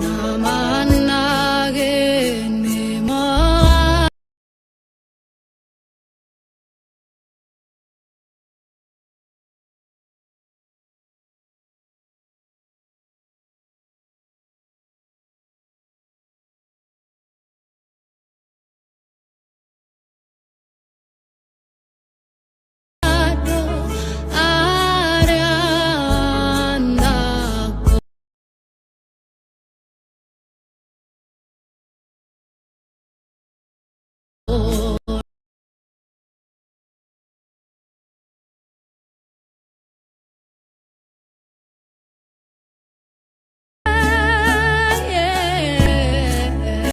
나 만나게 내 마음으로 아련하고 예.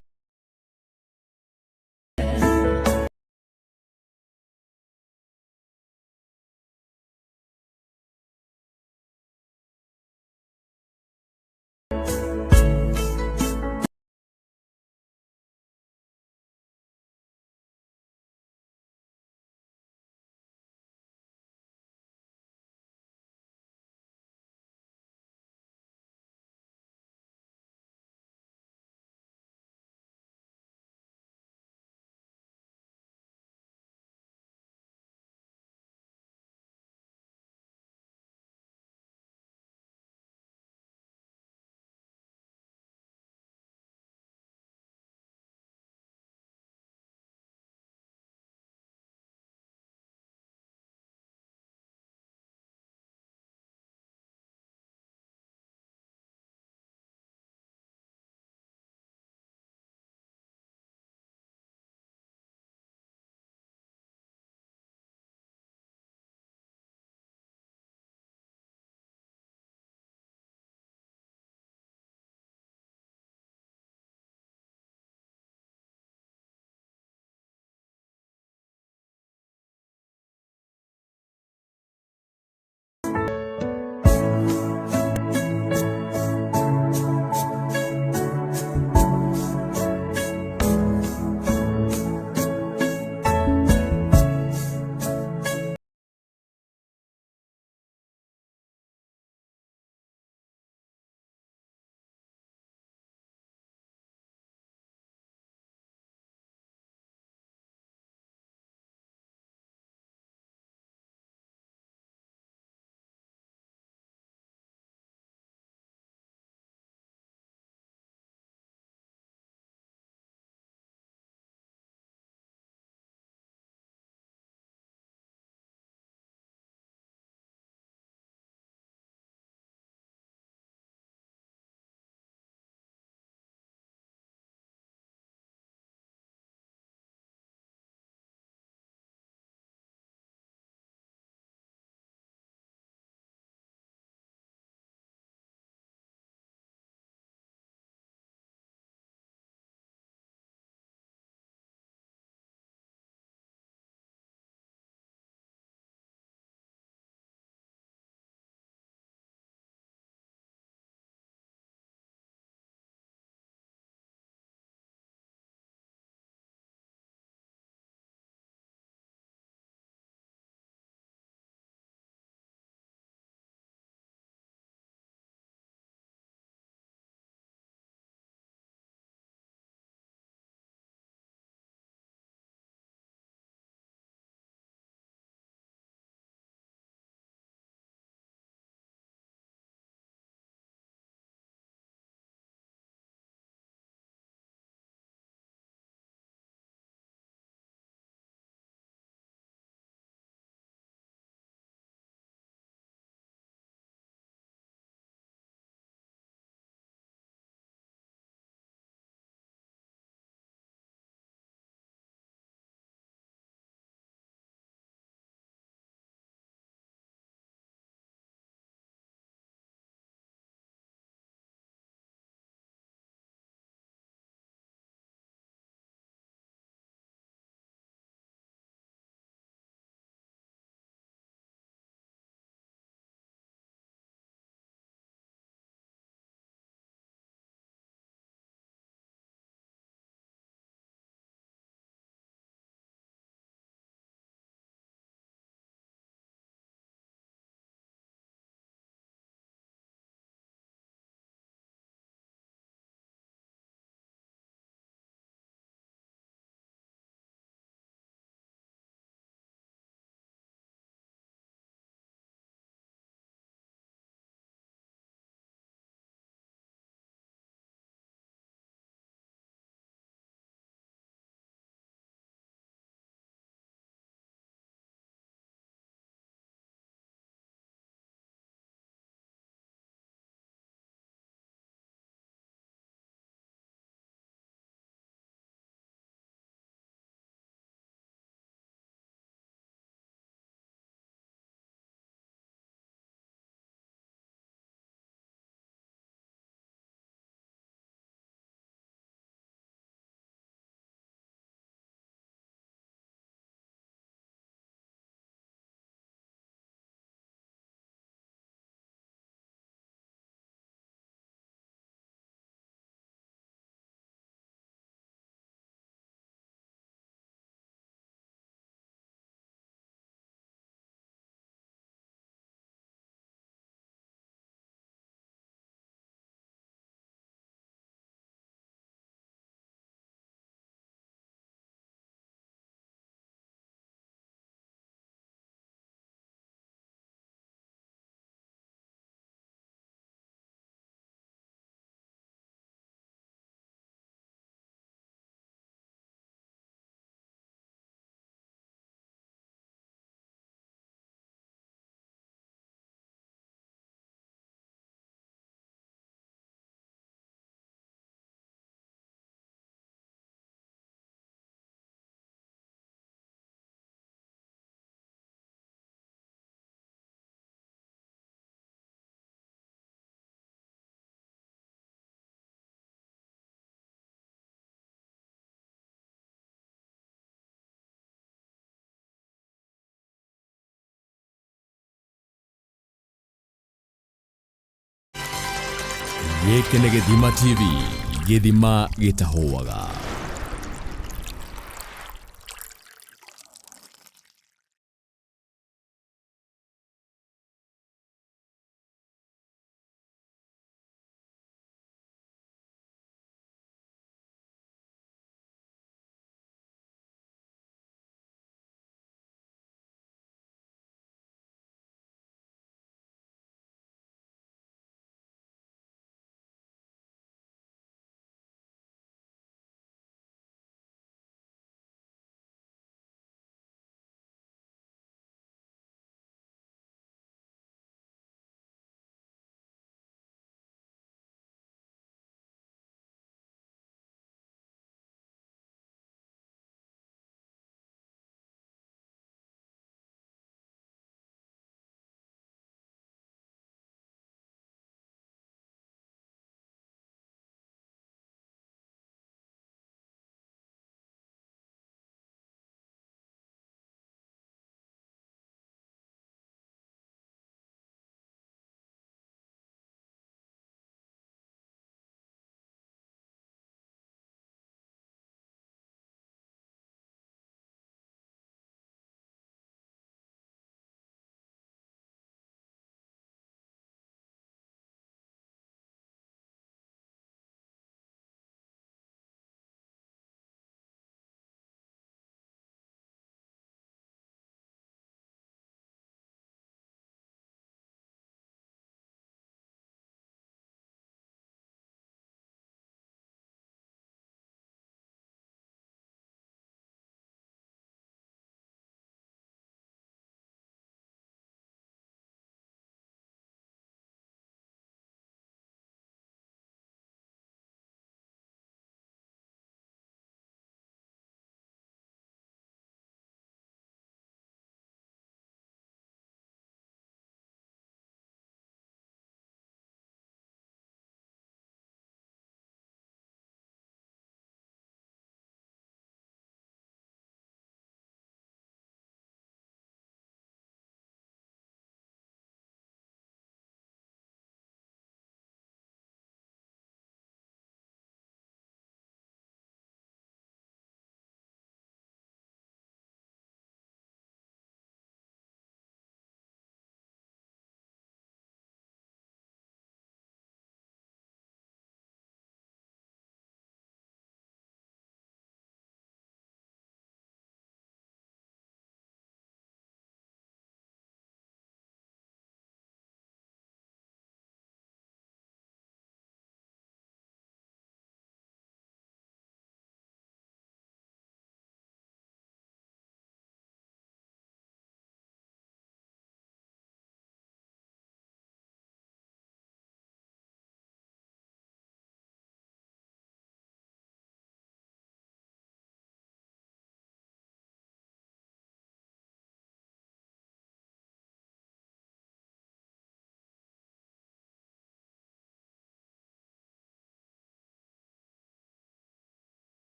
Gĩkĩ nĩ Gĩthima TV, gĩthima gĩtahũaga.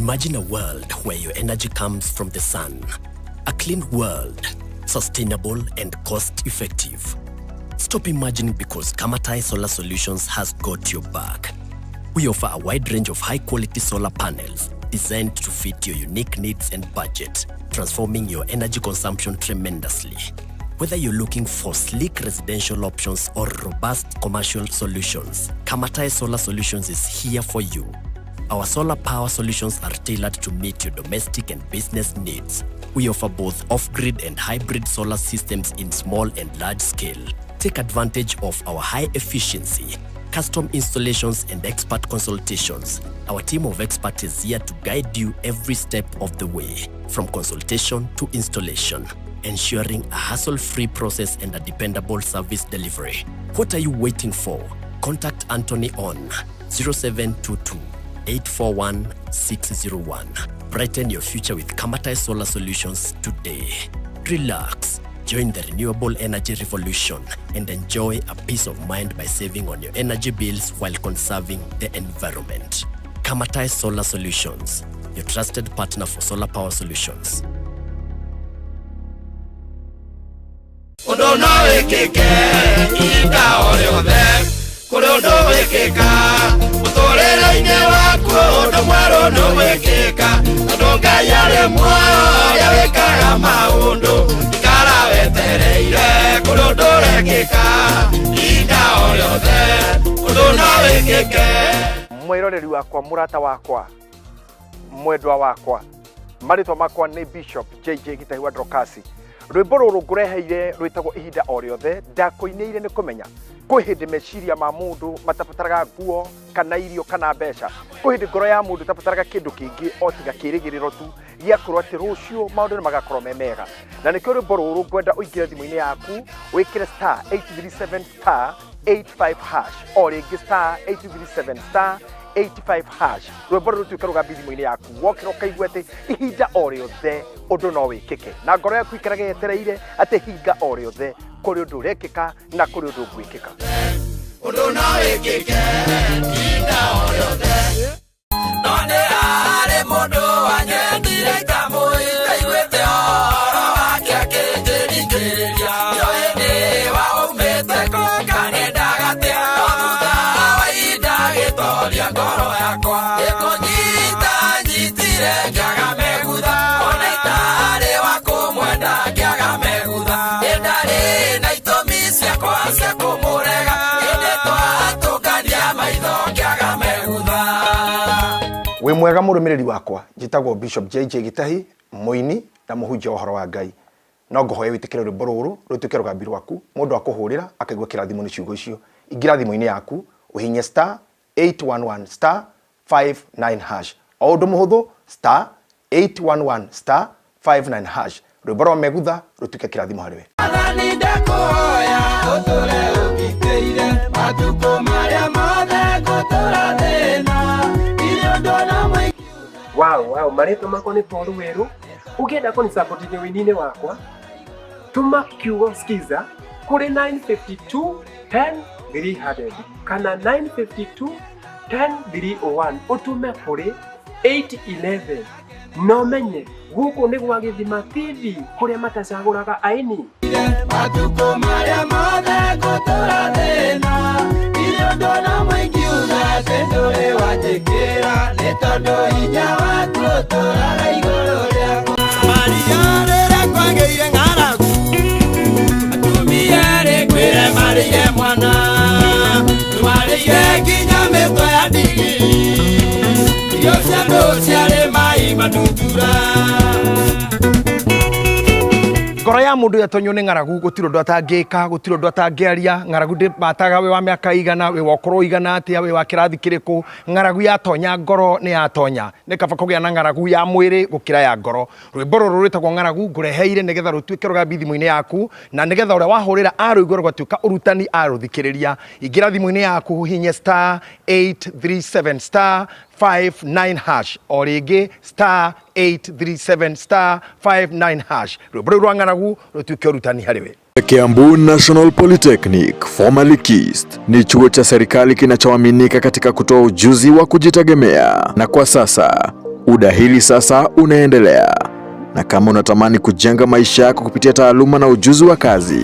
Imagine a world where your energy comes from the sun. A clean world, sustainable and cost effective. Stop imagining, because Kamatai Solar Solutions has got your back. We offer a wide range of high quality solar panels designed to fit your unique needs and budget, transforming your energy consumption tremendously. Whether you're looking for sleek residential options or robust commercial solutions, Kamatai Solar Solutions is here for you. Our solar power solutions are tailored to meet your domestic and business needs. We offer both off grid and hybrid solar systems in small and large scale. Take advantage of our high efficiency, custom installations, and expert consultations. Our team of experts is here to guide you every step of the way, from consultation to installation, ensuring a hassle free process and a dependable service delivery. What are you waiting for? Contact Anthony on 0722 841 601. Brighten your future with Kamatai Solar Solutions today. Relax, join the renewable energy revolution, and enjoy a peace of mind by saving on your energy bills while conserving the environment. Kamatai Solar Solutions, your trusted partner for solar power solutions. Ũndũ no wĩkĩke ihinda o rĩothe, kũrĩ ũndũ wĩkĩka mũtũrĩre-inĩ waku, ũndũ mwerũ nĩ wĩkĩka, tondũ Ngai arĩ muoyo ũrĩa wĩkaga maũndũ. Ikara wetereire, kũrĩ ũndũ ũrekĩka ihinda o rĩothe, ũndũ no wĩkĩke. Mwĩroreri wakwa, mũrata wakwa, mwendwa wakwa, marĩtwa makwa nĩ Bishop JJ Gitahi wa Drokasi. Rwĩmbo rũrũ ngũreheire rwĩtagwo "Ihinda o Rĩothe". Ndakũinĩire nĩ kũmenya kwĩ hĩndĩ meciria ma mũndũ matabataraga nguo kana irio kana mbeca. Kwĩ hĩndĩ ngoro ya mũndũ ĩtabataraga kĩndũ kĩngĩ o tiga kĩrĩgĩrĩro tu gĩa kwĩrwo atĩ rũciũ maũndũ nĩ magakorwo me mega. Na nĩkĩo rwĩmbo rũrũ ngwenda ũingĩre thimũ-inĩ yaku, wĩkĩre *837*85#, o rĩngĩ *837*85#. Rwĩmbo rũrũ rũtuĩke rũgambi thimũ-inĩ yaku, wokĩra ũkaigua atĩ ihinda o rĩothe ũndũ no wĩkĩke, na ngoro yaku ikarage yetereire atĩ hinga o rĩothe kũrĩ ũndũ ũrekĩka na kũrĩ ũndũ ũgwĩkĩka. Ũndũ no wĩkĩke ihinda o rĩothe. No nĩ harĩ mũndũ wanyendire itamũĩ, ndaiguĩte ũhoro wake akĩnjĩringĩrĩria, ndioĩ nĩ waumĩte kũ kanendaga atĩa, no thutha wa ihinda agĩtoria ngoro yakwa, gĩkũnyita nyitire ngĩaga megutha, ona itarĩ wa kũmwenda ngĩaga megutha. Ĩndarĩ na itũmi ciakwa cia kũmũrega, ĩndĩ twatũngania maitho ngĩaga megutha. Wĩ mwega mũrũmĩrĩri wakwa, njĩtagwo Bishop JJ Gitahi, mũini na mũhunjia wa ũhoro wa Ngai. No ngũhoya wĩtĩkĩre rwĩmbo rũrũ rũtuĩke rũgambi rwaku. Mũndũ akũhũrĩra akaigua kĩrathimo nĩ ciugo icio. Ingĩra thimũ-inĩ yaku, ũhinye *811*59#. O ũndũ mũhũthũ, *811*59#. Rwĩmbo rwa "Megutha" rũtuĩke kĩrathimo harĩ we. Athani, ndakũhoya ũtũre ũgitĩire matukũ marĩa mothe ngũtũra thĩna irĩ ũndũ na mũingĩ. Wow, marĩtwa makwa nĩ Paul Weru. Ũngĩenda kũnisapoti wĩini-inĩ wakwa, tũma kiugo "skiza" kũrĩ 952 10 300 kana 952 10 301, ũtũme kũrĩ 811, no menye gũkũ nĩ gwa Gĩthima TV, kũrĩa matacagũraga aini. Matukũ marĩa mothe ngũtũra thĩna irĩ ũndũ na mũingiuga atĩ ndũrĩ wanjĩkĩra, nĩ tondũ hinya waku ũtũraga igũrũ rĩakwa. Maria, rĩrĩa kwagĩire ng'aragu, atumia erĩ ngwĩre marĩire mwana, marĩire nginya mĩtwe ya ndigiri, irio cia andũ ciarĩ mai matuntura. Ngoro ya mũndũ yatonywo nĩ ng'aragu, gũtirĩ ũndũ atangĩka, gũtirĩ ũndũ atangĩaria. Ng'aragu ndĩmataga wĩ wa mĩaka igana, wĩ wa ũkũrũ igana atĩa, wĩ wa kĩrathi kĩrĩkũ. Ng'aragu yatonya ngoro nĩ yatonya. Nĩ kaba kũgĩa na ng'aragu ya mwĩrĩ gũkĩra ya ngoro. Rwĩmbo rũrũ rwĩtagwo "Ng'aragu" ngũreheire nĩgetha rũtuĩke rũgambi thimũ-inĩ yaku, na nĩgetha ũrĩa wahũrĩra arũigua rũgatuĩka ũrutani arũthikĩrĩria. Ingĩra thimũ-inĩ yaku, hihinye *837*59#, o rĩngĩ *837*59#. Rwĩmbo rũu rwa "Ng'aragu" rũtuĩke ũrutani harĩ we. Kiambu National Polytechnic, formerly KIST, ni chuo cha serikali kinachoaminika katika kutoa ujuzi wa kujitegemea, na kwa sasa Udahili sasa unaendelea, na kama unatamani kujenga maisha yako kupitia taaluma na ujuzi wa kazi,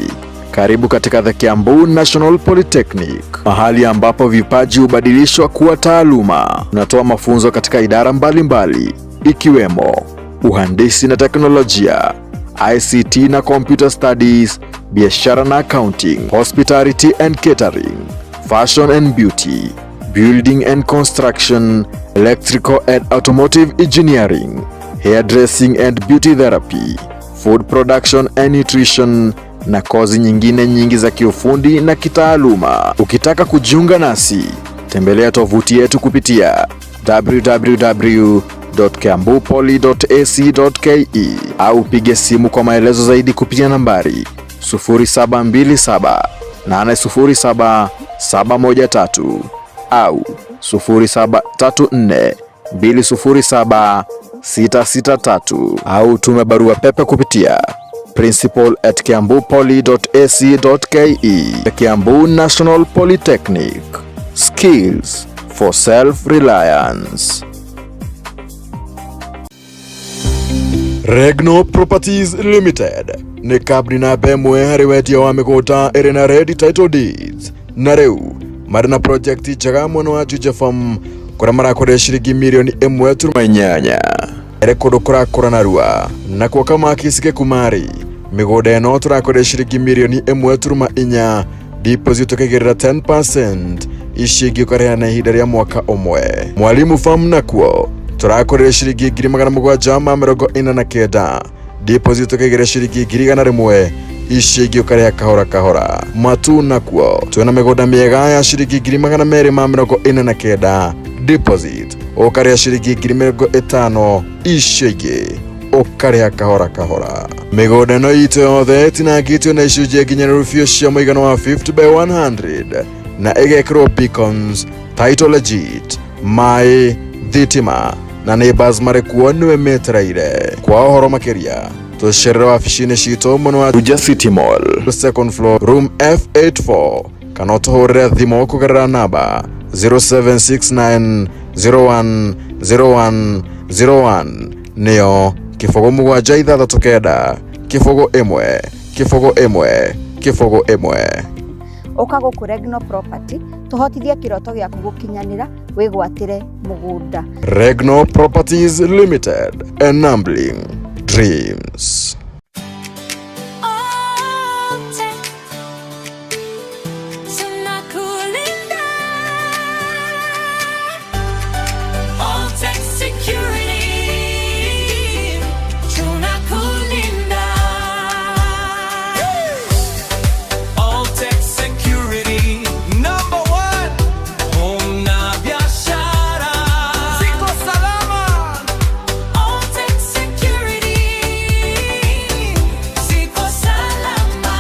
karibu katika The Kiambu National Polytechnic, mahali ambapo vipaji hubadilishwa kuwa taaluma. Tunatoa mafunzo katika idara mbalimbali ikiwemo uhandisi na teknolojia, ICT na computer studies, biashara na accounting, hospitality and catering, fashion and beauty, building and construction, electrical and automotive engineering, hairdressing and beauty therapy, food production and nutrition na kozi nyingine nyingi za kiufundi na kitaaluma. Ukitaka kujiunga nasi, tembelea tovuti yetu kupitia www.kiambupoly.ac.ke au pige simu kwa maelezo zaidi kupitia nambari 0727 807 713 au 0734 207 663 au tume barua pepe kupitia principal@kiambupoly.ac.ke. The Kiambu National Polytechnic, skills for self-reliance. Regno Properties Limited nĩ kambuni namba ĩmwe harĩ wendia wa mĩgũnda ĩrĩ na ready title deeds, na rĩu marĩ na project njega mwena wa Juja Farm, kũrĩa marakũrĩa ciringi mirioni 1.8 ĩrĩ kũndũ kũrakũra narua. Nakuo Kamakisi Gĩkumari, mĩgũnda ĩno tũrakũrĩa ciringi mirioni 1.4, deposit ũkĩigĩrĩra 10%, ici ingĩ ũkarĩha na ihinda rĩa mwaka ũmwe. Mwalimu Farm nakuo tũrakũrĩra ciringi 749,000, deposit ũkaigĩrĩra ciringi 100,000, ici ingĩ ũkarĩha kahora kahora. Matu nakuo twĩna mĩgũnda mĩega ya ciringi 249,000, deposit ũkarĩha ciringi 50,000, icio ingĩ ũkarĩha kahora kahora. Mĩgũnda ĩno itũ yothe ĩtinangĩtio na icunjĩ nginyanĩru biũ cia mũigana wa 50 by 100 na ĩgekĩrwo beacons, title legit, maĩ, thitima na neighbors marĩ kuo nĩwe metereire. Kwa ũhoro makĩria, tũcerere wabici-inĩ citũ mwena wa Juja City Mall, second floor, room F84, kana ũtũhũrĩre thimũ kũgerera namba 0769 01 01 01, nĩyo 0 7 6 9 0 1 0 1 0 1. Ũka gũkũ Regno Property tũhotithie kĩroto gĩaku gũkinyanĩra, wĩgwatĩre mũgũnda. Regno Properties Limited, enabling dreams. Alltech, tunakulinda. Alltech Security, tunakulinda. Alltech Security, number one. Home na biashara ziko salama. Alltech Security, ziko salama.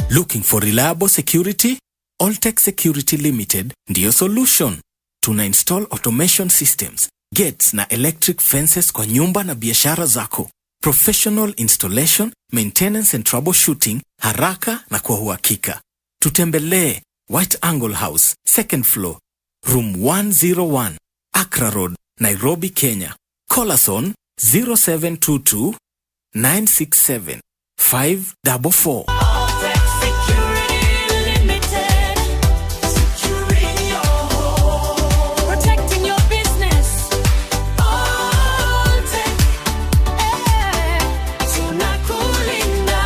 Looking for reliable security? Alltech Security Limited ndiyo solution. Tuna install automation systems, gates na electric fences kwa nyumba na biashara zako. Professional installation, maintenance and troubleshooting, haraka na kwa uhakika. Tutembelee White Angle House, second floor, room 101, Accra Road, Nairobi, Kenya. Call us on 0722 967 544. Alltech Security Limited, securing your home, protecting your business. Alltech, eh, tunakulinda.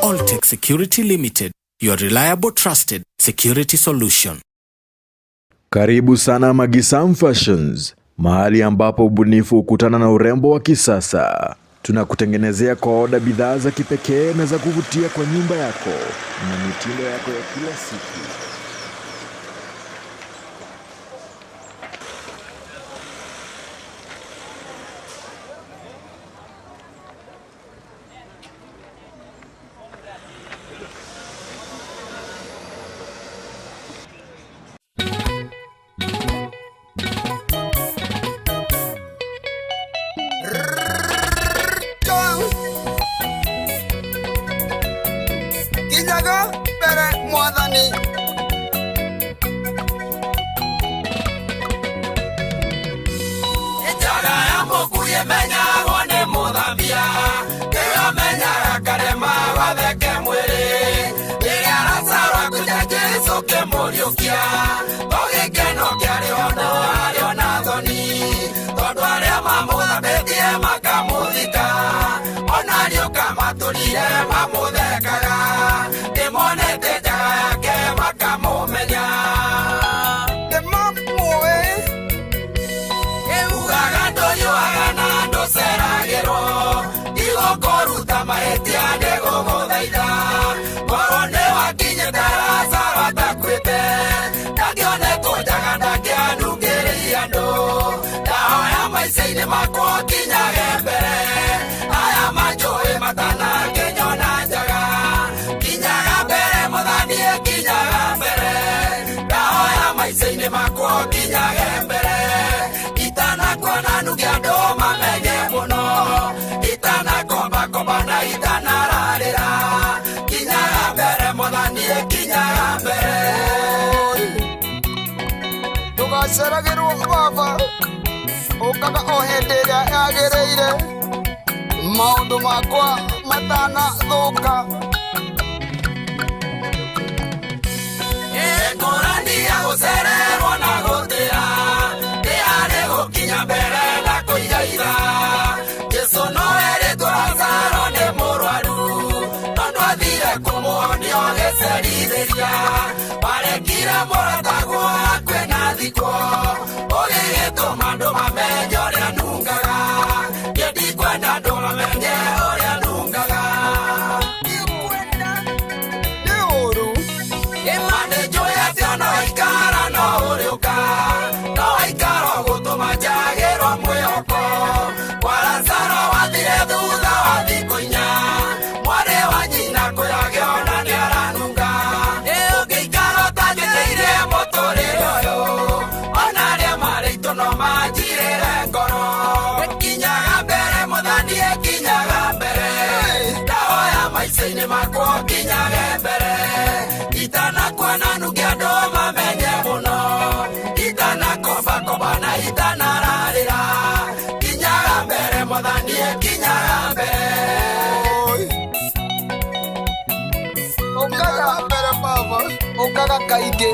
Alltech Security Limited, your reliable, trusted security solution. Karibu sana Magisam Fashions, mahali ambapo ubunifu hukutana na urembo wa kisasa. Tunakutengenezea kwa oda bidhaa za kipekee na za kuvutia kwa nyumba yako na mitindo yako ya kila siku. Kinyaga mbere Mwathani. ĩmenyagwo nĩ mũthambia ĩyo menyaga karema gatheke mwĩrĩ rĩrĩa Lazaro akuire Jesũ kĩmũriũkia to gĩkeno kĩarĩ ho no harĩ ona thoni tondũ arĩa mamũthambĩtie makamũthika ona riũka matũrire mamũthekaga nĩmonete njaga yake makamũmenya nĩmamũĩ ugaga ndũnyuaga na ndũceragĩrwo igũkũruta mahĩtia ndĩgũgũthaitha korwo nĩwakinyĩte Lazaro atakuĩte ndangĩonetwo njaga ndangĩanungĩrĩire andũ ndahoya maica-inĩ makwa kinyage mbere aya manjũĩ matanakĩnyona njaga kinyaga mbere Mwathani kinyaga mbere ndahoya maica-inĩ makwa kinyage mbere itanakuona nunge andũ mamenye mũno itanakombakomba na itanararĩra kinyaga mbere Mwathani kinyaga mbere Ndũgaceragĩrwo baba ũkaga o hĩndĩ ĩrĩa yagĩrĩire maũndũ makwa matanathũka ngũrani ya gũcererwo na gũtĩra nĩ harĩ gũkinya mbere na kũigaira Jesũ no erĩtwo Lazaro nĩ mũrwaru no ndwathire kũmuonia ũgĩcerithĩria warekire mũratagwo akue na thikwo ũgĩgĩtũma andũ mamenye ũrĩa nungaga niĩ ndikwenda andũ mamenye ũrĩa nungaga nĩ ũũru Ĩma nĩnjũĩ atĩ ona waikara no ũrĩũka no waikara ũgũtũma njagĩrwo mwĩhoko kwa Lazaro wathire thutha wa thikũ inya mwarĩ wa nyina kwĩrage ona nĩaranunga ũngĩikara ũtanjĩtĩire mũtũrĩre ũyũ ona arĩa marĩ aitũ no manjirĩre ngoro kinyaga mbere Mwathani kinyaga mbere ndahoya maica-inĩ makwa kinyage mbere itanakuona nunge andũ mamenye mũno itanakombakomba na itanararĩra kinyaga mbere Mwathani kinyaga mbere ũkaga mbere baba ũkaga kaingĩ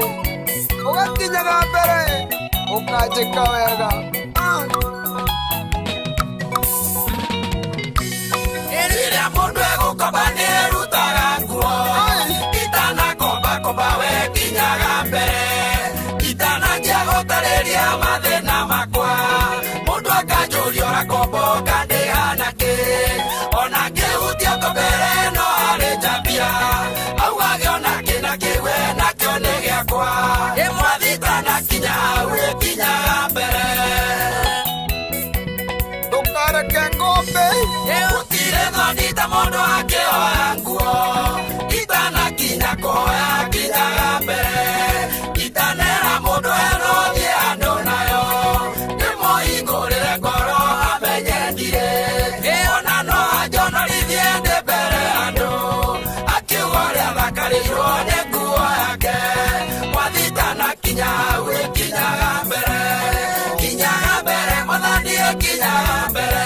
ũgakinyaga mbere ũkanjĩka wega. Rĩrĩa mũndũ egũkomba nĩerutaga nguo itanakombakomba we kinyaga mbere itananjia gũtarĩria mathĩna makwa mũndũ akanjũria ũrakomboka ndĩhana kĩ ona ngĩhutia ngobere no arĩ njambia augage ona kĩna kĩwe nakĩo nĩ gĩakwa Mwathi itanakinya hau ĩkinyaga mbere Ndũkareke ngombe gũtirĩ thoni ta mũndũ akĩoya nguo itanakinya kũhoya kinyaga mbere itanera mũndũ eno thiĩ andũ nayo ndĩmũhingũrĩre ngoro amenye ndirĩ ona no anjonorithie ndĩ mbere andũ akiuga ũrĩa thakarĩirwo nĩ nguo yake Mwathi itanakinya hau ĩkinyaga mbere kinyaga mbere Mwathani ĩkinyaga mbere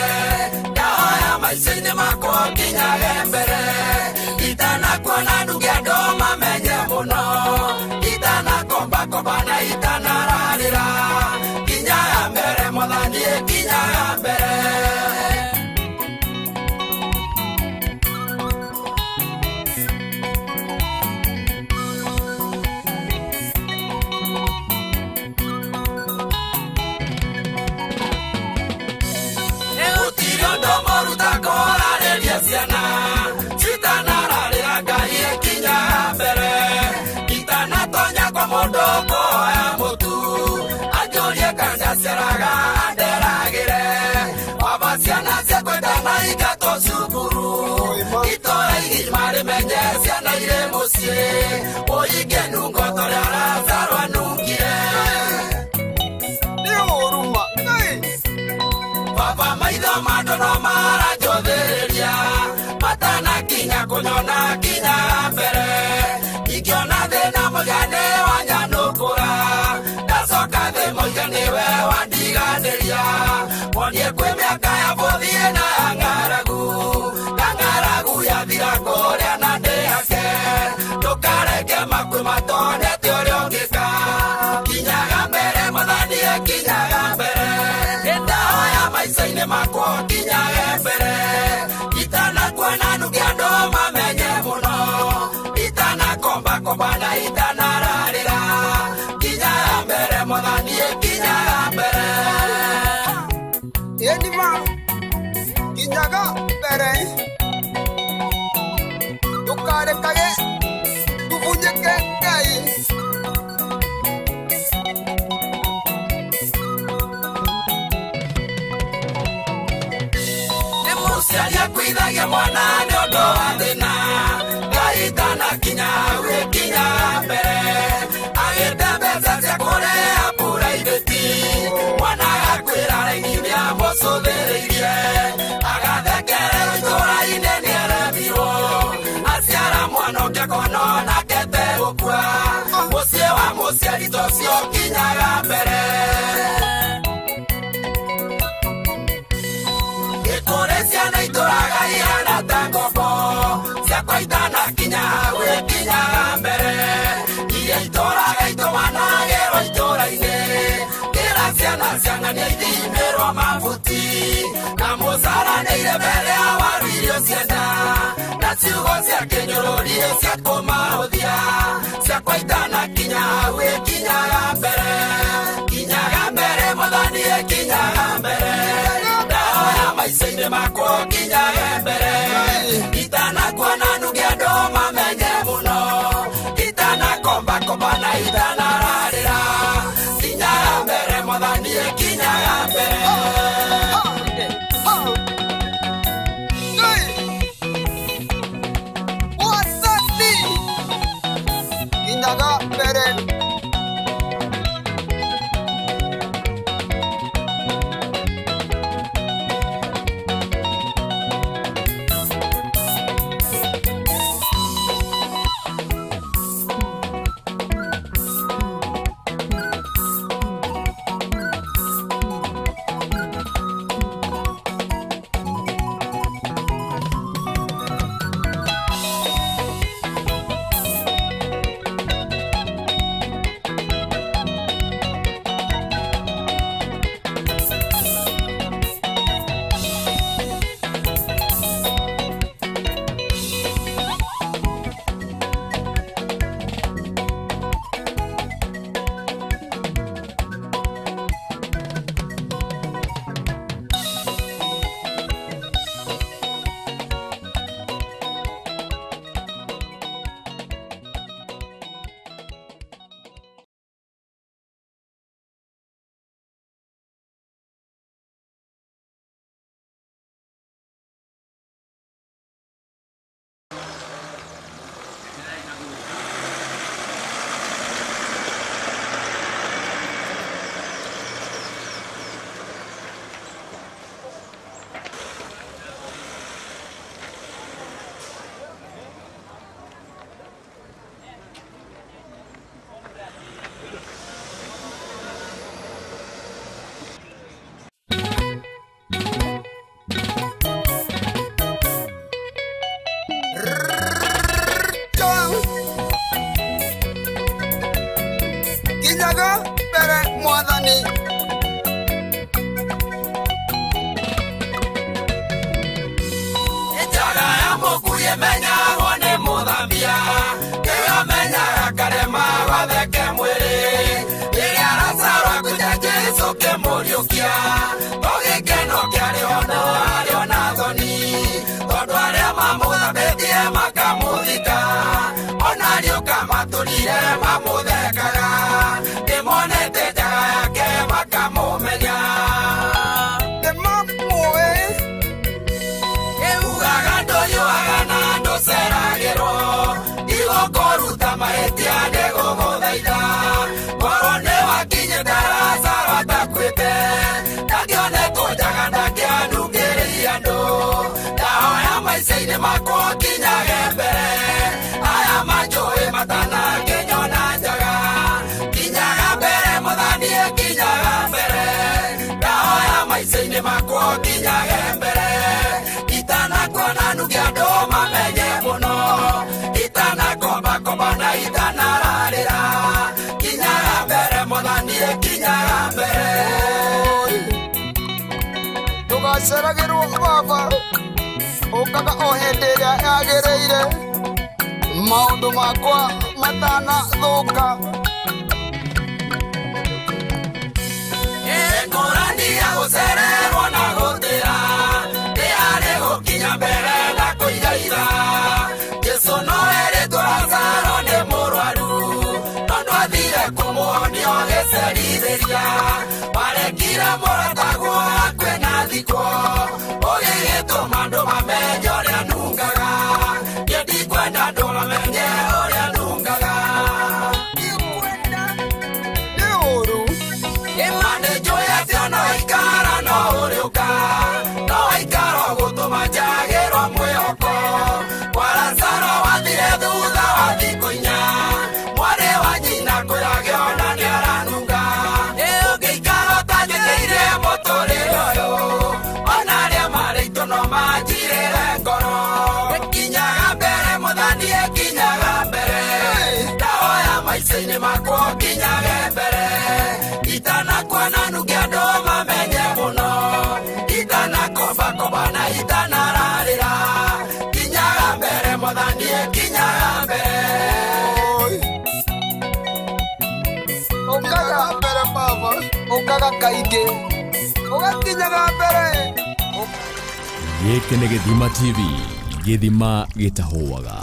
ndahoya maica-inĩ makwa kinyage mbere itanakuona nunge andũ mamenye mũno itanakombakomba na itanararĩra kinyaga mbere Mwathani kinyaga mbere. Gũtirĩ ũndũ mũru ta kũrarĩria ciana citanararĩra Ngai ĩkinyaga mbere itanatonya kwa mũndũ kũhoya mũtu anjũrie kana ndaceraga anderagĩre baba ciana ciakwa itanaingatwo cukuru itũra igima rĩmenye ciana irĩ mũciĩ ũinge nungo ta ũrĩa Lazaro anungire nĩ ũũru ma Baba maitho ma andũ no maranjũthĩrĩria matanakinya kũnyona kinyaga mbere ingĩona thĩna mũiga nĩ wanyanũkũra ndacoka thĩ mũiga nĩwe wandiganĩria monie kwĩ mĩaka ya makwa kinyage mbere itanakuona nuge andũ mamenye mũno itanakombakomba na itanararĩra kinyaga mbere mwathani kinyaga mbere. Ĩni ma kinyaga mbere ndũkarekage tũbunyĩke Ngai. Nĩ mũciari akuithagia mwana nĩ ũndũ wa thĩna Ngai ndanakinya gwĩkinyaga mbere agĩte mbeca cia kũrĩha puraivĩti mwana agakwĩra raini nĩamũcũthĩrĩirie agathekererwo itũũra-inĩ nĩaremirwo aciara mwana ũngĩ akona onake tegũkua mũciĩ wa mũciari ta ũcio ũkinyaga mbere. Kũrĩ ciana itũraga ihana ta ngombo ciakwa itanakinya gwĩkinyaga mbere iria itũraga itũmanagĩrwo itũra-inĩ kĩra ciana ciang'ania ithimĩrwo mabuti na mũcaranĩire mbere ya waru irio cienda na ciugo cia kĩnyũrũri cia kũmahũthia ciakwa itanakinya gwĩkinyaga mbere kinyaga mbere mwathani kinyaga mbere ndahoya maica-inĩ makwa kinyage mbere itanakuona nuge andũ mamenye mũno itanakombakomba na itanararĩra kinyaga mbere mwathani kinyaga mbere. Wasafi kinyaga mbere. Kinyaga mbere mwathani. Njaga ya mũkui ĩmenyagwo nĩ mũthambia ĩgamenyaga karema gatheke mwĩrĩ rĩrĩa Lazaro akuire Jesũ kĩmũriũkia to gĩkeno kĩarĩ ho no harĩ ona thoni tondũ arĩa mamũthambĩtie makamũthika ona ariũka matũrire mamũthekaga nĩmonete njaga yake makamũmenya. Nĩmamũĩ Ugaga ndũhiũhaga na ndũceragĩrwo igũkũruta mahĩtia ndĩgũgũthaitha korwo nĩwakinyĩte Lazaro atakuĩte ndangĩonetwo njaga ndangĩanungĩrĩire andũ ndahoya maica-inĩ makwa kinyage mbere aya manjũĩ matanakĩnyona njaga kinyaga mbere mwathani kinyaga mbere ndahoya maica-inĩ makwa kinyage mbere itanakuona nuge andũ mamenye mũno itanakombakomba na itanararĩra kinyaga mbere mwathani kinyaga mbere. Ndũceragĩrwo baba, ũkaga o hĩndĩ ĩrĩa yagĩrĩire, maũndũ makwa matanathũka. Ngũrani ya gũcererwo na gũtĩra, nĩ harĩ gũkinya mbere na kũigaira. Jesũ no erĩtwo Lazaro nĩ mũrwaru, no ndwathire kũmuonia ũgĩcerithĩria. Warekire mũrataguo akue na thikwo, ũgĩgĩtũma andũ mamenye ũrĩa nungaga. Niĩ ndikwenda andũ mamenye ũrĩa nungaga. Nĩ ũũru. Ĩma nĩnjũĩ atĩ ona waikara no ũrĩũka, no waikara ũgũtũma njagĩrwo mwĩhoko. Kwa Lazaro wathire thutha wa thikũ inya, mwarĩ wa nyina kwĩrage ona nĩaranunga. Ĩ ũngĩikara ũtanjĩkĩire mũtũrĩre ũyũ, ona arĩa marĩ aitũ no manjirĩre ngoro. Ĩkinyaga mbere mũthani, ĩkinyaga mbere, ndahoya maica-inĩ makwa ũkinyage mbere. Itanakua na nunge andũ mamenye mũno, itanakobakoba na itanararĩra. Kinyaga mbere mũthani, ĩkinyaga mbere. Ũkaga mbere baba, ũkaga kaingĩ, ũgakinyaga mbere. Gĩkĩ nĩ Gĩthima TV, gĩthima gĩtahũaga.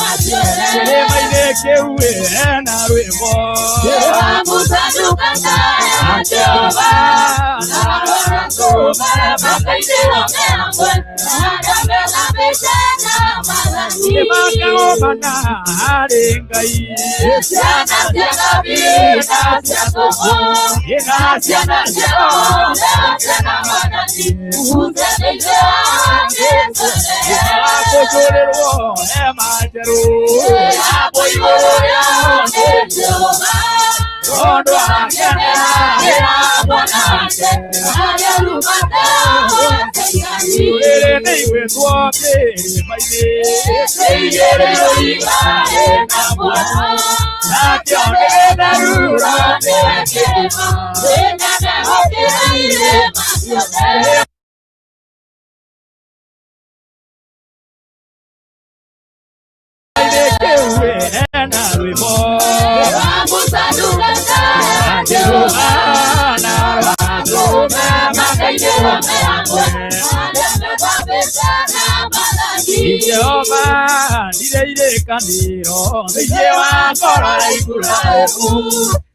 Kĩrĩma-inĩ kĩu hena rwĩmbo nĩmakagomana harĩ Ngai. Ĩna ciana kũcũrĩrwo hema njerũ tondũ rĩrĩ nĩ igwĩtwo kĩrĩma-inĩ nakĩo nĩ gĩtheru. Kĩu hena rwĩmbo Jehova ndirĩ irĩkanĩro thĩinĩ wa ngoro ya Iburahĩmu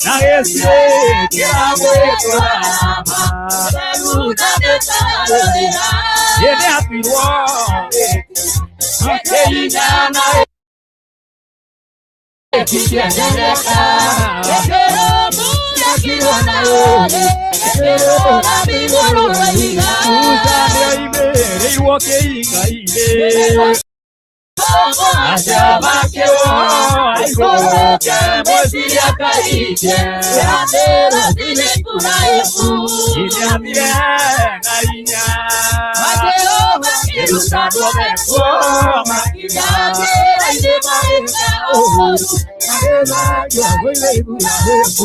na gĩciĩ kĩa gwĩtũra nĩ atuirwo kĩhinya na Musa nĩoimĩrĩirwo kĩhinga-inĩ acio makĩwo aikũrũke mũciria kaingĩ nĩathire na hinya kĩruta ndũme kuo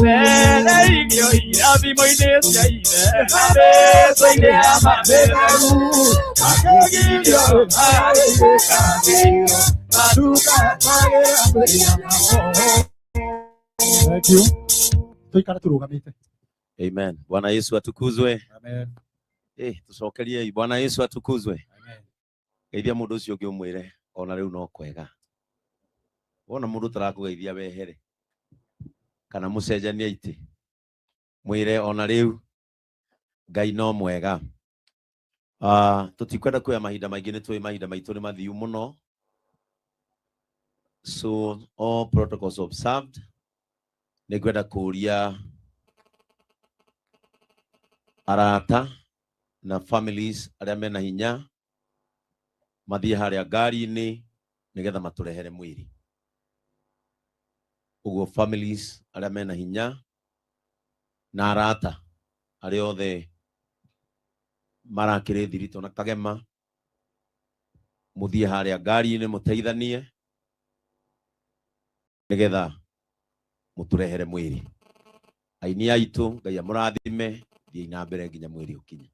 Mene irio irathimo-inĩ cia ithe na mbeca-inĩ ya matheru makĩgirio marĩĩkanĩro maduka magĩambĩrĩria Thank you. Tuikare turugamite. Amen. Bwana Yesu atukuzwe. Amen. Tucokerie Bwana Yesu atukuzwe. Amen. Geithia mundu ucio ungi umwire ona riu no kwega. Wona mundu tarakũgeithia wehere kana mucenjanie iti mwire ona riu Ngai no mwega. Tutikwenda kuoya mahinda maingĩ nĩ tũĩ mahinda maitũ nĩ mathiu mũno. So all protocols observed. Nĩ ngwenda kũria arata na families arĩa mena hinya Mathiĩ harĩa ngari-inĩ nĩgetha matũrehere mwĩrĩ. Ũguo families arĩa mena hinya na arata arĩa othe marakĩrĩ thiritũ na Kagema, mũthiĩ harĩa ngari-inĩ mũteithanie nĩgetha mũtũrehere mwĩrĩ. Aini aitũ Ngai amũrathime, thiĩi na mbere nginya mwĩrĩ ũkinye.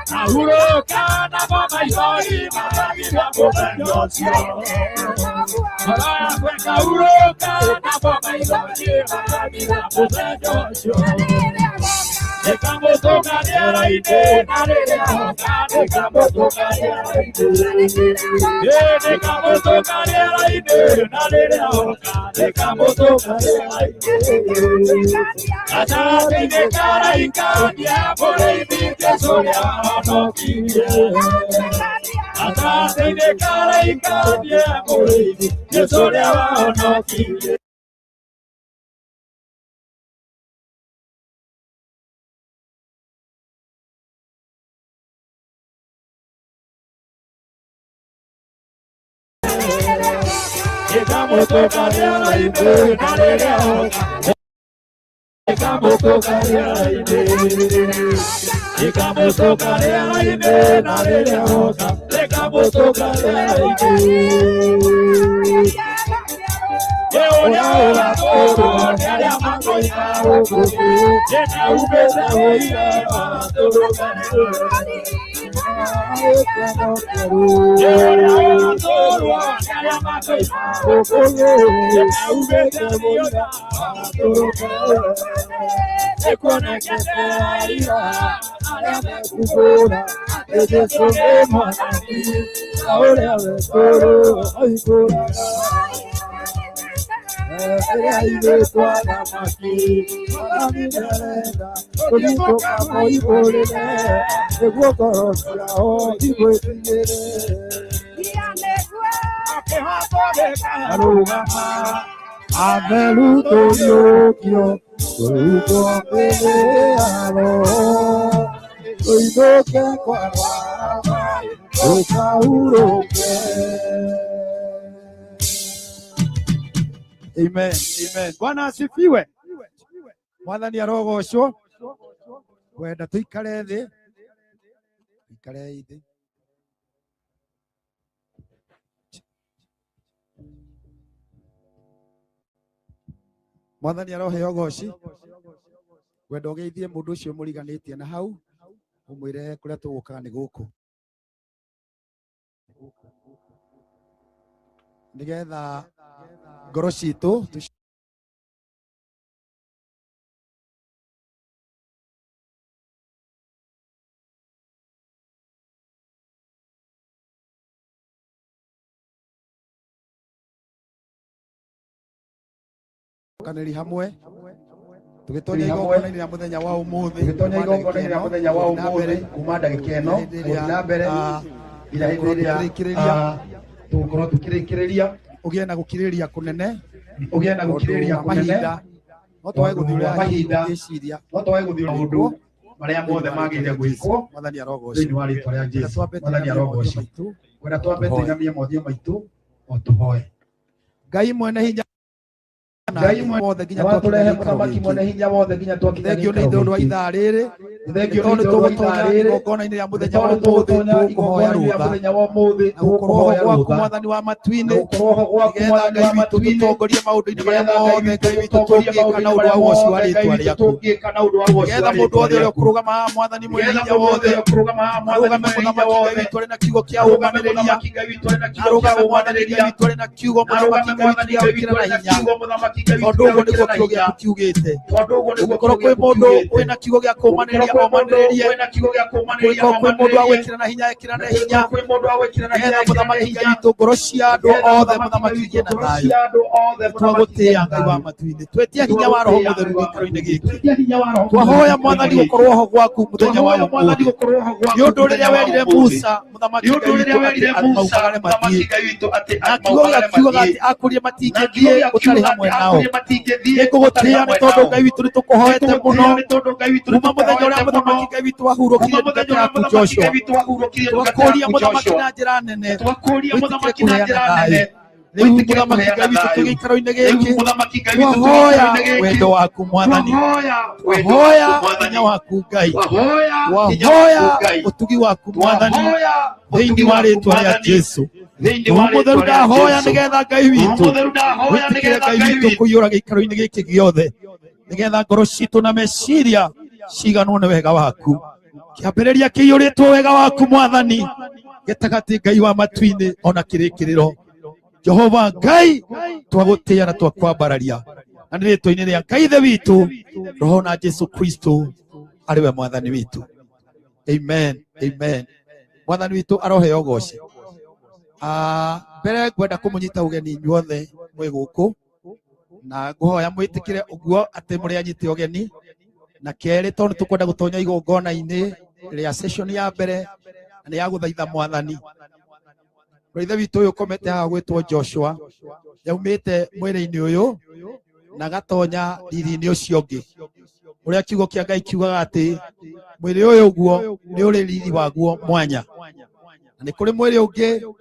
Ahurũka namo maithori magathira mũthenya ũcio. Ngoro yakwa ĩkahurũka namo maithori magathira mũthenya ũcio. Nĩkamũtũnga rĩera-inĩ na rĩrĩa oka nĩkamũtũnga rĩera-inĩ. Ĩ nĩkamũtũnga rĩera-inĩ na rĩrĩa oka nĩkamũtũnga rĩera-inĩ. Gatagatĩ-inĩ ka araika ndiamũrĩithi Jesũ ũrĩa wahonokirie. Gatagatĩ-inĩ ka araika ndiamũrĩithi Jesũ ũrĩa wahonokirie. Nĩkamũtũnga rĩera-inĩ na rĩrĩa oka nĩkamũtũnga rĩera-inĩ. Nĩkamũtũnga rĩera-inĩ na rĩrĩa oka nĩkamũtũnga rĩera-inĩ. Ĩ ũrĩa ũgatũũrwo nĩ arĩa makoima gũkũ thĩ, ĩ na umĩte ũira watũrũkanĩre. Ĩ ũrĩa ũgatũũrwo nĩ arĩa makoima gũkũ thĩ, ĩ na umĩte ũira watũrũkanĩre. Nĩkuonekete aira arĩa mekumbũra atĩ Jesũ nĩ Mwathani, na ũrĩa wekũrwo oimbũraga. Ĩrĩa ĩgĩtwo thamaki, Mwathani nĩarenda tũthiĩ tũkamoimbũrĩre, nĩguo ngoro ciao imwĩtigĩre. Arũgama atheru tũriũkio, tũhumbwo mĩĩrĩ ya Roho, tũinũke kwa Baba, tũkahurũke. Amen. Amen. Bwana asifiwe. Mwathani arogocwo. Kwenda tuikare thi. Tuikare thi. Mwathani aroheo goci. Kwenda ũgeithie mũndũ ũcio mũriganĩtie na hau ũmwĩre kũrĩa tũgũkaga nĩ gũkũ. Nĩgetha ngoro citũ tũcokanĩri hamwe tũgĩtonya igongona-inĩ rĩa mũthenya wa ũmũthĩ tũgĩtonya igongona-inĩ rĩa mũthenya wa ũmũthĩ kuma ndagĩka ĩno gũthiĩ na mbere nginya hĩndĩ ĩrĩa tũgũkorwo tũkĩrĩkĩrĩria. Ũgĩe na gũkirĩrĩria kũnene, ũgĩe na gũkirĩrĩria tondũ wa kũnene, mahinda no twage tondũ gũthiĩ wa ũrĩa mahinda tũngĩciria no twage gũthiĩ maũndũ marĩa mothe magĩrĩire gwĩkwo Mwathani arogocwo. thĩinĩ wa rĩtwa rĩa Kwenda Jesũ. twambe Mwathani tũinamie mothiũ arogocwo. maitũ Kwenda twambe tũhoe. tũinamie mothiũ maitũ o tũhoe. Ngai mwene hinya Ngai mwene wothe nginya watũrehe twakinya gĩikaro mũthamaki gĩkĩ. mwene hinya wothe nginya twakinya Thengio nĩ gĩikaro ithe ũndũ wa gĩkĩ. ithaa rĩrĩ Thengio nĩ tondũ ithe ũndũ wa tũgũtonya ithaa rĩrĩ igongona-inĩ rĩa mũthenya wa tondũ ũmũthĩ tũgũtonya tũkũhoya igongona-inĩ rĩa rũtha mũthenya wa ũmũthĩ na gũkorwo ho tũgũkũhoya gwaku rũtha Mwathani wa na matu-inĩ gũkorwo ho gwaku nĩgetha Mwathani Ngai wa witũ matu-inĩ tũtongorie maũndũ-inĩ marĩa nĩgetha Ngai mothe witũ Ngai witũ tũtongorie tũngĩka na maũndũ-inĩ ũndũ marĩa wa ũgoci wa mothe Ngai rĩtwa witũ rĩaku tũngĩka na ũndũ wa ũgoci wa nĩgetha mũndũ rĩtwa wothe ũrĩa rĩaku ũkũrũgama haha Mwathani mwene nĩgetha hinya mũndũ wothe wothe ũrĩa ũkũrũgama haha Mwathani arũgame mwene hinya mũthamaki Ngai wothe witũ arĩ na kiugo kĩa arũgame ũmanĩrĩria mũthamaki Ngai witũ arĩ na kiugo kĩa arũgame Mwathani Ngai ũmanĩrĩria witũ arĩ na kiugo mũthamaki arũgame Ngai witũ Mwathani gĩa Ngai gwĩkĩra witũ na arĩ na hinya kiugo mũthamaki Ngai witũ tondũ gĩa ũguo nĩguo gwĩkĩra na kiugo hinya gĩaku kiugĩte tondũ ũguo nĩguo ũngĩkorwo kiugo kwĩ gĩaku mũndũ kiugĩte wĩna kiugo gĩa ũngĩkorwo kũũmanĩrĩria kwĩ mũndũ omanĩrĩrie wĩna kiugo gĩa kũũmanĩrĩria ũngĩkorwo kwĩ mũndũ wa omanĩrĩrie gwĩkĩra na hinya ekĩrane hinya ũngĩkorwo kwĩ mũndũ wa gwĩkĩra na hinya nĩgetha ekĩrane mũthamaki Ngai hinya witũ ngoro cia andũ nĩgetha othe mũthamaki Ngai mũthamaki witũ igĩe na ngoro thayũ cia andũ othe mũthamaki igĩe twagũtĩĩa na Ngai wa thayũ matu-inĩ twetia hinya wa Roho twagũtĩĩa Mũtheru Ngai wa gĩikaro-inĩ matu-inĩ gĩkĩ twetia hinya wa Roho Mũtheru twahoya gĩikaro-inĩ Mwathani gĩkĩ gũkorwo ho gwaku mũthenya wa twahoya Mwathani ũmũthĩ gũkorwo ho nĩ gwaku ũndũ mũthenya rĩrĩa wa werire ũmũthĩ Musa mũthamaki nĩ ũndũ Ngai rĩrĩa witũ atĩ werire Musa maumagare mũthamaki mathiĩ Ngai witũ atĩ na kiugo maumagare gĩaku kiugaga mathiĩ atĩ akũrie na kiugo matingĩthiĩ gĩaku ũtarĩ kiugaga hamwe atĩ nao akũrie matingĩthiĩ ũtarĩ nĩngũgũtĩĩa nĩ hamwe tondũ nao Ngai witũ nĩtũkũhoete mũno nĩtũgũtĩĩa nĩ tondũ Ngai witũ kuma mũthenya ũrĩa nĩtũkũhoete mũno mũthamaki Ngai witũ wahurũkirie kuma mũthenya ndungata ũrĩa yaku mũthamaki Joshua Ngai witũ wahurũkirie ndungata twakũria yaku mũthamaki Joshua na njĩra nene twakũria wĩtĩkĩre mũthamaki na kũheana njĩra thayũ nene rĩu wĩtĩkĩre mũthamaki kũheana Ngai witũ twĩ thayũ gĩikaro-inĩ rĩu gĩkĩ mũthamaki Ngai witũ twĩ twahoya gĩikaro-inĩ gĩkĩ wendo waku Mwathani twahoya wendo twahoya waku Mwathani hinya waku Ngai twahoya hinya waku twahoya Ngai ũtugi waku Mwathani twahoya thĩinĩ ũtugi wa waku rĩtwa rĩa Mwathani Jesũ thĩinĩ Roho wa Mũtheru rĩtwa rĩa ndahoya Jesũ nĩgetha Ngai Roho witũ Mũtheru ndahoya wĩtĩkĩre nĩgetha Ngai Ngai witũ witũ kũiyũra gĩikaro-inĩ gĩkĩ gĩothe nĩgetha ngoro citũ na meciria ciganwo nĩ wega waku Kĩambĩrĩria kĩiyũrĩtwo wega waku Mwathani, gĩtagatĩ Ngai wa matu-inĩ ona kĩrĩkĩrĩro. Jehova Ngai, twagũtĩĩa na twakwambararia, na nĩ rĩtwa-inĩ rĩa Ngai Ithe witũ, Roho na Jesu Kristo arĩ we Mwathani witũ. Amen, amen. Mwathani witũ aroheo ũgoci. Mbere ngwenda kũmũnyita ũgeni inyuothe mwĩ gũkũ, na ngũhoya mwĩtĩkĩre ũguo atĩ mũrĩ anyite ũgeni. Na kerĩ, tondũ tũkwenda gũtonya igongona-inĩ rĩa session ya mbere, na nĩ ya gũthaitha Mwathani. Ithe witũ ũyũ ũkomete haha gwĩtwo Joshua, yaumĩte mwĩrĩ-inĩ ũyũ na gatonya riri-inĩ ũcio ũngĩ, ũrĩa kiugo kĩa Ngai kiugaga atĩ mwĩrĩ ũyũ ũguo nĩ ũrĩ riri waguo mwanya, na nĩ kũrĩ mwĩrĩ ũngĩ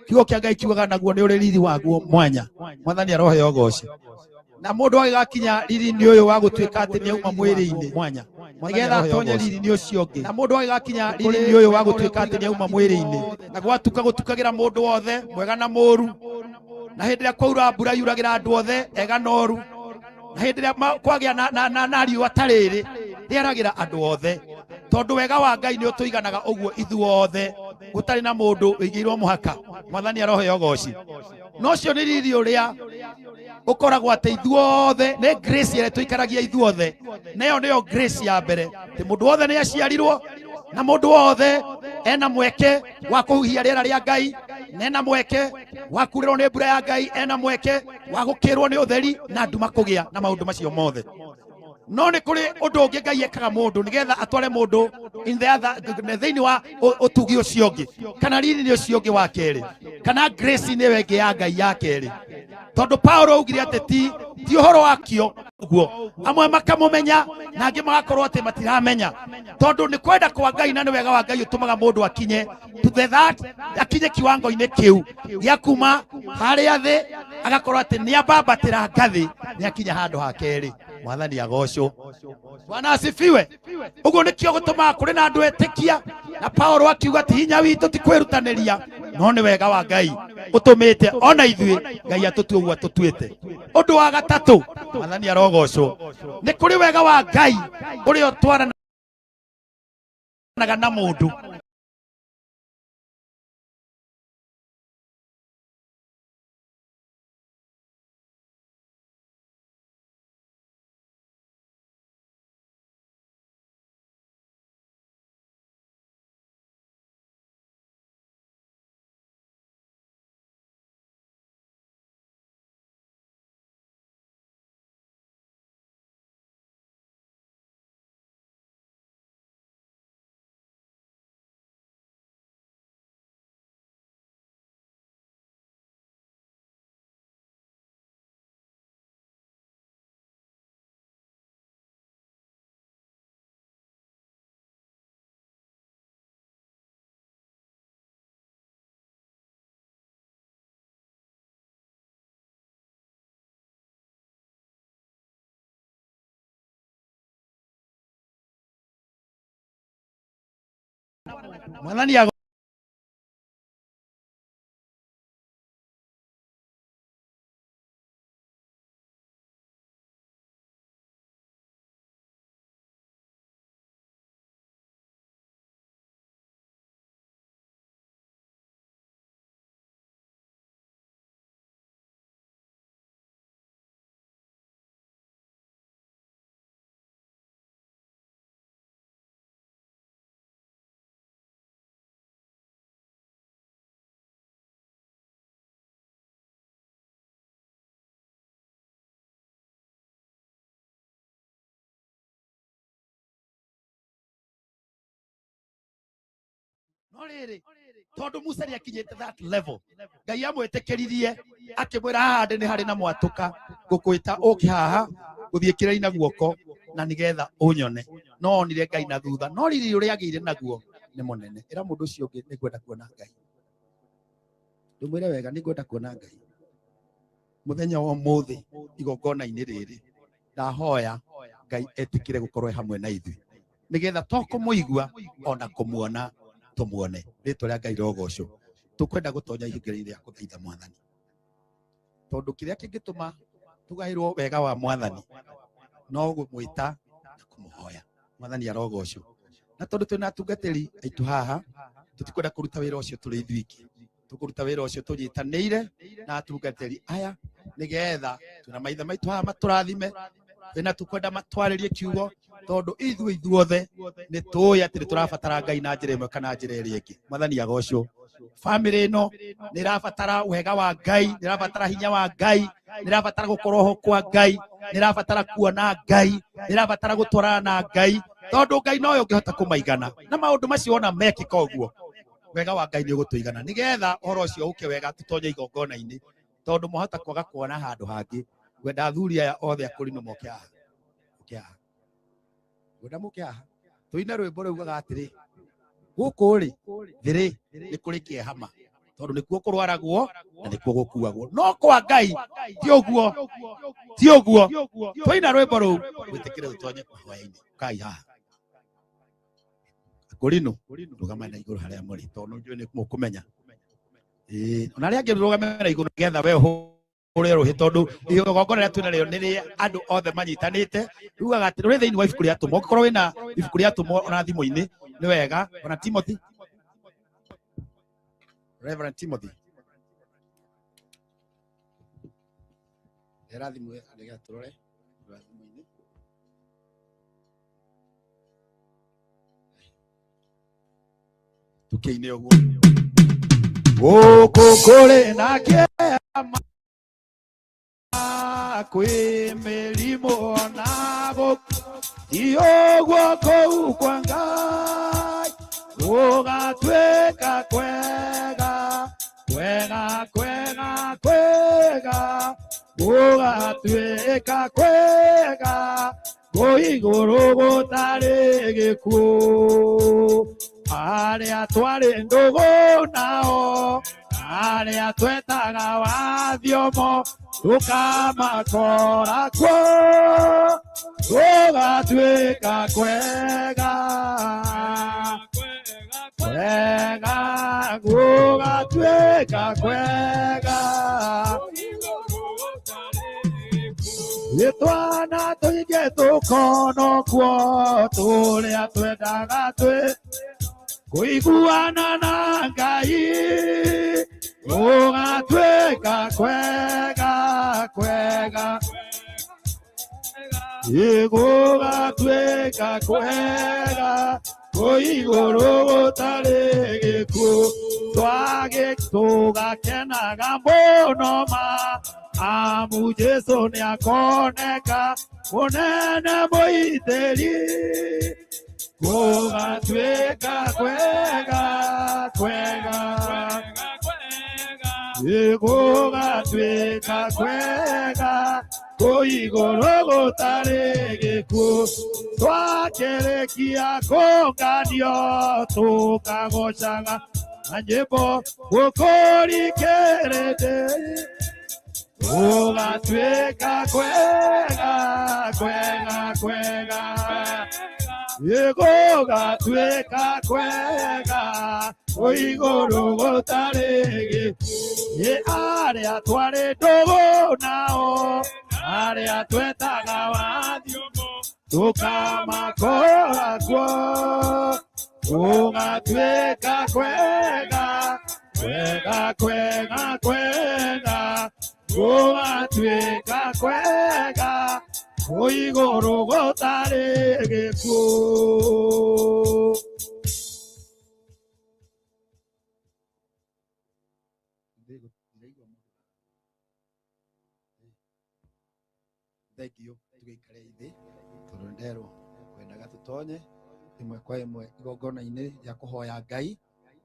kiugo kĩa Ngai kiugaga naguo nĩ ũrĩ riri waguo mwanya. Mwathani aroheo ũgoci. Na mũndũ agĩgakinya riri-inĩ ũyũ wa gũtuĩka atĩ nĩ auma mwĩrĩ-inĩ mwanya, nĩgetha atonye riri-inĩ ũcio ũngĩ. Na mũndũ agĩgakinya riri-inĩ ũyũ wa gũtuĩka atĩ nĩ auma mwĩrĩ-inĩ, na gwatuka gũtukagĩra mũndũ wothe mwega na mũru, na hĩndĩ ĩrĩa kwaura mbura yuragĩra andũ othe ega na oru, na hĩndĩ ĩrĩa kwagĩa na riũa ta rĩrĩ rĩaragĩra andũ othe, tondũ wega wa Ngai nĩ ũtũiganaga ũguo ithuothe, gũtarĩ na mũndũ wĩigĩirwo mũhaka. Mwathani aroheo ũgoci. No ũcio nĩ riri ũrĩa ũkoragwo atĩ ithuothe nĩ grace ĩrĩa tũikaragia ithuothe, nayo nĩyo grace ya mbere, atĩ mũndũ wothe nĩ aciarirwo, na mũndũ wothe ena mweke wa kũhuhia rĩera rĩa Ngai, na ena mweke wa kurĩrwo nĩ mbura ya Ngai, ena mweke wa gũkĩrwo nĩ ũtheri na nduma kũgĩa na maũndũ macio mothe. No nĩ kũrĩ ũndũ ũngĩ Ngai ekaga mũndũ nĩgetha atware mũndũ in the other, thĩinĩ wa ũtugi ũcio ũngĩ, kana riri-inĩ ũcio ũngĩ wa kerĩ, kana grace-inĩ ĩyo ĩngĩ ya Ngai ya kerĩ. Tondũ Paulo augire atĩ ti ũhoro wakio ũguo, amwe makamũmenya na angĩ magakorwo atĩ matiramenya, tondũ nĩ kwenda kwa Ngai na nĩ wega wa Ngai ũtũmaga mũndũ akinye to the that, akinye kiwango-inĩ kĩu gĩa kuma harĩa thĩ, agakorwo atĩ nĩ ambambatĩra ngathĩ, nĩ akinya handũ ha kerĩ. Mwathani agocwo. Bwana asifiwe. Ũguo nĩkĩo gũtũmaga kũrĩ na andũ etĩkia, na Paulo akiuga ti hinya witũ ti kwĩrutanĩria, no nĩ wega wa Ngai ũtũmĩte ona ithuĩ Ngai atũtue ũguo atũtuĩte. Ũndũ wa gatatũ, Mwathani arogocwo, nĩ kũrĩ wega wa Ngai ũrĩa ũtwaranaga na mũndũ. Mwathani no rĩrĩ, tondũ Musa nĩ akinyĩte that level, Ngai amwĩtĩkĩririe akĩmwĩra haha ndĩ nĩ harĩ na mwatũka, ngũkwĩta ũke haha gũthiĩ kĩrĩra na guoko na nĩgetha ũnyone. No onire Ngai na thutha, no riri ũrĩa agĩire naguo nĩ mũnene. Ĩra mũndũ ũcio ũngĩ, nĩ ngwenda kuona Ngai. Ndũmwĩre wega, nĩ ngwenda kuona Ngai. Mũthenya wa ũmũthĩ igongona-inĩ rĩrĩ, ndahoya Ngai etĩkĩre gũkorwo e hamwe na ithuĩ, nĩgetha to kũmũigua ona kũmuona tũmuone. Rĩtwa rĩa Ngai rogocwo. Tũkwenda gũtonya ihinda-inĩ rĩa kũthaitha Mwathani, tondũ kĩrĩa kĩngĩtũma tũgaĩrwo wega wa Mwathani no gũmwĩta na kũmũhoya. Mwathani arogocwo. Na tondu twina atungatĩri aitũ haha, tũtikwenda kũruta wĩra ũcio tũrĩ ithuiki, tũkũruta wĩra ũcio tũnyitanĩire na atungatĩri aya, nĩgetha twĩna maithe maitũ haha matũrathime, twĩna tũkwenda matwarĩrie kiugo, tondu ithuĩ ithuothe nĩ tũĩ atĩ nĩ tũrabatara Ngai na njĩra ĩmwe kana njĩra ĩrĩa ĩngĩ. Mwathani agocwo. Famĩlĩ ĩno nĩ ĩrabatara wega wa Ngai, nĩ ĩrabatara hinya wa Ngai, nĩ ĩrabatara gũkorwo ho kwa Ngai, nĩ ĩrabatara kuona Ngai, nĩ ĩrabatara gũtwarana na Ngai, tondu Ngai nowe ũngĩhota kũmaigana. Na maũndũ macio wona mekĩka ũguo, wega wa Ngai nĩ ũgũtũigana, nĩgetha ũhoro ũcio ũke wega tũtonye igongona-inĩ, tondu mwahota kwaga kuona handũ hangĩ. Ngwenda athuri aya othe akũrinũ moke haha, moke haha, ngwenda moke haha tũine rwĩmbo rũugaga atĩrĩ, gũkũ rĩ thĩ rĩ nĩ kũrĩ kĩeha ma, tondũ nĩkuo kũrwaragwo na nĩkuo gũkuagwo, no kwa Ngai ti ũguo, ti ũguo. Twaina rwĩmbo rũu wĩtĩkĩre ũtonye mahoya-inĩ. Kai haha akũrinũ, rũgama na igũrũ harĩa mũrĩ, tondũ njũĩ nĩ mũkũmenya. Ĩĩ, ona arĩa angĩ rũgame na igũrũ nĩgetha we ũhũre rũhĩ, tondũ igongona rĩrĩa twĩna rĩo nĩ rĩa andũ othe manyitanĩte. Rugaga atĩ rũrĩ thĩinĩ wa ibuku rĩa Atũmwo. Ũngĩkorwo wĩna ibuku rĩa Atũmwo ona thimũ-inĩ nĩ wega. Ona Timothy, Reverend Timothy, era thimũ nĩgetha tũrore thimũ-inĩ. Tũkĩine ũguo, gũkũ kũrĩ na kĩeha kwĩ mĩrimũ ona gũkũ ti ũguo kũu kwa Ngai gũgatuĩka kwega, kwega, kwega, kwega, gũgatuĩka kwega, kũu igũrũ gũtarĩ gĩkuũ. Arĩa twarĩ ndũgũ nao, arĩa twetaga wathiomo, tũkamakora kuo, gũgatuĩka kwega, kwega, gũgatuĩka kwega. Twana tũingĩ tũkonokwo, tũrĩa twendaga twĩ kũiguana na Ngai, gũgatuĩka kwega, kwega, gũgatuĩka kwega, kũu igũrũ gũtarĩ gĩkuũ. Tũgakenaga mũno ma, amu Jesũ nĩakoneka, mũnene mũitĩri, gũgatuĩka kwega, kwega, gũgatuĩka kwega, kũu igũrũ gũtarĩ gĩkuũ. Twakĩrĩkia kũnganio, tũkagocaga na nyĩmbo gũkũrikĩrĩte, gũgatuĩka kwega, kwega, kwega, gũgatuĩka kwega, kũu igũrũ gũtarĩ gĩkuũ. Arĩa twarĩ ndũgũ nao, arĩa twetaga wathiomo, tũkamakora kuo, gũgatuĩka kwega, kwega, kwega, kwega, gũgatuĩka kwega, kũu igũrũ gũtarĩ gĩkuũ. Thank you. Tũgĩikare thĩ tondũ nderwo kwendaga tũtonye ĩmwe kwa ĩmwe igongona-inĩ rĩa kũhoya Ngai,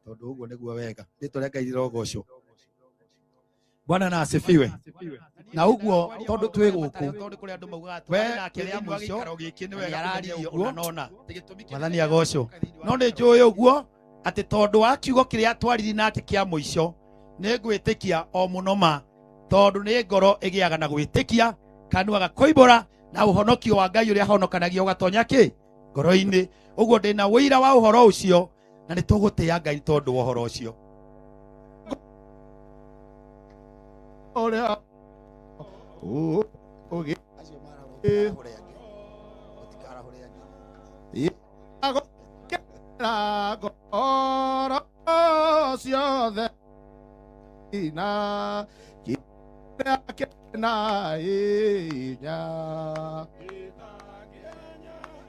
tondũ ũguo nĩguo wega. Rĩtwa rĩa Ngai rĩrogocwo. Bwana na asifiwe. Na ũguo tondũ twĩ gũkũ, we kĩrĩa mũico nĩararirie ũguo, Mwathani agocwo. No nĩ njũĩ ũguo atĩ tondũ wa kiugo kĩrĩa twaririe nake kĩa mũico, nĩ ngwĩtĩkia o mũno ma, tondũ nĩ ngoro ĩgĩaga na gwĩtĩkia, kanua gakoimbũra, na ũhonokio wa Ngai ũrĩa honokanagia ũgatonya kĩ ngoro-inĩ. Ũguo ndĩna ũira wa ũhoro ũcio, na nĩ tũgũtĩĩa Ngai tondũ wa ũhoro ũcio. Ũrĩa ũgĩ Ciothe na kĩrĩa na hinya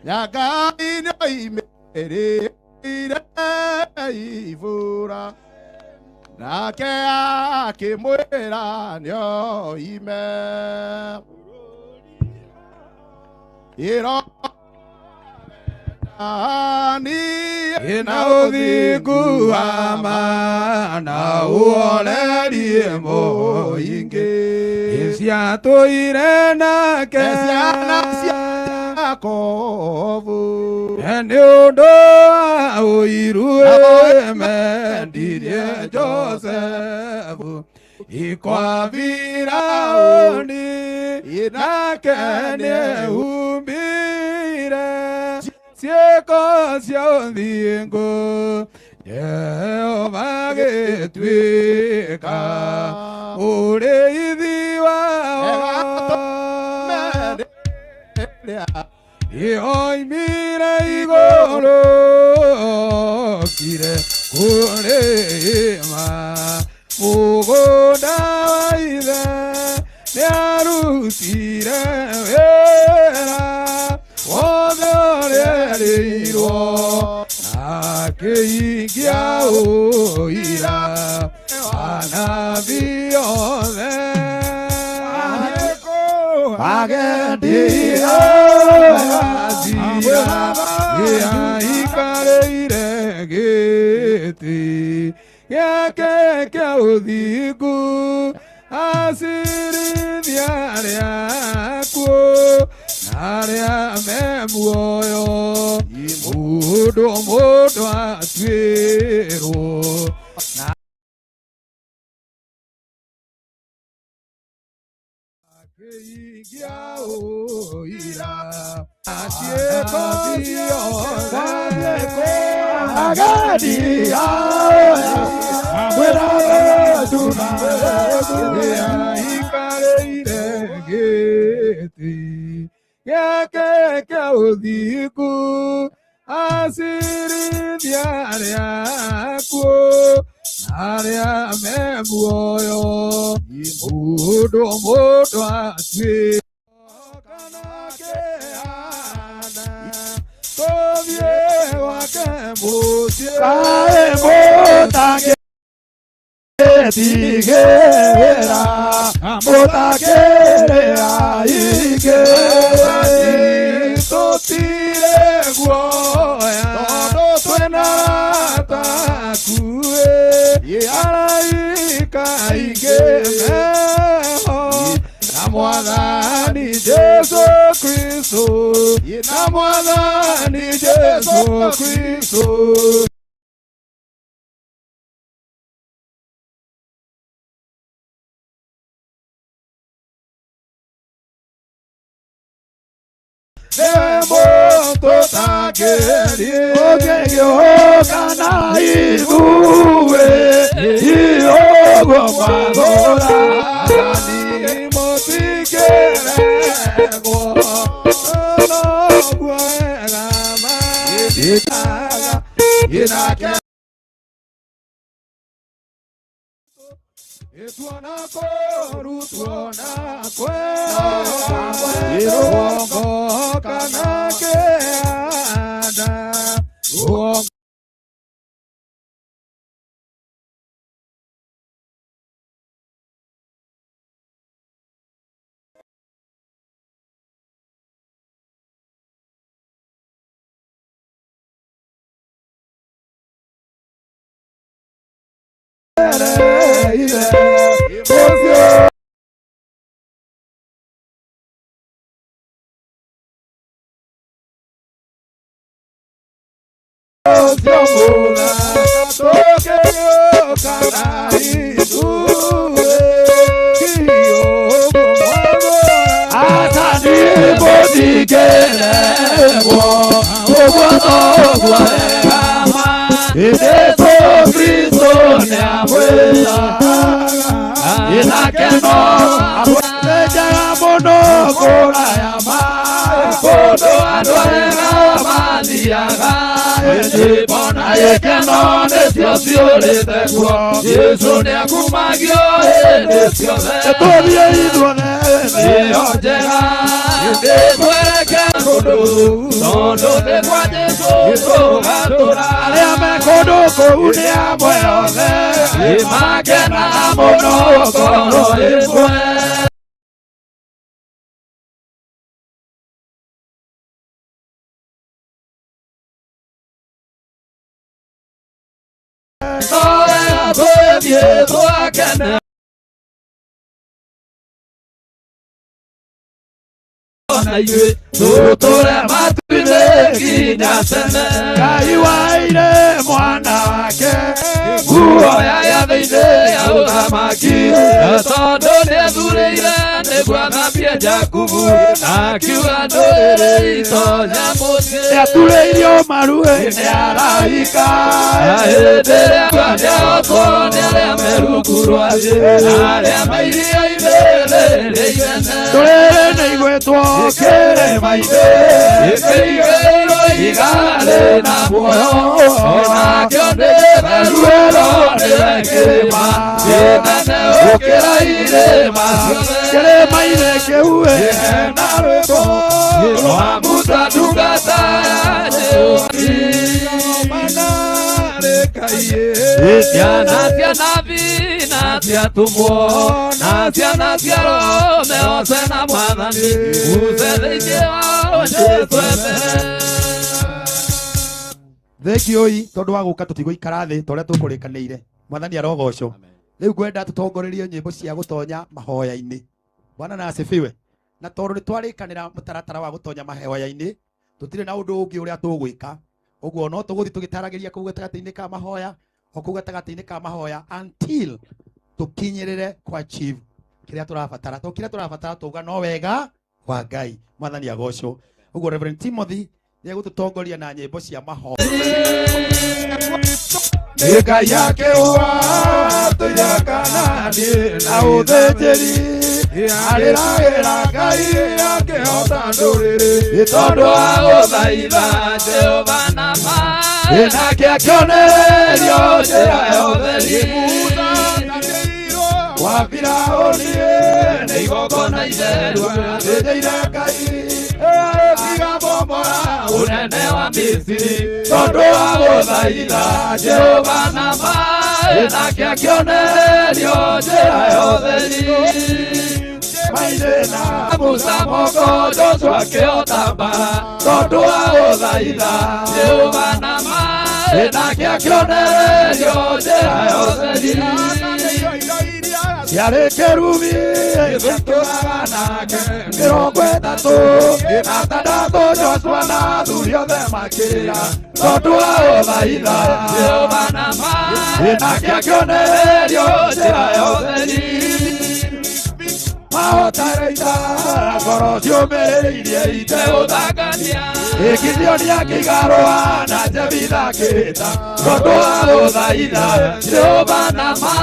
ya Ngai nĩoimĩrĩire ibura nake akĩmwĩra nĩoime ĩro na ũthingu wa ma na ũhorerie mũingĩ ciatũire nake ciana cia Jakobu nĩ ũndũ wa ũiru mendirie Josefu ikwa Firaũni nake nĩehumbire ciĩko cia ũthingu Jehova gĩtuĩka ũrĩithi wao Ioimire igũrũ okire kũrĩma mũgũnda wa ithe nĩarutire wĩra wothe ũrĩa erĩirwo akĩhingia ũira anabii othe agendire aikarĩire gĩtĩ gĩake kĩa ũthingu acirithia arĩa akuũ na arĩa me muoyo mũndũ mũndũ atuĩrwo na akĩhingia ũira ciĩko ciothe Agadia aikarĩire gĩtĩ gĩake kĩa ũthingu acirithia arĩa akuũ na arĩa me muoyo mũndũ mũndũ atuĩ tũthiĩ gwake mũciĩ Kaĩ mũtangĩtigĩra mũtangĩrĩa ingĩ tũtire guoya tondũ twĩna arata akuĩ araika aingĩ meho na Mwathani Jesu Kristo na Mwathani Jesu Kristo. Ũngĩgĩũka na ithuĩ iũguo mwathũra Mũtingĩregwo noguo wega mathiaga nake tuona kũrutwo na kwera rũgongo kana kĩanda rũgongo ũcio ũcio mũna tũkĩũka na ithuĩ kĩũguo mwathũra Athani mũtingĩregwo ũguo noguo wega ma Jesu Kristo nĩamwĩraga nake no amwenjaga mũno kũraya ma kũndũ andũ arĩa mathiaga Nyĩmbo na gĩkeno nĩcio ciũrĩte kuo. Jesũ nĩakumagio hĩndĩ ciothe. Tũthiĩ ithuothe. Ĩyo njega ĩtwerekere kũndũ tondũ nĩ kwa Jesũ tũgatũra. Arĩa me kũndũ kũu nĩ amwe othe. Nĩmakenaga mũno ngoro ĩmwe. Wega tũthiĩ twakene na ithuĩ tũtũre matu-inĩ nginya tene. Ngai waire mwana wake Nguo ya gĩathĩ-inĩ ya ũthamaki tondũ nĩethurĩire nĩguo athambie Jakubu akiuga ndũrĩrĩ itonya mũciĩ. Nĩaturĩirio maru-ĩ nĩ araika. Hĩndĩ ĩrĩa nĩahotwo nĩ arĩa me rungu rwa thĩ na arĩa me iria-inĩ rĩrĩa inene. Ndũrĩrĩ nĩigwĩtwo kĩrĩma-inĩ. Ĩkĩigĩrĩirwo ihiga rĩna muoyo onakĩo nĩ gĩtheru ĩro nĩwe kĩrĩma kĩnene gũkĩra irĩma ciothe. Kĩrĩma-inĩ kĩu-ĩ hena rwĩmbo rwa Musa ndungata ya Jehova. Ciana cia nabii na cia atũmwo na ciana cia arũme othe na Mwathani Musa thĩinĩ wao Jesũ e mbere. Thengiũi tondũ wa gũka tũtigũikara thĩ ta ũrĩa tũkũrĩkanĩire. Mwathani arogocwo. Rĩu ngwenda tũtongorerie nyĩmbo cia gũtonya mahoya-inĩ. Bwana na asifiwe. Na tondũ nĩtwarĩkanĩra mũtaratara wa gũtonya mahoya-inĩ, tũtirĩ na ũndũ ũngĩ ũrĩa tũgwĩka. Ũguo no tũgũthiĩ tũgĩtaragĩria kũu gatagatĩ-inĩ ka mahoya, o kũu gatagatĩ-inĩ ka mahoya until tũkinyĩrĩre kwa achieve kĩrĩa tũrabatara. To kĩrĩa tũrabatara tauga no wega wa Ngai. Mwathani agocwo. Ũguo Reverend Timothy nĩegũtũtongoria na nyĩmbo cia mahoya. Nĩ Ngai akĩũa tũire Kanaani na ũthĩnjĩri arĩragĩra Ngai akĩhota ndũrĩrĩ tondũ wa gũthaitha Jehova na ma nake akĩonererio njĩra ya ũtheri. Wa Firaũni nĩ igongona itheru athĩnjĩire Ngai ĩtiga bomora ũnene wa Misiri tondũ wa gũthaitha Jehova na ma nake akĩonererio njĩra ya ũtheri. Maithe na Musa moko Joshua akĩhota mbara tondũ wa gũthaitha Jehova na ma nake akĩonererio njĩra ya ũtheri. Ciarĩ kĩrumi gĩtũraga nake 36 Joshua na athuri othe makĩrĩra tondũ wa gũthaitha Jehova na ma nake akĩonererio njĩra ya ũtheri. Mahotare ita ngoro ciũmĩrĩirie itegũthangania Gideoni akĩgarũa na Jebitha akĩhĩta tondũ wa gũthaitha Jehova na ma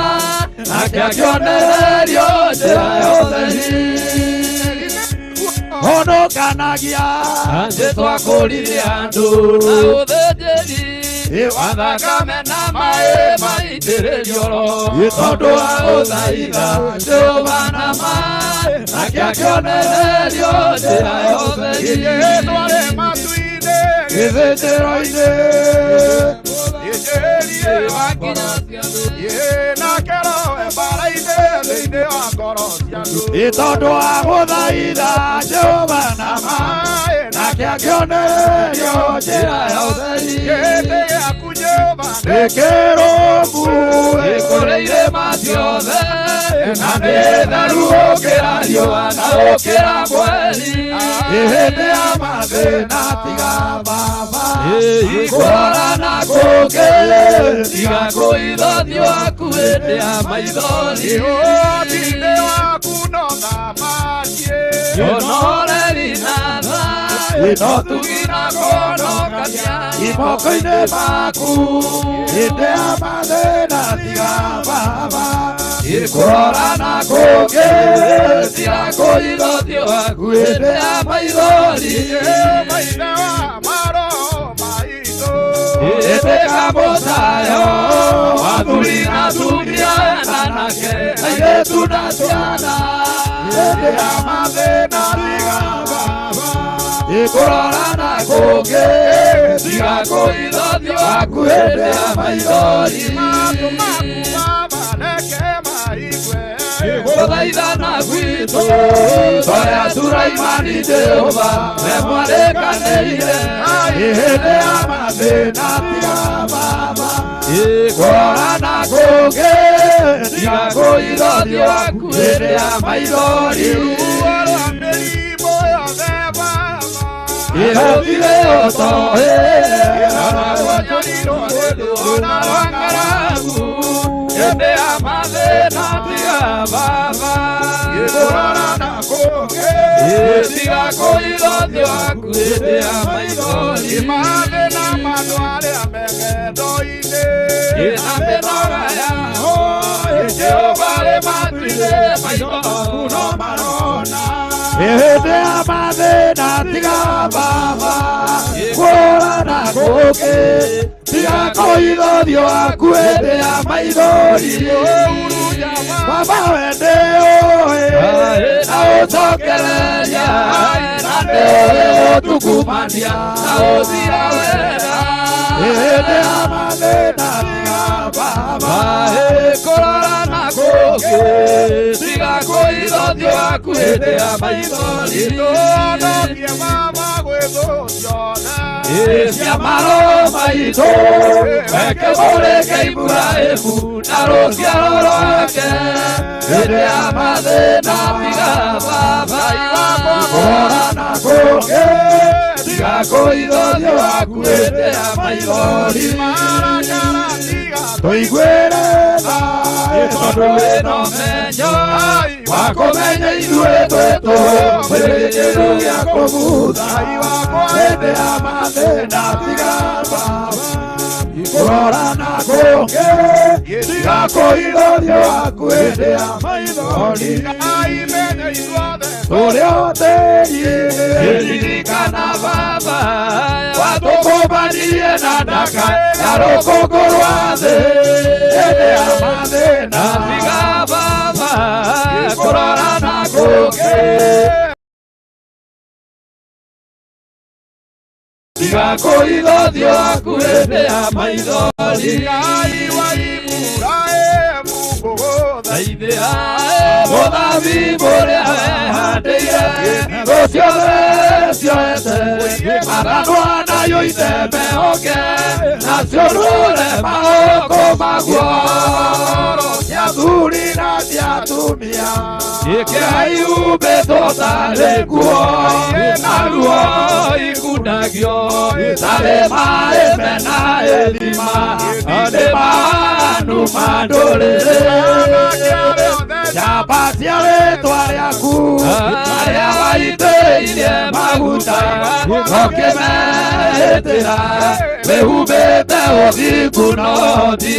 nake akĩonererio njĩra ya ũtheri. Honokanagia Nĩtwakũririe andũ na ũthĩnjĩri wa thakame na maĩ maitĩrĩrio roho tondũ wa gũthaitha Jehova na ma nake akĩonererio njĩra ya ũtheri. Gĩthĩnjĩro-inĩ tondũ wa gũthaitha Jehova na ma nake akĩonererio njĩra ya ũtheri. Nĩ kĩrũmu Ĩkũrĩ irĩma ciothe na nĩ theru gũkĩra riũa na gũkĩra mweri. Hĩndĩ ya mathĩna tiga baba Kũrora na kũngĩ tiga kũitho ũthiũ waku hĩndĩ ya maithori. Ũnoreri na tha no tugi na kũhonokania moko-inĩ maku hĩndĩ ya mathĩna tiga baba Kũrora na kũngĩ tiga kũitho ũthiũ waku hĩndĩ ya maithori. Ĩtĩka mũcayo athuri na atumia anake airĩtu na ciana hĩndĩ ya mathĩna tiga baba ĩkũrora na kũngĩ tiga kũhitha ũthiũ waku hĩndĩ ya maithori gũthaithana gwitũ toya Suraimani Jehova we mwarĩkanĩire hĩndĩ ya mathĩna tiga baba kũrora na kũngĩ tiga kũhitha ũthiũ waku hĩndĩ ya maithori ĩhũthire ũtoĩ ona rwa ng'aragu hĩndĩ ya mathĩna tiga baba kũrora na kũngĩ tiga kũhitha ũthiũ waku hĩndĩ ya maithori mathĩna ma andũ arĩa me ng'endo-inĩ na mĩnoga yao Jehova rĩ matuire maitho maku no marona hĩndĩ ya mathĩna tiga baba kũrora na kũngĩ tiga kũhitha ũthiũ waku hĩndĩ ya maithori baba we nĩũĩ na ũcokereria na nĩũĩ gũtungumania na ũthira wega hĩndĩ ya mathĩna tiga baba kũrora na kũngĩ tiga kũhitha ũthiũ waku hĩndĩ ya maithori tũhonokie baba gwĩ thũ ciothe cia maroho maitũ weke mũrĩke Iburahĩmu na rũciaro rwake hĩndĩ ya mathĩna tiga baba kũrora na kũngĩ tiga kũhitha ũthiũ waku hĩndĩ ya maithori tũiguĩre tha tondũ wĩna ũmenyo wa kũmenya ithuĩ twĩ tũhũ kĩrĩkĩro gĩa kũgutha hĩndĩ ya mathĩna tiga baba kũrora na kũngĩ tiga kũhitha ũthiũ waku hĩndĩ ya maithori tũrĩ otĩri ririkana baba watũkũmbanirie na ndaka ya rũkũngũ rwa thĩ hĩndĩ ya mathĩna tiga baba kũrora na kũngĩ tiga kũhitha ũthiũ waku hĩndĩ ya maithori thaithia mũthabibũ ũrĩa wehandĩire thũ ciothe cioete mathandũa nayo ithembe oke nacio ndũre maũkũ maguo cia athuri na cia atumia ĩkĩra ihumbĩtwo tarĩ nguo naruo ikundagio tarĩ maĩ mena ithima nĩ maanu ma ndũrĩrĩ njamba cia rĩtwa rĩaku arĩa waitĩrĩirie maguta ũkĩmehĩtĩra wĩhumbĩte ũthingu na ũhoti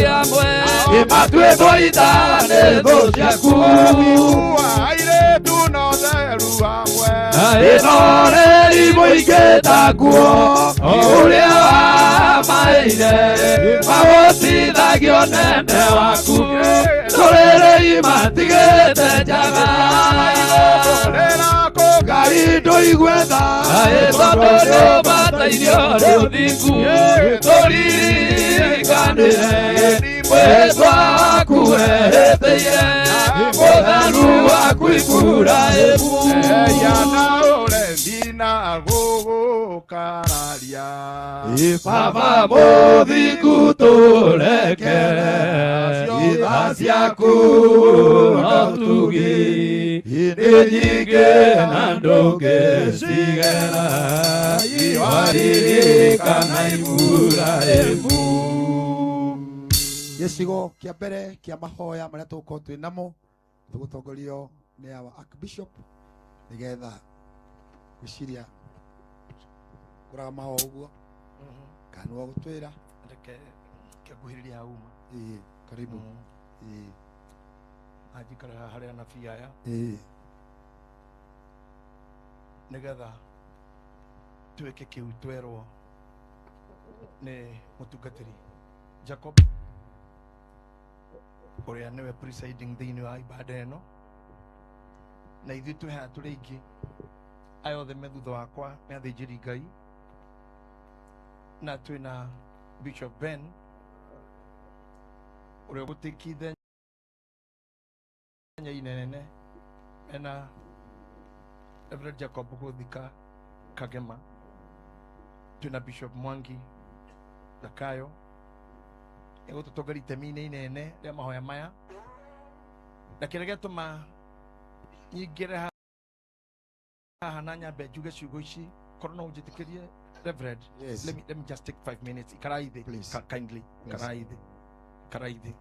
ĩmatuĩtwo ita nĩ thũ ciaku ĩnoreri mũingĩ taguo ũrĩa wamaheire mawocithagio nene waku ndũrĩrĩ imatigĩte njaga Ngai ndũigue tha tondũ nĩũbatairio nĩ ũthingu tũririkanĩre mwĩtwa waku wehĩtĩire mũtheru waku Iburahĩmu na ũremi na gũgũkararia Baba mũthingu tũrekere itha ciaku na ũtugi nĩ nyingĩ na ndũngĩcigera iwaririkana Iburahĩmu. Gĩcigo kĩa mbere kĩa mahoya marĩa tũgũkorwo twĩ namo tũgũtongorio nĩ our Archbishop nĩgetha gwĩciria kũraga mahoya ũguo kana nĩwe ũgũtwĩra reke kĩanguhĩrĩria hau uma. Ĩĩ, karibu. Ĩĩ, anjikara haha harĩa anabii aya ĩĩ, nĩgetha twĩke kĩu twerwo Nĩ mũtungatĩri Jacob ũrĩa nĩwe presiding thĩinĩ wa ibada ĩno, na ithuĩ twĩ haha tũrĩ aingĩ, aya othe me thutha wakwa nĩ athĩnjĩri Ngai, na twĩna Bishop Ben ũrĩa ũgũtĩki ithenya inene mena Reverend Jacob gũthika Kagema, twĩna Bishop Mwangi Zakayo egũtũtongoria itemi-inĩ inene rĩa mahoya maya, na kĩrĩa gĩatũma nyingĩre haha na nyambe njuge ciugo ici, korwo no ũnjĩtĩkĩrie Reverend. Yes. Let me just take 5 minutes. Ikarai thĩ. Please. Kindly. Please. Ikarai thĩ. Ikarai thĩ.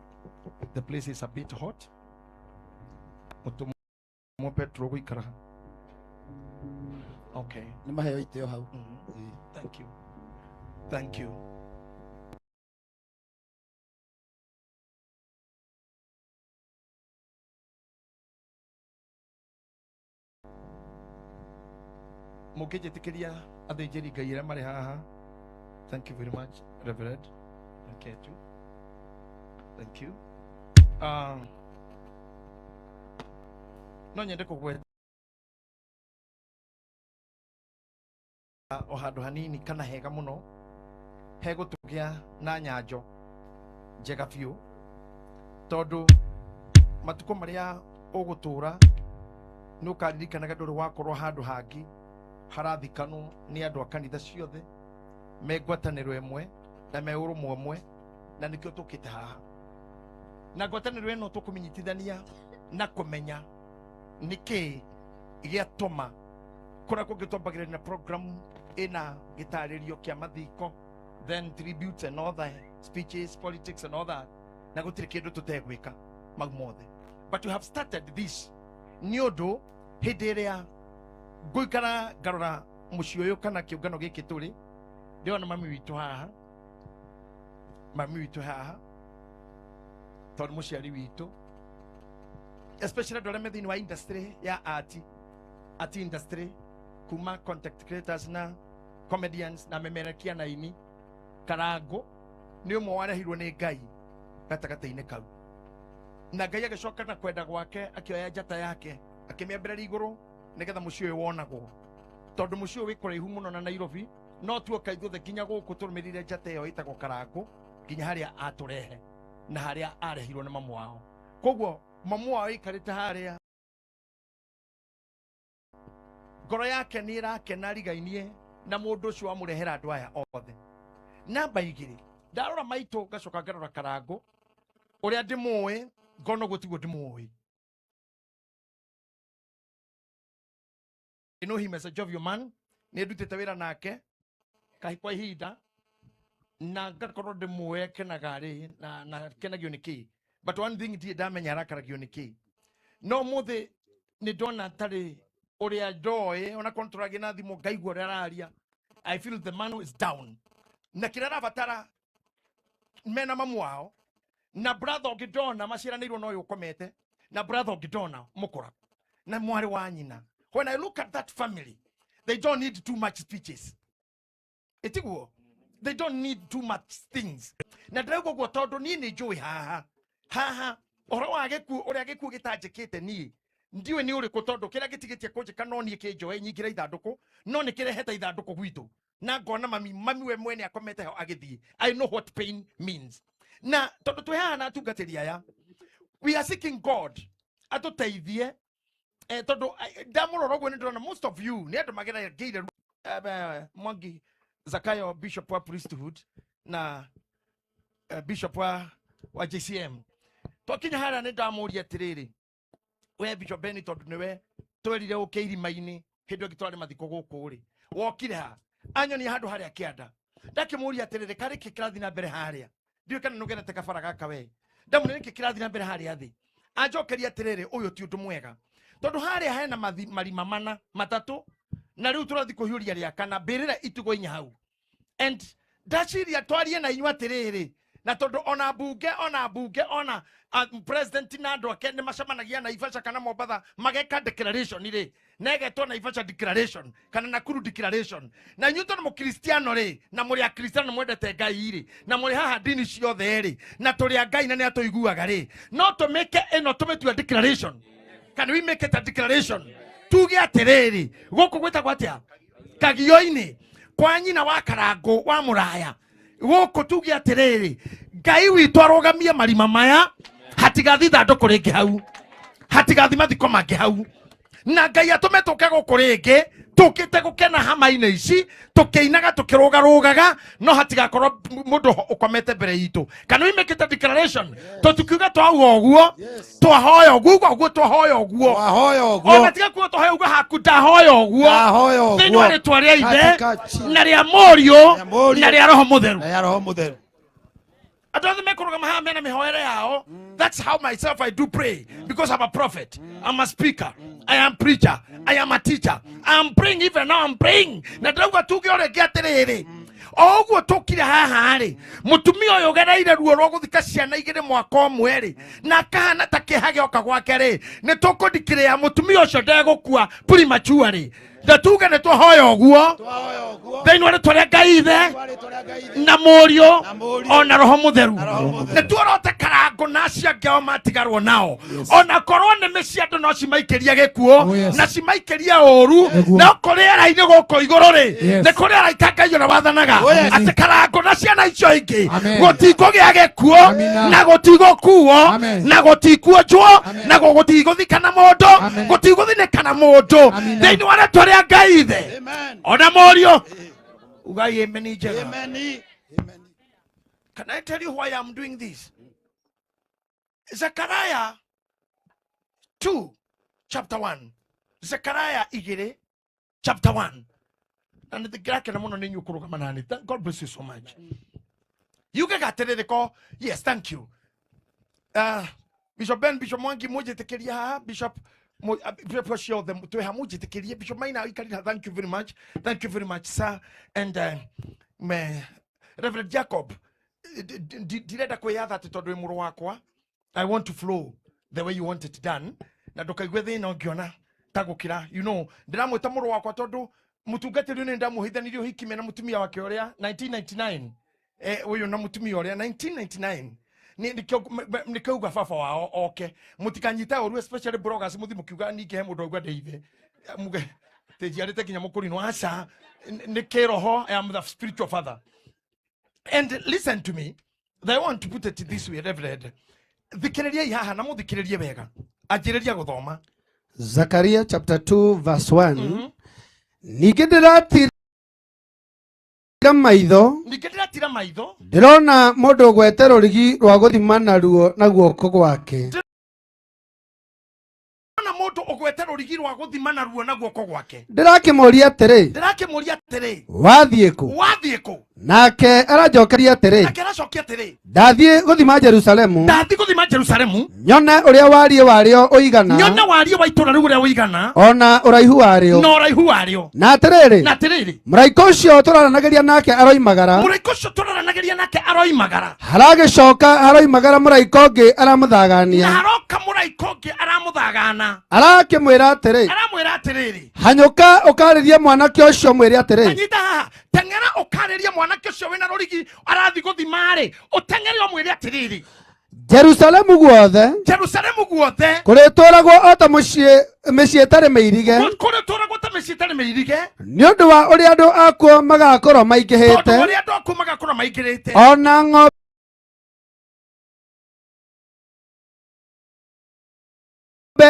The place is a bit hot. Mũtũmwo Petro gũikara. Okay. Nĩ maheo itĩo hau. Thank you. Thank you. Mũngĩnjĩtĩkĩria athĩnjĩri Ngai arĩa marĩ haha. Thank you very much, Reverend. Thank you. Thank you. No nyende kũgweta o handũ hanini kana hega mũno hegũtũgĩa na nyanjo njega biũ, tondũ matukũ marĩa ũgũtũra nĩ ũkaririkanaga ndũrĩ wakorwo handũ hangĩ harathikanwo nĩ andũ a kanitha ciothe me ngwatanĩro ĩmwe na me ũrũmwe ũmwe, na nĩkĩo tũkĩte haha. Na ngwatanĩro ĩno tũkũmĩnyitithania na kũmenya nĩkĩĩ gĩatũma kũrĩa kũngĩ twambagĩrĩria na program ĩna gĩtarĩrio kĩa mathiko, then tributes and all the speeches, politics and all that, na gũtirĩ kĩndũ tũtegwĩka mau mothe. But we have started this nĩ ũndũ hĩndĩ ĩrĩa ngũikara ngarora mũciĩ ũyũ kana kĩũngano gĩkĩ tũrĩ, ndĩrona mami witũ haha, mami witũ haha, tondũ mũciari witũ, especially andũ arĩa me thĩinĩ wa industry ya art industry, kuma content creators na comedians na memerekia na ini, Karango nĩ ũmwe warehirwo nĩ Ngai gatagatĩ-inĩ kau, na Ngai agĩcoka na kwenda gwake akĩoya njata yake akĩmĩambĩrĩria igũrũ nĩgetha mũciĩ ũyũ wonagwo, tondũ mũciĩ ũyũ wĩ kũraihu mũno na Nairobi, no tuoka ithuothe nginya gũkũ tũrũmĩrĩire njata ĩyo ĩtagwo Karango nginya harĩa atũrehe na harĩa arehirwo nĩ mamu wao. Koguo mamu wao aikarĩte harĩa, ngoro yake nĩ ĩrakena rigainie na mũndũ ũcio wamũrehera andũ aya othe. Namba igĩrĩ, ndarora maitũ ngacoka ngarora Karango ũrĩa ndĩmũĩ, ngona ũguo tiguo ndĩmũĩ. I know him as a jovial man, nĩ ndutĩte wĩra nake kwa ihinda na ngakorwo ndĩmũĩ akenaga rĩ na akenagio nĩ kĩĩ, but one thing ndirĩ ndamenya arakaragio nĩ kĩĩ. No ũmũthĩ nĩ ndona tarĩ ũrĩa ndoĩ, ona korwo tũragia na thimũ ngaigua ũrĩa araria, I feel the man is down, na kĩrĩa arabatara mena mamu wao na brother ũngĩ ndona maciaranĩirwo na ũyũ ũkomete, na brother ũngĩ ndona mũkũra na mwarĩ wa nyina. When I look at that family, they don't need too much speeches. Ĩtiguo? They don't need too much things. Na ndĩrauga ũguo tondũ niĩ nĩ njũĩ haha haha ũhoro wa gĩkuũ, ũrĩa gĩkuũ gĩtanjĩkĩte niĩ ndiũĩ nĩ ũrĩkũ, tondũ kĩrĩa gĩtigĩtie kũnjĩka no niĩ kĩnjoe nyingĩre ithandũkũ, no nĩ kĩrehete ithandũkũ gwitũ, na ngona mami we mwene akomete ho agĩthiĩ. I know what pain means. Na tondũ twĩ haha na atungatĩri aya, we are seeking God atũteithie, tondũ ndamũrora ũguo nĩ ndĩrona most of you nĩ andũ magereire Mwangi Zakayo, bishop wa priesthood na bishop wa JCM. Twakinya harĩa nĩ ndamũria atĩrĩrĩ, we Bishop Ben, tondũ nĩwe twerire ũke irima-inĩ hĩndĩ ĩngĩ twarĩ mathiko gũkũ rĩ, wokire ha? Anyonia handũ harĩa kĩanda. Ndakĩmũria atĩrĩrĩ, karĩ kĩ kĩrathiĩ na mbere harĩa? Ndiũĩ kana nĩũgerete kabara gaka we. Ndamũria nĩkĩ kĩrathiĩ na mbere harĩa thĩ? Anjokeria atĩrĩrĩ, ũyũ ti ũndũ mwega, tondũ harĩa hena marima mana matatũ, na rĩu tũrathiĩ kũhiũria rĩa kana, mbĩrĩra itigo inya hau. And ndaciria twarie na inyuĩ atĩrĩrĩ, Na tondu ona bunge ona president na andu ake ni macemanagia Naivasha kana Mombatha mageka declaration ri negetwo Naivasha declaration kana Nakuru declaration. Na inyuĩ tondu mũkristiano ri na mũrĩ akristiano mwendete Ngai ri na mũrĩ haha ndini ciothe ri na tũrĩ a Ngai na nĩ atũiguaga ri, no tũmĩke ĩno tũmĩtue declaration. Can we make it a declaration? Tuge atĩrĩrĩ, gũkũ gwĩtagwo atĩa? Kagio-inĩ kwa nyina wa Karangũ wa Mũraya. Gũkũ tuge atĩrĩrĩ, Ngai witũ arũgamie marima maya, hatigathi ithandũkũ rĩngĩ hau, hatigathi mathiko mangĩ hau, na Ngai atũme tũke gũkũ rĩngĩ tũkĩte gũkena hama-inĩ ici tũkĩinaga tũkĩrũgarũgaga, no hatigakorwo mũndũ ũkomete mbere itũ. Can we make it a declaration? Tũtikiuga twauga ũguo, twahoya ũguo, uga ũguo twahoya ũguo, ona tiga kuga twahoya ũguo haku, ndahoya ũguo thĩinĩ wa rĩtwa rĩa Ithe na rĩa Mũriũ na rĩa Roho Mũtheru. Andũ othe mekũrũgama haha mena mĩhoere yao. That's how myself I do pray, because I'm a prophet, I'm a speaker, I am preacher, I am a teacher. I'm praying even now, I'm praying. Na ndauga tuge ũrĩngĩ atĩrĩrĩ, o ũguo tũkire haha rĩ, mũtumia ũyũ ũgereire ruo rwa gũthika ciana igĩrĩ mwaka ũmwe rĩ, na akahana ta kĩeha gĩoka gwake rĩ, nĩ tũkũndikĩrĩa mũtumia ũcio ndegũkua premature rĩ. Na tuge nĩ twahoya ũguo thĩinĩ wa rĩtwa rĩa Ngai Ithe na Mũriũ ona Roho Mũtheru. Nĩ tuorote Karangũ na acio angĩ ao matigarwo nao, ona korwo nĩ mĩciĩ andũ no cimaikĩrie gĩkuũ na cimaikĩrie ũũru, no kũrĩ rĩera-inĩ gũkũ igũrũ rĩ, nĩ kũrĩ araika Ngai ũrĩa wathanaga atĩ Karangũ na ciana icio ingĩ gũtikũgĩa gĩkuũ na gũtigũkuo na gũtikuonjwo na gũtigũthikana mũndũ, gũtigũthinĩkana mũndũ thĩinĩ wa rĩtwa rĩa Ngai Ithe ona Mũriũ. Ugai amen njega. Can I tell you why I'm doing this? Zechariah 2 chapter 1. Zechariah igĩrĩ chapter 1. Na nĩ ndĩrakena mũno nĩ inyuĩ kũrũgama nani. Thank God bless you so much. Yugaga atĩrĩrĩ ko, yes, thank you. Bishop Ben, Bishop Mwangi mũnjĩtĩkĩrie haha, Bishop Bishop Maina ikarira, thank you very much. Thank you very much, sir. And Reverend Jacob, ndirenda kwĩyatha atĩ tondũ wĩ mũrũ wakwa. I want to flow the way you want it done. Na ndũkaigue thĩna ũngĩona ta gũkĩra. You know, ndĩramwĩta mũrũ wakwa tondũ mũtungatĩri ũyũ nĩndamũhithanirie ũhiki mena mũtumia wake ũrĩa 1999. Ũyũ na mũtumia ũrĩa 1999. Nĩkĩauga baba wao oke mũtikanyite ũru, especially bloggers, mũthi mũkiuga ningĩ he mũndũ auga ndeithe muge tĩnjiarĩte nginya mũkũrinwo. Aca, nĩ kĩroho. I am the spiritual father. And listen to me, they want to put it this way, Reverend. Thikĩrĩriai haha na mũthikĩrĩrie wega. Anjĩrĩria gũthoma Zakaria chapter 2 verse 1. Ningĩ ndĩratira maitho, ningĩ ndĩratira maitho, ndĩrona mũndũ ũgwete rũrigi rwa gũthima naruo na guoko gwake. Ndĩrona mũndũ ũgwete rũrigi rwa gũthima naruo na guoko gwake. Ndĩrakĩmũria atĩrĩ, ndĩrakĩmũria atĩrĩ, wathiĩ kũ? Wathiĩ kũ? Nake aranjokeria atĩrĩ, nake aracokia atĩrĩ, ndathiĩ gũthima Jerusalemu, ndathiĩ gũthima Jerusalemu, nyone ũrĩa wariĩ warĩo ũigana, nyone wariĩ wa itũũra rĩu ũrĩa ũigana, ona ũraihu warĩo, na ũraihu warĩo. Na atĩrĩrĩ, na atĩrĩrĩ, mũraika ũcio tũraranagĩria nake aroimagara, mũraika ũcio tũraranagĩria nake aroimagara, haragĩcoka haroimagara mũraika ũngĩ aramũthagania, na haroka mũraika ũngĩ aramũthagana, arakĩmwĩra atĩrĩ, aramwĩra atĩrĩrĩ, hanyũka ũkarĩrie mwanake ũcio mwĩre atĩrĩ, anyita haha, teng'era ũkarĩrie mwanake ũcio wĩna rũrigi arathi gũthima rĩ, ũteng'ere ũmwĩre atĩrĩrĩ, Jerusalemu guothe, Jerusalemu guothe kũrĩtũũragwo o ta mũciĩ mĩciĩ ĩtarĩ mĩirige, kũrĩtũũragwo ta mĩciĩ ĩtarĩ mĩirige, nĩ ũndũ wa ũrĩa andũ akuo magakorwo maingĩhĩte, tondũ ũrĩa andũ akuo magakorwo maingĩrĩte, ona ng'ombe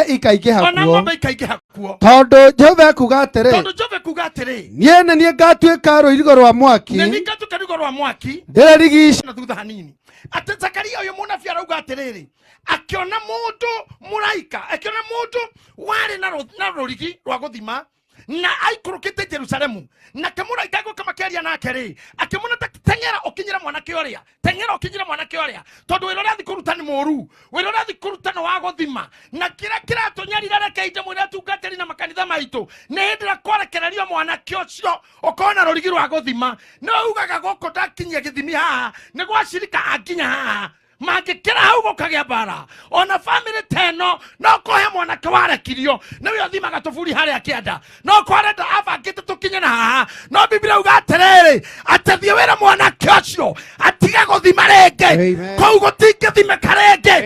ikaingĩha ona kuo, ng'ombe ikaingĩha kuo, tondũ Jehova ekuga atĩrĩ, tondũ Jehova ekuga atĩrĩ, niĩ nĩ niĩ ngatuĩka rũirigo rwa mwaki, nĩ niĩ ngatuĩka rũirigo rwa mwaki, ndĩrĩrigiica na thutha hanini. Atĩ Zakaria ũyũ mũnabii arauga atĩrĩrĩ, akĩona mũndũ mũraika, akĩona mũndũ warĩ na rũrigi rwa gũthima na aikũrũkĩte Jerusalemu, nake mũraika agĩũka makĩaria nake rĩ, akĩmwĩra ta teng'era ũkinyĩre mwanake ũrĩa, teng'era ũkinyĩre mwanake ũrĩa, tondũ wĩra ũrĩa athiĩ kũruta nĩ mũũru, wĩra ũrĩa athiĩ kũruta nĩ wa gũthima, na kĩrĩa kĩratũnyarira reke ndĩmwĩre atungatĩri na makanitha maitũ. maitũ nĩ hĩndĩ ĩrĩa kwarekererio mwanake ũcio ũkona rũrigi rwa gũthima nĩ ugaga gũkũ ndakinyia gĩthimi haha nĩ gwacirika anginya haha mangĩkĩra hau gũkagĩa mbara ona bamĩrĩ ta ĩno no kũhe mwanake warekirio nĩwe ũthimaga tũburi harĩa kĩanda no kwarenda abangĩte tũkinye na haha no Biblia uga atĩrĩrĩ atĩ thiĩ wĩra mwanake ũcio atige gũthima rĩngĩ kũu gũtingĩthimĩka rĩngĩ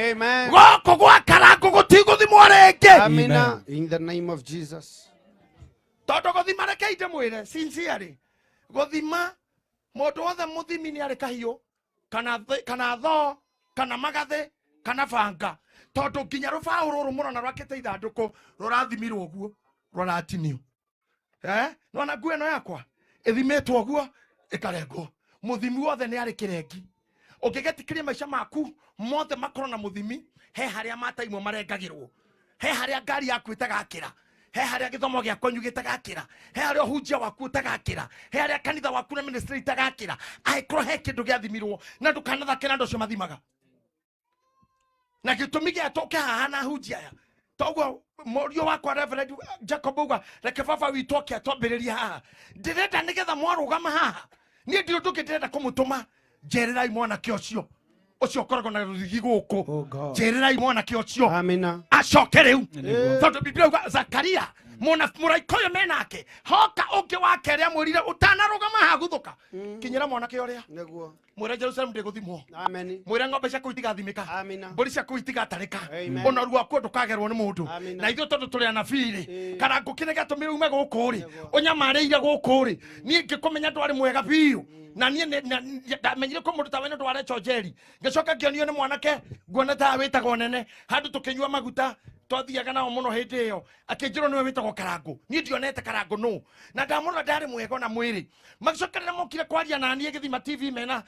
gũkũ gwa Karangũ gũtigũthimwo rĩngĩ. Amina. In the name of Jesus. Tondũ gũthima reke ndĩmwĩre sincerely gũthima mũndũ wothe mũthimi nĩ arĩ kahiũ kana thoo kana magathe kana banga tondu nginya rũbaũ rũrũ mũrona rwakĩte ithandũkũ rũrathimirwo ũguo rũratinio nona nguo ĩno yakwa ĩthimĩtwo ũguo ĩkarengwo mũthimi wothe nĩ arĩ kĩrengi ũngĩgetĩkĩria maica maku mothe makorwo na mũthimi he harĩa mataimwo marengagĩrwo he harĩa ngari yaku ĩtagakĩra he harĩa gĩthomo gĩa kwanyu gĩtagakĩra he harĩa ũhunjia waku ũtagakĩra he harĩa kanitha waku na ministry itagakĩra angĩkorwo he kĩndũ gĩathimirwo na ndũkanathake na andũ acio mathimaga na gĩtũmi gĩa tũke haha na hunjia aya toguo mũriũ wakwa Reverend Jacob uga reke baba witũ oke atwambĩrĩrie haha ndĩrenda nĩgetha mwarũgama haha niĩ ndirĩ ũndũ ũngĩ ndĩrenda kũmũtũma njerĩrai mwanake ũcio ũcio ũkoragwo na rũrigi gũkũ njerĩrai mwanake ũcio acoke rĩu tondũ Biblia uga Zakaria mũraika ũyũ menake hoka ũngĩ wa kerĩ amwĩrire ũtanarũgama haha guthũka kinyĩra mwanake ũrĩa mwĩre Jerusalem ndĩgũthimwo mwĩre ng'ombe ciaku itigathimĩka mbũri ciaku itigatarĩka ũnoru waku ndũkagerwo nĩ mũndũ na ithuĩ tondũ tũrĩ anabii rĩ Karangũ kĩrĩa gĩatũmire ume gũkũ rĩ ũnyamarĩire gũkũ rĩ niĩ ngĩkũmenya ndwarĩ mwega biũ na niĩ ndamenyire kwĩ mũndũ tawe nĩ ndwarecho njeri ngĩcoka ngĩonio nĩ mwanake nguona ta wĩtagwo nene handũ tũkĩnyua maguta twathiaga nao mũno hĩndĩ ĩyo akĩnjĩrwo nĩwe wĩtagwo Karangũ niĩ ndionete Karangũ nũ na ndamũrora ndarĩ mwega ona mwĩrĩ magĩcoka rĩrĩa mokire kwaria na niĩ Gĩthima TV mena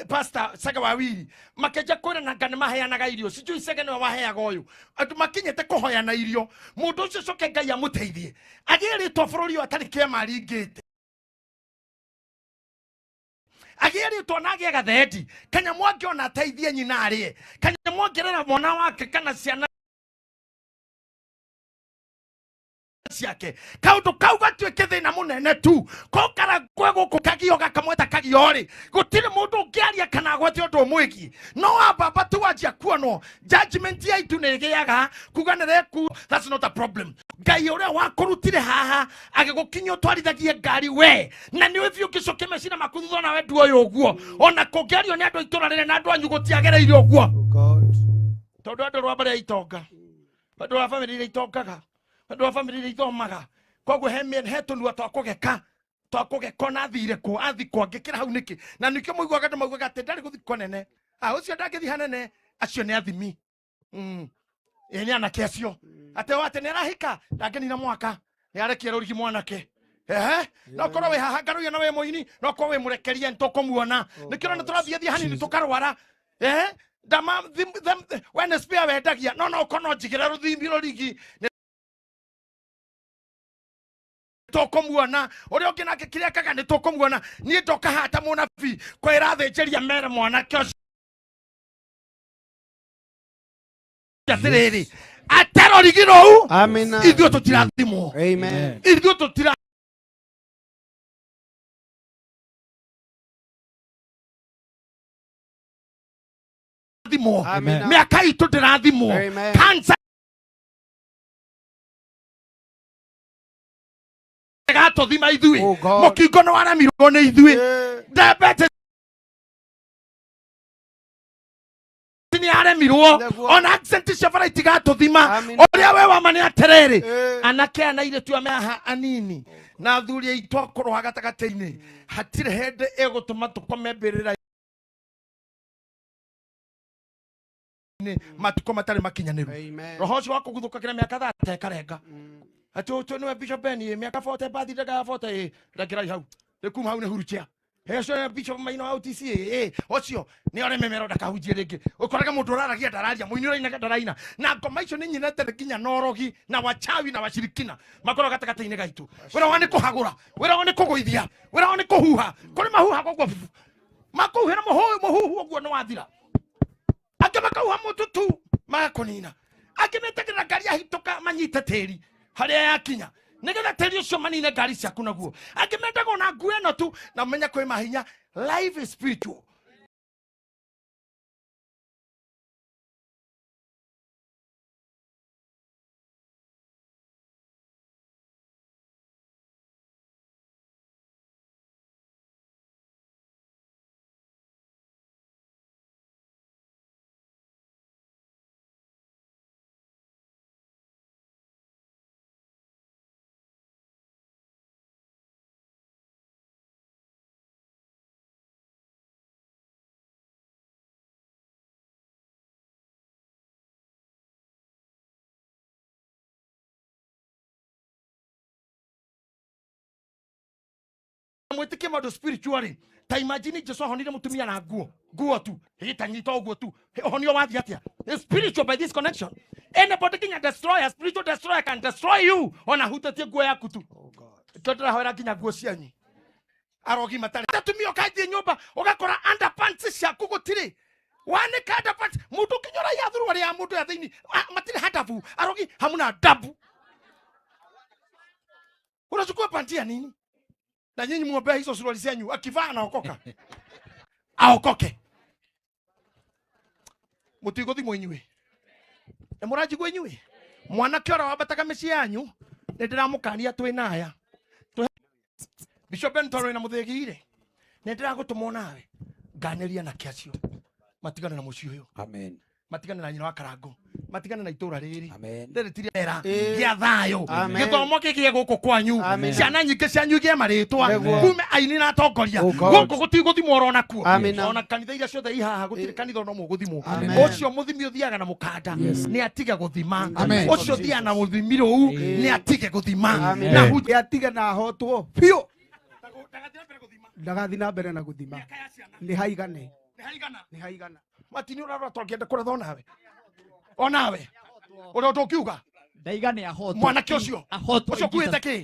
Pastor Sege Wawiri makĩnja kwĩra nanga nĩ maheanaga irio sijui Sege nĩwe waheaga ũyũ andũ makinyĩte kũhoyana irio mũndũ ũcio coke Ngai amũteithie agĩe rĩtwa bũrũri ũyũ atarĩ kĩama aringĩte agĩe rĩtwa na agĩe gathendi kanyamũ angĩona ateithie nyina arĩe kanyamũ angĩrera mwana wake kana ciana ciake kaundu kau gatuĩke thĩna mũnene tu ko Karangũ gũkũ kagio gakamweta kagio rĩ gũtirĩ mũndũ ũngĩaria kana agwate ũndũ ũmwĩgiĩ no ambamba tu wanjia kuonwo judgment ya itu nĩ ĩgĩaga kuga nĩ reku that's not a problem Ngai ũrĩa wakũrutire haha agĩgũkinyia ũtwarithagie ngari we na nĩwe biũ ũngĩcokia meciria maku thutha onawe nduoyũ ũguo ona kũngĩario nĩ andũ a itũra rĩrĩ na andũ anyu gũtiagereire ũguo tondũ andũ rwa mbere itonga andũ a bamĩrĩ iria itongaga andũ a bamĩrĩ iria ithomaga koguo he tũnua twa kũgeka ona athire kũ athikwo angĩkĩra hau nĩkĩ na nĩkĩo mũiguaga andũ maugaga atĩ ndarĩ gũthikwo nene ũcio ndangĩthiĩ hanene acio nĩ athimi ĩ nĩ anake acio atĩ atĩ nĩ arahika ndangĩnina mwaka nĩ arekia rũrigi mwanake ehe no korwo wĩ haha ngaruia na wĩ mũini no korwo wĩ mũrekeria nĩ tũkũmuona nĩkĩo nĩ tũrathiĩ hanini tũkarwara ehe ndama we nĩ spare wendagia no no korwo no njigĩre rũthimi rũrigi tũkũmuona ũrĩa ũngĩ nake kĩrĩa akaga nĩ tũkũmuona niĩ ndoka haha ta mũnabii kwĩra athĩnjĩria mere mwanake ũcio atĩrĩrĩ ate rũrigi rũu ithuĩ tũtirathimwo ithuĩ tũtira thimwo mĩaka itũ ndĩrathimwo cancer gatũthima ithuĩ mũkingo nĩ waremirwo nĩ ithuĩ diabetes nĩ yaremirwo ona accident cia bara itigatũthima ũrĩa we wama nĩ atĩrĩrĩ anake ana airĩtu a anini na athuri aitũ akũrũ ha gatagatĩ-inĩ hatirĩ hĩndĩ ĩgũtũma tũkome mbĩrĩra-inĩ matukũ matarĩ makinyanĩru roho ũcio wa kũguthũkagĩra mĩaka thate ĩkarenga atĩ ũcio nĩwe Bishop Ben mĩaka 40 bathi ndega ya 40 rekerai hau rĩ kuma hau nĩ huruchia ũcio Bishop Maina wa UTC ũcio nĩ ore memero ndakahunjie rĩngĩ ũkoraga mũndũ ũraragia ndararia mũini ũrainaga ndaraina na ngoma icio nĩ nyinete nginya na ũrogi na wachawi na washirikina makorwo gatagatĩ-inĩ gaitũ wĩra wao nĩ kũhagũra wĩra wao nĩ kũgũithia wĩra wao nĩ kũhuha kũrĩ mahuhaga ũguo makũhuhĩra mũhuhu ũguo nĩ wathira angĩ makauha mũtutu magakũnina angĩ metagĩrĩra ngari yahĩtũka manyite tĩri harĩa yakinya Nigetha tĩri ũcio manine ngari ciaku naguo. Angĩ mendaga ona nguo ĩno tu na menye kwĩ mahinya. Life is spiritual. Mwitikie maundu spiritually. Ta imagine Jesu ahonire mutumia na nguo nguo tu itanyita uguo tu honio wathi atia. It's spiritual by this connection. Anybody can destroy a spiritual destroyer can destroy you ona hutatie nguo yaku tu. Oh God, tondirahoera nginya nguo cianyu arogi matari atumia ukathie nyumba ugakora underpants ciaku gutiri wanika underpants mundu kinyora ya thuruari ya mundu ya thiini matiri hadabu arogi hamuna adabu. Unachukua panti ya nini? Na nyinyi muombea hizo suruali zenyu, akivaa anaokoka. Aokoke. Mutigothimwo inyuĩ. Na mũranjigua inyuĩ. Mwanake ũrĩa wambataga mĩciĩ yanyu, nĩ ndĩramũkania twĩ na aya. Bishop Ben tondũ wĩna mũthĩgi-rĩ, nĩ ndĩragũtũma onawe. Nganĩria anake acio. Matigane na mũciĩ ũyũ. Amen. Matigane na nyina wa Karangũ. Matigane na itũra rĩrĩ. Amen. Rĩrĩ ti rĩera gĩa thayũ. Amen. Gĩthomo kĩgĩe gũkũ kwanyu. Amen. Ciana nyingĩ cianyu igĩe marĩtwa. Nĩguo. Kume aini na atongoria. Oh God. Gũkũ gũtigũthimwo oro nakuo. Amen. Ona kanitha iria ciothe i haha gũtirĩ kanitha ona ũmwe ũgũthimwo. Amen. Ũcio mũthimi ũthiaga na mũkanda nĩ atige gũthima. Amen. Ũcio ũthiaga na mũthimi rũu nĩ atige gũthima. Amen. Na Nĩ atige na ahotwo biũ. Ndagathiĩ na mbere na gũthima. Nĩ haigane. Nĩ haigana. Matini ũrarora tongĩenda kũratha onawe. Onawe. Ũrĩa ũtũkiuga. Ndaiga nĩ ahotwo. Mwanake ũcio. Ahotwo. Ũcio ũkuĩte kĩ?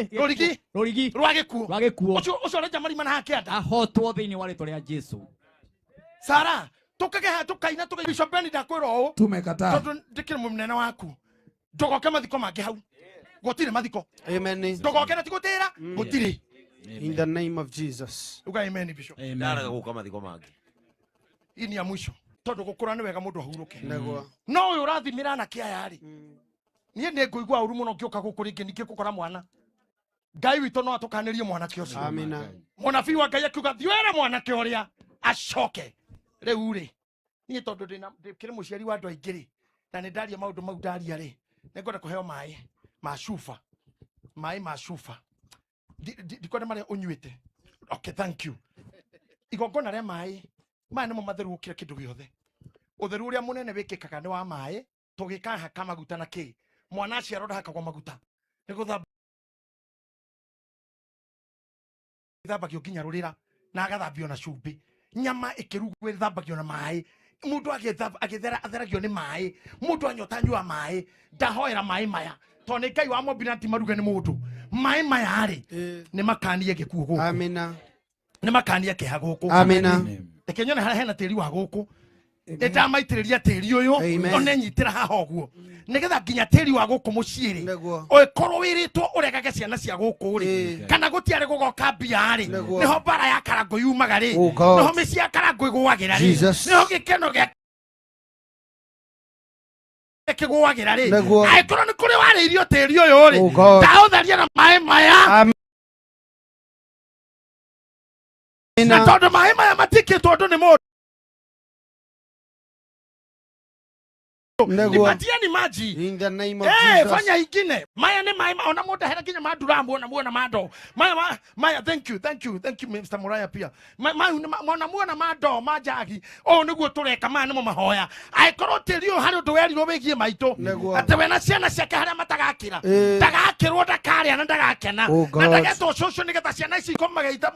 Rũrigi? Rũrigi. Rwa gĩkuũ. Rwa gĩkuũ. Ũcio ũcio ũrenja marima na hakĩanda. Ahotwo thĩinĩ wa rĩtwa rĩa Jesu. Sara, tũkageha tũkaina tũkaina Bishop Ben ndakwĩra ũũ. Tumekataa. Tondũ ndĩkĩrĩ mũnene waku. Ndũgoke mathiko mangĩ hau. Gũtirĩ mathiko. Amen. Ndũgoke na tigũtĩra. Gũtirĩ. In the name of Jesus. Uga amen Bishop. Amen. Ndaraga gũka mathiko mangĩ. Hii ni ya mwisho. Tondũ gũkũra nĩ wega mũndũ ahurũke. Nĩguo. No ũyũ ũrathimĩra anake aya rĩ, niĩ nĩ ngũigua ũru mũno ngĩũka gũkũ rĩngĩ ningĩ gũkora mwana. Ngai witũ no atũkanĩrie mwanake ũcio. Amina. Mũnabii wa Ngai akiuga thiĩ wĩre mwanake ũrĩa acoke. Rĩu rĩ, niĩ tondũ ndĩkĩrĩ mũciari wa andũ aingĩ rĩ, na nĩ ndaria maũndũ mau ndaria rĩ, nĩ ngwenda kũheo maĩ ma cuba. Maĩ ma cuba. Ndikwenda marĩa ũnyuĩte. Okay, thank you. Igongona rĩa maĩ, maya nĩmo matheru gũkĩra kĩndũ gĩothe. Ũtheru ũrĩa mũnene wĩkĩkaga nĩ wa maĩ, tũgĩkahaka maguta na kĩ. Mwana aciarwo ndahakagwo maguta. Nĩ gũthambagio nginya rũrĩra na agathambio na cumbĩ. Nyama ĩkĩrugwo ĩthambagio na maĩ. Mũndũ agĩthera atheragio nĩ maĩ. Mũndũ anyota anyua maĩ. Ndahoera maĩ maya. Tondũ nĩ Ngai wamombire na ti maruge nĩ mũndũ. Maĩ maya rĩ, nĩ makanie gĩkuũ gũkũ. Amina. Nĩ makanie kĩeha gũkũ. Amina. Reke nyone harĩa hena tĩri wa gũkũ. Nĩ ndamaitĩrĩria tĩri ũyũ, Amen. no nĩnyitĩra haha ũguo. Nĩgetha nginya tĩri wa gũkũ mũciĩ rĩ, Nĩguo. ũngĩkorwo wĩrĩtwo ũregage ciana cia gũkũ rĩ, kana gũtiarĩ gũgoka mbia rĩ, Nĩguo. nĩho mbara ya Karangũ yumaga rĩ, Oh God. nĩho mĩciĩ ya Karangũ ĩgũagĩra rĩ, Jesus. nĩho gĩkeno gĩa kĩgũagĩra rĩ. Nĩguo. Angĩkorwo nĩ kũrĩ warĩirio tĩri ũyũ rĩ, Oh God. ndaũtheria na maĩ maya. Amina. Na tondũ maĩ maya matikĩtwo ũndũ nĩ mũndũ. Nĩguo. Nipatieni maji. In the name of Jesus. Fanya ingine. Maya ni maĩ ona mũndũ ahera nginya manduramu ona muona mando. Maya maya thank you thank you thank you Mr. Muraya pia. Maya mona muona mando majagi. Ũũ nĩguo tũreka maya nĩmo mahoya. Angĩkorwo tĩri ũyũ harĩ ũndũ werirwo wĩgiĩ maitũ. Nĩguo. Atĩ we na ciana ciake harĩa matagakĩra. Ndagakĩrwo ndakarĩa na ndagakena. Oh Na God. ndagetwo cũcũ nĩgetha ciana ici ikomaga ita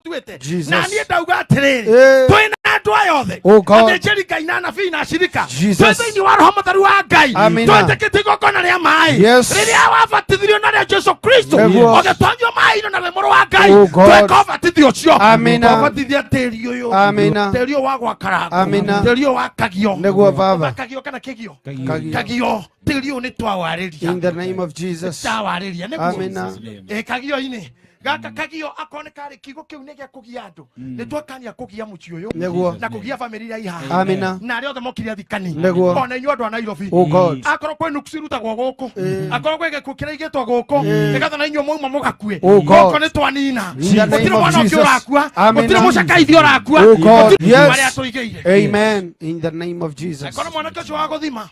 tuĩte. Jesus. Na niĩ ndauga atĩrĩrĩ, twĩna Andũ aya othe Oh God. athĩnjĩri Ngai na anabii na acirika Jesus. twĩ thĩinĩ wa roho mũtheru wa Ngai Amina. twĩtĩkĩtie igongona rĩa maĩ Yes. rĩrĩa wabatithirio na rĩa Jesu Kristo Nĩguo. ũgĩtonyio maĩ-inĩ na wĩ mũrũ wa Ngai Oh God. tweka ũbatithio ũcio Amina. Twabatithia tĩri ũyũ Amina. tĩri ũyũ wa gwakara Amina. tĩri ũyũ wa kagio Nĩguo Baba. kagio kana kĩgio Kagio. kagio tĩri ũyũ nĩ twawarĩria In the name of Jesus. tawarĩria nĩguo Amina. ĩ kagio-inĩ gaka kagio akorwo nĩ karĩ kiugo kĩu nĩ gĩa kũgia andũ nĩ twakania kũgia mũciĩ ũyũ Nĩguo. na kũgia bamĩrĩ iria i haha Amina. na arĩa othe mokire athikani Nĩguo. ona inyuĩ andũ a Nairobi Oh God. akorwo kwĩ nuksi irutagwo gũkũ akorwo kwĩ gĩkuũ kĩrĩa igĩtwo gũkũ nĩgetha na inyuĩ mwauma mũgakue Oh God. gũkũ nĩ twanina In the name gũtirĩ of mwana ũngĩ Jesus. ũrakua Amina. gũtirĩ mũcakaithia ũrakua Oh God. gũtirĩ arĩa Yes. tũigĩire Amen. In the name of Jesus. korwo mwanake ũcio wa gũthima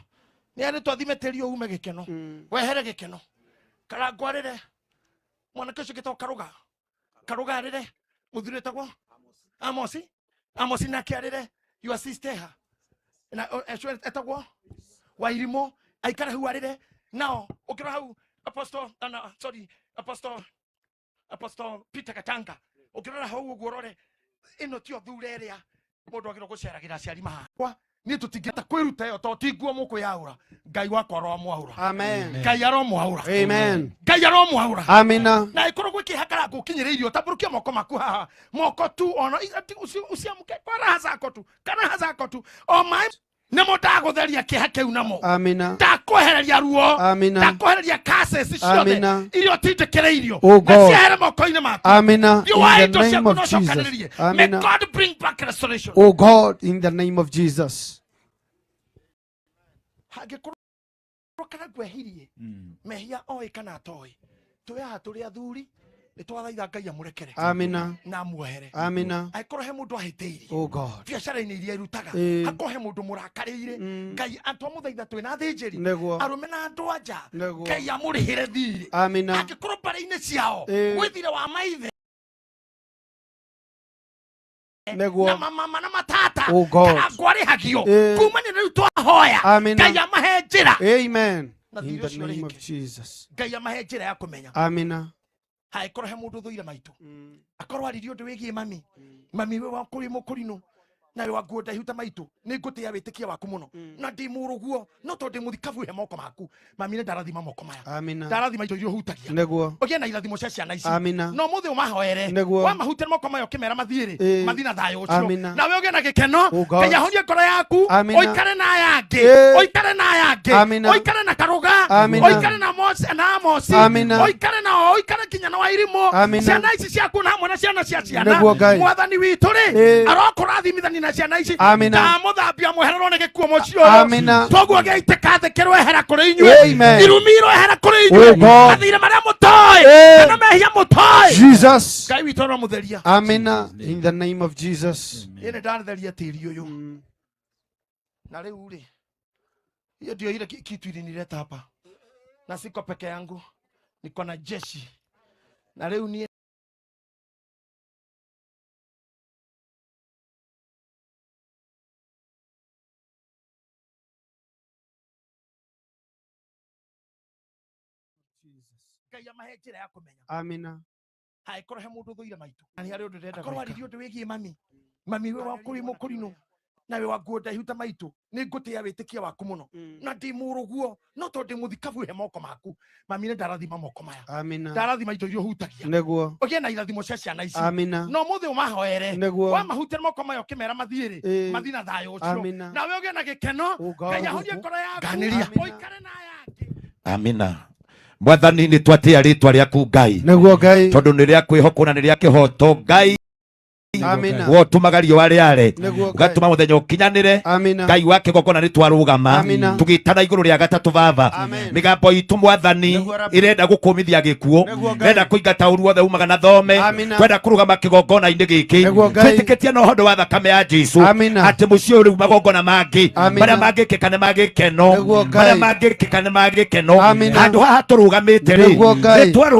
nĩ arĩtwo athime tĩri ũyũ ume gĩkeno wehere gĩkeno karangũ arĩre mwanake ũcio gĩtagwo karuga karuga arĩre mũthuri wĩtagwo amosi amosi nake arĩre your sister ha na ũcio etagwo wairimũ aikare hau arĩre nao ũkĩrora hau apostle ana sorry apostle apostle Peter Katanga ũkĩrora hau ũguo ũrore ĩno tio thure ĩrĩa mũndũ agĩrĩirwo gũceragĩra aciari mahakwa niĩ tũtingĩhota kwĩruta ĩyo tondũ ti nguo mũkwĩyaũra Ngai wakwa aromwaũra Amen. Ngai aromwaũra Amen. Ngai aromwaũra Amina. na ĩkorwo gwĩ kĩeha karangũ ũkinyĩrĩirio tambũrũkia moko maku haha moko tu ona usiamke kwa raha zako tu kana raha zako tu o maĩ nĩmo ndagũtheria kĩeha kĩu namo Amina. ndakwehereria ruo Amina. ndakwehereria curses ciothe Amina. iria ũtindĩkĩrĩirio Oh na God. ciehere moko-inĩ maku Amina. Riũa In the indo name ciaku of na Jesus. ũcokanĩrĩrie may Amina. God bring back restoration Oh God, in the name of Jesus. hangĩkorwo kana ngwehirie mehia oĩ kana atoĩ twĩ haha tũrĩ athuri nĩ twathaitha Ngai amũrekere Amina. na amuohere Amina. angĩkorwo he mũndũ ahĩtĩirie Oh God. biacara-inĩ iria irutaga Ĩĩ. hakorwo he mũndũ mũrakarĩire Ngai twamũthaitha twĩ na athĩnjĩri Nĩguo. arũme na andũ anja Nĩguo. Ngai amũrĩhĩre thirĩ Amina. angĩkorwo mbarĩ-inĩ ciao Ĩĩ. gwĩ thirĩ wa maithe Nĩguo. na mamama na matata Oh God. kana ngwarĩhagio Ĩĩ. kumania na rĩu twahoya Amina. Ngai amahe njĩra Amen. Na In thirĩ the ũcio name of ũrĩhĩke. Jesus. Ngai amahe njĩra ya kũmenya Amina. hangĩkorwo he mũndũ ũthũire maitũ akorwo aririe ũndũ wĩgiĩ mami mami wĩ wa kũrĩ mũkũrinũ na wĩ wa nguo ndaihu ta maitũ nĩ ngũtĩĩa wĩtĩkia waku mũno na ndĩ mũrũguo no tondũ ndĩ mũthikabu he moko maku mami nĩ ndarathima moko maya Amina. ndarathima indo iria ũhutagia Nĩguo. ũgĩe na irathimo cia ciana ici Amina. no mũthĩ ũmahoere Nĩguo. wamahutia na moko maya ũkĩmera mathiĩ rĩ Ĩĩ. mathiĩ na thayũ ũcio Amina. nawe ũgĩe na gĩkeno Oh God. Ngai ahonie ngoro yaku Amina. ũikare na aya angĩ Ĩĩ. ũikare na aya angĩ Amina. ũikare na karuga Amina. ũikare na Mose na Amosi Amina. ũikare na ũikare nginya na Wairimũ Amina. ciana ici ciaku na hamwe na ciana cia ciana Nĩguo Ngai. mwathani witũ rĩ Ĩĩ. arokũrathimithania na ciana ici Amina. ndamũthambia mwehererwo nĩ gĩkuũ mũciĩ ũyũ Amina. toguo gĩaitĩka thĩ kĩroehera kũrĩ inyuĩ Amen. irumi iroehera kũrĩ Oh inyuĩ God. mathirĩ marĩa mũtoĩ Ĩĩ. kana mehia mũtoĩ Jesus. Ngai witũ aromũtheria Amina. In the name of Jesus. niĩ nĩ ndatheria tĩri ũyũ na rĩu rĩ hiyo ndio ile kitu ilinileta hapa na siko peke yangu niko na jeshi na rĩu niĩ Ngai amahe njĩra ya kũmenya Amina. hangĩkorwo he mũndũ ũthũire maitũ na nĩ harĩ ũndũ ndĩrenda akorwo aririe ũndũ wĩgiĩ mami mami wĩ wa kũrĩ mũkũrinũ na wĩ wa nguo ndaihu ta maitũ nĩ ngũtĩĩa wĩtĩkia waku mũno na ndĩ mũrũguo no tondũ ndĩ mũthikabu he moko maku mami nĩ ndarathima moko maya Amina. ndarathima indo iria ũhutagia Nĩguo. ũgĩe na irathimo cia ciana ici Amina. no mũthĩ ũmahoere Nĩguo. wamahutia na moko maya ũkĩmera mathiĩ rĩ Ĩĩ. mathiĩ na thayũ ũcio Amina. nawe ũgĩe na gĩkeno Oh God. Ngai ahonie ngoro yaku Ganĩria. ũikare na aya angĩ Amina. Mwathani nĩ twatĩa rĩtwa rĩaku Ngai Nĩguo Ngai. tondũ nĩ rĩa kwĩhokwo na nĩ rĩa kĩhoto Ngai Amina. we ũtũmaga riũa rĩare Nĩguo Ngai. ũgatũma mũthenya ũkinyanĩre Amina. Ngai wa kĩgongona nĩ twarũgama Amina. tũgĩtana igũrũ rĩa gatatũ baba Amen. mĩgambo itũ mwathani ĩrenda gũkũmithia gĩkuũ Nĩguo Ngai. ĩrenda kũingata ũru wothe umaga na thome Amina. twenda kũrũgama kĩgongona-inĩ gĩkĩ Nĩguo Ngai. twĩtĩkĩtie na ũhoro wa thakame ya Jesũ Amina. atĩ mũciĩ ũyũ rĩu magongona mangĩ Amina. marĩa mangĩkĩka nĩ magĩkeno Nĩguo Ngai. marĩa mangĩkĩka nĩ magĩkeno Amina. handũ haha tũrũgamĩte rĩ Nĩguo Ngai. nĩ twarũ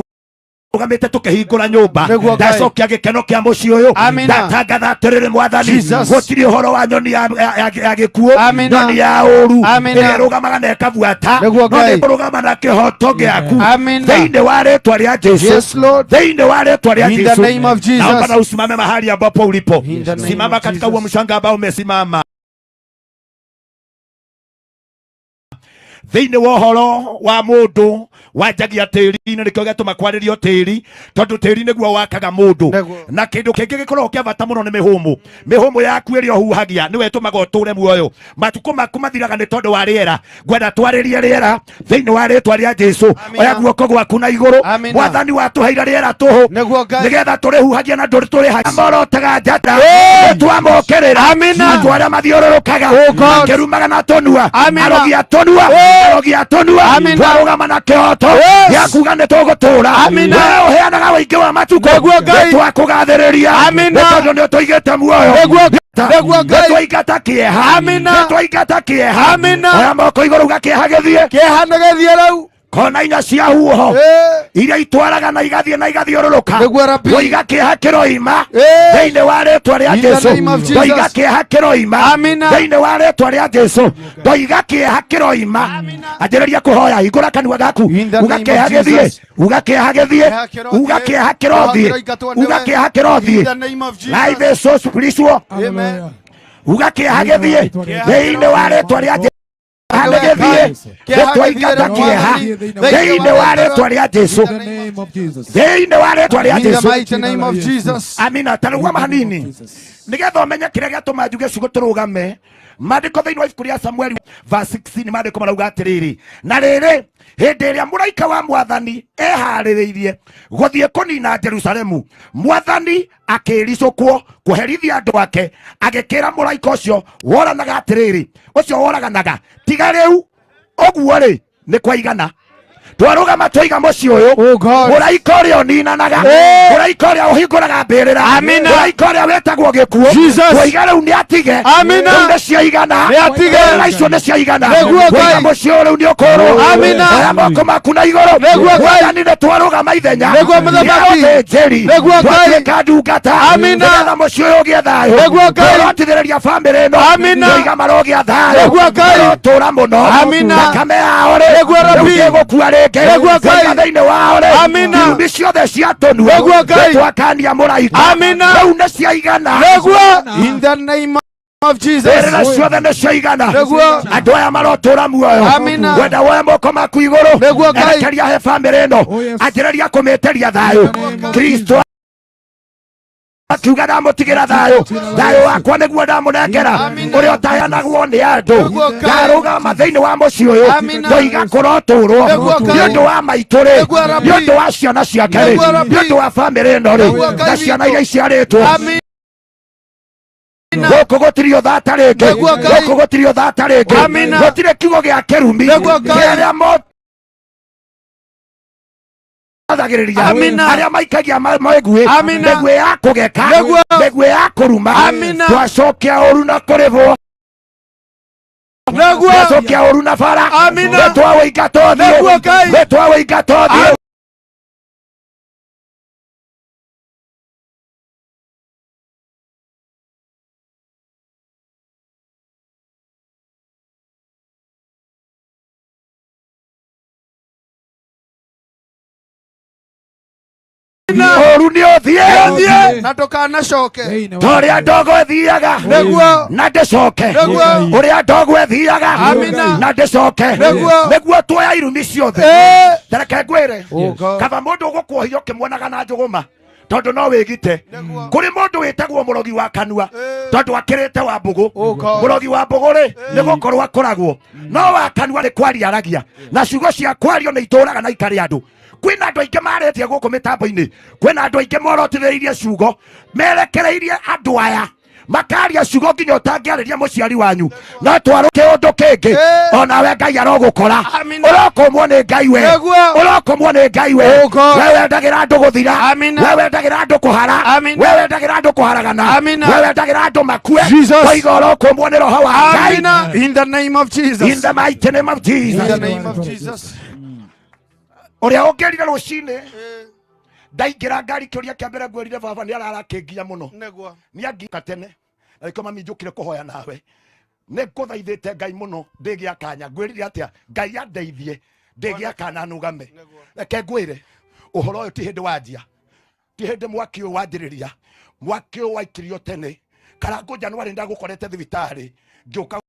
Tũrũgamĩte tũkĩhingũra nyũmba. Nĩguo Ngai. Ndacokia gĩkeno kĩa mũciĩ ũyũ. Amina. Ndatangatha atĩrĩrĩ, Mwathani, Jesus. gũtirĩ ũhoro wa nyoni ya gĩkuũ, Amina. nyoni ya ũru Amina. ĩrĩa ĩrũgamaga na ĩkabuata, Nĩguo no Ngai. nĩ kũrũgama na kĩhoto gĩaku Amina. thĩinĩ wa rĩtwa rĩa Jesu. Yes, Lord. Thĩinĩ wa rĩtwa rĩa In the Jesu. name of Jesus. Naomba na usimame mahali ambapo ulipo. The name Simama of katika huo Jesus. mshanga ambao umesimama. Thĩinĩ wa ũhoro wa mũndũ wanjagia tĩri-inĩ, nĩkĩo gĩatũma kwarĩrio tĩri, tondũ tĩri nĩguo wakaga mũndũ. Na kĩndũ kĩngĩ gĩkoragwo kĩa bata mũno nĩ mĩhũmũ. Mĩhũmũ yaku ĩrĩa ũhuhagia nĩwe ĩtũmaga ũtũre muoyo. Matukũ maku mathiraga nĩ tondũ wa rĩera. Ngwenda twarĩrie rĩera thĩinĩ wa rĩtwa rĩa Jesu. Oya guoko gwaku na igũrũ. Amina. Mwathani watũheire rĩera tũhũ Nĩguo Ngai. nĩgetha tũrĩhuhagia na ndũrĩtũrĩhagia. Morotaga njata twamokĩrĩra. Amina. Andũ arĩa mathiũrũrũkaga Oh God. makĩrumaga na tũnua, Amina. arogi a tũnua, arogi a tũnua, Amina. twarũgama na kĩhoto Yes. gĩa kuga nĩ tũgũtũra. Amina. Wee ũheanaga ũingĩ wa matukũ. Nĩguo Ngai. Nĩ twakũgathĩrĩria Amina. nĩ tondũ nĩ ũtũigĩte muoyo. Nĩguo Nĩguo Ngai. Nĩ twaingata kĩeha. Amina. Nĩ twaingata kĩeha. Amina. Oya moko igũrũ uga kĩeha gĩthiĩ. Kĩeha nĩ gĩthiĩ rĩu. Kona inya cia huho Ĩĩ. iria itwaraga na igathiĩ na igathiũrũrũka. Nĩguo Rabi. Ndoiga kĩeha kĩroima Ĩĩ. thĩinĩ wa rĩtwa rĩa In the Jesu. name of Jesus. Ndoiga kĩeha kĩroima Amina. thĩinĩ wa rĩtwa rĩa Jesu. Ndoiga kĩeha kĩroima. Anjĩrĩria kũhoya, hingũra kanua gaku. In the Uga name kĩeha of gĩthiĩ. Jesus. Uga kĩeha gĩthiĩ. Kĩeha kĩrothiĩ. Uga kĩeha kĩrothiĩ. Kĩroingatwo nĩwe. Uga kĩeha kĩrothiĩ. In the name of Jesus. Life is so spiritual. Amen. Uga kĩeha gĩthiĩ thĩinĩ wa rĩtwa rĩa Jesu. Gĩthiĩ. Nĩtwaingata kĩeha thĩinĩ wa rĩtwa rĩa Jesu, thĩinĩ wa rĩtwa rĩa In the Jesu. mighty name of Jesus. Amina. Ta rũgama hanini nĩgetha ũmenye kĩrĩa gĩatũma njuge ciugo tũrũgame. Maandĩko thĩinĩ wa ibuku rĩa Samueli verse 16, maandĩko marauga atĩrĩrĩ, na rĩrĩ, hĩndĩ ĩrĩa mũraika wa Mwathani eharĩrĩirie gũthiĩ kũnina Jerusalemu, Mwathani akĩĩricũkwo kũherithia andũ ake, agĩkĩra mũraika ũcio woranaga atĩrĩrĩ, ũcio woraganaga, tiga rĩu ũguo rĩ, nĩ kwaigana. Twarũgama twaiga mũciĩ ũyũ, Oh God. mũraika ũrĩa ũninanaga, Eh. mũraika ũrĩa ũhingũraga mbĩrĩra, Amina. mũraika ũrĩa wĩtagwo gĩkuũ, Jesus. twaiga rĩu nĩ atige. Amina. Rĩu nĩ ciaigana. Nĩ atige. Mbĩrĩra icio nĩ ciaigana. Nĩguo Ngai. Twaiga mũciĩ ũyũ rĩu nĩ ũkũrwo. Amina. Oya moko maku na igũrũ. Nĩguo Ngai. Mwathani, nĩ twarũgama ithenya Nĩguo Mũthamaki. rĩa ũthĩnjĩri. Nĩguo Ngai. Twatuĩka ndungata Amina. nĩgetha mũciĩ ũyũ ũgĩe thayũ. Nĩguo Ngai. Tũrotithĩrĩria bamĩrĩ ĩno. Amina. Twaiga marogĩa thayũ. Nĩguo Ngai. Marotũra mũno. Amina. Thakame yao rĩ, Nĩguo Rabi. rĩu ndĩgũkua rĩngĩ. Nĩguo Ngai. Twaiga thĩinĩ wao rĩ, Amina. irumi ciothe cia tũnua, Nĩguo Ngai. nĩtwakania mũraika. Amina. Rĩu nĩ ciaigana. Nĩguo. In the name of Jesus. Mbĩrĩra ciothe nĩ ciaigana. Nĩguo. Andũ aya marotũra muoyo. Amina. Ngwenda woe moko maku igũrũ. Nĩguo Ngai. Erekeria he bamĩrĩ ĩno. Anjĩrĩria kũmĩtĩria thayũ. Kristo akiuga ndamũtigĩra thayũ, thayũ wakwa nĩguo ndamũnengera, ũrĩa ũtaheanagwo nĩ andũ. Nĩguo Ngai. Ndarũgama thĩinĩ wa mũciĩ ũyũ, Amina. ndoiga kũrotũrwo Nĩguo Ngai. nĩ ũndũ wa maitũ rĩ, Nĩguo Rabi. nĩ ũndũ wa ciana ciake rĩ, Nĩguo Rabi. nĩ ũndũ wa bamĩrĩ ĩno rĩ, Nĩguo Ngai na ciana witũ. iria iciarĩtwo. Amina. Gũkũ gũtirĩ ũthata rĩngĩ. Nĩguo Ngai. Gũkũ gũtirĩ ũthata rĩngĩ. Amina. Gũtirĩ kiugo gĩa kĩrumi Nĩguo Ngai. kĩrĩa mothagĩrĩria Amina. arĩa maikagia mĩguĩ, Amina. mĩguĩ ya kũgeka, Nĩguo. mĩguĩ ya kũruma. Amina. Twacokia ũru na kũrĩbwo. Nĩguo. Twacokia ũru na bara. Amina. Nĩtwawĩingata ũthiũ. Nĩguo Ngai. Nĩtwawĩingata ũthiũ. Ũru nĩ ũthiĩ. Ũthiĩ na ndũkanacoke. Ta ũrĩa ndogo ĩthiaga Nĩguo. na ndĩcoke. Nĩguo. Ũrĩa ndogo ĩthiaga Amina. na ndĩcoke. Nĩguo. Nĩguo tuoya irumi ciothe. Ĩĩ. Tareke ngwĩre, Oh God. kaba mũndũ ũgũkuohia ũkĩmuonaga na njũgũma, tondũ no wĩgite. Kũrĩ mũndũ wĩtagwo mũrogi wa kanua, tondũ akĩrĩte wa mbũgũ. Oh God. Mũrogi wa mbũgũ rĩ, nĩ gũkorwo akoragwo, no wa kanua nĩ kwaria aragia, na ciugo cia kwario nĩ itũraga na ikarĩ andũ. Kwĩna andũ aingĩ marĩtie gũkũ mĩtambo-inĩ, kwĩna andũ aingĩ morotithĩrĩirie ciugo merekereirie andũ aya, makaria ciugo nginya ũtangĩarĩria mũciari wanyu. No twarũ kĩũndũ kĩngĩ, onawe Ngai arogũkora. Amina. Ũrokomwo nĩ Ngai we. Nĩguo. Ũrokomwo nĩ Ngai we. Oh God. We wendagĩra andũ gũthira. Amina. We wendagĩra andũ kũhara. Amina. We wendagĩra andũ kũharagana. Amina. We wendagĩra andũ makue. Jesus. Oiga ũrokomwo nĩ roho wa Ngai. Amina. In the name of Jesus. In the mighty name of Jesus. In the name of Jesus. Ũrĩa ũngĩrire rũcinĩ Ndaingĩra ngari kĩũria kĩa mbere ngwĩrire baba nĩ ararakĩngia mũno. Nĩguo. Nĩ angĩka tene. Na nĩkĩo mami njũkire kũhoya nawe. Nĩ ngũthaithĩte Ngai mũno ndĩgĩa kanya. Ngwĩrire atĩa? Ngai andeithie ndĩgĩa kana nũgame. Reke ngwĩre ũhoro ũyũ ti hĩndĩ wanjia. Ti hĩndĩ mwaki ũyũ wanjĩrĩria. Mwaki ũyũ waikirio tene. Karangũ January ndagũkorete thibitarĩ ngĩũka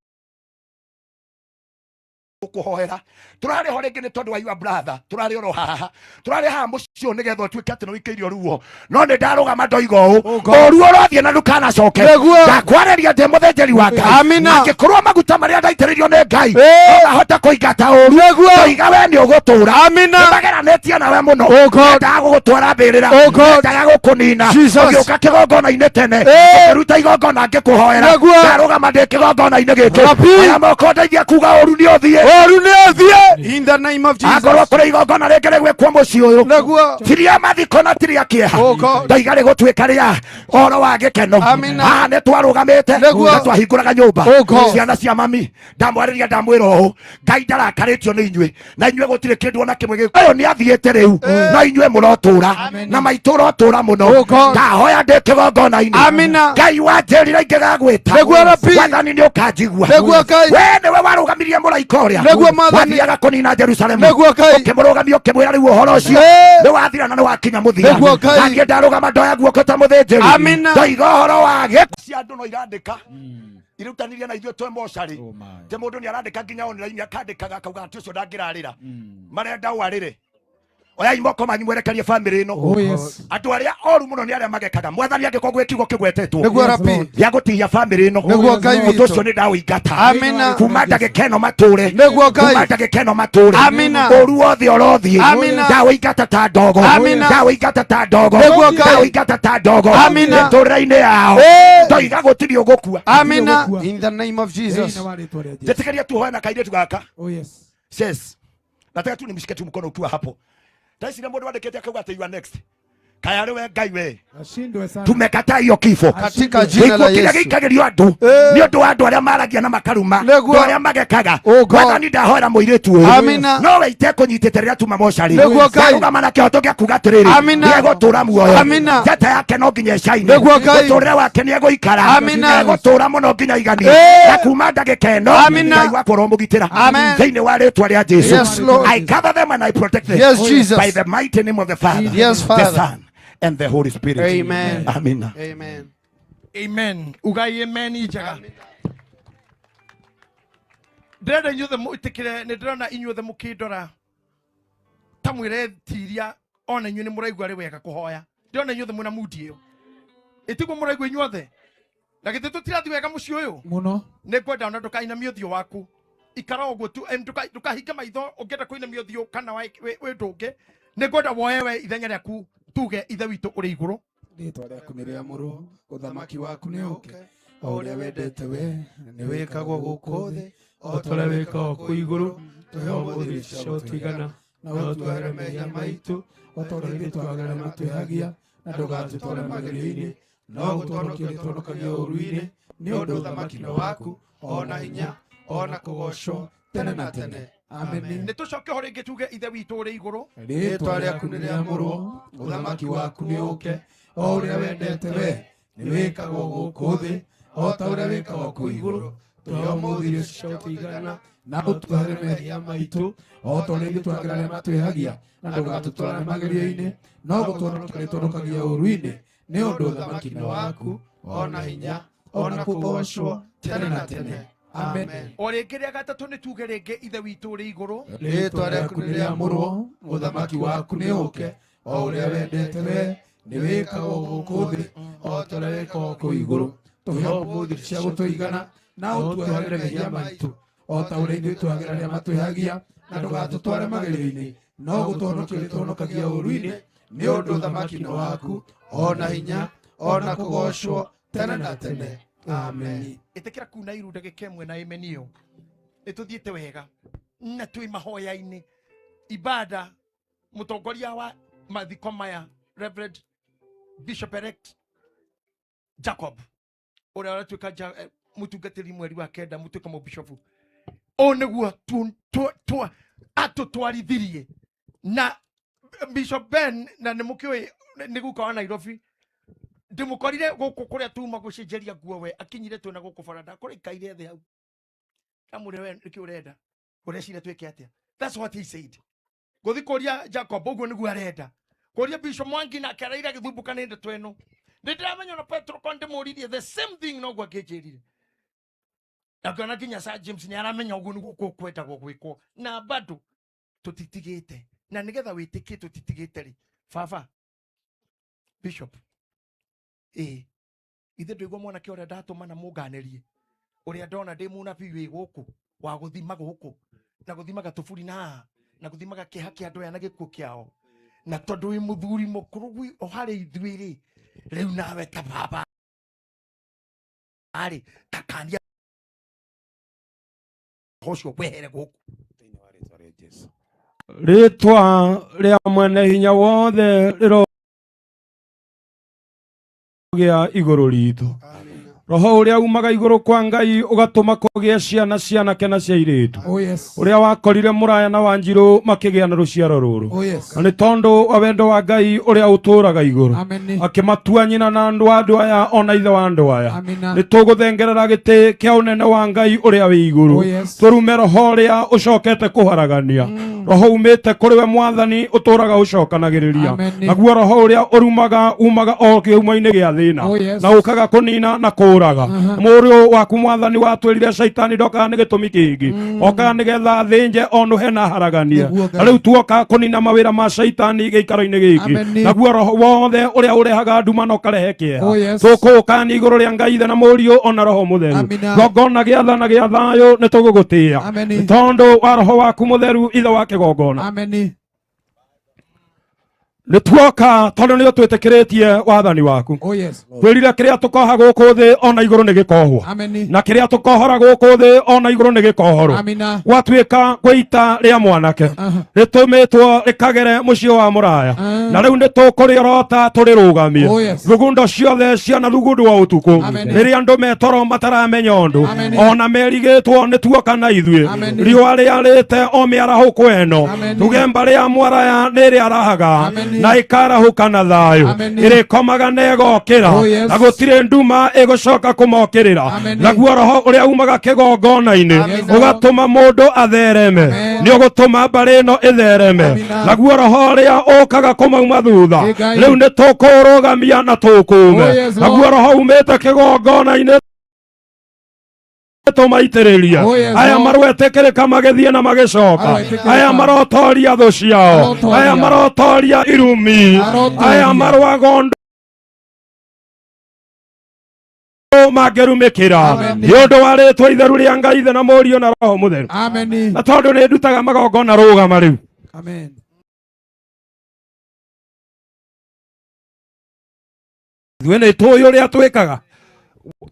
kuhoera turari ho ringi ni tondu wa your brother turari oro haha turari haha mucio nigetha utuike ati niwikeirio ruo no ni ndarugama ndoiga uu uruo urathie na ndukanacoke ndakwariria ndi muthinjiri wa Ngai angikorwo maguta maria ndaitiririo ni Ngai no ahota kuingata uru ndoiga we ni ugutura nimageranitie nawe muno ndendaga gugutwara mbirira ndendaga gukunina ugiuka kigongona-ini tene ukiruta igongona ngikuhoera ndarugama ndi kigongona-ini giki aya moko ndeithia kuga uru ni uthie. In the name of Jesus. Akorwo kuri igongona rĩngĩ rĩgwĩkwo mũciĩ ũyũ tiria mathiko na tiria kĩeha ndoiga rĩgũtuĩka rĩa ũhoro wa gĩkeno. Haha nĩ twarũgamĩte na twahingũraga nyũmba ciana cia mami ndamwarĩria ndamwĩra ũũ Ngai ndarakarĩtio nĩ inyuĩ na inyuĩ gũtirĩ kĩndũ ona kĩmwe ũyũ nĩ athiĩte rĩu no inyuĩ mũrotũra na maitũ ũrotũra mũno ndahoya ndĩ kĩgongona-inĩ Ngai wanjĩrire ingĩgagwĩta Mwathani nĩ ũkanjigua we nĩwe warũgamirie mũraika ũrĩa wathiaga kũnina Jerusalemu ũkĩmũrũgamia ũkĩmwĩra rĩu ũhoro ũcio nĩ wathira na nĩ wakinya mũthia naniĩ ndarũgama ndoya guoko ta mũthĩnjĩri ndoiga ũhoro wa cia andũ no irandĩka irutanirie na ithuĩ twĩ mocarĩ te mũndũ nĩ arandĩka nginya online akandĩkaga akauga atĩ ũcio ndangĩrarĩra marenda ũarĩre oyai moko manyu mwerekerie family ĩno andũ arĩa oru mũno nĩ arĩa magekaga Mwathani angĩkorwo gwĩ kiugo kĩgwetetwo gĩa gũtihia family ĩno ũndũ ũcio nĩ ndaũingata kuma ndagĩka ĩno matũre kuma ndagĩka ĩno matũre ũru wothe ũrothiĩ ndaũingata ta ndogo ndaũingata ta ndogo ndaũingata ta ndogo mĩtũrĩre-inĩ yao ndoiga gũtirĩ ũgũkua. In the name of Jesus. Njĩtĩkĩria tuhoe na kairĩtu gaka. Yes. Nataka tu nimshike tu mkono ukiwa hapo. Taisi mundu wandikite akauga ati you are next. Kaya riwe Ngai we. Ashindwe sana. Tumekataa hiyo kifo. Katika jina la Yesu. Kila gikagerio andu. Ni undu wa andu aria maragia na makaruma. Andu aria magekaga. Mwathani ndahoera muiritu uyu. No we itekunyitite riria tuma mocari. Ndarũgama na kihoto gia kuga atiriri. Niegutura muoyo. Njata yake no nginya ĩcaine. Mũtũrĩre wake nieguikara. Egũtũra mũno nginya iganie. Na kuma ndagĩka ĩno Ngai wakwa ũromũgitĩra. Thĩinĩ wa rĩtwa rĩa Jesu. I cover them and I protect them. Yes, Jesus. By the mighty name of the Father, yes, Father, the Son, and the Holy Spirit. Amen. Amina. Amen. Amen. Ugai amen ijaga. Ndĩrenda inyuothe mũĩtĩkĩre nĩ ndĩrona inyuothe mũkĩndora ta mwĩretiria ona inyuĩ nĩ mũraigua rĩ wega kũhoya. Ndĩrona inyuothe mwĩna mudi ĩyo. Ĩtiguo mũraigua inyuothe. Na githĩ tũtirathiĩ wega mũciĩ ũyũ? Mũno. Nĩ ngwenda ona ndũkainamie ũthiũ waku. Ikara ũguo tu, ndũkahinge maitho ũngĩenda kũinamia ũthiũ kana wĩ ũndũ ũngĩ. Nĩ ngwenda woe we ithenya rĩaku tuge ithe witũ ũrĩ igũrũ. Rĩtwa rĩaku nĩ rĩamũrwo, ũthamaki waku nĩ ũke, o ũrĩa wendete we nĩ wĩkagwo gũkũ thĩ o ta ũrĩa wĩkagwo kũu igũrũ. Tũhe ũmũthĩ irio cia gũtũigana, na ũtuohere mehia maitũ o ta ũrĩa ithuĩ twagĩra matwĩhagia, na ndũgatũtware magerio-inĩ, no gũtũhonokia ũrĩtũhonokagia ũũru-inĩ, nĩ ũndũ ũthamaki nĩ waku, o na hinya, o na kũgoocwo tene na tene. Amen. Nĩ tũcoke ho rĩngĩ tuge ithe witũ ũrĩ igũrũ. Rĩtwa rĩaku nĩ rĩamũrwo, ũthamaki waku nĩ ũke, o ũrĩa wendete we nĩ wĩkagwo gũkũ thĩ o ta ũrĩa wĩkagwo kũu igũrũ. Tũhe ũmũthĩ irio cia gũtũigana, na ũtuohere mehia maitũ o ta ũrĩa ithuĩ twagĩra arĩa matwĩhagia, na ndũgatũtware magerio-inĩ, no gũtũhonokia ũrĩtũhonokagia ũũru-inĩ, nĩ ũndũ ũthamaki nĩ waku, o na hinya, o na kũgoocwo tene na tene. Amen. O rĩngĩ rĩa gatatũ nĩ tuge rĩngĩ ithe witũ ũrĩ igũrũ. Rĩtwa rĩaku nĩ rĩamũrwo, ũthamaki waku nĩ ũke, o ũrĩa wendete we nĩ wĩkagwo gũkũ thĩ o ta ũrĩa wĩkagwo kũu igũrũ. Tũhe ũmũthĩ irio cia gũtũigana, na ũtuohere mehia maitũ o ta ũrĩa ithuĩ twagĩra arĩa matwĩhagia, na ndũgatũtware magerio-inĩ, no gũtũhonokia ũrĩtũhonokagia ũũru-inĩ, nĩ ũndũ ũthamaki nĩ waku, o na hinya, o na kũgoocwo tene na tene. Amen. Ĩtĩkĩra kuna iru ndagĩka ĩmwe na amen ĩyo. Nĩ tũthiĩte wega na twĩ mahoya-inĩ. Ibada mũtongoria wa mathiko maya Reverend Bishop Elect Jacob ũrĩa ũratuĩka mũtungatĩri mweri wa kenda mũtuĩka mũbishofu. Ũũ nĩguo atũtwarithirie na Bishop Ben na nĩ mũkĩũĩ nĩ guka wa Nairobi ndĩmũkorire gũkũ kũrĩa tuma gũcenjeria nguo we akinyire twĩna gũkũ bara ndakora ikaire thĩ hau ndamwĩra we nĩkĩ ũrenda ũreciria twĩke atĩa that's what he said ngũthi kũria Jacob ũguo nĩguo arenda kũria Bishop Mwangi nake araire agĩthumbũka nĩ ndeto ĩno nĩ ndĩramenya ona Petro ko ndĩmũririe the same thing noguo angĩnjĩrire na ngĩona nginya Sir James nĩ aramenya ũguo nĩguo gũkwendagwo gwĩkwo na bado tũtitigĩte na nĩgetha wĩtĩkie tũtitigĩte rĩ baba Bishop ĩĩ ithe ndũigua mwanake ũrĩa ndatũma na mũnganĩrie ũrĩa ndona ndĩ mũnabii wĩ gũkũ wa gũthima gũkũ na gũthimaga tũburi na haha na gũthimaga kĩeha kĩa andũ aya na gĩkuũ kĩao na tondũ wĩ mũthuri mũkũrũ o harĩ ithuĩ rĩ rĩu nawe ta baba rĩ takania ũcio wehere gũkũ Rĩtwa rĩa mwene hinya wothe rĩrogĩa igũrũ ritũ. Roho ũrĩa umaga igũrũ kwa Ngai ũgatũma kũgĩe ciana cianake na cia airĩtu. Oh yes. Ũrĩa wakorire Mũraya na Wanjirũ makĩgĩa na rũciaro rũrũ. Oh yes. Na nĩ tondũ wa wendo wa Ngai ũrĩa ũtũũraga igũrũ. Amen. Akĩmatua nyina na andũ a andũ aya ona ithe wa andũ aya. Amina. Nĩ tũgũthengerera gĩtĩ kĩa ũnene wa Ngai ũrĩa wĩ igũrũ. Oh yes. Tũrume roho ũrĩa ũcokete kũharagania. Roho umĩte kũrĩ we Mwathani ũtũũraga ũcokanagĩrĩria. Amen. Naguo roho ũrĩa ũrumaga umaga o kĩhumo-inĩ gĩa thĩna. Oh yes. Na ũkaga kũnina na kũũraga. Mũriũ waku Mwathani watwĩrire caitani ndokaga nĩ gĩtũmi kĩngĩ okaga nĩgetha thĩnje onũhe na haraganie. Nĩguo Ngai. Na rĩu tuoka kũnina mawĩra ma caitani gĩikaro-inĩ gĩkĩ. Amen. Naguo roho wothe ũrĩa ũrehaga nduma na ũkarehe kĩeha. Oh yes. Tũkũũkania igũrũ rĩa Ngai Ithe na Mũriũ ona Roho Mũtheru. Amina. Gongona gĩa tha na gĩa thayũ nĩ tũgũgũtĩĩa. Amen. Tondũ wa roho waku mũtheru Ithe wa kĩgongona. Amen. Nĩ tuoka tondũ nĩ ũtwĩtĩkĩrĩtie wathani waku. Oh yes. Twĩrire kĩrĩa tũkoha gũkũ thĩ ona igũrũ nĩ gĩkohwo. Amen. Na kĩrĩa tũkohora gũkũ thĩ ona igũrũ nĩ gĩkohorwo. Amina. Gwatuĩka gwĩ ita rĩa mwanake rĩtũmĩtwo rĩkagere mũciĩ wa Mũraya na rĩu nĩ tũkũrĩorota tũrĩrũgamie. Oh yes. Thugundo ciothe ciana thugundu wa ũtukũ Amen. rĩrĩa andũ metoro mataramenya ũndũ Amen. ona merigĩtwo nĩ tuoka na ithuĩ Amen. riũa rĩarĩte o mĩarahũko ĩno Amen. tuge mbarĩ ya Mwaraya nĩ ĩrĩarahaga Amen. na ĩkarahũka na thayũ Amen. ĩrĩkomaga na ĩgokĩra Oh yes. na gũtirĩ nduma ĩgũcoka kũmokĩrĩra Amen. naguo roho ũrĩa umaga kĩgongona-inĩ Amen. ũgatũma mũndũ athereme Amen. nĩ ũgũtũma mbarĩ ĩno ĩthereme Amina. naguo roho ũrĩa ũkaga kũmauma thutha Ĩ Ngai. rĩu nĩ tũkũrũgamia na tũkũme Oh yes, Lord. naguo roho umĩte kĩgongona-inĩ tũmaitĩrĩrie Oh yes, aya Lord. marwetĩkĩrĩka magĩthiĩ na magĩcoka Aroetĩkĩrĩka. aya marotoria thũ ciao Arotoria. aya marotoria irumi Arotoria. aya marwaga ũndũ mangĩrumĩkĩra Amen. nĩ ũndũ wa rĩtwa itheru rĩa Ngai Ithe na Mũriũ na Roho Mũtheru. Amen. Na tondũ nĩ ndutaga magongona rũgama rĩu. Amen. Ithuĩ nĩ tũĩ ũrĩa twĩkaga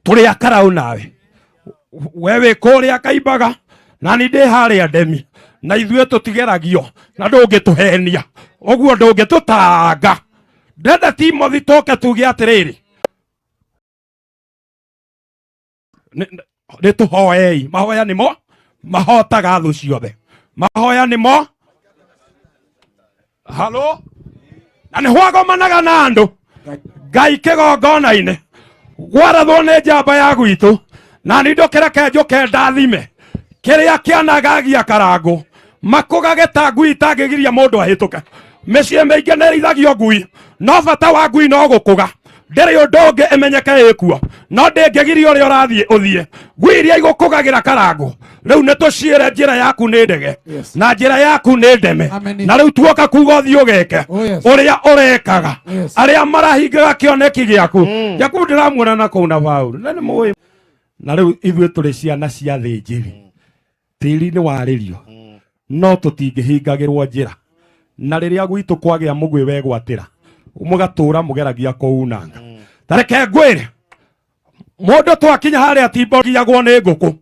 tũrĩ akaraũ nawe we wĩ kũrĩa kaimbaga na ni ndĩ harĩa ndemi na ithuĩ tũtigeragio na ndũngĩtũhenia ũguo ndũngĩtũtanga. Ndenda Timothy tũke tuge atĩrĩrĩ nĩ tũhoei mahoya nĩmo mahotaga thũ ciothe mahoya nĩmo halo na nĩ hwagomanaga na andũ Ngai kĩgongona-inĩ gwarathwo nĩ njamba ya gwitũ na ni ndũkĩreke njũke ndathime kĩrĩa kĩanagagia karangũ makũgage ta ngui itangĩgiria mũndũ ahĩtũke mĩciĩ mĩingĩ nĩ ĩrĩithagio ngui no bata wa ngui no gũkũga ndĩrĩ ũndũ ũngĩ ĩmenyeke ĩkuo no ndĩngĩgiria ũrĩa ũrathiĩ ũthiĩ ngui iria igũkũgagĩra karangũ rĩu nĩ tũciĩre njĩra yaku nĩ ndege Yes. na njĩra yaku nĩ ndeme Amen. na rĩu tuoka kuga ũthiĩ ũgeke Oh yes. ũrĩa ũrekaga Yes. arĩa marahingaga kĩoneki gĩaku Jakubu ndĩramuona na kũu na Paũlũ na nĩ mũĩ na rĩu ithuĩ tũrĩ ciana cia thĩnjĩri tĩri nĩ warĩrio no tũtingĩhingagĩrwo njĩra na rĩrĩa gwitũ kwagĩa mũgwĩ wegwatĩra mũgatũra mũgeragia kũunanga ta reke ngwĩre mũndũ twakinya harĩa timbogiagwo nĩ ngũkũ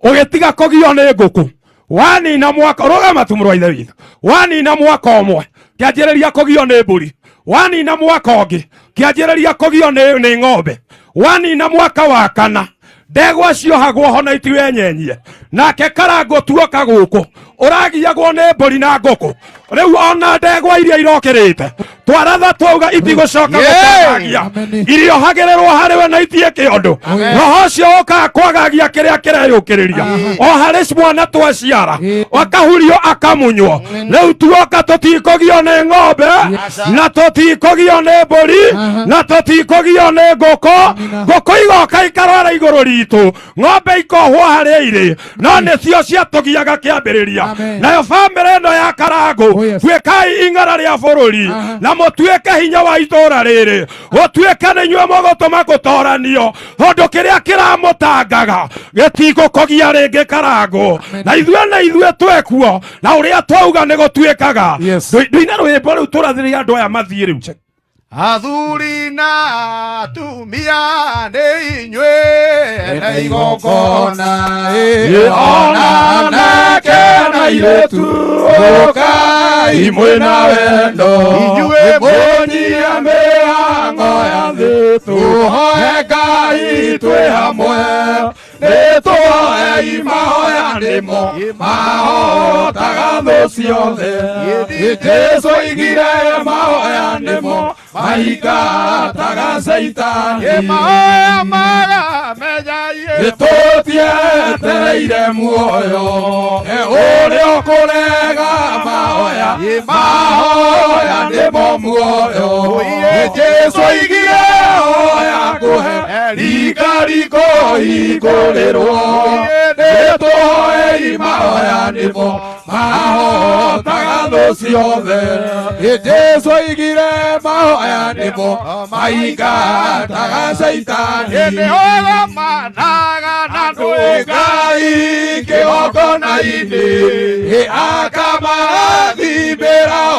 ũgĩtiga kũgio nĩ ngũkũ wanina mwaka rũgama tu mũrũ wa ithe witũ wanina mwaka ũmwe kĩanjĩrĩria kũgio nĩ mbũri wanina mwaka ũngĩ kĩanjĩrĩria kũgio nĩ ng'ombe wanina mwaka wa kana ndegwa ciohagwo ho na itiwenyenye nake karangũ tuoka gũkũ ũragiagwo nĩ mbũri na ngũkũ Rĩu ona ndegwa iria irokĩrĩte twaratha twauga itigũcoka gũkwagagia, iriohagĩrĩrwo harĩ we na itiĩke ũndũ. Roho ũcio ũkaga kwagagia kĩrĩa kĩreyũkĩrĩria o harĩ mwana twaciara, akahurio akamunywo. Rĩu tuoka tũtikũgio nĩ ng'ombe na tũtikũgio nĩ mbũri na tũtikũgio nĩ ngũkũ. Ngũkũ igoka ikarwara igũrũ ritũ, ng'ombe ikohwo harĩa irĩ, no nĩcio ciatũgiaga kĩambĩrĩria. Nayo bamĩrĩ ĩno ya Karangũ, tuĩkai ing'ara rĩa bũrũri na mũtuĩke hinya wa itũũra rĩrĩ, gũtuĩke nĩ inyuĩ mũgũtũma gũtoranio, tondũ kĩrĩa kĩramũtangaga gĩtigũkũgia rĩngĩ Karangũ. Na ithuĩ na ithuĩ twekuo na ũrĩa twauga nĩ gũtuĩkaga. Ndũine rwĩmbo rĩu tũrathĩrĩria andũ aya mathiĩ rĩu. Athuri na atumia nĩ inyuĩ ene igongona, ona anake na airĩtu, ũkai mwĩna wendo, inyuĩ mũnyie mĩhango ya thĩ, tũhoe Ngai twĩ hamwe, nĩ tũhoei mahoya nĩmo mahotaga thũ ciothe. Jesũ oigire mahoya nĩmo maingataga Caitani. Mahoya magamenya. Nĩtũtietereire muoyo ũrĩa ũkũrega mahoya, mahoya nĩmo muoyo. Jesũ oigire hoya ngũhe rikariko hingũrĩrwo, nĩtũhoei mahoya nĩmo mahotaga thũ ciothe. Jesũ oigire mahoya nĩmo maingataga Caitani. Nĩũgomanaga na andũ Ngai kĩgongona-inĩ, akamarathimĩra o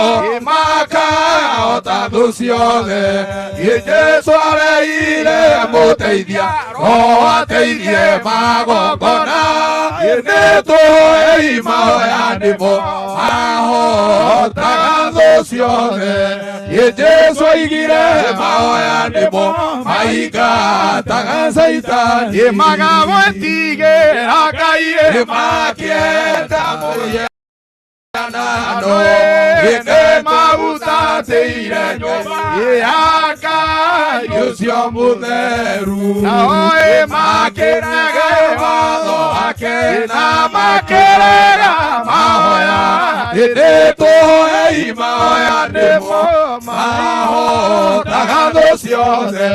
makahota thũ ciothe. Jesũ areire mũteithia roho ateithie magongona, nĩtũhoei mahoya nĩmo mahotaga thũ ciothe. Jesũ oigire mahoya nĩmo maingataga Caitani. Magagwĩtigĩra Ngai makĩenda mũhianano, nĩ mahutatĩire nyũmba ya Ngai ũcio mũtheru, nao makĩrega watho wake na makĩrega mahoya. Nĩtũhoei mahoya nĩmo mahotaga thũ ciothe.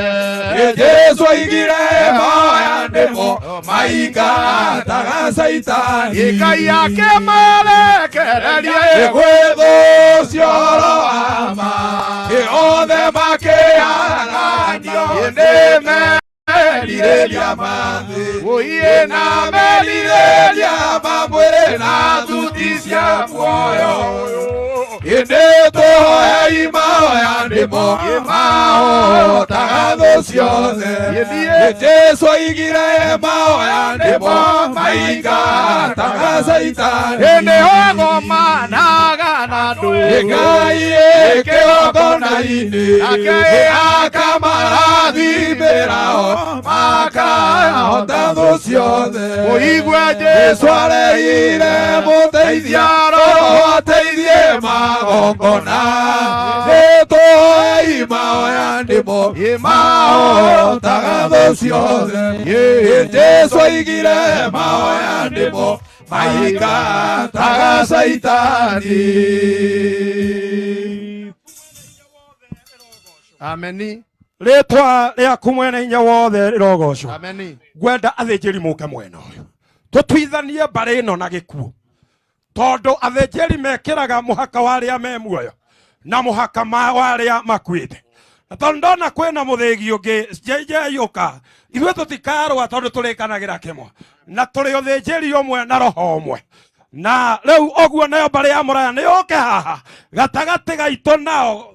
Jesũ oigire mahoya nĩmo maingataga Caitani. Ngai akĩmarekererie gwĩthũcio ũhoro wa ma, othe makĩharanio nĩ merirĩria ma thĩ, na merirĩria ma mwĩrĩ na thuti cia muoyo. Ĩndĩ tũhoei mahoya nĩmo mahotaga thũ ciothe. Jesũ oigire mahoya nĩmo maingataga Caitani. Nĩũgomanaga na andũ Ngai kĩgongona-inĩ, akamarathimĩra o makahota thũ ciothe. Ũigue Jesũ areire mũteithia roho ateithie magongona, nĩtũhoei mahoya nĩmo mahotaga thũ ciothe. Jesũ oigire mahoya nĩmo maingataga Caitani. Ameni. Rĩtwa rĩaku mwene hinya wothe rĩrogocwo. Ameni. Ngwenda athĩnjĩri mũke mwena ũyũ tũtuithanie mbarĩ ĩno na gĩkuũ, tondũ athĩnjĩri mekĩraga mũhaka wa arĩa me muoyo na mũhaka wa arĩa makuĩte. Na tondũ ndona kwĩna mũthĩgi ũngĩ JJ ũka, ithuĩ tũtikarũa tondũ tũrĩkanagĩra kĩmwe na tũrĩ ũthĩnjĩri ũmwe na roho ũmwe. Na rĩu ũguo nayo mbarĩ ya mũraya nĩ yũke haha gatagatĩ gaitũ nao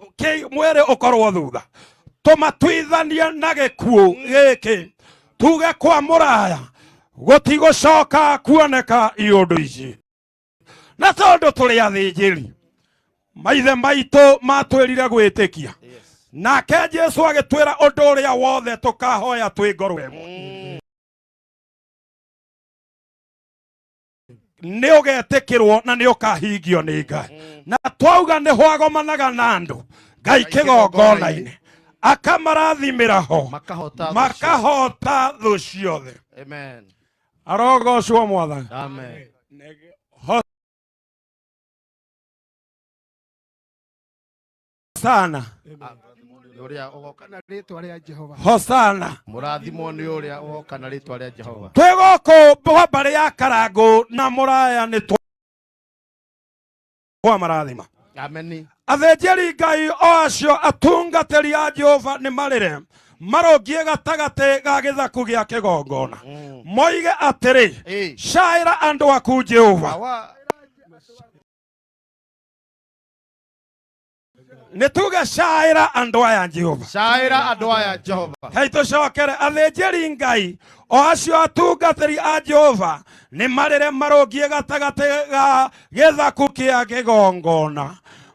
mwĩrĩ ũkorwo thutha, tũmatuithanie na gĩkuũ gĩkĩ, tuge kwa mũraya gũtigũcoka kuoneka iũndũ ici. Na tondũ tũrĩ athĩnjĩri, maithe maitũ matwĩrire gwĩtĩkia, nake Jesũ agĩtwĩra ũndũ ũrĩa wothe tũkahoya twĩ ngoro ĩmwe nĩ ũgetĩkĩrwo na nĩ ũkahingio nĩ Ngai. Na twauga nĩ hwagomanaga na andũ Ngai kĩgongona-inĩ akamarathimĩra ho makahota thũ ciothe. Amen. Arogocwo Mwathani. Amen. Hosana. Ũrĩa ũgoka na rĩtwa rĩa Jehova. Hosana. Mũrathimwo nĩ ũrĩa ũgoka na rĩtwa rĩa Jehova. Twĩ gũkũ kwa mbarĩ ya Karangũ na Mũraya nĩ twamarathima. Amen. Athĩnjĩri Ngai o acio atungatĩri a Jehova nĩ marĩre marũngiĩ gatagatĩ ga gĩthaku gĩa kĩgongona moige atĩrĩ, caĩra andũ aku Jehova. Nĩ tuge caĩra andũ aya Jehova. Caĩra andũ aya Jehova. Hei tũcokere athĩnjĩri Ngai o acio atungatĩri a Jehova nĩ marĩre marũngiĩ gatagatĩ ga gĩthaku kĩa kĩgongona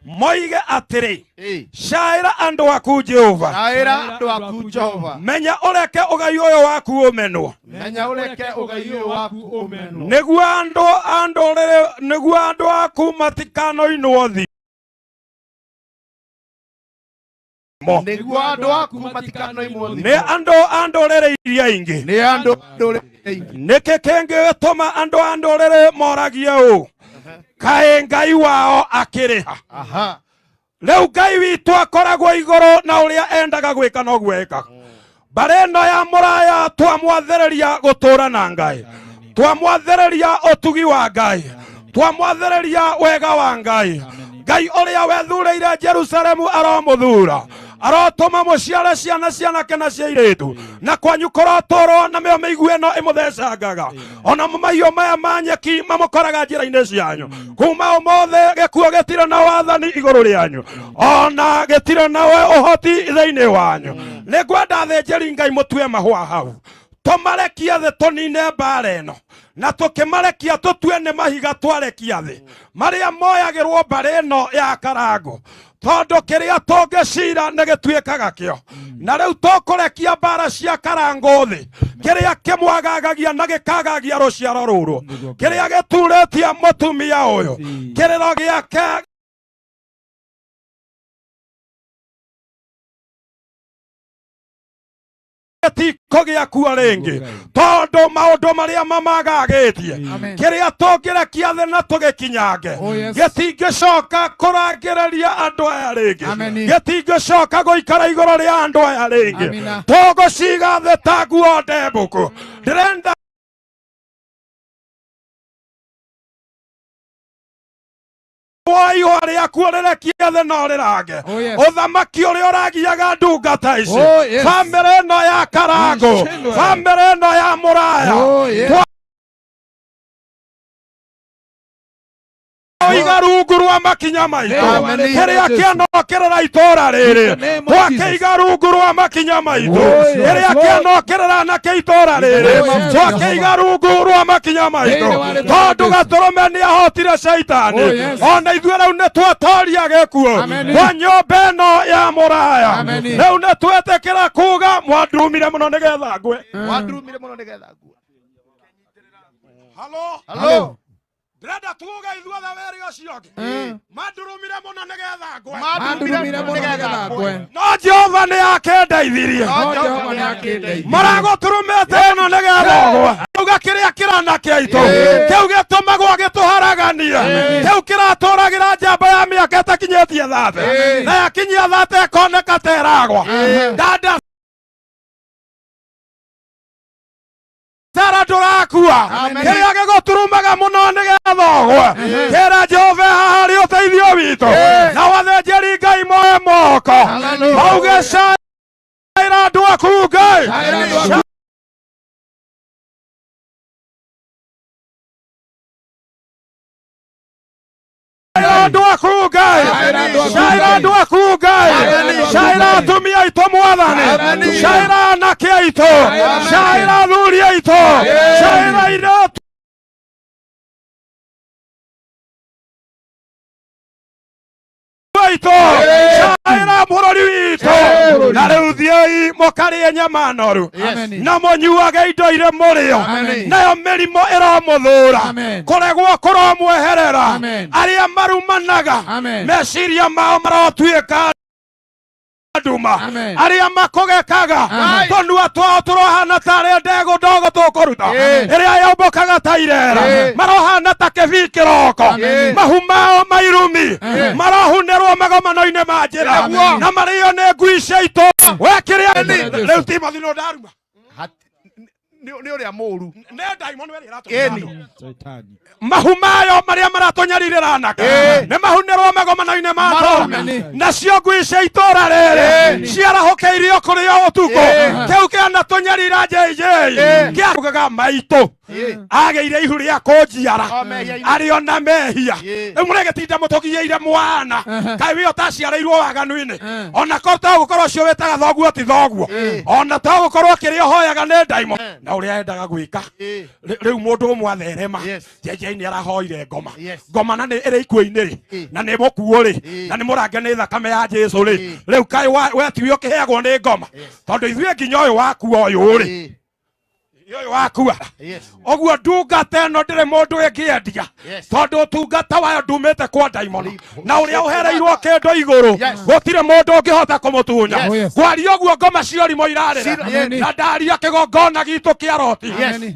moige atĩrĩ, caĩra andũ aku Jehova. Caĩra andũ aku Jehova. Menya ũreke ũgai ũyũ waku ũmenwo. Menya ũreke ũgai ũyũ waku ũmenwo. Nĩguo andũ a ndũrĩrĩ, nĩguo andũ aku matikanoinwo thimo. Nĩguo andũ aku matikanoimwo thimo. Nĩ andũ a ndũrĩrĩ iria ingĩ. Nĩ andũ a ndũrĩrĩ iria ingĩ. Nĩkĩ kĩngĩtũma andũ a ndũrĩrĩ moragie ũũ, kaĩ Ngai wao akĩrĩha? Rĩu Ngai witũ akoragwo igũrũ na ũrĩa endaga gwĩka noguo ekaga. Mbarĩ ĩno ya Mũraya twamwathĩrĩria gũtũũra na Ngai, twamwathĩrĩria ũtugi wa Ngai, twamwathĩrĩria wega wa Ngai. Ngai ũrĩa wethurĩire Jerusalemu aromũthura, arotũma mũciare ciana cianake na cia airĩtu, na kwanyu kũrotũrwo na mĩo mĩigue ĩno ĩmũthecangaga, ona mahiũ maya ma nyeki mamũkoraga njĩra-inĩ cianyu. Kuma ũmũthĩ gĩkuũ gĩtirĩ na wathani igũrũ rĩanyu, ona gĩtirĩ na ũhoti thĩinĩ wanyu. Nĩ ngwenda athĩnjĩri Ngai mũtue mahũa hau, tũmarekie thĩ tũnine mbara ĩno, na tũkĩmarekia tũtue nĩ mahiga twarekia thĩ marĩa moyagĩrwo mbarĩ ĩno ya Karangũ, tondũ kĩrĩa tũngĩcira nĩ gĩtuĩkaga kĩo. Na rĩu tũkũrekia mbara cia Karangũ thĩ, kĩrĩa kĩmwagagagia na gĩkagagia rũciaro rũrũ, kĩrĩa gĩturĩtie mũtumia ũyũ, kĩrĩro gĩake gĩtikũgĩa kuo rĩngĩ, tondũ maũndũ marĩa mamagagĩtie, kĩrĩa tũngĩrekia thĩ na tũgĩkinyange, gĩtingĩcoka kũrangĩrĩria andũ aya rĩngĩ, gĩtingĩcoka gũikara igũrũ rĩa andũ aya rĩngĩ. Tũgũciga thĩ ta nguo ndembũku. Ndĩrenda ihũa rĩaku ũrĩrekie thĩ na ũrĩrange. Ũthamaki ũrĩa ũragiaga ndungata ici, bamĩrĩ ĩno ya Karangũ, bamĩrĩ ĩno ya Mũraya, iga rungu rwa makinya maitũ, kĩrĩa kĩanokĩrĩra itũũra rĩrĩ twakĩiga rungu rwa makinya maitũ, kĩrĩa kĩanokĩrĩra anake itũũra rĩrĩ twakĩiga rungu rwa makinya maitũ, tondũ gatũrũme nĩ ahotire caitani, ona ithuĩ rĩu nĩ twatoria gĩkuũ kwa nyũmba ĩno ya Mũraya. Rĩu nĩ twetĩkĩra kuga mwandurumire mũno nĩgetha ngwe. Mwandurumire mũno nĩgetha ngwe. Halo. Halo. Ndĩrenda tuge ithuothe wĩrĩ ũcio ũngĩ, mandurumire mũno nĩgetha ngwe. Mandurumire mũno nĩgetha ngwe. No Jehova nĩ akĩndeithirie. Maragũturumĩte ĩno nĩgetha ũgwe. Uga kĩrĩa kĩranake aitũ, kĩu gĩtũmagwo gĩtũharagania, kĩu kĩratũragĩra njamba ya mĩaka ĩtakinyĩtie 30, na yakinyia 30 ĩkoneka ta ĩragwa. Dada Sara ndũrakua, kĩrĩa gĩgũturumaga mũno nĩgetha ũgwe, kĩra Jehova haha harĩ ũteithio witũ. Na athĩnjĩri Ngai moe moko mauge caĩra andũ aku Ngai. Caĩra andũ aku Ngai, caĩra andũ aku Ngai, caĩra atumia aitũ Mwathani, caĩra anake aitũ, caĩra athuri aitũ, caĩra airĩtu aitũ. Tũrakaĩra bũrũri witũ na rĩu thiĩi mũkarĩe nyama noru na mũnyuage indo irĩ mũrĩo nayo mĩrimũ ĩromũthũra kũregwo kũromweherera arĩa marumanaga meciria mao marotuĩka nduma arĩa makũgekaga tũnua twao tũrohana tarĩ ndegũ ndogo tũkũruta ĩrĩa yũmbũkaga ta irera marohana ta kĩbii kĩroko mahu mao mairumi marohunĩrwo magomano-inĩ ma njĩra na marĩo nĩ ngui cia itũũra we kĩrĩa rĩu Timothy no ndaruma nĩ ũrĩa mũũru nĩ ndaimono ĩrĩa ĩratũnyarira mahu mayo marĩa maratũnyarirĩra anake nĩ mahunĩrwo magomano-inĩ ma tũũra nacio ngui cia itũũra rĩrĩ ciarahũkĩirio kũrĩ o ũtukũ kĩu kĩanatũnyarira JJ kĩarugaga maitũ agĩire ihu rĩa kũnjiara arĩ ona mehia rĩu mũrĩgĩtinda mũtũgiĩire mwana kaĩ wĩ ũtaciarĩirwo waganu-inĩ ona ko to gũkorwo ũcio wĩtaga thoguo ti thoguo ona to gũkorwo kĩrĩa ũhoyaga nĩ ndaimo na ũrĩa endaga gwĩka rĩu mũndũ ũmwe atherema JJ nĩ arahoire ngoma ngoma na nĩ ĩrĩ ikuũ-inĩ rĩ na nĩ mũkuũ rĩ na nĩ mũrange nĩ thakame ya Jesũ rĩ rĩu kaĩ we tiwe ũkĩheagwo nĩ ngoma tondũ ithuĩ nginya ũyũ wakua ũyũ rĩ ũyũ wakua ũguo ndungata ĩno ndĩrĩ mũndũ ĩngĩendia tondũ ũtungata wayo ndumĩte kwa ndaimono na ũrĩa ũhereirwo kĩndũ igũrũ gũtirĩ mũndũ ũngĩhota kũmũtunya ngwaria ũguo ngoma cia ũrimũ irarĩra na ndaria kĩgongona gitũ kĩa roti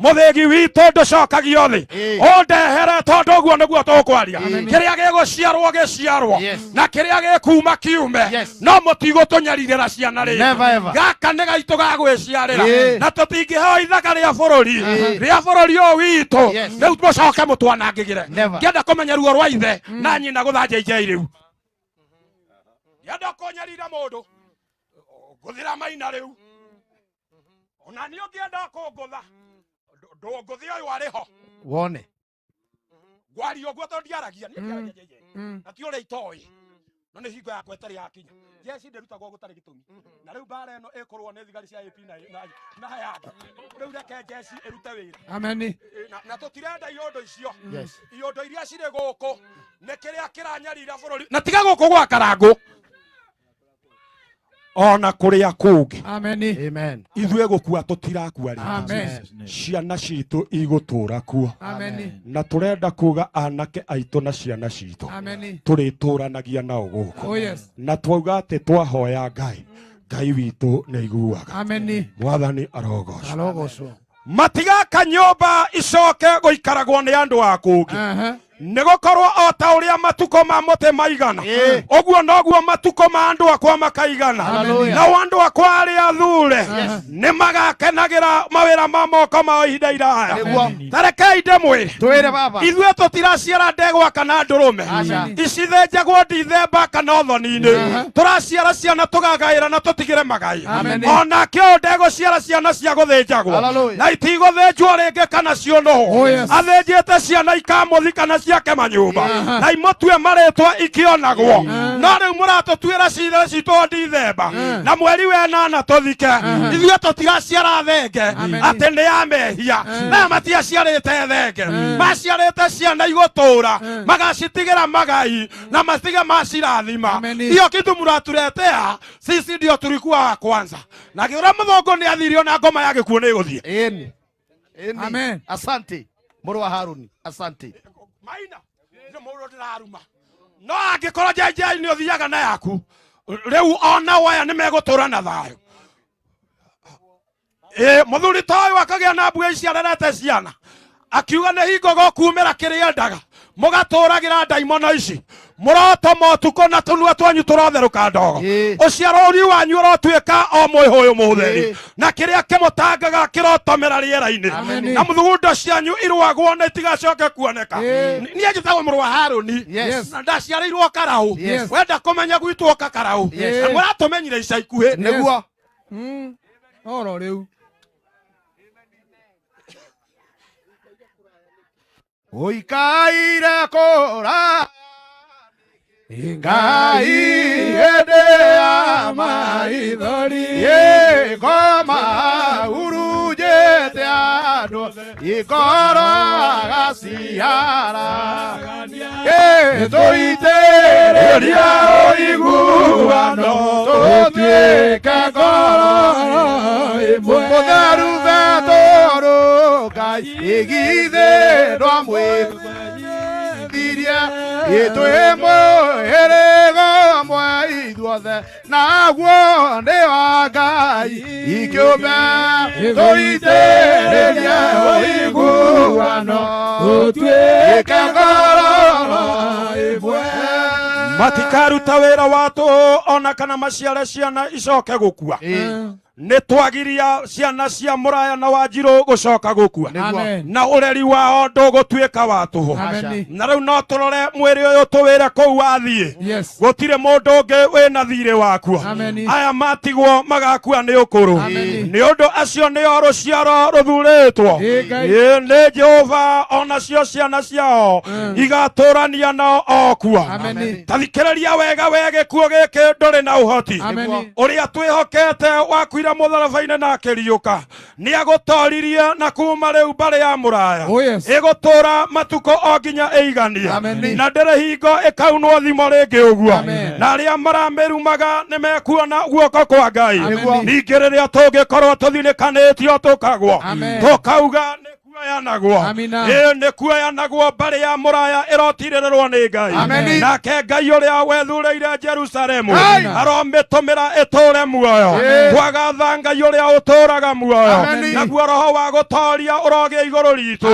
mũthĩgi witũ ndũcokagio thĩ ũndehere tondũ ũguo nĩguo tũkwaria kĩrĩa gĩgũciarwo gĩciarwo na kĩrĩa gĩkuma kiume no mũtigũtũnyarirĩra ciana rĩngĩ gaka nĩ gaitũ ga gwĩciarĩra na tũtingĩheo ithaka rĩa bũrũri rĩa bũrũri ũyũ witũ rĩu mũcoke mũtwanangĩgĩre ngĩenda kũmenya ruo rwa ithe na nyina gũtha JJ rĩu ngĩenda kũnyarira mũndũ ngũthĩra maina rĩu ona niĩ ũngĩenda kũngũtha ndũngũthĩ ũyũ arĩ ho wone ngwaria ũguo tondũ ndiaragia niĩ ndiaragia JJ na ti ũrĩa itoĩ no nĩ hingo yakwa ĩtarĩ yakinya jeshi ndĩrutagwo gũtarĩ gĩtũmi na rĩu mbara ĩno ĩkũrũo nĩ thigari cia AP na yake rĩu reke jeshi ĩrute wĩra Amen. Na tũtirenda iondo icio iondo iria cirĩ gũkũ nĩ kĩrĩa kĩranyarira bũrũri na tiga gũkũ gwa Karangũ ona kũrĩa kũngĩ Amen. Amen. Ithuĩ gũkua tũtirakua rĩngĩ Amen. ciana citũ igũtũra kuo Amen. na tũrenda kuga anake aitũ na ciana citũ Amen. tũrĩtũranagia nao gũkũ Oh yes. na twauga atĩ twahoya Ngai Ngai witũ nĩ aiguaga Amen. Mwathani arogocwo Arogocwo. Matigaka nyũmba icoke gũikaragwo nĩ andũ a kũngĩ nĩ gũkorwo o ta ũrĩa matukũ ma mũtĩ maigana ũguo noguo matukũ ma andũ akwa makaigana nao andũ akwa arĩa athure nĩ magakenagĩra mawĩra ma moko mao ihinda iraya ta rekei ndĩmwĩre ithuĩ tũtiraciara ndegwa kana ndũrũme icithĩnjagwo ndithemba kana ũthoni-inĩ tũraciara ciana tũgagaĩra na tũtigĩre magai onake ũyũ ndegũciara ciana cia gũthĩnjagwo na itigũthĩnjwo rĩngĩ kana ciũnũhwo athĩnjĩte ciana ikamũthika na ciake manyũmba na imũtue marĩtwa ikĩonagwo no rĩu mũratũtuĩra cira citũ ndithemba na mweri wenana tũthike ithuĩ tũtiraciara thenge atĩ nĩ ya mehia na matiaciarĩte thenge maciarĩte ciana igũtũra magacitigĩra magai na matige macirathima iyo kitu mũratuletea sisi ndio tulikuwa wa kwanza na kĩũra mũthũngũ nĩ athirio na ngoma ya gĩkuũ nĩ ĩgũthiĩ. Amen. Asante mũrũ wa Haruni, asante. Maina nĩ mũndũ ndĩraruma no angĩkorwo JJ nĩ ũthiaga na yaku rĩu ona waya nĩ megũtũra na thayũ mũthuri ta ũyũ akagĩa na mbua ici arerete ciana akiuga nĩ hingo gũkumĩra kĩrĩa endaga mũgatũragĩra ndaimono ici mũrotoma ũtukũ na tũnua twanyu tũrotherũka ndogo ũciaro wanyu ũrotuĩka o mwĩhũyũ mũtheri na kĩrĩa kĩmũtangaga kĩrotomera rĩera-inĩ na mũthugundo cianyu irũagwo na itigacoke kuoneka niĩ njĩtagwo mũrũ wa Haruni na ndaciarĩirwo Karaũ wenda kũmenya gwitũ ũka Karaũ na mũratũmenyire ica ikuhĩ nĩguo oro rĩu Ũikaire kũra Ngai hĩndĩ ya maithori ngoma hurunjĩte andũ ikoro agaciara tũitĩrĩria ũiguano Ũiguano tũtuĩke ngoro ĩmwe. Mũtheru Betũrũ Ngai igithĩ ndwamwĩthirie itwĩ mũhĩrĩga ũmwe ithuothe naguo nĩ wa Ngai ikĩũmbe tũitĩrĩrie ũiguano tũtuĩke ngoro ĩmwe. Matikaruta wĩra wa tũhũ ona kana maciare ciana icoke gũkua. Nĩ twagiria ciana cia Mũraya na Wanjirũ gũcoka gũkua na ũreri wao ndũgũtuĩka wa tũhũ. Na rĩu no tũrore mwĩrĩ ũyũ tũwĩre kũu wathiĩ, gũtirĩ mũndũ ũngĩ wĩna thirĩ wakuo. Aya matigwo magakua nĩ ũkũrũ, nĩ ũndũ acio nĩo rũciaro rũthurĩtwo nĩ Jehova, onacio ciana ciao igatũrania nao o kuo. Ta thikĩrĩria wega we gĩkuũ gĩkĩ ndũrĩ na ũhoti ũrĩa twĩhokete wakuire mũtharaba-inĩ na akĩriũka nĩ agũtoririe na kuma rĩu mbarĩ ya Mũraya ĩgũtũra matukũ o nginya ĩiganie na ndĩrĩ hingo ĩkaunwo thimo rĩngĩ ũguo, na arĩa maramĩrumaga nĩ mekuona guoko kwa Ngai. Ningĩ rĩrĩa tũngĩkorwo tũthinĩkanĩtio tũkagwo tũkauga nĩ kuoyanagwo, ĩ nĩ kuoyanagwo mbarĩ ya Mũraya ĩrotirĩrĩrwo nĩ Ngai. Nake Ngai ũrĩa wethurĩire Jerusalemu aromĩtũmĩra ĩtũre muoyo. Twagatha Ngai ũrĩa ũtũraga muoyo, naguo roho wa gũtoria ũrogĩa igũrũ ritũ,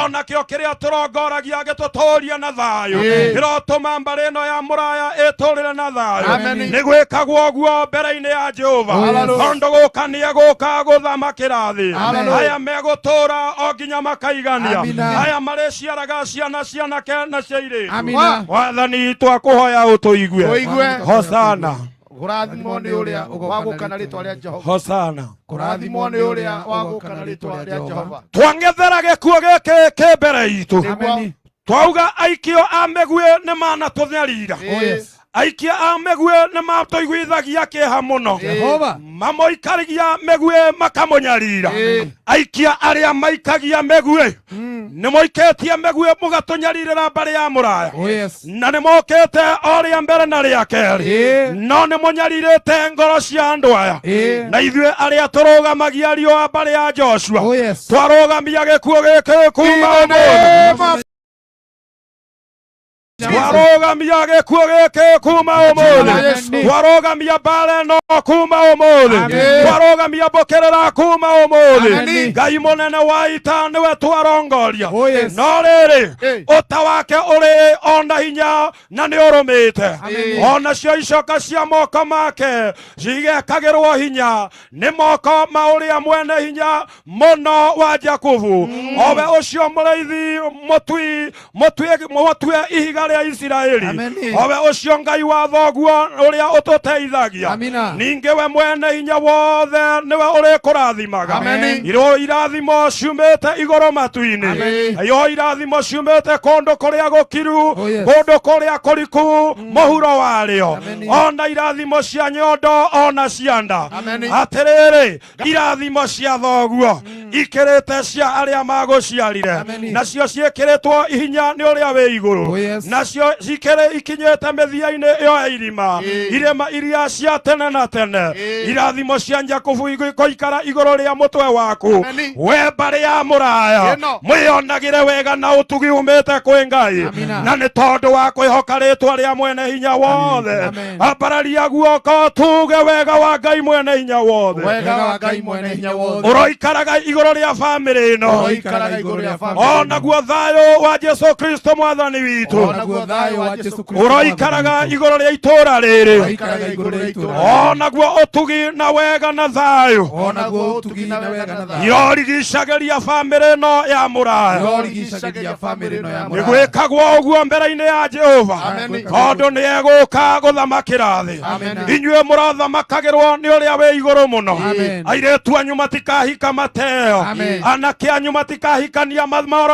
onakĩo kĩrĩa tũrongoragia gĩtũtũrie na thayũ, kĩrotũma mbarĩ ĩno ya Mũraya ĩtũrĩre na thayũ. Nĩ gwĩkagwo ũguo mbere-inĩ ya Jehova, tondũ gũka nĩegũka gũthamakĩra thĩ. Aya megũtũra o nginya makaigania, aya marĩciaraga ciana cianake na cia airĩtu. Wathani twakũhoya ũtũigue. Hosana. Kũrathimwo nĩ ũrĩa wagũka na rĩtwa rĩa Jehova. Hosana. Kũrathimwo nĩ ũrĩa wagũka na rĩtwa rĩa Jehova. Twang'ethera gĩkuũ gĩkĩ kĩ mbere itũ, twauga aikio a mĩguĩ nĩ manatũnyarira, aikia a mĩguĩ nĩ matũiguithagia kĩeha mũno, mamũikaragia mĩguĩ makamũnyarira. Aikia arĩa maikagia mĩguĩ nĩ mũikĩtie mĩguĩ mũgatũnyarirĩra mbarĩ ya Mũraya, na nĩ mokĩte o rĩa mbere na rĩa kerĩ, no nĩ mũnyarirĩte ngoro cia andũ aya. Na ithuĩ arĩa tũrũgamagia riũa mbarĩ ya Joshua twarũgamia gĩkuũ gĩkĩ kuma ũmũthĩ, twarũgamia gĩkuũ gĩkĩ kuma ũmũthĩ, twarũgamia mbara ĩno kuma ũmũthĩ, twarũgamia mbũkĩrĩra kuma ũmũthĩ. Ngai mũnene wa ita nĩwe twarongoria, no rĩrĩ ũta wake ũrĩ ona hinya na nĩ ũrũmĩte, onacio icoka cia moko make cigekagĩrwo hinya nĩ moko ma ũrĩa mwene hinya mũno wa Jakubu, owe ũcio mũrĩithi mũtue ihiga rĩa Isiraeli, owe ũcio Ngai wa thoguo ũrĩa ũtũteithagia. Ningĩ we mwene hinya wothe nĩwe ũrĩkũrathimaga. Iro irathimo ciumĩte igũrũ matu-inĩ, iyo irathimo ciumĩte kũndũ kũrĩa gũkiru, kũndũ kũrĩa kũriku mũhuro warĩo, ona irathimo cia nyondo ona cia nda. Atĩrĩrĩ, irathimo cia thoguo ikĩrĩte cia arĩa magũciarire, nacio ciĩkĩrĩtwo hinya nĩ ũrĩa wĩ igũrũ, nacio cikĩrĩ ikinyĩte mĩthia-inĩ ĩyo ya irima, irĩma iria cia tene na tene. Irathimo cia Jakubu igũikara igũrũ rĩa mũtwe waku, we mbarĩ ya Mũraya, mwĩonagĩre wega na ũtugi umĩte kwĩ Ngai, na nĩ tondũ wa kwĩhoka rĩtwa rĩa mwene hinya wothe. Ambararia guoko tuge wega wa Ngai mwene hinya wothe, Wega wa Ngai mwene hinya wothe. ũroikaraga igũrũ rĩa bamĩrĩ ĩno, Ũroikaraga igũrũ rĩa bamĩrĩ onaguo thayũ wa Jesu Kristo mwathani witũ Onaguo thayũ wa Jesu Kristo ũroikaraga igũrũ rĩa itũũra rĩrĩ, Ũroikaraga igũrũ rĩa itũũra rĩrĩ. onaguo ũtugi na wega na thayũ Onaguo ũtugi na wega na thayũ irorigicagĩria bamĩrĩ ĩno ya Mũraya. Irorigicagĩria bamĩrĩ ĩno ya Nĩ Mũraya. gwĩkagwo ũguo mbere-inĩ ya Jehova, tondũ nĩ egũka gũthamakĩra thĩ. Inyuĩ mũrothamakagĩrwo nĩ ũrĩa wĩ igũrũ mũno. Airĩtu anyu matikahika mateo, anake anyu matikahikania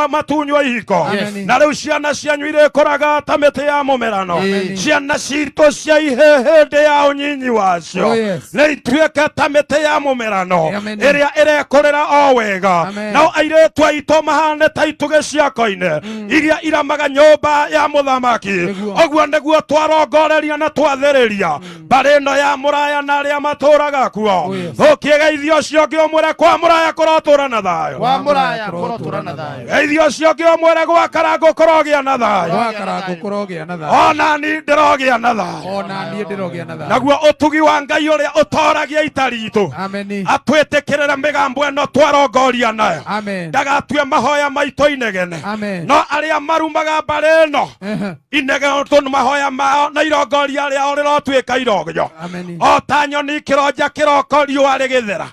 matunywo ihiko, na rĩu ciana cianyu irĩkũraga Tũrĩkũraga ta mĩtĩ ya mũmerano. Ciana citũ cia ihĩndĩ ya ũnyinyi wacio nĩ ituĩke ta mĩtĩ ya mũmerano ĩrĩa ĩrekũrĩra o wega. Nao airĩtu aitũ mahane ta itugĩ cia koine iria iramaga nyũmba ya mũthamaki. Ũguo nĩguo twarongoreria na twathĩrĩria mbarĩ ĩno ya mũraya na arĩa matũraga kuo. Ũkĩgeithio ũcio ũngĩ ũmwĩre kwa mũraya kũrotũra na thayũ. Kwa mũraya kũrotũra na thayũ. Geithio ũcio ũngĩ ũmwĩre gwa Karangũ kũrogĩa na thayũ. Gwa Karangũ kũrogĩa na thayũ. Ona niĩ ndĩrogĩa na thayũ. Ona niĩ ndĩrogĩa na thayũ. Naguo ũtugi wa Ngai ũrĩa ũtoragia ita ritũ atwĩtĩkĩrĩre mĩgambo ĩno twarongoria nayo. Ndagatue mahoya maitũ inegene. No arĩa marumaga mbarĩ ĩno inegene tondũ mahoya mao na irongoria rĩao rĩrotuĩka irogyo. O ta nyoni kĩronja kĩroko riũa rĩgĩthera.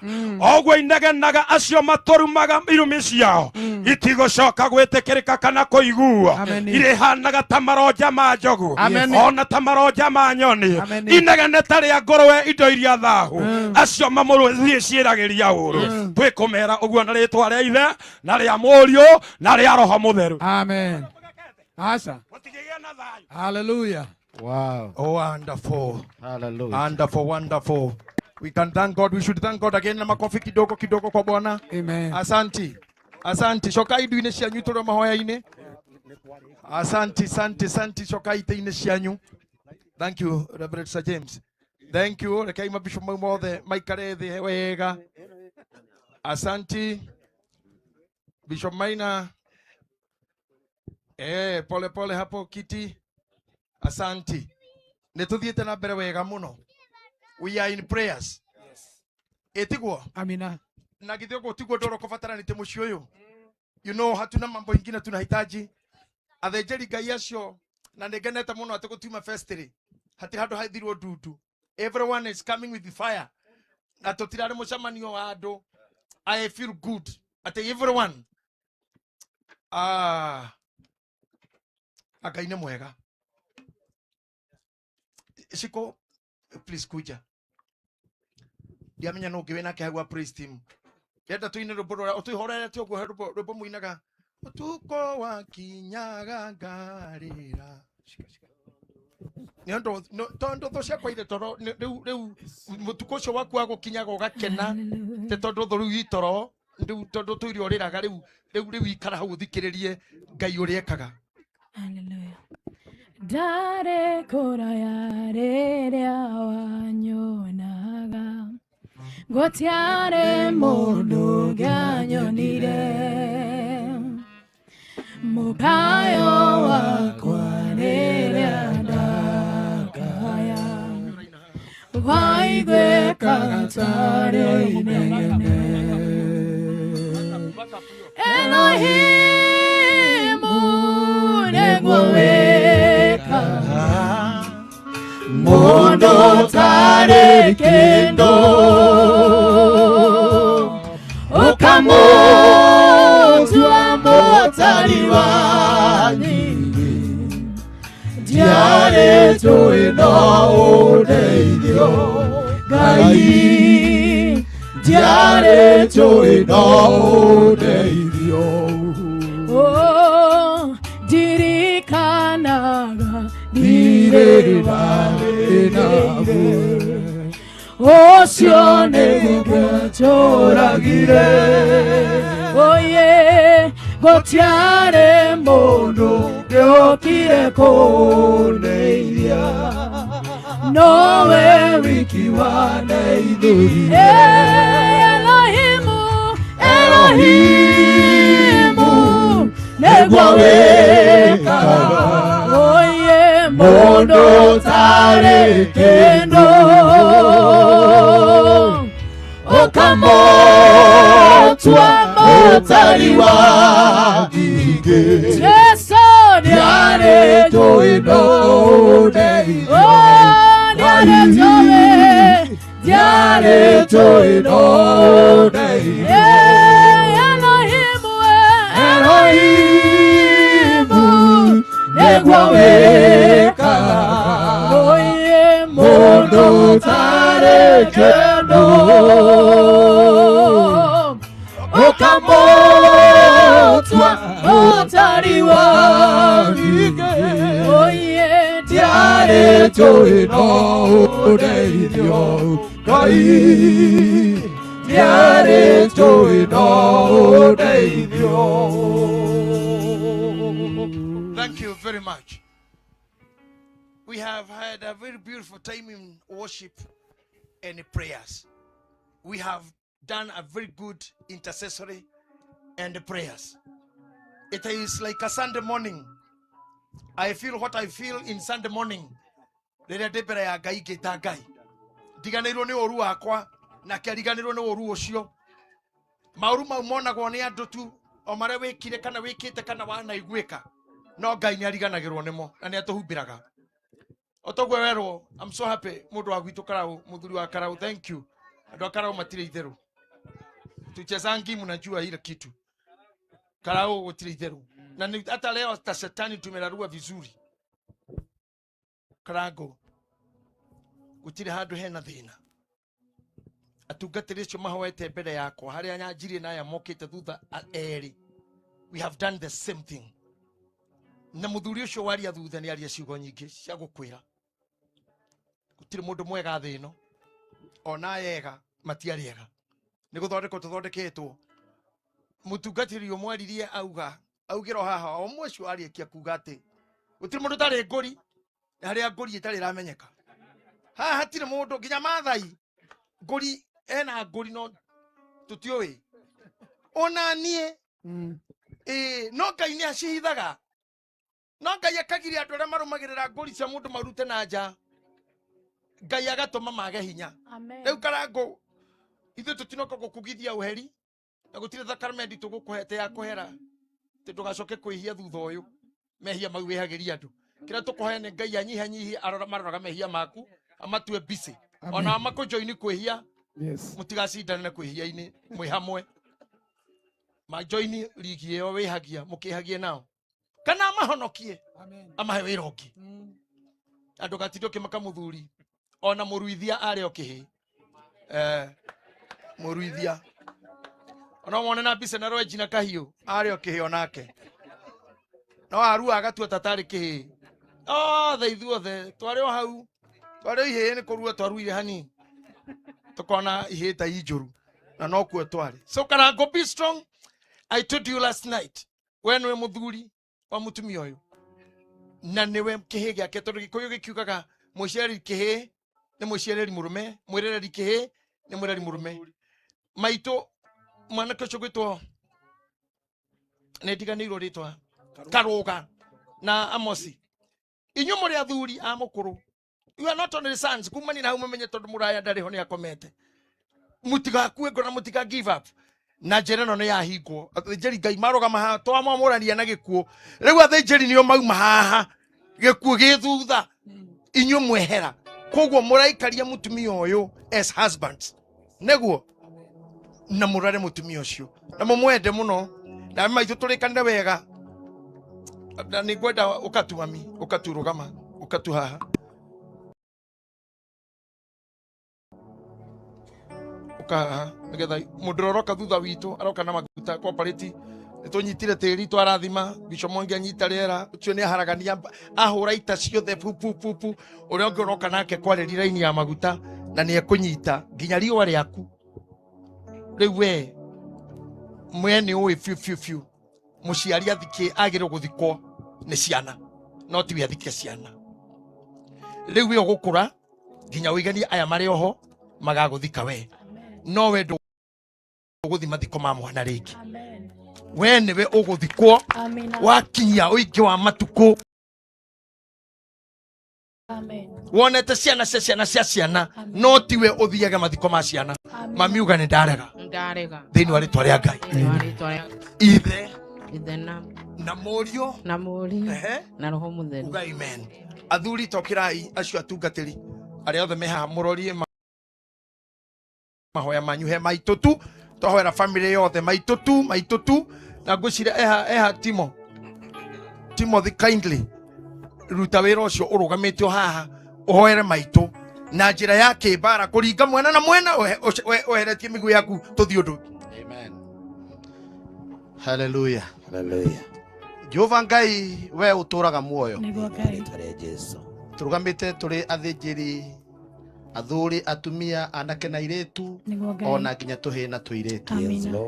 Oguo inegenaga acio matũrumaga irumi ciao itigũcoka gwĩtĩkĩrĩka kana kũiguo. Irĩhanaga ta maronja ma njogu ona ta maronja ma nyoni. Inegene ta rĩa ngũrwe indo iria thahu. Acio mamũrũthiĩ ciĩragĩria ũũru. Twĩkũmera ũguo na rĩtwa rĩa Ithe na rĩa Mũriũ na rĩa Roho Mũtheru. Amen. Asa. Hallelujah. Wow. Oh, wonderful. Hallelujah. Wonderful, wonderful. We can thank God. We should thank God again. Na makofi kidogo kidogo kwa Bwana. Amen. Asanti. Asanti. Shokai indo-inĩ cianyu tũrĩ mahoya-inĩ. Asanti, asante, asante. Shokai ite-inĩ cianyu. Thank you, Reverend Sir James. Thank you. Rekei mabishop mau mothe maikare thĩ wega. Asanti. Bishop Maina. Pole pole hapo kiti. Asanti. Nĩtũthiĩte na mbere wega mũno. We are in prayers. Yes. Etiguo. Amina. Na githĩ ũguo tiguo ndoro kũbataranĩte mũciĩ ũyũ. You know, hatuna mambo ingine tunahitaji. Athĩnjĩri Ngai acio na nĩngenete mũno atĩ gũtiuma festiri. Hatirĩ handũ hathirwo ndundu. Everyone is coming with the fire. Na tũtirarĩ mũcemanio wa andũ. I feel good. Atĩ everyone. Ngai nĩ mwega. Shiko, please kuja. Ndiamenya no ũngĩ wĩnake hau wa praise team. Ndĩrenda tũine rwĩmbo rũrĩa ũtũihorerete ũguo rwĩmbo mũinaga. Ũtukũ wakinyaga ngarĩra. Nĩ ũndũ tondũ thũ ciakwa irĩ toro rĩu rĩu mũtukũ ũcio waku wa gũkinyaga ũgakena tĩ tondũ thũ rĩu i toro rĩu tondũ tũire ũrĩraga rĩu rĩu rĩu ikara hau ũthikĩrĩrie Ngai ũrĩa ekaga. Hallelujah. Ndarĩ kũraya rĩrĩa wanyonaga, gũtiarĩ mũndũ ũngĩanyonire. Mũkayo wakwa rĩrĩa ndakaya, waiguĩkaga tarĩ inegene. Elohimu nĩguo wĩkaga mũndũ ũtarĩ kĩndũ, ũkamũtua mũtari wa nyingĩ. Ndiarĩ njũĩ no ũndeithio Ngai, ndiarĩ njũĩ no ũndeithio. Oh, ndirikanaga ndirĩ nawe, ũcio nĩguo njũragire. Oye, gũtiarĩ mũndũ ũngĩokire kũndeithia, nowe wiki wandeithirie. Elohimu, Elohimu nĩguo wĩkaga. Oye, mũndũ ũtarĩ kĩndũ, ũkamũtua mũtari wa ingĩ. Jesũ nĩarĩ njũĩ no ũndeithio. Ndiarĩ njũĩ, ndiarĩ njũĩ no ũndeithio. Elohimu, Elohimu nĩguo wĩkaga. Oye, mũndũ ũtarĩ kĩndũ, ũkamũtua Mũtari wa gĩkĩ Oye Ndiarĩ njũĩ no ũndeithio Ngai Ndiarĩ njũĩ no ũndeithio. Thank you very much. We have had a very beautiful time in worship and prayers. We have done a very good intercessory and prayers. It is like a Sunday morning. I feel what I feel in Sunday morning. Rĩrĩa ndĩ mbere ya Ngai ngĩta Ngai. Ndiganĩirwo nĩ ũru wakwa na kĩariganĩrwo nĩ ũru ũcio. Maũru mau monagwo nĩ andũ tu o marĩa wĩkire kana wĩkĩte kana wanaiguĩka. No Ngai nĩ ariganagĩrwo nĩmo na nĩ atũhumbĩraga. Otoguo werwo, I'm so happy mũndũ wa gwitũ Karau, mũthuri wa Karau, thank you. Andũ a Karau matirĩ itherũ. Tuchezangi mnajua ile kitu. Karau gũtirĩ itherũ. Na ni hata leo ta shetani tumerarua vizuri. Karango gũtirĩ handũ hena thĩna. Atungatĩri acio mahoete mbere yakwa harĩa nyanjirie na aya mokĩte thutha erĩ. We have done the same thing. Na mũthuri ũcio waria thutha nĩ aria ciugo nyingĩ cia gũkwĩra. Gũtirĩ mũndũ mwega thĩ ĩno. Ona ega matiarĩ ega. Nĩ gũthondekwo tũthondeketwo. Mũtungatĩri ũmwe aririe auga augĩra o haha o ũmwe ũcio arĩkia kuga atĩ gũtirĩ mũndũ ũtarĩ ngũri na harĩa ngũri ĩtarĩ ĩramenyeka. Haha hatirĩ mũndũ nginya Maathai ngũri ena ngũri no tũtiũĩ. Ona niĩ ĩĩ no Ngai nĩ acihithaga. No Ngai akagiria andũ arĩa marũmagĩrĩra ngũri cia mũndũ marute na nja. Ngai agatũma mage hinya. Rĩu Karangũ ithuĩ tũtinoka gũkugithia ũheri na gũtirĩ thakramenti tũgũkũhete ya kũhera atĩ ndũgacoke kwĩhia thutha ũyũ mehia mau wĩhagĩria andũ. Kĩrĩa tũkũhoya nĩ Ngai anyihanyihie arora maroraga mehia maku amatue busy. Ona makũjoini kwĩhia mũtigacindane na kwĩhia-inĩ mwĩ hamwe. Majoini ligi ĩyo wĩhagia mũkĩhagie nao kana amahonokie amahe wĩra ũngĩ. Andũ gatinde ũkĩmaka mũthuri ona mũruithia arĩ o kĩhĩ. Mũruithia ona wone na mbica na rwenji na kahiũ arĩ o kĩhĩ onake no arua agatua ta tarĩ kĩhĩ. Othe ithuothe twarĩ o hau twarĩ o ihĩĩ nĩ kũrua twaruire hanini tũkona ihĩĩ ta injũru na no kuo twarĩ. So Karango, be strong. I told you last night we nĩwe mũthuri wa mũtumia ũyũ na nĩwe kĩhĩ gĩake tondũ Gĩkũyũ gĩkiugaga mũciari kĩhĩ nĩ mũciarĩri mũrũme, mwĩrereri kĩhĩ nĩ mwĩreri mũrũme. Maitũ mwanake ũcio gwĩtwo nĩ ndiganĩirwo rĩtwa Karũga na Amosi, inyuĩ mũrĩ athuri a mũkũrũ, you are not only sons kumani na hau mũmenye tondũ mũraya ndarĩ ho nĩ akomete. Mũtigakue ngoro na mũtiga give up. Na njĩra ĩno nĩ yahingwo. Athĩnjĩri Ngai marũgama haha twamwamũrania na gĩkuũ. Rĩu athĩnjĩri nĩo mauma haha gĩkuũ gĩ thutha inyuĩ mwehera. Koguo mũraikaria mũtumia ũyũ as husbands nĩguo na mũrore mũtumia ũcio na mũmwende mũno na maitũ tũrĩkanĩre wega. Na nĩ ngwenda ũkatu mami ũkaturũgama ũkatu haha ũkahaha nĩgetha mũndũ ũrĩa ũroka thutha witũ aroka na maguta cooperative nĩtũnyitire tĩri twarathima Bishop Mwangi anyita rĩera ũcio nĩ aharagania ahũra ita ciothe pu pu pu pu ũrĩa ũngĩ ũroka nake kwarĩria raini ya maguta na nĩ ekũnyita nginya riũa rĩaku. Rĩu we mwe nĩ ũĩ biũ biũ biũ mũciari athikĩ agĩrĩirwo gũthikwo nĩ ciana no tiwe athike ciana. Rĩu we ũgũkũra nginya ũiganie aya marĩ oho magagũthika we no we ndũgũthi mathiko ma mwana rĩngĩ. We nĩwe ũgũthikwo wakinyia ũingĩ wa matukũ wonete ciana cia ciana cia ciana no tiwe ũthiage mathiko ma ciana. Mami uga nĩ ndarega thĩinĩ wa rĩtwa rĩa Ngai ithe na mũriũ na roho mũtheru. Uga amen. Athuri tokĩrai acio atungatĩri arĩa othe me haha mũrorie mahoya manyu he maitũ tu twahoera family yothe maitũ tu maitũ tu na ngwĩciria eha Timo Timothy kindly ruta wĩra ũcio ũrũgamĩte o haha ũhoere maitũ na njĩra ya kĩmbara kũringa mwena na mwena weheretie mĩguu yaku tũthiĩ ũndũ. Amen. Hallelujah. Hallelujah. Jehova Ngai we uturaga muoyo. Nĩguo Ngai. Turugamite turi athinjiri athuri atumia anake na airĩtu Nĩguo Ngai. ona nginya tuhĩ na tũirĩtu. Amina.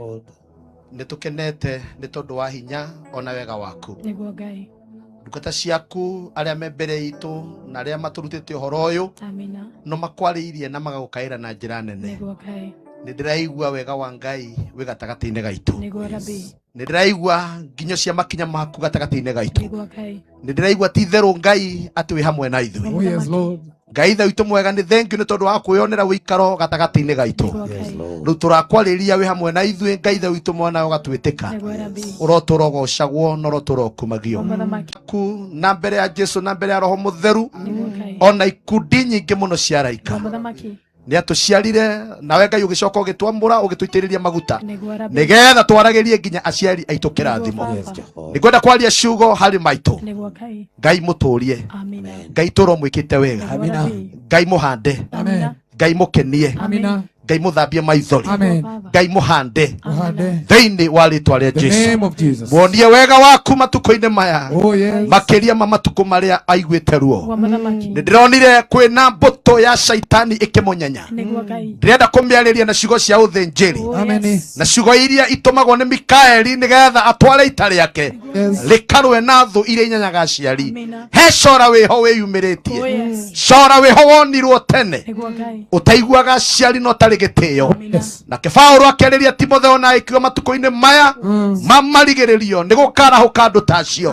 Nĩ tũkenete nĩ tondũ wa hinya ona wega waku. Nĩguo Ngai. Ndungata ciaku arĩa me mbere itũ na arĩa matũrutĩte ũhoro ũyũ Amina. no makwarĩirie na magagũkaĩra na njĩra nene. Nĩguo Ngai. Nĩ ndĩraigua wega wa Ngai wĩ gatagatĩ-inĩ gaitũ. Nĩguo Rabi. Nĩ ndĩraigua nginyo cia makinya maku gatagatĩ-inĩ gaitũ. Nĩguo Ngai. Nĩ ndĩraigua ti itherũ Ngai atĩ wĩ hamwe na ithuĩ. Oh yes, Lord. Ngai ithe witũ mwega nĩ thank you nĩ tondũ wa kwĩyonera wĩikaro gatagatĩ-inĩ gaitũ. Rĩu tũrakwarĩria wĩ hamwe na ithuĩ Ngai ithe witũ mwana ũgatwĩtĩka. Nĩguo Rabi. Ũrotũra ũgocagwo na ũrotũra ũkumagio. Mũthamaki. Ku na mbere ya Jesu na mbere ya Roho Mũtheru Nĩguo Ngai. ona ikundi nyingĩ mũno cia araika. Mũthamaki. Nĩ atũciarire nawe Ngai ũgĩcoka ũgĩtwamũra ũgĩtũitĩrĩria maguta Nĩguo Rabi. nĩgetha twaragĩrie nginya aciari aitũ kĩrathimo. Nĩ ngwenda kwaria ciugo harĩ maitũ. Nĩguo Ngai. Ngai mũtũrie. Amina. Ngai tũrwo mwĩkĩte wega. Amina. Ngai mũhande. Amen. Ngai mũkenie. Amina. Ngai mũthambie maithori. Amen. Ngai mũhande Mũhande. thĩinĩ wa rĩtwa rĩa The Jesu. name of Jesus. Muonie wega waku matukũ-inĩ maya Oh yes. makĩria ma matukũ marĩa aiguĩte ruo. Nĩguo Mũthamaki. Nĩ ndĩronire kwĩna mbũtũ ya caitani ĩkĩmũnyenya. Nĩguo Ngai. Ndĩrenda kũmĩarĩria na ciugo cia ũthĩnjĩri Amen. na ciugo iria itũmagwo nĩ Mikaeli nĩgetha atware ita rĩake Yes. rĩkarũe na thũ iria inyanyaga aciari. Amina. He cora wĩho wĩyumĩrĩtie. Oh yes. Cora wĩho wonirwo tene Nĩguo Ngai. ũtaiguaga aciari no tarĩ gĩtĩo. Yes. Nake Paũlũ akĩarĩria Timotheo na ĩkiuga matukũ-inĩ maya mamarigĩrĩrio nĩ gũkarahũka andũ ta acio,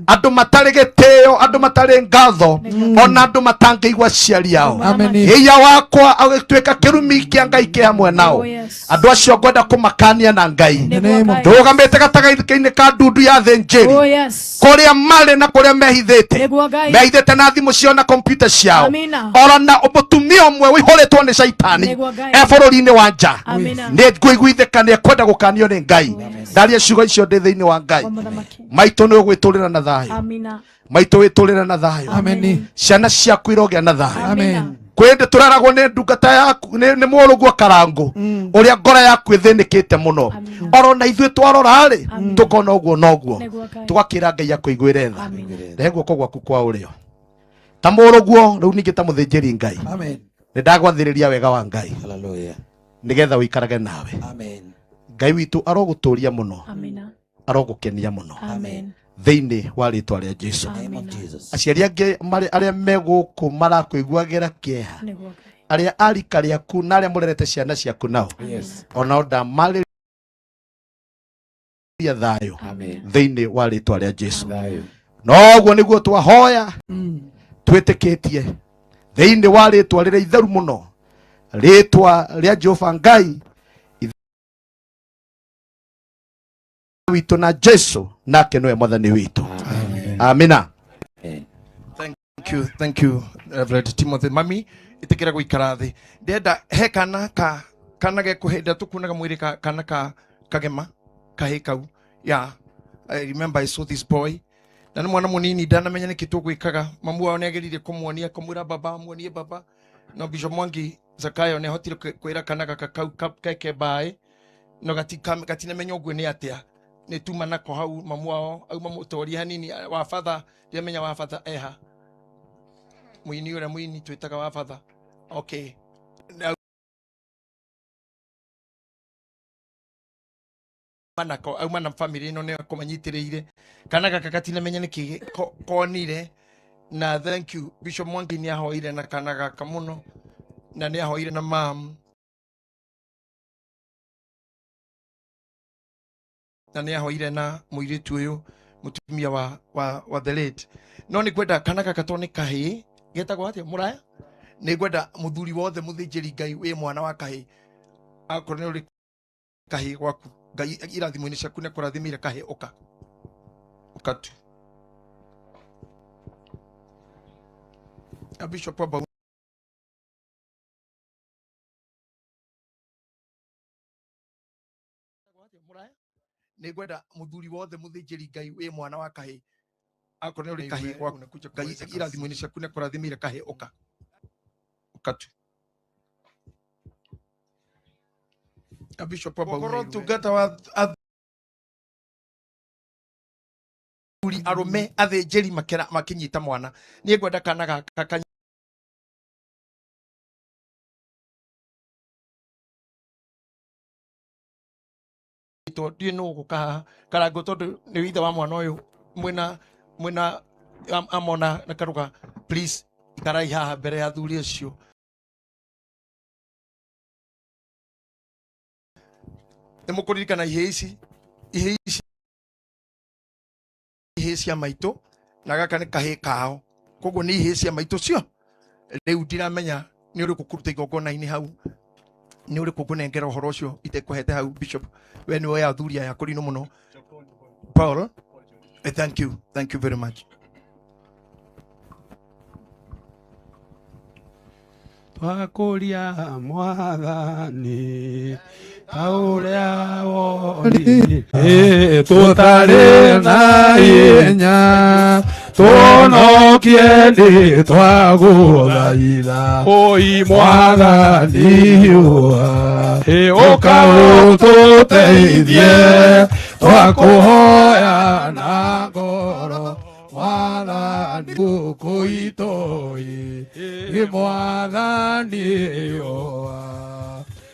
andũ matarĩ gĩtĩo, andũ matarĩ ngatho, ona andũ matangĩigua aciari ao. Amen. Ĩya wakwa agĩtuĩka kĩrumi kĩa Ngai kĩ hamwe nao. Oh yes. Andũ acio ngwenda kũmakania na Ngai. The name of Ndũgamĩte gatagatĩ-inĩ ka ndundu ya thĩnjĩri Oh yes. kũrĩa marĩ na kũrĩa mehithĩte. Nĩguo Ngai. Mehithĩte na thimũ ciao na kompiuta ciao. Amina. Ona mũtumia ũmwe ũihũrĩtwo nĩ caitani Nĩguo Ngai. e bũrũri-inĩ wa nja Amina. nĩ ngũiguithĩka nĩ ekwenda gũkanio nĩ Ngai. Ndaria ciugo icio ndĩ thĩinĩ wa Ngai. Mũthamaki. Maitũ nĩ ũgwĩtũrĩra na thayũ. Amina. Maitũ wĩtũrĩre na thayũ. Amen. Ciana ciaku irogĩa na thayũ. Amen. Kwĩ ndĩ tũraragwo nĩ ndungata yaku nĩ mũrũguo Karangũ ũrĩa ngoro yaku ĩthĩnĩkĩte mũno. Oro na ithuĩ twarora rĩ tũkona ũguo noguo. Nĩguo Ngai. Tũgakĩra Ngai akũiguĩre tha. Rehe guoko gwaku kwa ũrĩo ta mũrũguo rĩu ningĩ ta mũthĩnjĩri Ngai. Amen. Nĩ ndagwathĩrĩria wega wa Ngai Hallelujah. nĩgetha ũikarage nawe. Amen. Ngai witũ arogũtũria mũno, Amina. arogũkenia mũno Amen. thĩinĩ wa rĩtwa rĩa Jesu. Name of Jesus. Aciari angĩ arĩa me gũkũ marakũiguagĩra kĩeha, Nĩguo Ngai. arĩa a rika rĩaku na arĩa mũrerete ciana ciaku nao, Yes. onao ndamarĩria thayũ Amen. thĩinĩ wa rĩtwa rĩa Jesu. Thayũ. Noguo nĩguo twahoya twĩtĩkĩtie thĩinĩ wa rĩtwa rĩrĩa itheru mũno, rĩtwa rĩa Jehova Ngai Ithe witũ na Jesu nake nĩwe mwathani witũ. Amina. Thank you, Reverend Timothy. Mami, itikira guikara thi. Ndenda he kana ka kana gekuhinda tukunaga mwiri ka kana ka kagema kahi kau. Yeah, I remember I saw this boy. Na nĩ mwana mũnini ndanamenya nĩkĩ tũgwĩkaga. Mamu wao nĩageririe kũmuonia kũmwĩra baba muonie baba. No Bishop Mwangi Zakayo nĩahotire kwĩra kana gaka kau keke mbaĩ no gatinamenya ũguo nĩ atĩa. Nĩ tuma nako hau mamu wao auma mũtoria hanini wa father ndiamenya wa father eha muini ũrĩa muini twĩtaga wa father. Okay. Manako auma na family ĩno nĩ akũmanyitĩrĩire kana gaka gatinamenya nĩkĩ konire. Na thank you Bishop Mwangi nĩ ahoire na kana gaka mũno na nĩ ahoire na mam na nĩ ahoire na mũirĩtu ũyũ mũtumia wa the late. No nĩ ngwenda kana gaka to nĩ kahĩĩ getagwo atĩa mũraya. Nĩ ngwenda mũthuri wothe mũthĩnjĩri Ngai wĩ mwana wa kahĩĩ akorwo nĩ ũrĩ kahĩĩ gwaku Ngai irathimo-inĩ ciaku nĩ akũrathimĩire kahĩĩ ũka ũka tu. A Bishop wa nĩ ngwenda mũthuri wothe mũthĩnjĩri Ngai wĩ mwana wa kahĩĩ akorwo nĩ ũrĩ kahĩĩ gwaku Ngai irathimo-inĩ ciaku nĩ akũrathimĩire kahĩĩ ũka ũka tu. A Bishop wa Gũkorwo tungata wa Arume athĩnjĩri makera makinyita mwana. Niĩ ngwenda kana gaka kanyitwo, ndiĩ nũ ũgũka haha Karango, tondũ nĩ ithe wa mwana ũyũ, mwĩna mwĩna amona na Karuga, please ikarai haha mbere ya athuri acio. Nĩ mũkũririkana ihĩĩ ici, ihĩĩ ici, ihĩĩ cia maitũ, na gaka nĩ kahĩĩ kao, koguo nĩ ihĩĩ cia maitũ cio. Rĩu ndiramenya nĩ ũrĩkũ kũruta igongona-inĩ hau, nĩ ũrĩkũ ngũnengera ũhoro ũcio itekũhete hau. Bishop, we nĩ woya athuri aya kũrinũ mũno. Paul, thank you, thank you very much. Twakũria mwathani ta ũrĩa woni, tũtarĩ na hinya, tũnokie nĩ twagũthaitha, oi mwathani ũka ũtũteithie, twakũhoya na ngoro mwathani gũkũ itũi, mwathani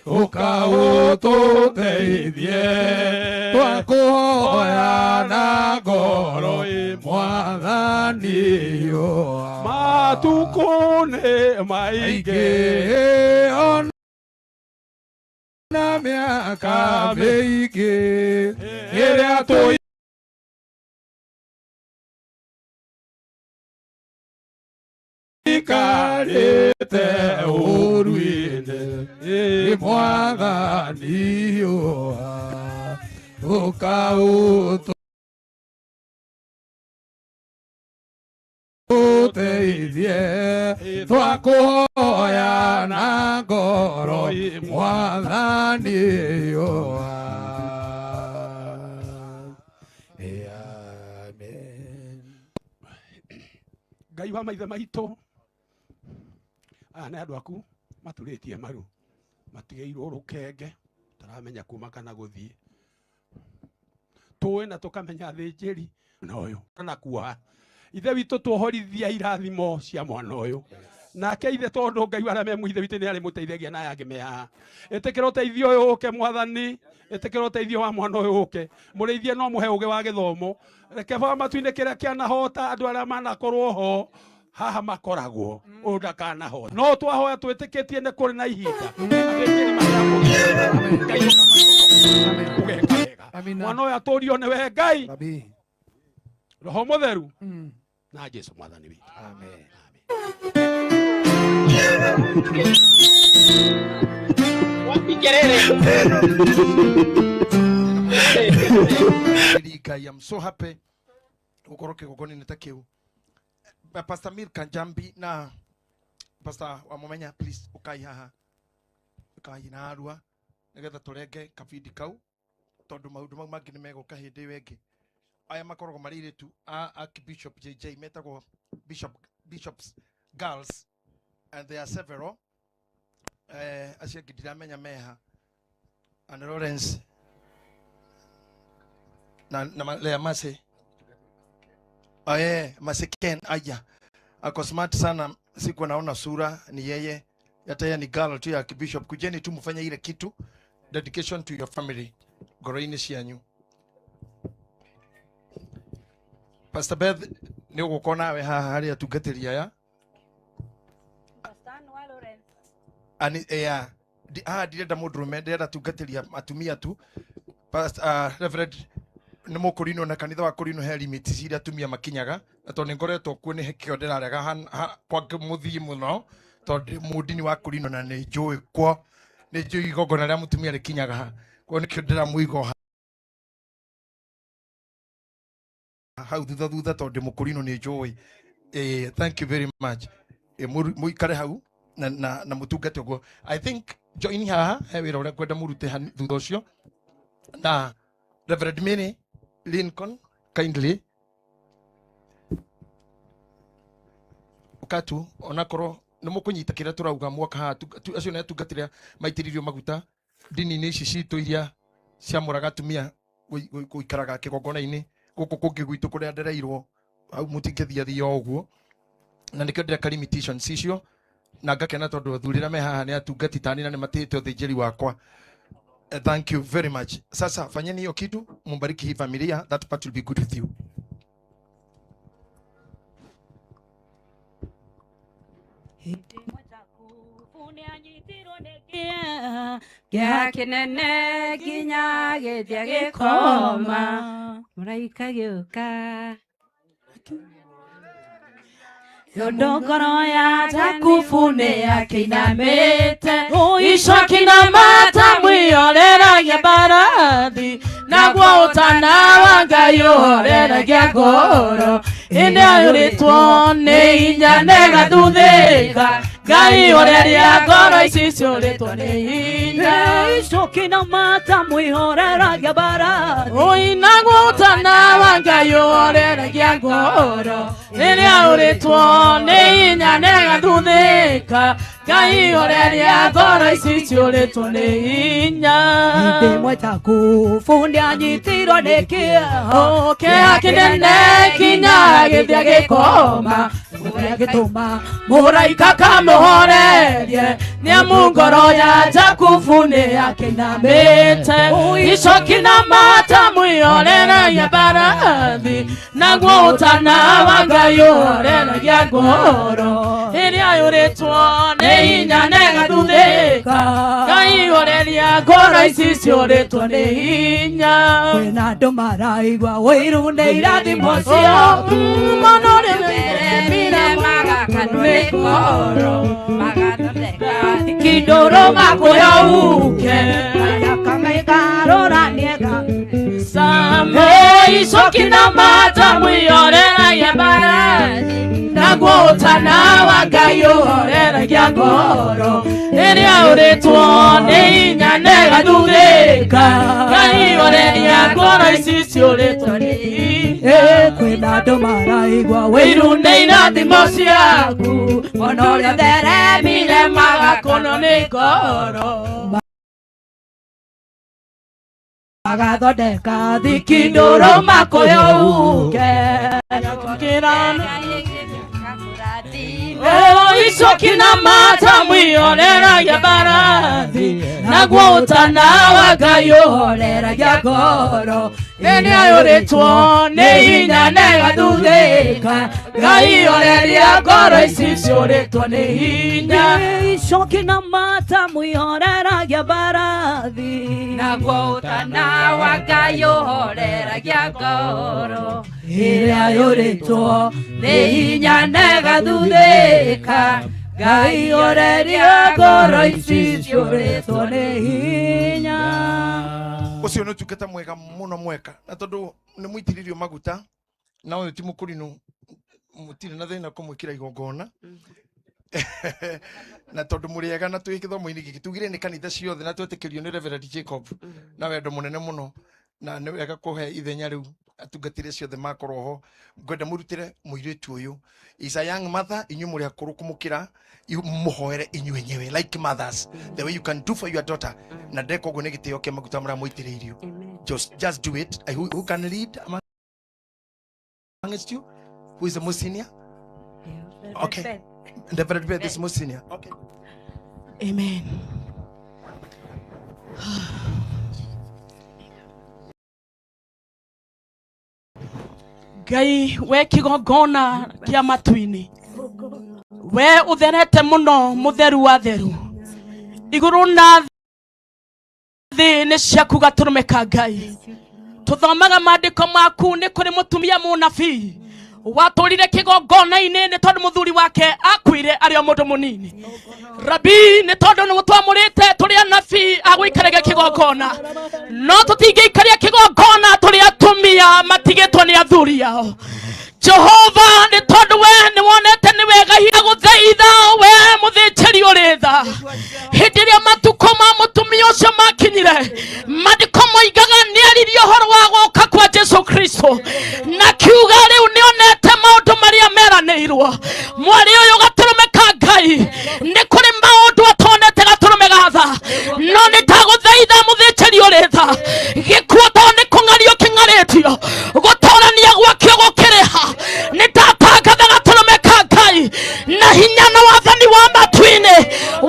ũka ũtũteithie, twakũhoya na ngoro mwathani. Matukũ nĩ maingĩ ona mĩaka mĩingĩ ĩrĩa tũ ikarĩte ũruinĩ, mwathani ũka ũtũteithie, twakũhoya na ngoro mwathani. Amen. Ngai wa maithe maitũ, aya nĩ andũ aku maturĩtie maru, matigĩirwo rũkenge, taramenya kuma kana gũthiĩ, tũĩ na tũkamenya athĩnjĩri na ũyũ kana kuoha. Ithe witũ, tuohorithia irathimo cia mwana ũyũ, nake ithe tondũ Ngai arĩa me ithe witũ nĩ arĩmũteithagia na aya angĩ me haha. Ĩtĩkĩra ũteithio ũyũ ũke mwathani, ĩtĩkĩra ũteithio wa mwana ũyũ ũke, mũrĩithie no mũhe ũgĩ wa gĩthomo, reke baba matu-inĩ kĩrĩa kĩanahota andũ arĩa manakorwo ho haha makoragwo ũyũ ndakanahota, no twahoya twĩtĩkĩtie nĩ kũrĩ na ihinda athĩnjĩri marakũgĩra Ngai ũgeka wega, mwana ũyũ atũrio nĩwe Ngai Roho Mũtheru na Jesu mwathani witũ. Amen. Ngai, I'm so happy gukorwo kĩgongona-inĩ ta kĩu. Pastor Milka Njambi na Pastor Wamumenya, please ukai haha, ukai na arua nigetha turenge kabindi kau, tondu maundu mau mangĩ nĩ megũka hĩndĩ ĩyo ĩngĩ. Aya makoragwo marĩ airĩtu a Archbishop JJ, metagwo Bishops Girls, and there are several. Acio angĩ ndiramenya meha, and Lawrence na Lea Mase. Mase Ken aya ako smart sana, siku naona sura ni yeye, hata yeye ni girl tu ya Archbishop. Kujeni tu mfanye ile kitu, dedication to your family, ngoro-inĩ cianyu. Pastor Beth nĩ ũgũkorwo nawe haha harĩ atungatĩri aya. Ani haha ndirenda mũndũrũme, ndĩrenda atungatĩri atumia tu. Pastor Reverend nĩ mũkũrinwo na kanitha wa kũrinwo he limit iria atumia makinyaga, na tondũ nĩ ngoretwo kuo nĩ kĩo ndĩrarega kwa mũthiĩ mũno, tondũ mũndini wa kũrinwo na nĩ njũĩ kuo, nĩ njũĩ igongona rĩa mũtumia rĩkinyaga ha, koguo nĩkĩo ndĩramũiga hau thutha thutha, tondũ mũkũrinwo nĩ njũĩ. Thank you very much. Mũikare hau na mũtungate ũguo. I think join haha he wĩra ũrĩa ngwenda mũrute thutha ũcio. Na Reverend Mary Lincoln, kindly ukatu onakorwo nĩ mũkũnyita kĩrĩa tũrauga mwaka haha, acio nĩ atungatĩra maitĩrĩirio maguta ndini-inĩ ici citũ iria ciamũraga atumia gũikaraga kĩgongona-inĩ Gũkũ kũngĩ gwitũ kũrĩa ndereirwo hau mũtingĩthiathia o ũguo, na nĩkĩo ndĩreka limitations icio, na ngakena tondũ athuri arĩa me haha nĩ atungati tani na nĩ matĩĩte ũthĩnjĩri wakwa. Thank you very much. Sasa fanyeni hiyo kitu, mumbariki hii familia, that part will be good with you. Kĩeha kĩnene nginya gĩthia gĩkoma mũraika gĩũka tondũ ngoro ya Jakubu nĩ yakĩinamĩte icoki na mata mwĩoreragia mbarathi naguo ũtana wa Ngai ũhoreragia ngoro ĩndĩ ayũrĩtwo nĩ hinya nĩgathuthĩka Ngai ũreria ngoro ici ciũrĩtwo nĩ hinya icoki na mata mwĩhoreragia mbarathi naguo ũtana wa Ngai ũhoreragia ngoro rĩrĩa ũrĩtwo nĩ hinya nĩgathuthĩka Ngai ũreria ngoro ici ciũrĩtwo nĩ hinya hĩndĩ ĩmwe Jakubu nĩanyitirwo nĩ kĩeha kĩeha kĩnene nginya gĩthia gĩkoma gĩtũma mũraika kamũhorerie nĩamu ngoro ya Jakubu nĩ yakĩinamĩte icoki na mata mwĩhoreragia mbarathi naguo ũtana wa Ngai ũhoreragia ngoro ĩrĩa yũrĩtwo nĩ hinya nĩgathuthĩka Ngai ũreria ngoro ici ciũrĩtwo nĩ hinya kwĩna andũ maraigua ũiru nĩ irathimo ciaku mũno rĩrĩa magakanwo nĩ ngoro magathondeka kindũrũ makũyauke akamĩgarũraniega Same icoki na mata mwĩhoreragia mbarathi naguo ũtana wa Ngai ũhoreragia ngoro rĩrĩa ũrĩtwo nĩ hinya nĩgathuthĩka Ngai ũreria ngoro ici ciũrĩtwo nĩ hinya kwĩna andũ maraigua ũiru nĩ irathimo ciaku ona ũrĩa theremire magakonwo nĩ ngoro magathondeka thikindũrũ makũyauke icoki na mata mwĩhoreragia mbarathi naguo ũtana wa Ngai ũhoreragia ngoro rĩrĩa yũrĩtwo nĩ hinya nĩgathuthĩka Ngai ũreria ngoro ici ciũrĩtwo nĩ hinya icoki na mata mwĩhoreragia mbarathi naguo ũtana wa Ngai ũhoreragia ngoro ĩrĩa yũrĩtwo nĩ hinya nĩgathuthĩka Ngai ũreria ngoro ici ciũrĩtwo nĩ hinya. Ũcio nĩ ũtungata mwega mũno mweka, na tondũ nĩ mũitĩrĩrio maguta na ũyũ ti mũkũrinũ, mũtirĩ na thĩna kũmwĩkĩra igongona na tondũ mũrĩ ega na twĩ gĩthomo-inĩ gĩkĩ tugire nĩ kanitha ciothe na twetĩkĩrio nĩ Reverend Jacob na wendo mũnene mũno, na nĩ wega kũhe ithenya rĩu atungatĩre ciothe makorwo ho. Ngwenda mũrutĩre mũirĩtu ũyũ is a young mother, inyuĩ mũrĩ akũrũ kũmũkĩra, mũhoere inyuĩ enyewe like mothers the way you can do for your daughter, na ndeka ũguo nĩ gĩtĩo kĩa maguta mũramũitĩrĩirio. Just do it. Who can lead amongst you? Who is the most senior? Okay, Reverend Beth is most senior. Okay. Amen. Ngai we kĩgongona kĩa matu-inĩ, we ũtherete mũno mũtheru wa theru, igũrũ na thĩ nĩ ciaku gatũrũme ka Ngai. Tũthomaga maandĩko maku nĩ kũrĩ mũtumia mũnabii watũrire kĩgongona-inĩ nĩ tondũ mũthuri wake akuire arĩ o mũndũ mũnini. Rabi nĩ tondũ nĩ twamũrĩte tũrĩ anabii a gũikaragia kĩgongona, no tũtingĩikaria kĩgongona tũrĩ atumia matigĩtwo nĩ athuri ao. Jehova nĩ tondũ we nĩ wonete nĩ wega hinya gũthaitha we mũthĩnjĩri ũrĩ tha. Hĩndĩ ĩrĩa matukũ ma mũtumia ũcio makinyire, maandĩko moigaga nĩ aririe ũhoro wa gũka kwa Jesu Kristo, na kiuga rĩu nĩ onete maũndũ marĩa meranĩirwo. Mwarĩ ũyũ gatũrũme ka Ngai nĩ kũrĩ maũndũ atonete gatũrũme ga tha, no nĩ ndagũthaitha mũthĩnjĩri ũrĩ tha, gĩkuũ to nĩ kũng'ario kĩng'arĩtio, gũtũrania Hinya na wathani wa matu-inĩ,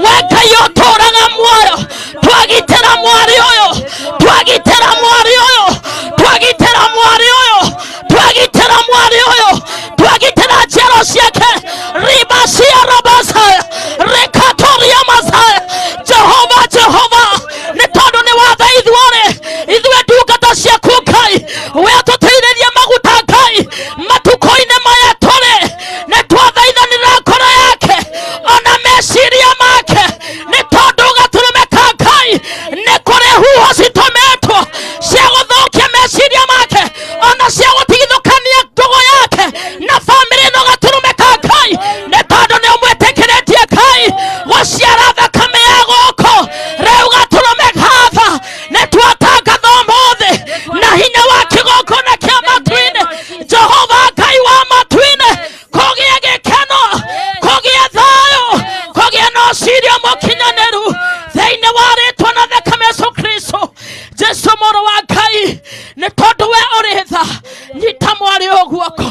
we Ngai ũtũũraga muoyo, twagitĩra mwarĩ ũyũ, twagitĩra mwarĩ ũyũ, twagitĩra mwarĩ ũyũ, twagitĩra mwarĩ ũyũ, twagitĩra njiaro ciake. Ribacia rabasaya rekatoria masaya. Jehova, Jehova, nĩ tondũ nĩ watha ithuothe, ithuĩ ndungata ciaku Ngai, we ũtũteithĩrie maguta Ngai matukũ-inĩ maya tũrĩ, nĩ twathaithanĩra ngoro yake ona meciria make, nĩ tondũ gatũrũme ka Ngai nĩ kũrĩ huho citũmĩtwo cia gũthũkia meciria make ona cia gũtigithũkania ndũgũ yake na bamĩrĩ ĩno. Gatũrũme ka Ngai, nĩ tondũ nĩ ũmwĩtĩkĩrĩtie Ngai gũciara thakame ya gũkũ rĩu, gatũrũme hatha nĩ twatangatha ũmũthĩ na hinya wa kĩgongona kĩa matu-inĩ. Jehova Ngai wa matu-inĩ, kũgĩe gĩkeno, kũgĩe thayũ, kũgĩe na ũcirio mũkinyanĩru thĩinĩ wa rĩtwa na thakame Yesu Kristo, Jesu mũrũ wa Ngai. Nĩ tondũ we ũrĩ tha, nyita mwarĩ ũyũ guoko,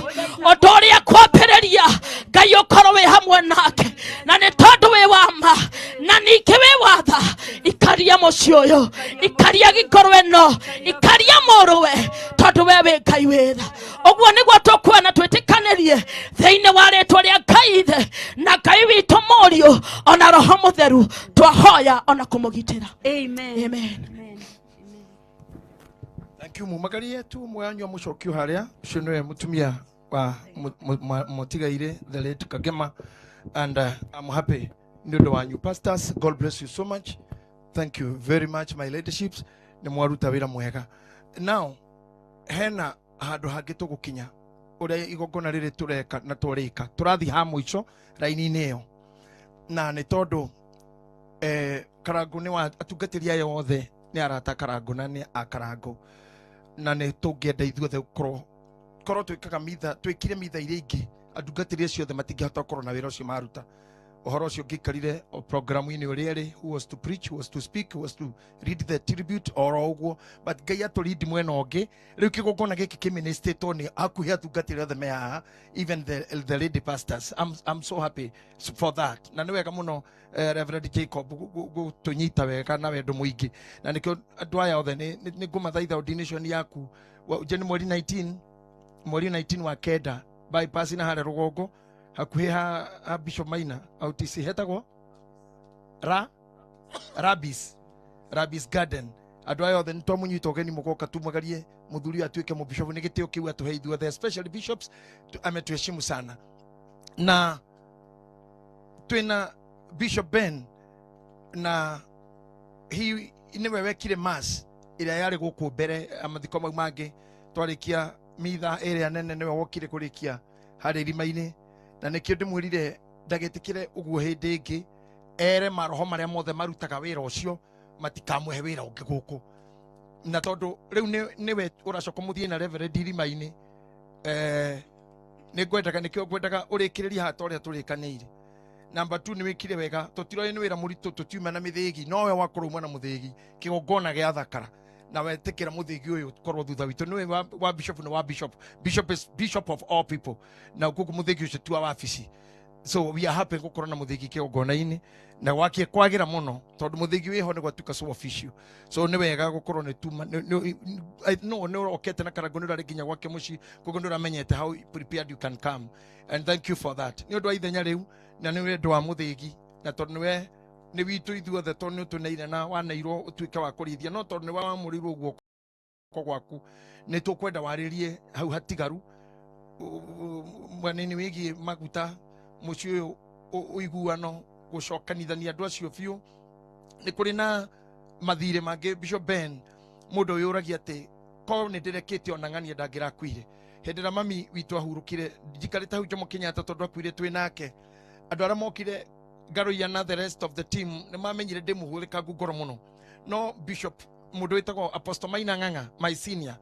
ũndũ ũrĩa kwambĩrĩria Ngai ũkorwo wĩ hamwe nake, na nĩ tondũ wĩ wa ma na ningĩ wĩ watha, ikaria mũciĩ ũyũ, ikaria gĩkorwo ĩno, ikaria mũrũwe, tondũ we wĩ Ngai wĩra. Ũguo nĩguo tũkuona twĩtĩkanĩrie thĩinĩ wa rĩtwa rĩa Ngai Ithe na Ngai witũ Mũriũ ona Roho Mũtheru, twahoya ona kũmũgitĩra. Amen. Amen. Thank you. Mumagarie tu mwanyua mucokio haria ucio niwe mutumia wa mutigaire, the late Kagema, and I'm happy nĩ ũndũ wanyu pastors. God bless you so much. Thank you very much, my leaderships. Nĩ mwaruta wĩra mwega. Now hena handũ hangĩ tũgũkinya ũrĩa igongona rĩrĩ tũreka na twarĩka, tũrathiĩ ha mũico raini-inĩ ĩyo, na nĩ tondũ Karangũ nĩ wa atungatĩri aya othe nĩ arata Karangũ na nĩ a Karangũ, na nĩ tũngĩenda ithuothe gũkorwo korwo twĩkaga mitha, twĩkire mitha iria ingĩ, atungatĩri acio othe matingĩhota gũkorwo na wĩra ũcio maruta. Ũhoro ũcio ũngĩikarire o programu-inĩ ũrĩa ĩrĩ, who was to preach, who was to speak, who was to read the tribute, oro ũguo, but Ngai atũrindi mwena ũngĩ. Rĩu kĩgongona gĩkĩ kĩministĩtwo nĩ hakuhĩ atungatĩri othe me haha, even the lady pastors. I'm so happy for that, na nĩ wega mũno, Reverend Jacob gũtũnyita wega na wendo mũingĩ, na nĩkĩo andũ aya othe nĩ ngũmathaitha ordination yaku nĩ mweri 19, mweri 19 wa kenda, bypass na harĩa rũgongo hakuhĩ ha Bishop Maina OTC hetagwo Rabis Garden. Andũ aya othe nĩ twamũnyita ũgeni, mũgoka tumagarie mũthuri ũyũ atuĩke mũbishopu. Nĩ gĩtĩo kĩu atũhe ithuothe, especially bishops. Ametuheshimu sana, na twĩna Bishop Ben, na hi nĩwe wekire mass ĩrĩa yarĩ gũkũ mbere ya mathiko mau mangĩ. Twarĩkia mitha ĩrĩa nene, nĩwe wokire kũrĩkia harĩa irima-inĩ, na nĩkĩo ndĩmwĩrire ndagetĩkĩre ũguo hĩndĩ ĩngĩ, ere maroho marĩa mothe marutaga wĩra ũcio matikamũhe wĩra ũngĩ gũkũ, na tondũ rĩu nĩwe ũracoka mũthiĩ na Reverend irima-inĩ, nĩ ngwendaga, nĩkĩo ngwendaga ũrĩkĩrĩrie haha ta ũrĩa tũrĩkanĩire. Number 2, nĩ wĩkire wega, tũtiroĩ nĩ wĩra mũritũ, tũtiuma na mĩthĩgi, nowe wakorwo uma na mũthĩgi, kĩgongona gĩa thakara, na wetĩkĩra mũthĩgi ũyũ korwo thutha witũ nĩwe wa bishop, nĩ wa bishop. Bishop is bishop of all people, na koguo mũthĩgi ũcio ti wa wabici, so we are happy gũkorwo na mũthĩgi kĩgongona-inĩ, na gwakie kwagĩra mũno tondũ mũthĩgi wĩho nĩ gwatuĩka so official, so nĩ wega gũkorwo nĩ tuma no nĩ ũrokete na Karangũ, nĩ ũrarĩ nginya gwake mũciĩ, koguo nĩ ũramenyete how prepared you can come, and thank you for that. Nĩ ũndũ wa ithenya rĩu na nĩ wendo wa mũthĩgi, na tondũ nĩwe nĩ witũ ithuothe, tondũ nĩ ũtũneire na waneirwo ũtuĩke wa kũrĩithia, no tondũ nĩ wamũrĩirwo guoko gwaku, nĩ tũkwenda warĩrie hau hatigaru mwena-inĩ wĩgiĩ maguta, mũciĩ ũyũ, ũiguano, gũcokanithania andũ acio biũ. Nĩ kũrĩ na mathirĩ mangĩ, Bishop Ben, mũndũ ũyũragia atĩ korwo nĩ ndĩrekĩte ona ng'ania ndangĩrakuire. Hĩndĩ ĩrĩa mami witũ ahurũkire, njikarĩte hau Jomo Kenyatta, tondũ akuire twĩ nake, andũ arĩa mokire Ngaruiya na the rest of the team nĩ mamenyire ndĩ mũhũrĩkangu ngoro mũno, no bishop mũndũ wĩtagwo Apostle Maina Ng'ang'a, my senior,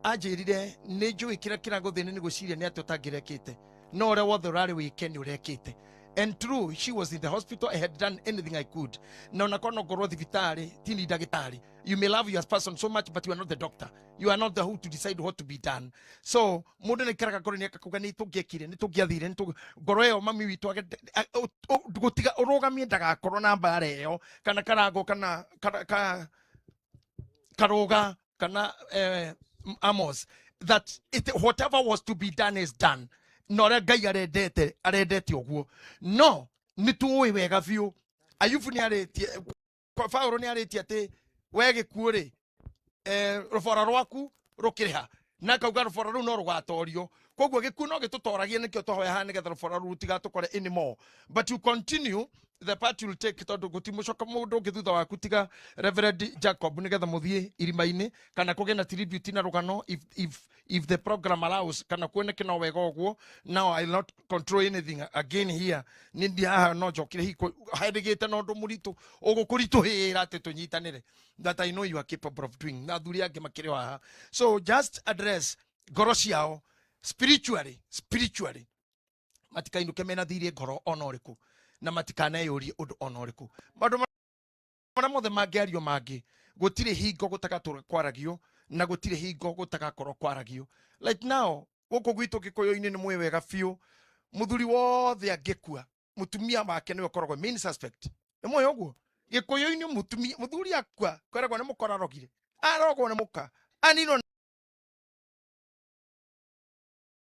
anjĩrire nĩ njũĩ kĩrĩa kĩragũthĩni nĩ gwĩciria nĩ atĩ ũtangĩrekĩte, no ũrĩa wothe ũrarĩ wĩke nĩ ũrekĩte. And true, she was in the hospital. I had done anything I could. Na onakorwo no ngorwo thibitarĩ, tini ndagĩtarĩ. You may love your person so much, but you are not the doctor. You are not the who to decide what to be done. So mũndũ nĩaikaraga ngoro-inĩ akauga nĩ tũngĩekire, nĩ tũngĩathire, nĩ ngoro ĩyo mami witũ gũtiga ũrũgamie ndagakorwo na mbara ĩyo kana karango kana karoga kana Amos, that it, whatever was to be done is done. Na ũrĩa Ngai arendete, arendete ũguo. No nĩ tũĩ wega biũ Ayubu nĩ arĩtie, Paulo nĩ arĩtie atĩ we gĩkuũ rĩ, rũbora rwaku rũkĩrĩha, na akauga rũbora rũu no rũgatorio. Koguo gĩkuũ no gĩtũtoragie, nĩkĩo twahoya haha nĩgetha rũbora rũu rũtigatũkore anymore. But you continue the part you'll take, tondũ gũtimũcoka mũndũ ũngĩ thutha waku tiga Reverend Jacob, nĩgetha mũthiĩ irima-inĩ kana kũgĩe na tribute na rũgano if the program allows, kana kuoneke no wega ũguo. Now I will not control anything again here. Nĩ ndi haha no njokire hihi herĩgĩte na ũndũ mũritũ ũgũkũritũhĩra atĩ tũnyitanĩre, that I know you are capable of doing, na athuri angĩ makĩrĩ o haha. So just address ngoro ciao spiritually, spiritually matikainũke mena thirĩ ngoro ona ũrĩkũ, na matikaneyũrie ũndũ ona ũrĩkũ. Maũndũ marĩa mothe mangĩario mangĩ, gũtirĩ hingo gũtagatũra kwaragio, na gũtirĩ hingo gũtagakorwo kwaragio. Like now gũkũ gwitũ Gĩkũyũ-inĩ nĩ mũĩ wega biũ, mũthuri wothe angĩkua mũtumia wake nĩwe ũkoragwo main suspect. Nĩ mũĩ ũguo Gĩkũyũ-inĩ, mũtumia mũthuri akua kwĩragwo nĩ mũkora arogire, arogwo nĩ mũka, aninwo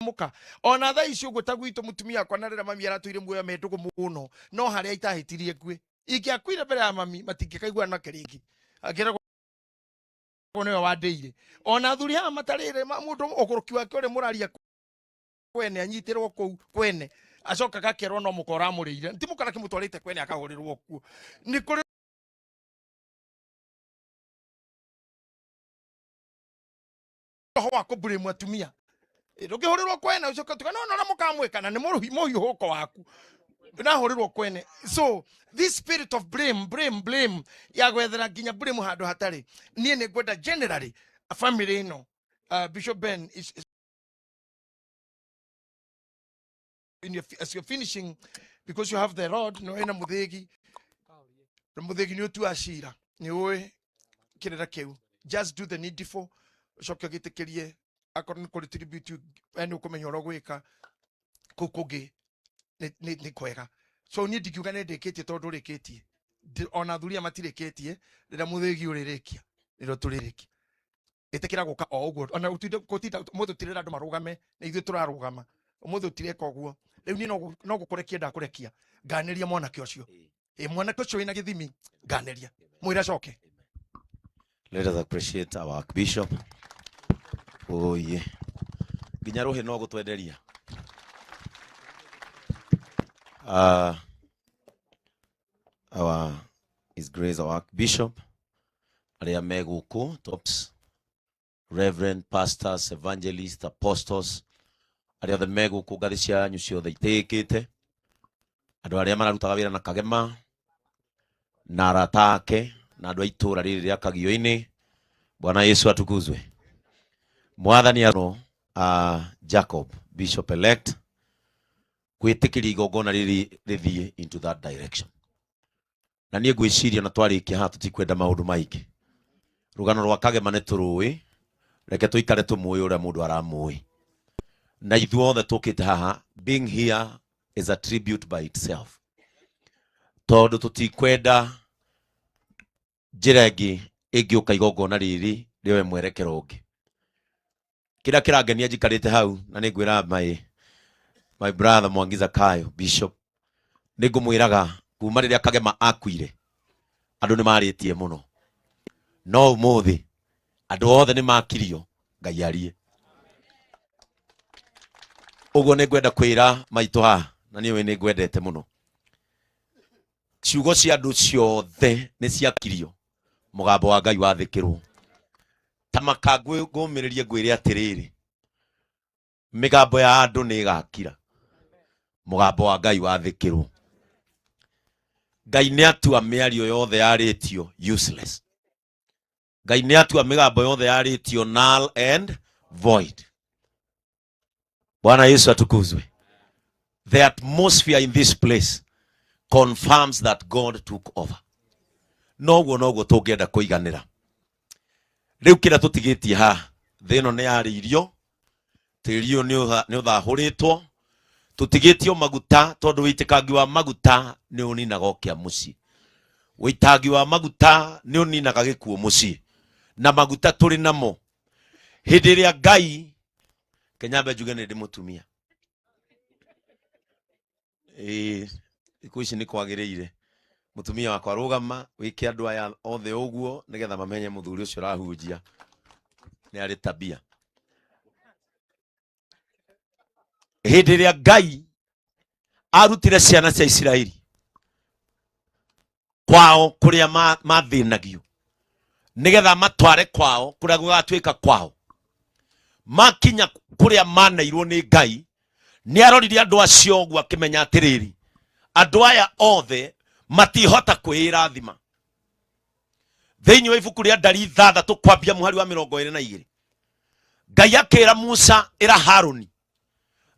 mũka. Ona thaa ici ũguo ta gwitũ mũtumia wakwa na rĩrĩa mami aratũire muoyo me ndũgũ mũno, no harĩa itahĩtirie ngue, ingĩakuire mbere ya mami matingĩkaiguana nake rĩngĩ, angĩragwo nĩwe wandĩire. Ona athuri haha matarĩre mũndũ ũgũrũki wake ũrĩa mũraria kwene anyitĩrwo kũu kwene, acoka gakerwo no mũka ũramũrĩire, ti mũka nakĩmũtwarĩte kwene akahũrĩrwo kuo. Nĩ kũrĩ roho wa kũblame atumia. Ndũngĩhũrĩrwo kwene ũcoke tuge no no mũkamwĩka, na nĩ mũhiũhũko waku ndahũrĩrwo kwene. So this spirit of blame, blame, blame ya gwethera nginya blame handũ hatarĩ. Niĩ nĩ ngwenda generally family ĩno, Bishop Ben is in your, as you're finishing, because you have the rod, no ena muthegi, na muthegi nĩ ũtua cira, nĩ ũĩ kĩrĩra kĩu. Just do the needful, ũcoke ũgĩtĩkĩrie akorwo nĩ kũrĩ tribute, we nĩ ũkũmenya ũrĩa ũgwĩka kũu kũngĩ nĩ kwega. So niĩ ndingiuga nĩ ndĩkĩtie tondũ ndũrĩkĩtie. Ona athuri aya matirĩkĩtie, rĩrĩa mũthĩgi ũrĩrĩkia nĩrĩo tũrĩrĩkia. Ĩtĩkĩra gũka o ũguo, ona gũtinda ũmũthĩ ũtirĩra andũ marũgame, na ithuĩ tũrarũgama ũmũthĩ ũtireka ũguo. Rĩu niĩ no gũkũrekia ndakũrekia, nganĩria mwanake ũcio. Mwanake ũcio wĩna gĩthimi, nganĩria mwĩre acoke. Let us appreciate our Archbishop. Oh yeah. Nginya rũhĩ no gũtwenderia. Our His Grace our Archbishop, arĩa me gũkũ, tops, Reverend, pastors, evangelists, apostles, arĩa othe me gũkũ, ngathĩ cianyu ciothe itĩĩkĩte, andũ arĩa mararutaga wĩra na Kagema, na arata ake, na andũ a itũũra rĩrĩ rĩa Kagio-inĩ. Bwana Yesu atukuzwe. Mwathani ano, Jacob, Bishop elect, gwĩtĩkĩria igongona rĩrĩ rĩthiĩ into that direction. Na niĩ ngwĩciria na twarĩkia haha tũtikwenda maũndũ maingĩ. Rũgano rwa Kagema nĩ tũrũĩ, reke tũikare tũmũĩ ũrĩa mũndũ aramũĩ. Na ithuothe tũkĩte haha, being here is a tribute by itself. Tondũ tũtikwenda njĩra ĩngĩ ĩngĩũka igongona rĩrĩ rĩoe mwerekero ũngĩ. Kĩrĩa kĩrangenia njikarĩte hau, na nĩngwĩra my brother Mwangi Zakayo Bishop, nĩngũmwĩraga kuma rĩrĩa Kagema akuire andũ nĩmarĩtie mũno, no ũmũthĩ andũ othe nĩmakirio Ngai arie. Ũguo nĩngwenda kwĩra maitũ haha, na niĩ nĩngwendete mũno, ciugo cia andũ ciothe nĩciakirio, mũgambo wa Ngai wathĩkĩrwo. Ta maka ngũmĩrĩrie ngwĩre atĩrĩrĩ, mĩgambo ya andũ nĩĩgakira, mũgambo wa Ngai wathĩkĩrwo. Ngai nĩatua mĩario yothe yarĩtio useless. Ngai nĩatua mĩgambo yothe yarĩtio null and void. Bwana Yesu atukuzwe. The atmosphere in this place confirms that God took over. Noguo noguo tũngĩenda kũiganĩra. Rĩu kĩrĩa tũtigĩtie haha, thĩ ĩno nĩ yarĩirio, tĩri ũyũ nĩ ũthahũrĩtwo, tũtigĩtio maguta tondũ wĩitĩkangi wa maguta nĩ ũninaga ũkĩa mũciĩ. Wĩitangi wa maguta nĩ ũninaga gĩkuũ mũciĩ. Na maguta tũrĩ namo. Hĩndĩ ĩrĩa Ngai, Kenyambe njuge nĩ ndĩ mũtumia. Ĩĩ, thikũ ici nĩ kwagĩrĩire. Mũtumia wakwa rũgama, wĩke andũ aya othe ũguo nĩgetha mamenye mũthuri ũcio ũrahunjia nĩ arĩ tabia. Hĩndĩ ĩrĩa Ngai arutire ciana cia Isiraeli kwao kũrĩa mathĩnagio nĩgetha matware kwao kũrĩa gũgatuĩka kwao, makinya kũrĩa maneirwo nĩ Ngai, nĩ arorire andũ acio ũguo akĩmenya atĩrĩrĩ, andũ aya othe matihota kwĩrathima. Thĩinĩ wa ibuku rĩa Ndari 6 kwambia mũhari wa 22, Ngai akĩra Musa ĩra Harũni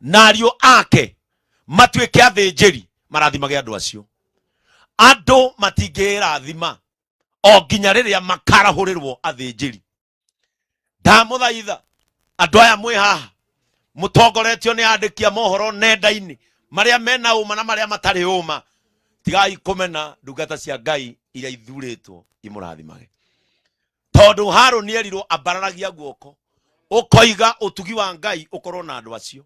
na ariũ ake matuĩke athĩnjĩri marathimage andũ acio. Andũ matingĩrathima o nginya rĩrĩa makarahũrĩrwo athĩnjĩri. Ndamũthaitha andũ aya mwĩ haha mũtongoretio nĩ andĩki a mohoro nenda-inĩ marĩa mena ũma na marĩa matarĩ ũma, tigai kũmena ndungata cia Ngai iria ithurĩtwo imũrathimage. Tondũ Harũni erirwo ambararagia guoko, ũkoiga ũtugi wa Ngai ũkorwo na andũ acio,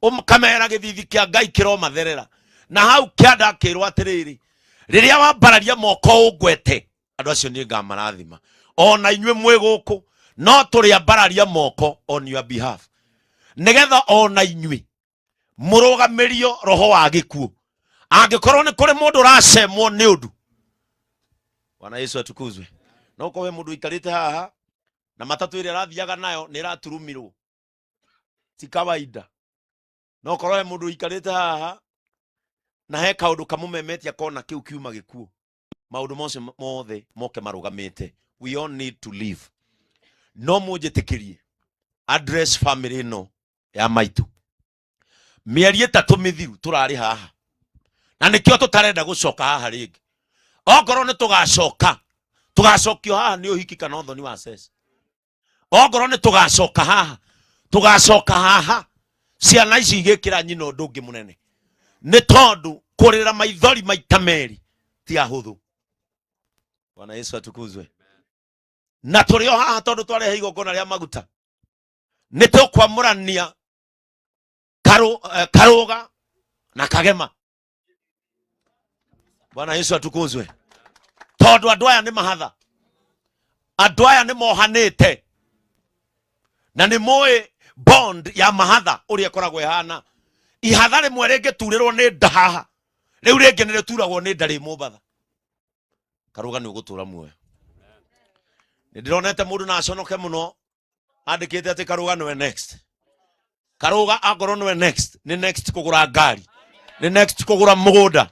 ũkamera gĩthithi kĩa Ngai kĩromatherera. Na hau kĩanda akĩrwo atĩrĩrĩ, rĩrĩa wambararia moko ũngwete, andũ acio niĩ ngamarathima. Ona inyuĩ mwĩ gũkũ no tũrĩambararia moko on your behalf, nĩgetha ona inyuĩ mũrũgamĩrio roho wa gĩkuũ. Angĩkorwo nĩ kũrĩ mũndũ ũracemwo nĩ ũndũ, Bwana Yesu atukuzwe. No ũkorwo he mũndũ ũikarĩte haha na matatũ ĩrĩa arathiaga nayo nĩ ĩraturumirwo, ti kawaida. No ũkorwo he mũndũ ũikarĩte haha na he kaũndũ kamũmemetia kona kĩu kiuma gĩkuũ, maũndũ macio mothe moke marũgamĩte. We all need to live. No mũnjĩtĩkĩrie address family ĩno ya maitũ. Mĩeri 3 mĩthiru tũrarĩ haha, na nĩkĩo tũtarenda gũcoka haha rĩngĩ. Ongorwo nĩ tũgacoka, tũgacokio haha nĩ ũhiki kana ũthoni wa sex. Ongorwo nĩ tũgacoka haha, tũgacoka haha ciana ici igĩkĩra nyina ũndũ ũngĩ mũnene, nĩ tondũ kũrĩra maithori maita merĩ ti ahũthũ. Bwana Yesu atukuzwe. Na tũrĩ o haha tondũ twarehe igongona rĩa maguta, nĩ tũkwamũrania Karũga na Kagema. Bwana Yesu atukuzwe. Tondũ andũ aya nĩ mahatha, andũ aya nĩ mohanĩte, na nĩ mũĩ bond ya mahatha ũrĩa ĩkoragwo ĩhana. Ihatha rĩmwe rĩngĩturĩrwo nĩ nda haha, rĩu rĩngĩ nĩ rĩturagwo nĩ nda rĩ Mombatha. Karũga nĩ ũgũtũra muoyo. Nĩ ndĩronete mũndũ na aconoke mũno andĩkĩte atĩ Karũga nĩwe next. Karũga akorwo nĩwe next, nĩ next kũgũra ngari, nĩ next kũgũra mũgũnda,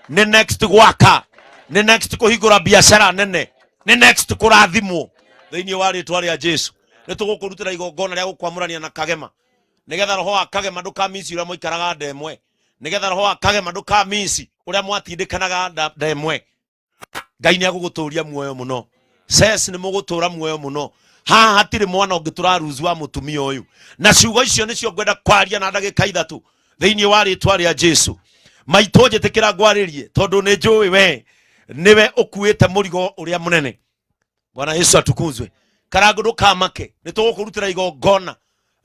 nĩ next gwaka, nĩ next kũhingũra biacara nene, nĩ next kũrathimwo thĩinĩ wa rĩtwa rĩa Jesu. Nĩ tũgũkũrutĩra igongona rĩa gũkwamũrania na Kagema, nĩgetha roho wa Kagema ndũkamisi ũrĩa mũikaraga nda ĩmwe, nĩgetha roho wa Kagema ndũkamisi ũrĩa mwatindĩkanaga nda ĩmwe. Ngai nĩ agũgũtũria muoyo mũno. Ses nĩ mũgũtũra muoyo mũno. Haha hatirĩ mwana ũngĩ tũraruzu wa mũtumia ũyũ. Na ciugo icio nĩcio ngwenda kwaria na ndagĩka 3 thĩinĩ wa rĩtwa rĩa Jesu. Maitũ njĩtĩkĩra ngwarĩrie tondũ nĩ njũĩ we nĩwe ũkuĩte mũrigo ũrĩa mũnene. Bwana Yesu atukuzwe. Karangu ndũkamake, nĩ tũgũkũrutĩra igongona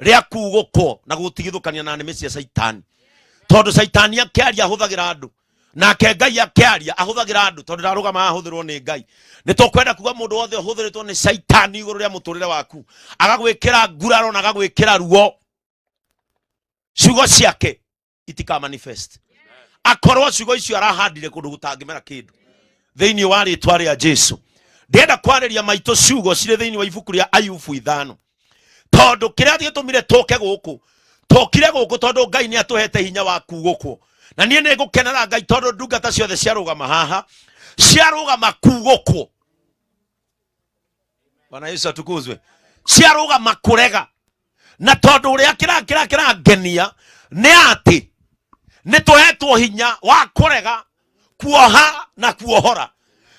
rĩa kugũkwo na gũtigithũkania na nĩmĩ cia Caitani. Tondũ Caitani akĩaria ahũthagĩra andũ, nake Ngai akĩaria ahũthagĩra andũ, tondũ ndarũgama ahũthĩrwo nĩ Ngai. Nĩ tũkwenda kuga mũndũ wothe ũhũthĩrĩtwo nĩ Caitani igũrũ rĩa mũtũrĩre waku, agagwĩkĩra nguraro na agagwĩkĩra ruo, ciugo ciake itika manifest. Akorwo ciugo icio arahandire kũndũ gũtangĩmera kĩndũ thĩinĩ wa rĩtwa rĩa Jesu. Ndĩrenda kwarĩria maitũ ciugo cirĩ thĩinĩ wa ibuku rĩa Ayubu 5, tondũ kĩrĩa gĩtũmire tũke gũkũ, tũkire gũkũ tondũ Ngai nĩ atũhete hinya wa kugũkwo. Na niĩ nĩ ngũkenera Ngai tondũ ndungata ciothe ciarũgama haha, ciarũgama kugũkwo. Bwana Yesu atukuzwe. Ciarũgama kũrega. Na tondũ ũrĩa kĩrangenia nĩ atĩ Nĩ tũhetwo hinya wa kũrega kuoha na kuohora.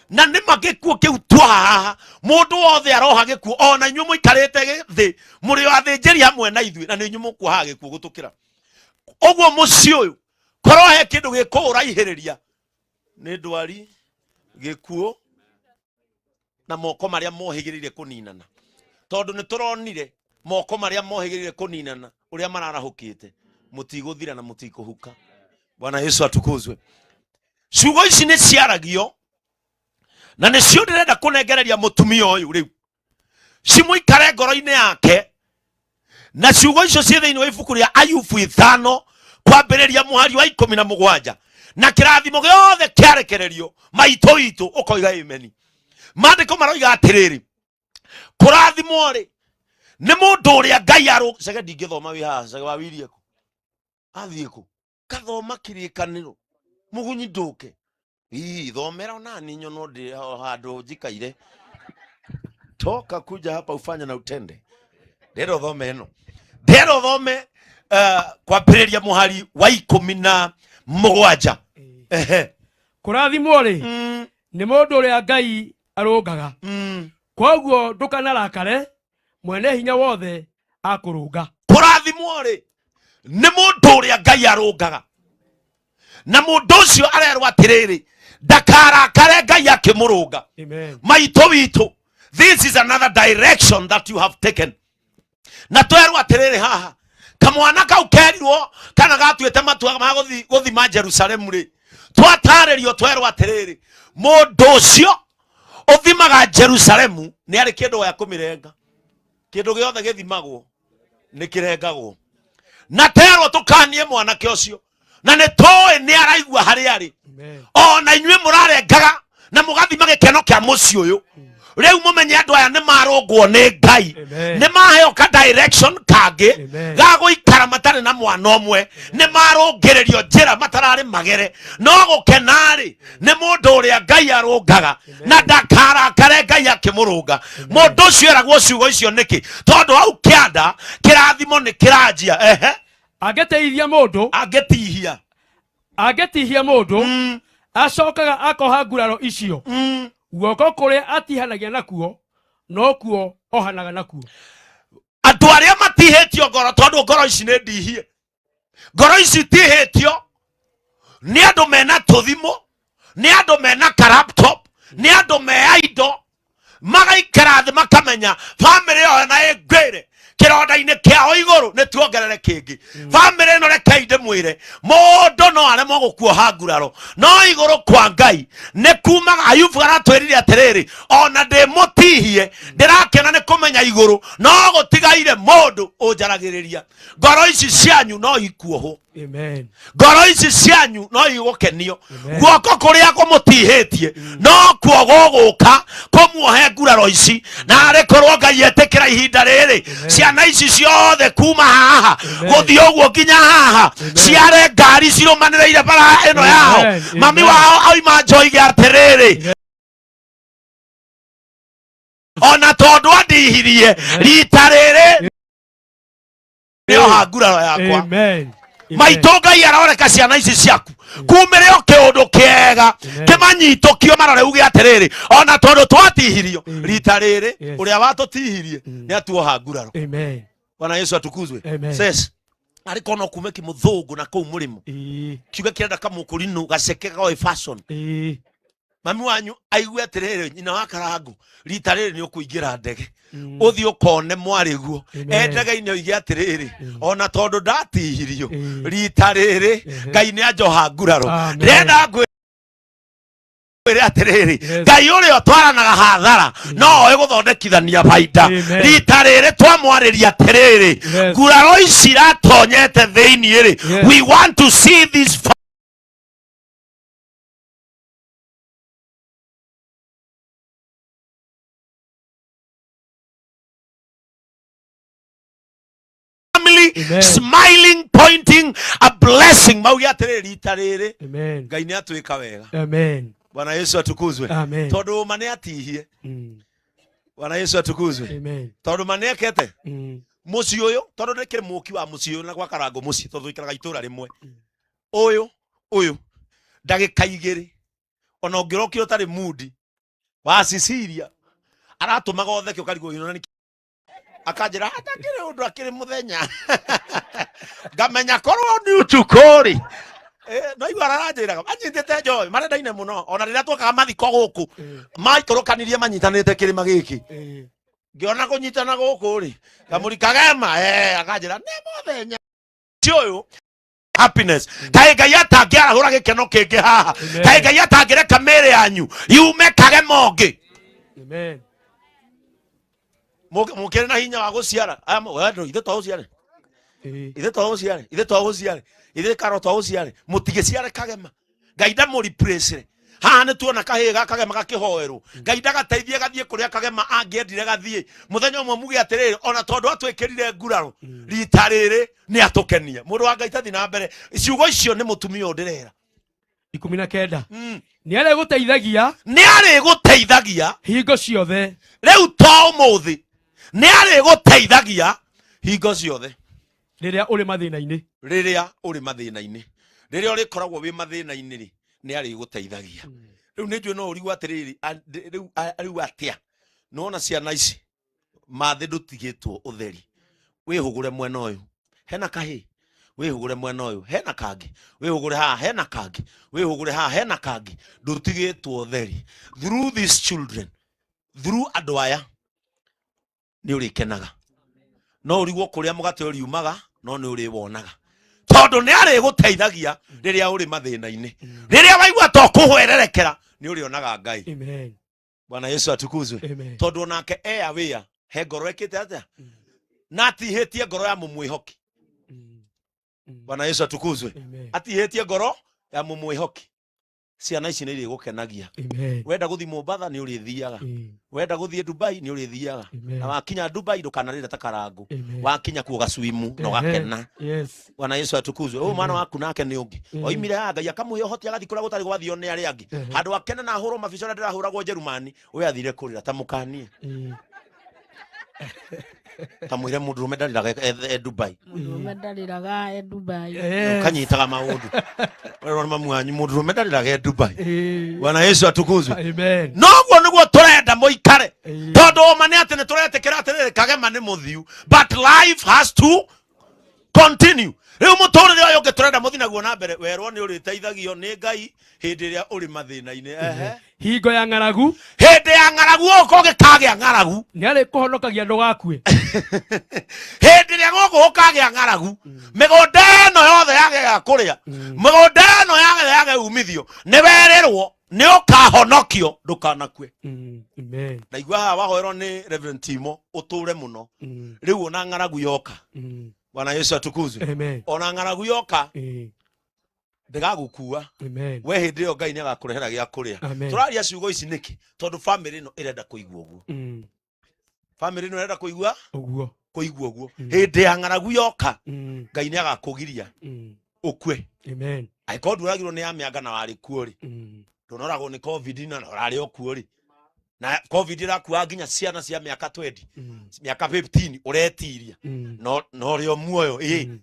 Na nĩ ma gĩkuũ kĩu tuoha haha mũndũ wothe aroha gĩkuũ ona inyuĩ mũikarĩte thĩ mũrĩ athĩnjĩri hamwe na ithuĩ na nĩ inyuĩ mũkuohaga gĩkuũ gũtũkĩra. Ũguo mũciĩ ũyũ korwo he kĩndũ gĩkũũraihĩrĩria nĩ ndwari, gĩkuũ na moko marĩa mohĩgĩrĩire kũninana. Tondũ nĩ tũronire moko marĩa mohĩgĩrĩire kũninana ũrĩa mararahũkĩte mũtigũthira na mũtikũhuka. Bwana Yesu atukuzwe. Ciugo ici nĩ ciaragio na nĩcio ndĩrenda kũnengereria mũtumia ũyũ rĩu cimũikare ngoro-inĩ yake, na ciugo icio ciĩ thĩinĩ wa ibuku rĩa Ayubu 5 kwambĩrĩria mũhari wa 17 na kĩrathimo gĩothe kĩarekererio maitũ witũ ũkoiga amen. Maandĩko maroiga atĩrĩrĩ, kũrathimwo rĩ nĩ mũndũ ũrĩa Ngai arũ cege ndingĩthoma wĩ haha cege wa wirie kũ athiĩ kũ kathoma kĩrĩkanĩro mũgunyi ndũke ii thomera onani nyono ndĩ handũ njikaire toka kuja hapa ufanye na utende. Ndĩrenda ũthome ĩno, ndĩrenda ũthome kwambĩrĩria mũhari wa 17. Ehe. Kũrathimwo rĩ nĩ mũndũ ũrĩa Ngai arũngaga, kwoguo ndũkanarakare mwene hinya wothe akũrũnga. Kũrathimwo rĩ nĩ mũndũ ũrĩa Ngai arũngaga, na mũndũ ũcio arerwo atĩrĩrĩ ndakarakare Ngai akĩmũrũnga. Maitũ witũ, this is another direction that you have taken. Na twerwo atĩrĩrĩ haha kamwana kau kerirwo kana gatuĩte matua ma gũthima Jerusalemu rĩ, twatarĩrio twerwo atĩrĩrĩ mũndũ ũcio ũthimaga Jerusalemu nĩ arĩ kĩndũ gĩa kũmĩrenga. Kĩndũ gĩothe gĩthimagwo nĩ kĩrengagwo. Na terwo tũkanie mwanake ũcio na nĩ tũĩ nĩ araigua harĩa arĩ. Ona inyuĩ mũrarengaga na mũgathima gĩkeno kĩa mũciĩ ũyũ. Rĩu mũmenye andũ aya nĩ marũngwo nĩ Ngai, nĩ maheo ka direction kangĩ ga gũikara matarĩ na mwana ũmwe, nĩ marũngĩrĩrio njĩra matararĩ magere. No gũkena rĩ nĩ mũndũ ũrĩa Ngai arũngaga na ndakarakare Ngai akĩmũrũnga. Mũndũ ũcio eragwo ciugo icio nĩkĩ? Tondũ hau kĩanda kĩrathimo nĩ kĩranjia. Ehe. Angĩteithia mũndũ, angĩtihia, angĩtihia mũndũ acokaga akoha nguraro icio. Guoko kũrĩa atihanagia nakuo nokuo ohanaga nakuo. Andũ arĩa matihĩtio ngoro, tondũ ngoro ici nĩ ndihie, ngoro ici itihĩtio nĩ andũ mena tũthimũ, nĩ andũ mena ka laptop, nĩ andũ me indo, magaikara thĩ makamenya bamĩrĩ ĩyo na ĩngwĩre kĩronda-inĩ kĩao igũrũ nĩ tuongerere kĩngĩ. Bamĩrĩ ĩno rekei ndĩmwĩre, mũndũ no aremwo gũkuoha nguraro, no igũrũ kwa Ngai nĩ kumaga. Ayubu aratwĩrire atĩrĩrĩ, ona ndĩmũtihie ndĩrakena nĩ kũmenya igũrũ no gũtigaire mũndũ ũnjaragĩrĩria. Ngoro ici cianyu no ikuohwo. Amen. Ngoro ici cianyu no igũkenio. Guoko kũrĩa kũmũtihĩtie no kuo gũgũka kũmuohe nguraro ici. Na arĩ korwo Ngai etĩkĩra ihinda rĩrĩ ciana ici ciothe kuma haha gũthiĩ ũguo nginya haha ciare ngari cirũmanĩrĩire bara ĩno yao, mami wao auma njoige atĩrĩrĩ, ona tondũ andihirie rita rĩrĩ nĩoha nguraro yakwa. Maitũ Ngai aroreka ciana ici ciaku kumĩre o kĩũndũ kĩega kĩmanyitũkio marore uge atĩrĩrĩ, ona tondũ twatihirio rita rĩrĩ ũrĩa watũtihirie nĩ atuoha nguraro. Bwana Yesu atukuzwe. Ses arĩ kono kume kĩmũthũngũ na kũu mũrĩmo kiuga kĩrenda kamũkũrinũ gaceke goĩ fashion. Mami wanyu aigue atĩrĩrĩ, nyina wa Karangu rita rĩrĩ nĩ ũkũingĩra ndege ũthiĩ ũkone mwarĩguo e ndege-inĩ oige atĩrĩrĩ, ona tondũ ndatihirio rita rĩrĩ Ngai nĩ anjoha nguraro. Ndĩrenda ngwĩre atĩrĩrĩ, Ngai ũrĩa ũtwaranaga hathara no oĩ gũthondekithania baida. Rita rĩrĩ twamwarĩria atĩrĩrĩ, nguraro ici iratonyete thĩinĩ rĩ, we want to see this family smiling, pointing a blessing. Mauge atĩrĩrĩ, rita rĩrĩ Ngai nĩ atwĩka wega. Amen. Bwana Yesu atukuzwe. Amen. Tondũ ma nĩ atihie. Bwana Yesu atukuzwe. Amen. Tondũ ma nĩ ekete mũciĩ ũyũ, tondũ ndĩkĩrĩ mũki wa mũciĩ ũyũ na gwa Karango mũciĩ, tondũ tũikaraga itũra rĩmwe. Ũyũ ũyũ ndagĩka igĩrĩ ona ũngĩrokire ũtarĩ mudi wa Cecilia aratũmaga ũtheke ũkarigwo ĩno nĩ akanjĩra atakĩrĩ ũndũ akĩrĩ mũthenya ngamenya korwo nĩ ũtukũ rĩ. No igua aranjĩraga anyitĩte njohi marendaine mũno ona rĩrĩa twokaga mathiko gũkũ maikũrũkanirie manyitanĩte kĩrĩma gĩkĩ ngĩona kũnyitana gũkũ rĩ kamũri kagema akanjĩra nĩ mũthenya ũyũ happiness kaĩ Ngai atangĩarahũra gĩkeno kĩngĩ haha kaĩ Ngai atangĩreka mĩĩrĩ yanyu yume kagema ũngĩ. Amen. Mũkĩrĩ na hinya wa gũciara Aya, andũ ithe to gũciare ithe to gũciare ithe to gũciare ithe karo to gũciare mũtigĩciare kagema Ngai ndamũreplace haha nĩ tuona kahĩĩ ga kagema gakĩhoerwo Ngai ndagateithie gathiĩ kũrĩa kagema angĩendire gathiĩ mũthenya ũmwe muge atĩrĩrĩ ona tondũ atwĩkĩrire nguraro rita rĩrĩ nĩ atũkenia mũndũ wa Ngai tathi na mbere ciugo icio nĩ mũtumia ũyũ ndĩrera 19 nĩ arĩgũteithagia nĩ arĩgũteithagia hingo ciothe rĩu to ũmũthĩ nĩ arĩgũteithagia hingo ciothe rĩrĩa ũrĩ mathĩna-inĩ rĩrĩa ũrĩ mathĩna-inĩ rĩrĩa ũrĩkoragwo wĩ mathĩna-inĩ rĩ nĩ arĩgũteithagia rĩu nĩ njũĩ no ũrigwo atĩrĩrĩ rĩu rĩu atĩa nĩwona ciana ici mathĩ ndũtigĩtwo ũtheri wĩhũgũre mwena ũyũ hena kahĩĩ wĩhũgũre mwena ũyũ hena kangĩ wĩhũgũre haha hena kangĩ wĩhũgũre haha hena kangĩ ndũtigĩtwo ũtheri through these children through andũ aya nĩ ũrĩkenaga no ũrigwo kũrĩa mũgate ũriumaga no nĩ ũrĩwonaga tondũ nĩ arĩgũteithagia rĩrĩa ũrĩ mathĩna-inĩ rĩrĩa waigua to kũhwererekera nĩ ũrĩonaga Ngai. Amen. Bwana Yesu atukuzwe. Amen. Tondũ onake e aware he ngoro ĩkĩte atĩa na atihĩtie ngoro ya mũmwĩhoki. Bwana Yesu atukuzwe. Atihĩtie ngoro ya mũmwĩhoki ciana ici nĩ irĩgũkenagia. Amen. Wenda gũthiĩ Mombatha nĩ ũrĩthiaga wenda gũthiĩ Dubai nĩ ũrĩthiaga Amen. na wakinya Dubai ndũkanarĩre ta karangũ Amen. wakinya kuo gacwimu na ũgakena. Yes. Bwana Yesu atukuzwe. Ũyũ mwana waku nake nĩ ũngĩ oimire haha Ngai akamũhe ũhoti agathiĩ kũrĩa gũtarĩ gwathio nĩ arĩa angĩ handũ akene na ahũrwo mabica ũrĩa ndĩrahũragwo Njerumani ũyũ athire kũrĩra ta mũkanie ta mwĩre mũndũrũme ndarĩraga e Dubai Mũndũrũme ndarĩraga e Dubai. Ũkanyitaga maũndũ werwo nĩ mamu wanyu mũndũrũme ndarĩraga e Dubai. Bwana Yesu atukuzwe. Amen. Noguo nĩguo tũrenda mũikare tondũ ũma nĩ atĩ nĩ tũretĩkĩra atĩrĩrĩ kagema nĩ mũthiu but life has to continue rĩu mũtũrĩre ũyũ ũngĩ tũrenda mũthi naguo na mbere werwo nĩ ũrĩteithagio nĩ Ngai hĩndĩ ĩrĩa ũrĩ mathĩna-inĩ. Ehe. Hingo ya ng'aragu hĩndĩ ya ng'aragu gũkũ gĩkagĩa ng'aragu nĩ arĩkũhonokagia ndũgakue hĩndĩ ĩrĩa gũkũ gũkagĩa ng'aragu mĩgũnda ĩno yothe yage ya kũrĩa mĩgũnda ĩno yage yage umithio nĩ werĩrwo nĩ ũkahonokio ndũkanakue. Amen. Ndaigua haha wahoerwo nĩ Reverend Timo ũtũre mũno rĩu ona ng'aragu yoka. Bwana Yesu atukuzwe. Amen. Ona ng'aragu yoka ndĩgagũkua Amen. we hĩndĩ ĩyo Ngai nĩagakũrehera gĩa kũrĩa. Amen. Tũraria ciugo ici nĩkĩ tondũ famĩlĩ ĩno ĩrenda kũigua ũguo famĩlĩ ĩno ĩrenda kũigua ũguo kũigua ũguo hĩndĩ ya ng'aragu yoka Ngai nĩagakũgiria ũkue. Amen. Angĩkorwo ndũragirwo nĩ ya mĩanga na warĩ kuo rĩ ndũnoragwo nĩ covid na ũrarĩ o kuo rĩ na covid ĩrakuaga nginya ciana cia mĩaka 20 mĩaka 15 ũretiria no no rĩo muoyo ĩ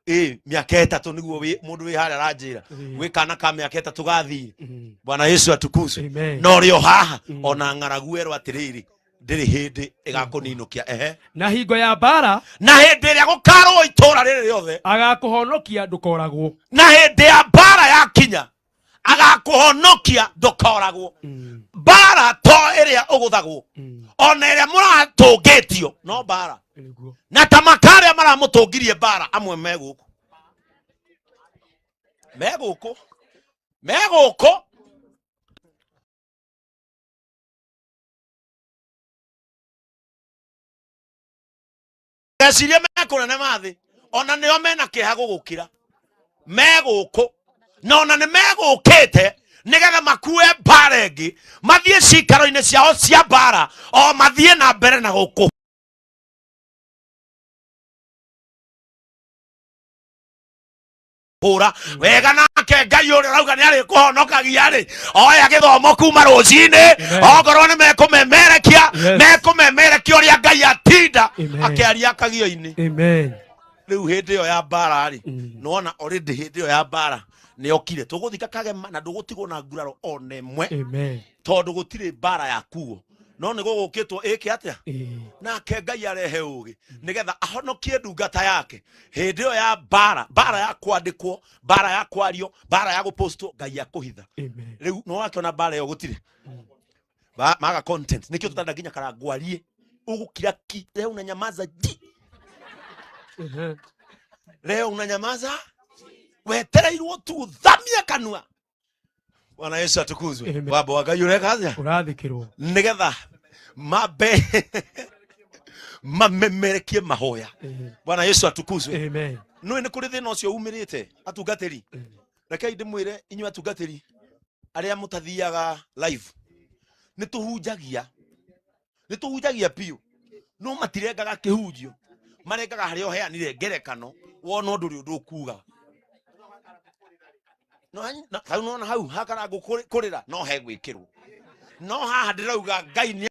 ĩ mĩaka ĩtatũ nĩguo mũndũ wĩ harĩa aranjĩra gwĩ kana ka mĩaka ĩtatũ gathire. Bwana Yesu atukuzwe. No rĩo haha ona ng'aragu erwo atĩrĩrĩ ndĩrĩ hĩndĩ ĩgakũninũkia. Ehe. Na hingo ya mbara na hĩndĩ ĩrĩa gũkarwo itũra rĩrĩ rĩothe agakũhonokia ndũkoragwo na hĩndĩ ya mbara yakinya agakũhonokia ndũkoragwo mbara to ĩrĩa ũgũthagwo ona ĩrĩa mũratũngĩtio no mbara na ta maka arĩa maramũtũngirie mbara amwe me gũkũ me gũkũ me gũkũ meciria mekũnene mathĩ ona nĩo mena kĩeha gũgũkĩra me gũkũ na ona nĩ megũkĩte nĩgetha makue mbara ĩngĩ mathiĩ cikaro-inĩ ciao cia mbara o mathiĩ na mbere na gũkũ hũra wega nake Ngai ũrĩa ũrauga nĩ arĩkũhonokagia rĩ oya gĩthomo kuma rũcinĩ okorwo nĩ mekũmemerekia mekũmemerekia ũrĩa Ngai atinda akĩaria akagio-inĩ. Amen. Rĩu hĩndĩ ĩyo ya mbara rĩ, nĩwona already hĩndĩ ĩyo ya mbara nĩyokire. Tũgũthika Kagema na ndũgũtigwo na nguraro ona ĩmwe. Amen. Tondũ gũtirĩ mbara ya kuo. No nĩ gũgũkĩtwo ĩke atĩa? Nake Ngai arehe ũgĩ nĩgetha ahonokie ndungata yake hĩndĩ ĩyo ya mbara, mbara ya kwandĩkwo, mbara ya kwario, mbara ya gũpostwo, Ngai akũhitha. Amen. Rĩu nĩwakĩona mbara ĩyo gũtirĩ maga content. Nĩkĩo tũtarenda nginya karangwarie ũgũkira ki. Leo unanyamaza ji, leo unanyamaza, wetereirwo tu thamie kanua. Bwana Yesu atukuzwe. Wambo wa Ngai ũreka atĩa? Ũrathikĩrwo. Nĩgetha mambe mamemerekie mahoya. Bwana Yesu atukuzwe. Amen. Nũĩ nĩ kũrĩ thĩna ũcio umĩrĩte atungatĩri. Rekei ndĩmwĩre inyuĩ atungatĩri arĩa mũtathiaga live, nĩ tũhunjagia, nĩ tũhunjagia biũ, no matirengaga kĩhunjio, marengaga harĩa ũheanire ngerekano wona ũndũ ũrĩa ũndũ ũkuga. No hau nona hau hakarangũ kũrĩra no hegwĩkĩrwo, no haha ndĩrauga Ngai nĩ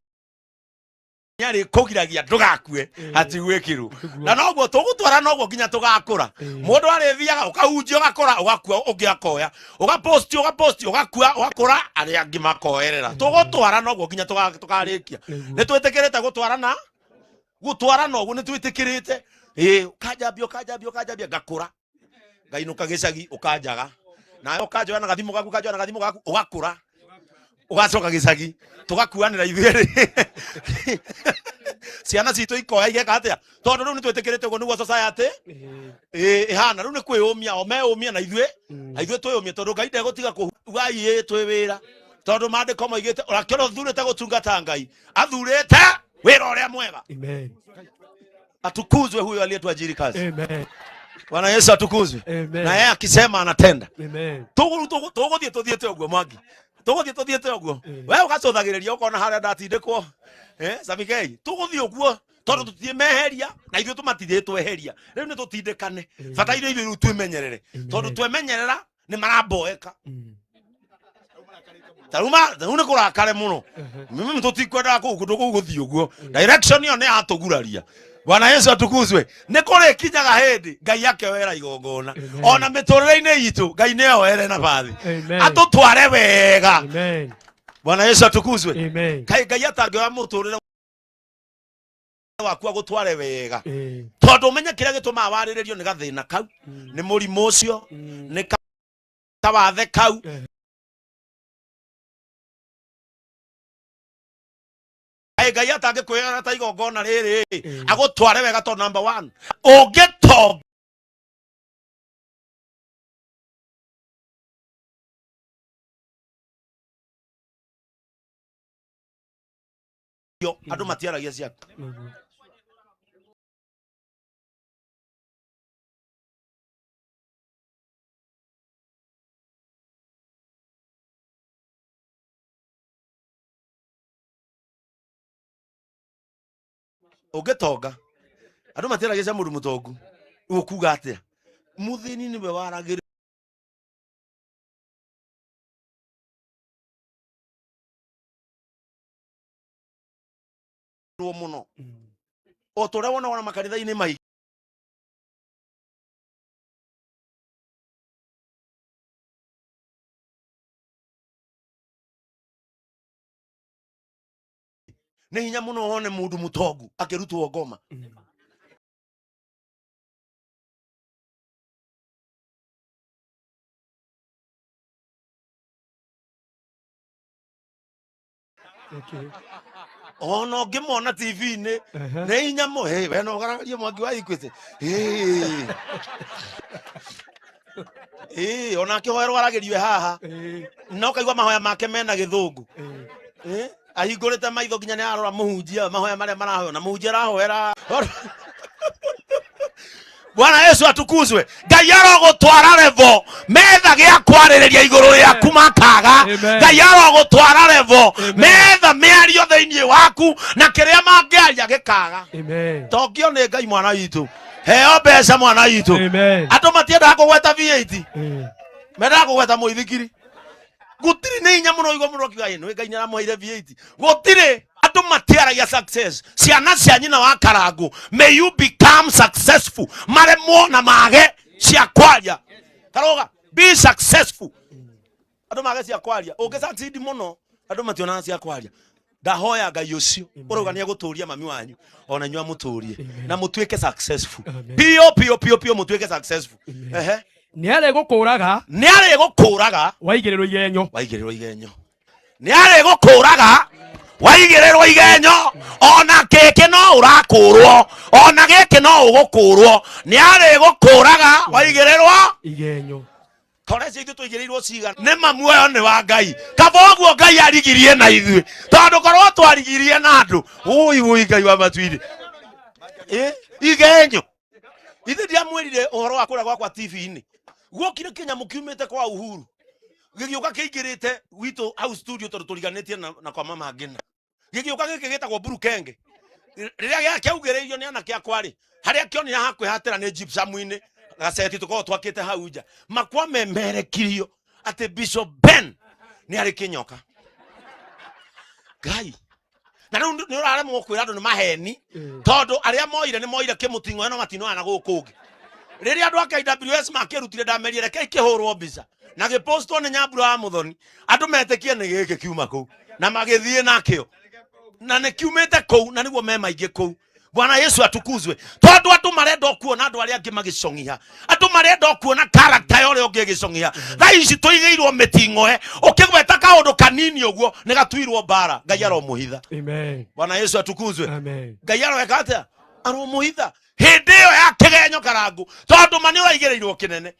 arĩkũgiragia ndũgakue hatigwĩkĩrwo, na noguo tũgũtwara noguo nginya tũgakũra. Mũndũ arĩthiaga ũkahunjia ũgakũra ũgakua, ũngĩ akoya ũgaposti ũgaposti ũgakua ũgakũra, arĩa angĩ makoerera. Tũgũtwara noguo nginya tũkarĩkia. Nĩ twĩtĩkĩrĩte gũtwarana, gũtwarana ũguo nĩ twĩtĩkĩrĩte. Ĩĩ, ũkanjambia ũkanjambia ũkanjambia ngakũra, ngainũka gĩcagi ũkanjaga, nawe ũkanjoya na gathimũ gaku, ũkanjoya na gathimũ gaku, ũgakũra, ũgacoka gĩcagi, tũgakuanĩra ithuerĩ, ciana citũ ikoya igeka atĩa? Tondũ rĩu nĩ twĩtĩkĩrĩte ũguo nĩguo society ĩhana. Rĩu nĩ kwĩyũmia, o meyũmia na ithuĩ ithuĩ twĩyũmie, tondũ Ngai ndegũtiga kũuga ĩ twĩ wĩra, tondũ maandĩko moigĩte ũrakĩona ũthurĩte gũtungata Ngai athurĩte wĩra ũrĩa mwega. Amen. Atukuzwe huyo aliyetuajiri kazi. Amen. Bwana Yesu atukuzwe. Amen. Na yeye akisema anatenda. Amen. Tũgũthiĩ tũthiĩte ũguo Mwangi, tũgũthiĩ tũthiĩte ũguo, we ũgacũthagĩrĩria ũkona harĩa ndatindĩkwo. Sabikei, tũgũthiĩ ũguo tondũ tũtirĩ meheria na ithuĩ tũmatirĩ tweheria. Rĩu nĩ tũtindĩkane, bataire ithuĩ rĩu twĩmenyerere, tondũ twemenyerera nĩ maramboeka. Taruma rĩu nĩ kũrakare mũno, mimi tũtikwendaga kũu kũndũ kũu gũthiĩ ũguo, direction ĩyo nĩ yatũguraria. Bwana Yesu atukuzwe. Nĩ kũrĩkinyaga hĩndĩ Ngai akeoera igongona ona mĩtũrĩre-inĩ itũ, Ngai nĩ oere na bathi atũtware wega. Amen. Bwana Yesu atukuzwe. Amen. Kaĩ Ngai atangĩoya mũtũrĩre waku agũtware wega, tondũ ũmenye kĩrĩa gĩtũmaga warĩrĩrio nĩ gathĩna kau, nĩ mũrimũ ũcio, nĩ kawathe kau. Kaĩ Ngai atangĩkwĩoera ta igongona rĩrĩ agũtware wega? Tondũ number one, ũngĩtonga andũ matiaragia ciaku. Ũngĩtonga andũ matiaragia cia mũndũ mũtongu. Rĩu ũkuga atĩa? Mũthĩni nĩwe waragĩrĩrwo mũno, o ta ũrĩa wonaga na makanitha-inĩ maingĩ. Nĩ hinya mũno wone mũndũ mũtongu akĩrutwo ngoma. Ona ũngĩmona TV-inĩ nĩ hinya mũ hey, we no ũgaragarie Mwangi wa Equity. Hey. Ĩĩ, ona akĩhoerwo aragĩrio haha na ũkaigua mahoya make mena gĩthũngũ. Ahingũrĩte maitho nginya nĩ arora mũhunjia, mahoya marĩa marahoywo na mũhunjia arahoera. Bwana Yesu atukuzwe. Ngai arogũtwara revo metha gĩa kwarĩrĩria igũrũ rĩaku makaga. Ngai arogũtwara revo metha mĩario thĩinĩ waku na kĩrĩa mangĩaria gĩkaga. Amen. Tongio nĩ Ngai mwana witũ, heo mbeca mwana witũ. Andũ matiendaga kũgweta V8, mendaga kũgweta mũithikiri. Gũtirĩ, nĩ hinya mũno igua mũno akiuga, "Ĩ, nĩ Ngai nĩ aramũheire V8." Gũtirĩ andũ Andũ matiaragia success. Ciana cia nyina wa Karangu, may you become successful. Maremwo na mage cia kwaria. Karoga, be successful. Andũ mage cia kwaria. Ũngĩ succeed mũno, andũ mationaga cia kwaria. Ndahoya Ngai ũcio ũrauga nĩ egũtũria mami wanyu ona inyuĩ amũtũrie na mũtuĩke successful. Pio pio pio pio mũtuĩke successful. Ehe. Nĩ arĩgũkũraga. Nĩ arĩgũkũraga. Waigĩrĩrwo igenyo. Waigĩrĩrwo igenyo. Nĩ arĩgũkũraga waigĩrĩrwo igenyo ona kĩkĩ no ũrakũrwo ona gĩkĩ no ũgũkũrwo nĩ arĩgũkũraga waigĩrĩrwo igenyo. Tore cio ithuĩ tũigĩrĩirwo cigana nĩ ma muoyo nĩ wa Ngai kaba ũguo Ngai arigirie na ithuĩ tondũ korwo twarigirie na andũ ũi ũi Ngai wa matu-inĩ igenyo ithuĩ ndiamwĩrire ũhoro wa kũrĩa gwakwa TV-inĩ guokire kĩnyamũ kiumĩte kwa Uhuru gĩgĩũka kĩingĩrĩte gwitũ hau studio tondũ tũriganĩtie na kwa mama Ngina gĩgĩũka gĩkĩ gĩtagwo Burukenge rĩrĩa kĩaugĩrĩirio nĩ anake akwa rĩ harĩa kĩonire hakwĩhatĩra nĩ gypsum-inĩ gaceti tũkoragwo twakĩte hau nja makwa memerekirio atĩ Bishop Ben nĩ arĩ kĩnyoka Ngai na rĩu nĩ ũraremwo kwĩra andũ nĩ maheni tondũ arĩa moire nĩ moire kĩmũting'oe no matinoya na gũkũ ũngĩ rĩrĩa andũ a KWS makĩrutire ndamerire rekei kĩhũrwo mbica na gĩpostwo nĩ Nyambura wa Mũthoni andũ metĩkie nĩ gĩkĩ kiuma kũu na magĩthiĩ nakĩo na nĩ kiumĩte kũu na nĩguo me maingĩ kũu. Bwana Yesu atukuzwe tondũ andũ marenda kuona andũ arĩa angĩ magĩcong'ia andũ marenda kuona character ya ũrĩa ũngĩ ĩgĩcong'ia thaa ici tũigĩirwo mĩting'oe ũkĩgweta kaũndũ kanini ũguo nĩ gatuirwo mbara Ngai aromũhitha. Amen. Bwana Yesu atukuzwe. Amen. Ngai aroeka atĩa aromũhitha hĩndĩ ĩyo ya kĩgenyo Karangu tondũ ma nĩ ũraigĩrĩirwo kĩnene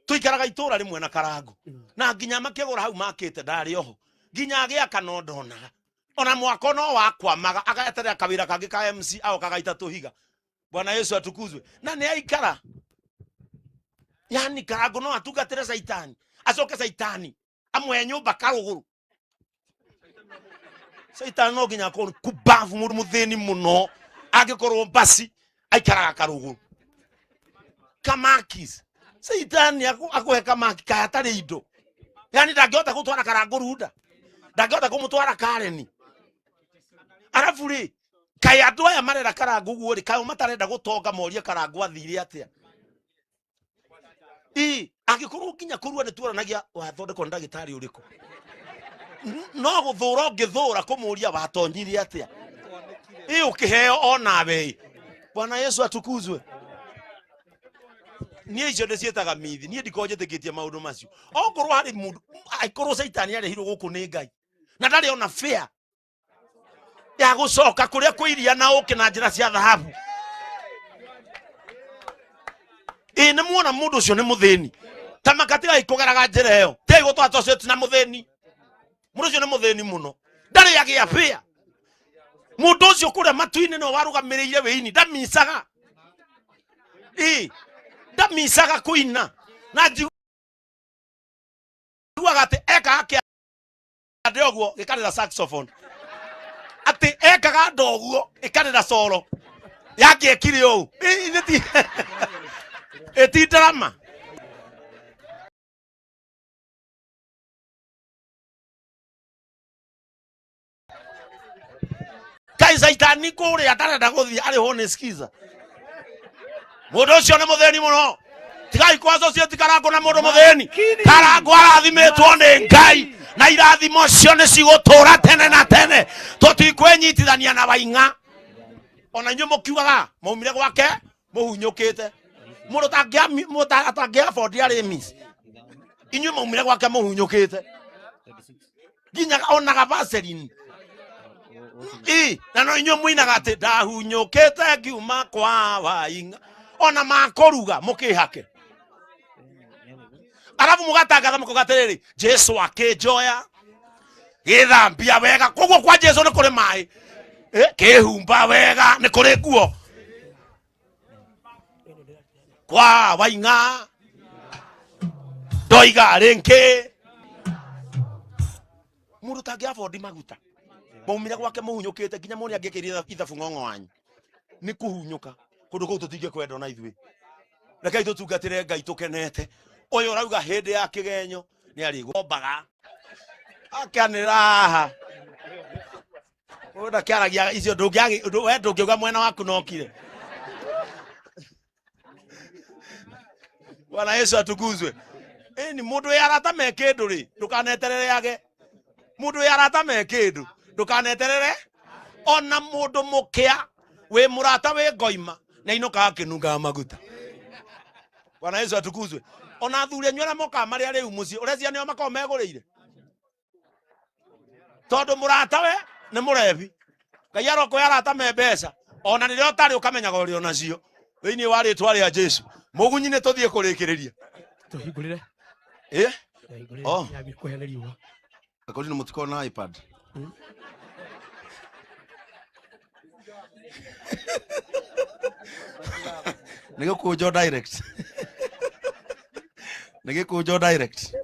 tũikaraga itũra rĩmwe na Karangu na nginya makĩgũra hau makĩte ndarĩ oho nginya agĩaka no ndonaga ona mwako no wakwamaga agaeterera kawĩra kangĩ ka MC agoka gaita tũhiga. Bwana Yesu atukuzwe. Na nĩ aikara yani Karangu no atungatĩre Saitani acoke Saitani amwe nyũmba karũgũrũ Saitani no nginya akorwo kubavu mũndũ mũthĩni mũno angĩkorwo mbasi aikaraga karũgũrũ kamakis Saitani akũhe kamaki kaya atarĩ indo yani ndangĩhota gũtwara Karangu runda ndangĩhota kũmũtwara Kareni arabu rĩ kaĩ andũ aya marera Karangu guo rĩ kaĩ matarenda gũtonga morie Karangu athire atĩa ĩ angĩkorwo nginya kũrua nĩ tuoranagia wathondekwo nĩ ndagĩtarĩ ũrĩkũ no gũthũra ũngĩthũra kũmũria watonyire atĩa ĩ ũkĩheo onawe. Bwana Yesu atukuzwe. Niĩ icio ndĩciĩtaga mithi niĩ ndikoragwo njĩtĩkĩtie maũndũ macio okorwo harĩ mũndũ angĩkorwo Saitani arehirwo gũkũ nĩ Ngai na ndarĩ ona fair ya gũcoka kũrĩa kwĩ iria na ũkĩ na njĩra cia thahabu ĩ nĩ muona mũndũ ũcio nĩ mũthĩni ta makatigai kũgeraga njĩra ĩyo tigai gũtwara tũcio na mũthĩni mũndũ ũcio nĩ mũthĩni mũno ndarĩ agĩa fair mũndũ ũcio kũrĩa matu-inĩ nĩwe warũgamĩrĩire wĩini ndamicaga ĩ ndamicaga kũina na njiguaga atĩ ekaga kĩande ũguo gĩkarĩra saxophone atĩ ekaga ndo ũguo ĩkarĩra solo yangĩekire ũũ ĩti ndarama Kai Saitani kũrĩa atarenda gũthiĩ arĩhwo nĩ skiza mũndũ ũcio nĩ mũthĩni mũno tigai kũ associate Karangu na mũndũ mũthĩni Karangu arathimĩtwo nĩ Ngai na irathimo cio nĩ cigũtũra tene na tene tũtikwĩnyitithania na Waing'a ona inyuĩ mũkiugaga maumire gwake mũhunyũkĩte mũndũ atangĩ afford arĩ miss inyuĩ maumire gwake mũhunyũkĩte nginya onaga Vaseline ĩ na no inyuĩ mũinaga atĩ ndahunyũkĩte ngiuma kwa Waing'a ona makũruga mũkĩhake arabu mũgatangatha mũkauga atĩrĩrĩ Jesu akĩnjoya gĩthambia wega koguo kwa Jesu nĩ kũrĩ maĩ kĩhumba wega nĩ kũrĩ nguo kwa Waing'a ndoiga rĩngĩ mũndũ ũtangĩ afford maguta maumire gwake mũhunyũkĩte nginya mũndũ angĩkĩria ithabu ng'ong'o wanyu nĩ kũhunyũka kũndũ kũu tũtingĩkwenda ona ithuĩ rekei tũtungatĩre Ngai tũkenete ũyũ ũrauga hĩndĩ ya kĩgenyo nĩ arĩgombaga akanĩra haha Mũndũ akĩaragia icio ndũngĩagi we ndũngĩuga mwena waku nokire. Bwana Yesu atukuzwe. Ĩni mũndũ wĩ arata me kĩndũ rĩ, ndũkaneterere age. Mũndũ wĩ arata me kĩndũ, ndũkaneterere ona mũndũ mũkĩa wĩ mũrata wĩ ngoima na inũkaga akĩnungaga maguta. Bwana Yesu atukuzwe. Ona athuri anyu arĩa mokaga marĩ arĩu mũciĩ, ũreciria nĩo makoragwo megũrĩire? Tondũ mũrata we nĩ mũrebi. Ngai arokũhe arata me mbeca, ona rĩrĩa ũtarĩ ũkamenyaga ũrĩ onacio. Thĩinĩ wa rĩtwa rĩa Jesu. Mũgunyi nĩ tũthiĩ kũrĩkĩrĩria. Tũhingũrĩre. Eh? Tũhingũrĩre. Oh. Yambie kũhĩa nĩ riũa. Akorwo nĩ mũtikorwo na iPad. Nĩ gĩkũnjo direct. Nĩ gĩkũnjo direct.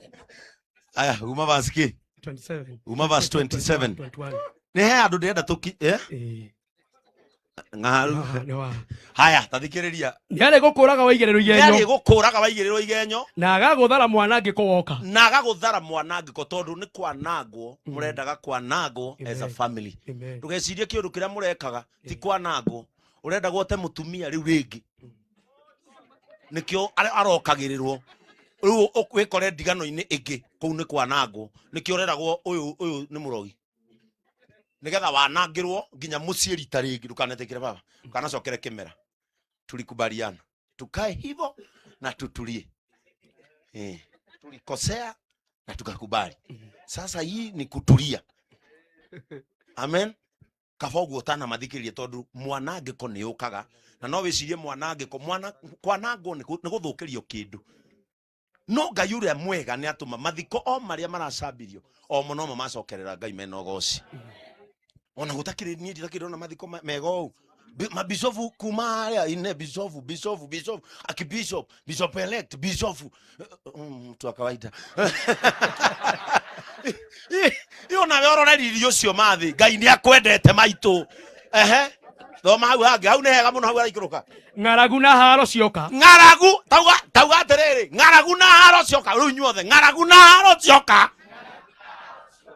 Aya, uma verse kĩ? 27. Uma verse 27. 21. Nĩ he andũ ndĩrenda tũki eh? Ng'aru. Haya, tathikĩrĩria. Nĩ arĩgũkũũraga waigĩrĩrwo Nĩ igenyo. arĩgũkũũraga waigĩrĩrwo igenyo Na agagũthara mwanangĩko woka. na agagũthara mwanangĩko tondũ nĩ kwanangwo mũrendaga kwanangwo as a family. Amen. Ndũgecirie kĩũndũ kĩrĩa mũrekaga ti kwanangwo, ũrenda gwote mũtumia rĩu rĩngĩ, nĩkĩo arokagĩrĩrwo rĩu wĩkore ndigano-inĩ ĩngĩ kũu nĩ kwanangwo, nĩkĩo ũreragwo ũyũ ũyũ nĩ mũrogi, nĩgetha wanangĩrwo nginya mũciĩ rita rĩngĩ. Ndũkanetĩkĩre baba, ndũkanacokere kĩmera. Tulikubaliana tukae hivyo na tutulie. Tulikosea na tukakubali. Sasa hii ni kutulia. Amen. Kaba ũguo ũtanamathikĩrĩria tondũ mwanangĩko nĩ ũkaga, na no wĩcirie mwanangĩko, mwana kwanangwo nĩ gũthũkĩrio kĩndũ. No Ngai ũrĩa mwega nĩ atũma mathiko o marĩa maracambirio o mo nomo macokerera Ngai mena ũgoci. Ona gũtakĩrĩ niĩ nditakĩrĩ ona mathiko mega ũũ. Mabisofu kuma harĩa ine bisofu bisofu bisofu akibishop bishop elect bisofu mtu wa kawaida. Iyo nawe ũrore riri ũcio mathĩ Ngai nĩ akwendete maitũ. Ehe, thoma hau hangĩ, hau nĩ hega mũno, hau araikũrũka. Ng'aragu na haro cioka. Ng'aragu, tauga atĩrĩrĩ, ng'aragu na haro cioka, rĩu inyuothe, ng'aragu na haro cioka.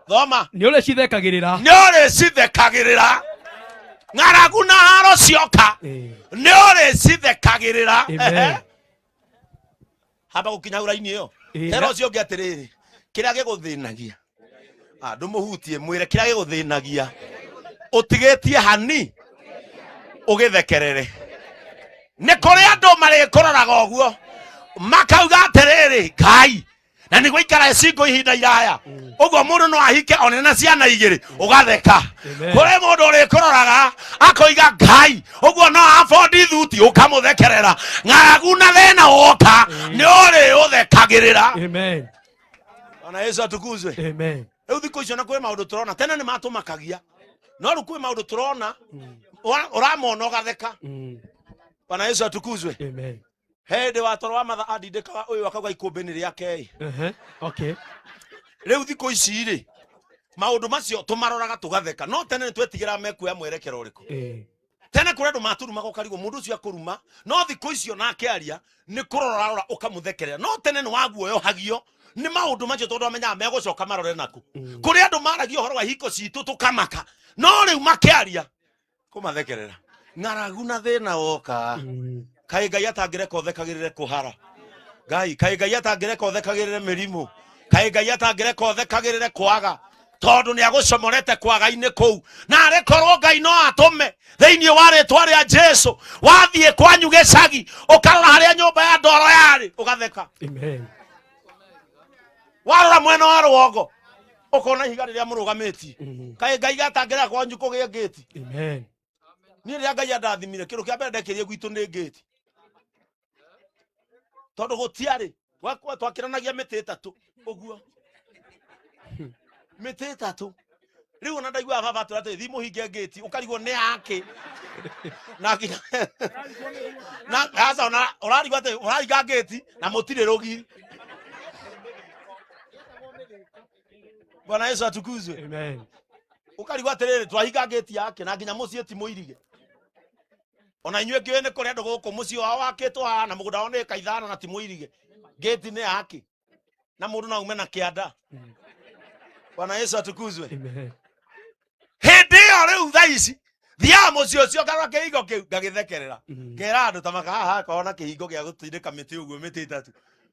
Thoma. Nĩ ũrĩcithekagĩrĩra. Nĩ ũrĩcithekagĩrĩra. Ng'aragu na haro cioka. Nĩ ũrĩcithekagĩrĩra. Amen. Hamba gũkinya hau raini ĩyo. Tera ũcio ũngĩ atĩrĩrĩ, kĩrĩa gĩgũthĩnagia. Ndũmũhutie, mwĩre kĩrĩa gĩgũthĩnagia. Ũtigĩtie hani ũgĩthekerere. Nĩ kũrĩ andũ marĩkũroraga ũguo makauga atĩrĩrĩ, Ngai, na nĩ gũikara cingo ihinda iraya ũguo mũndũ no ahike one na ciana igĩrĩ ũgatheka. Kũrĩ mũndũ ũrĩkũroraga akoiga Ngai, ũguo no abondi thuti ũkamũthekerera. Ng'aragu na thĩna woka nĩ ũrĩũthekagĩrĩra. Amen. Bwana Yesu atukuzwe. Amen. Rĩu thikũ icio na kwĩ maũndũ tũrona tene nĩ matũmakagia, no rĩu kwĩ maũndũ tũrona ũramona ũgatheka. Bwana Yesu atukuzwe. Amen. Hĩndĩ wa toro wa matha andindĩkaga ũyũ akauga ikũmbĩ nĩ rĩake ĩ. Okay. Rĩu thikũ ici rĩ, maũndũ macio tũmaroraga tũgatheka, no tene nĩ twetigĩraga mekuoya mwerekero ũrĩkũ. Tene kũrĩ andũ maturumaga ũkarigwo mũndũ ũcio akũruma, no thikũ icio nake aria nĩ kũrora arora ũkamũthekerera. No tene nĩ waguoyohagio nĩ maũndũ macio tondũ amenyaga megũcoka marore naku. Kũrĩ andũ maragia ũhoro wa ihiko citũ tũkamaka, no rĩu makĩaria kũmathekerera. Ng'aragu na thĩna woka, kaĩ Ngai atangĩreka ũthekagĩrĩre kũhara. Ngai, kaĩ Ngai atangĩreka ũthekagĩrĩre mĩrimũ. Kaĩ Ngai atangĩreka ũthekagĩrĩre kwaga, tondũ nĩ agũcomorete kwaga-inĩ kũu. Na arĩ korwo Ngai no atũme thĩinĩ wa rĩtwa rĩa Jesu, wathiĩ kwanyu gĩcagi ũkarora harĩa nyũmba ya ndoro yarĩ ũgatheka. Amen. Warora mwena wa rũgongo ũkona ihiga rĩrĩa mũrũgamĩtie. Kaĩ Ngai atangĩreka kwanyu kũgĩe ngĩti. Amen. Niĩ rĩrĩa Ngai andathimire, kĩndũ kĩa mbere ndekĩrie gwitũ nĩ ngĩti, tondũ gũtiarĩ gwakwa twakĩranagia mĩtĩ ĩtatũ ũguo, mĩtĩ ĩtatũ. Rĩu ona ndaiguaga baba atwĩra atĩrĩ, thiĩ mũhinge ngĩti, ũkarigwo nĩ yake. Na nginya na aca ona ũrarigwo atĩ ũrahinga ngĩti na mũtirĩ rũgiri. Bwana Yesu atukuzwe. Amen. Ũkarigwo atĩrĩrĩ, twahinga ngĩti yake na nginya mũciĩ ti mũirige. Ona inyuĩ ngĩũĩ nĩ kũrĩ andũ gũkũ mũciĩ wao wakĩtwo haha na mũgũnda wao nĩ ĩka ithano na ti mũirige. Ngĩti nĩ yake na mũndũ no aume na kĩanda. Bwana Yesu atukuzwe. Amen. Hĩndĩ ĩyo Rĩu thaa ici thiaga mũciĩ ũcio ngarora kĩhingo kĩu ngagĩthekerera ngera andũ ta maka haha korwo na kĩhingo gĩa gũtindĩka mĩtĩ ũguo mĩtĩ ĩtatũ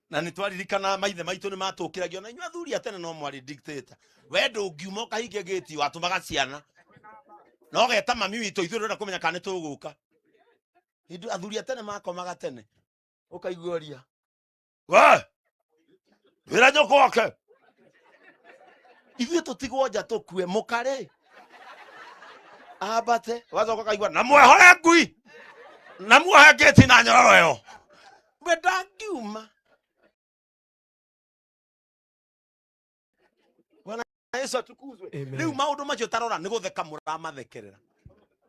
na nĩ twaririkana maithe maitũ nĩ matũkĩragio na inyuĩ athuri a tene no mwarĩ dictator we ndũngiuma ũkahinge gĩti watũmaga ciana na ũgeta mami witũ ithuĩ ndũrenda kũmenya kana nĩ tũgũka. Ithuĩ athuri a tene makomaga tene ũkaigua ũria we wĩra nyũkwa wake ithuĩ tũtigwo nja tũkue mũkarĩ ambate ũgacoka ũkaigua na mwehore ngui na muohe ngĩti na nyororo ĩyo we ndangiuma. Bwana Yesu atukuzwe. Rĩu maũndũ macio tarora nĩ gũtheka mũramathekerera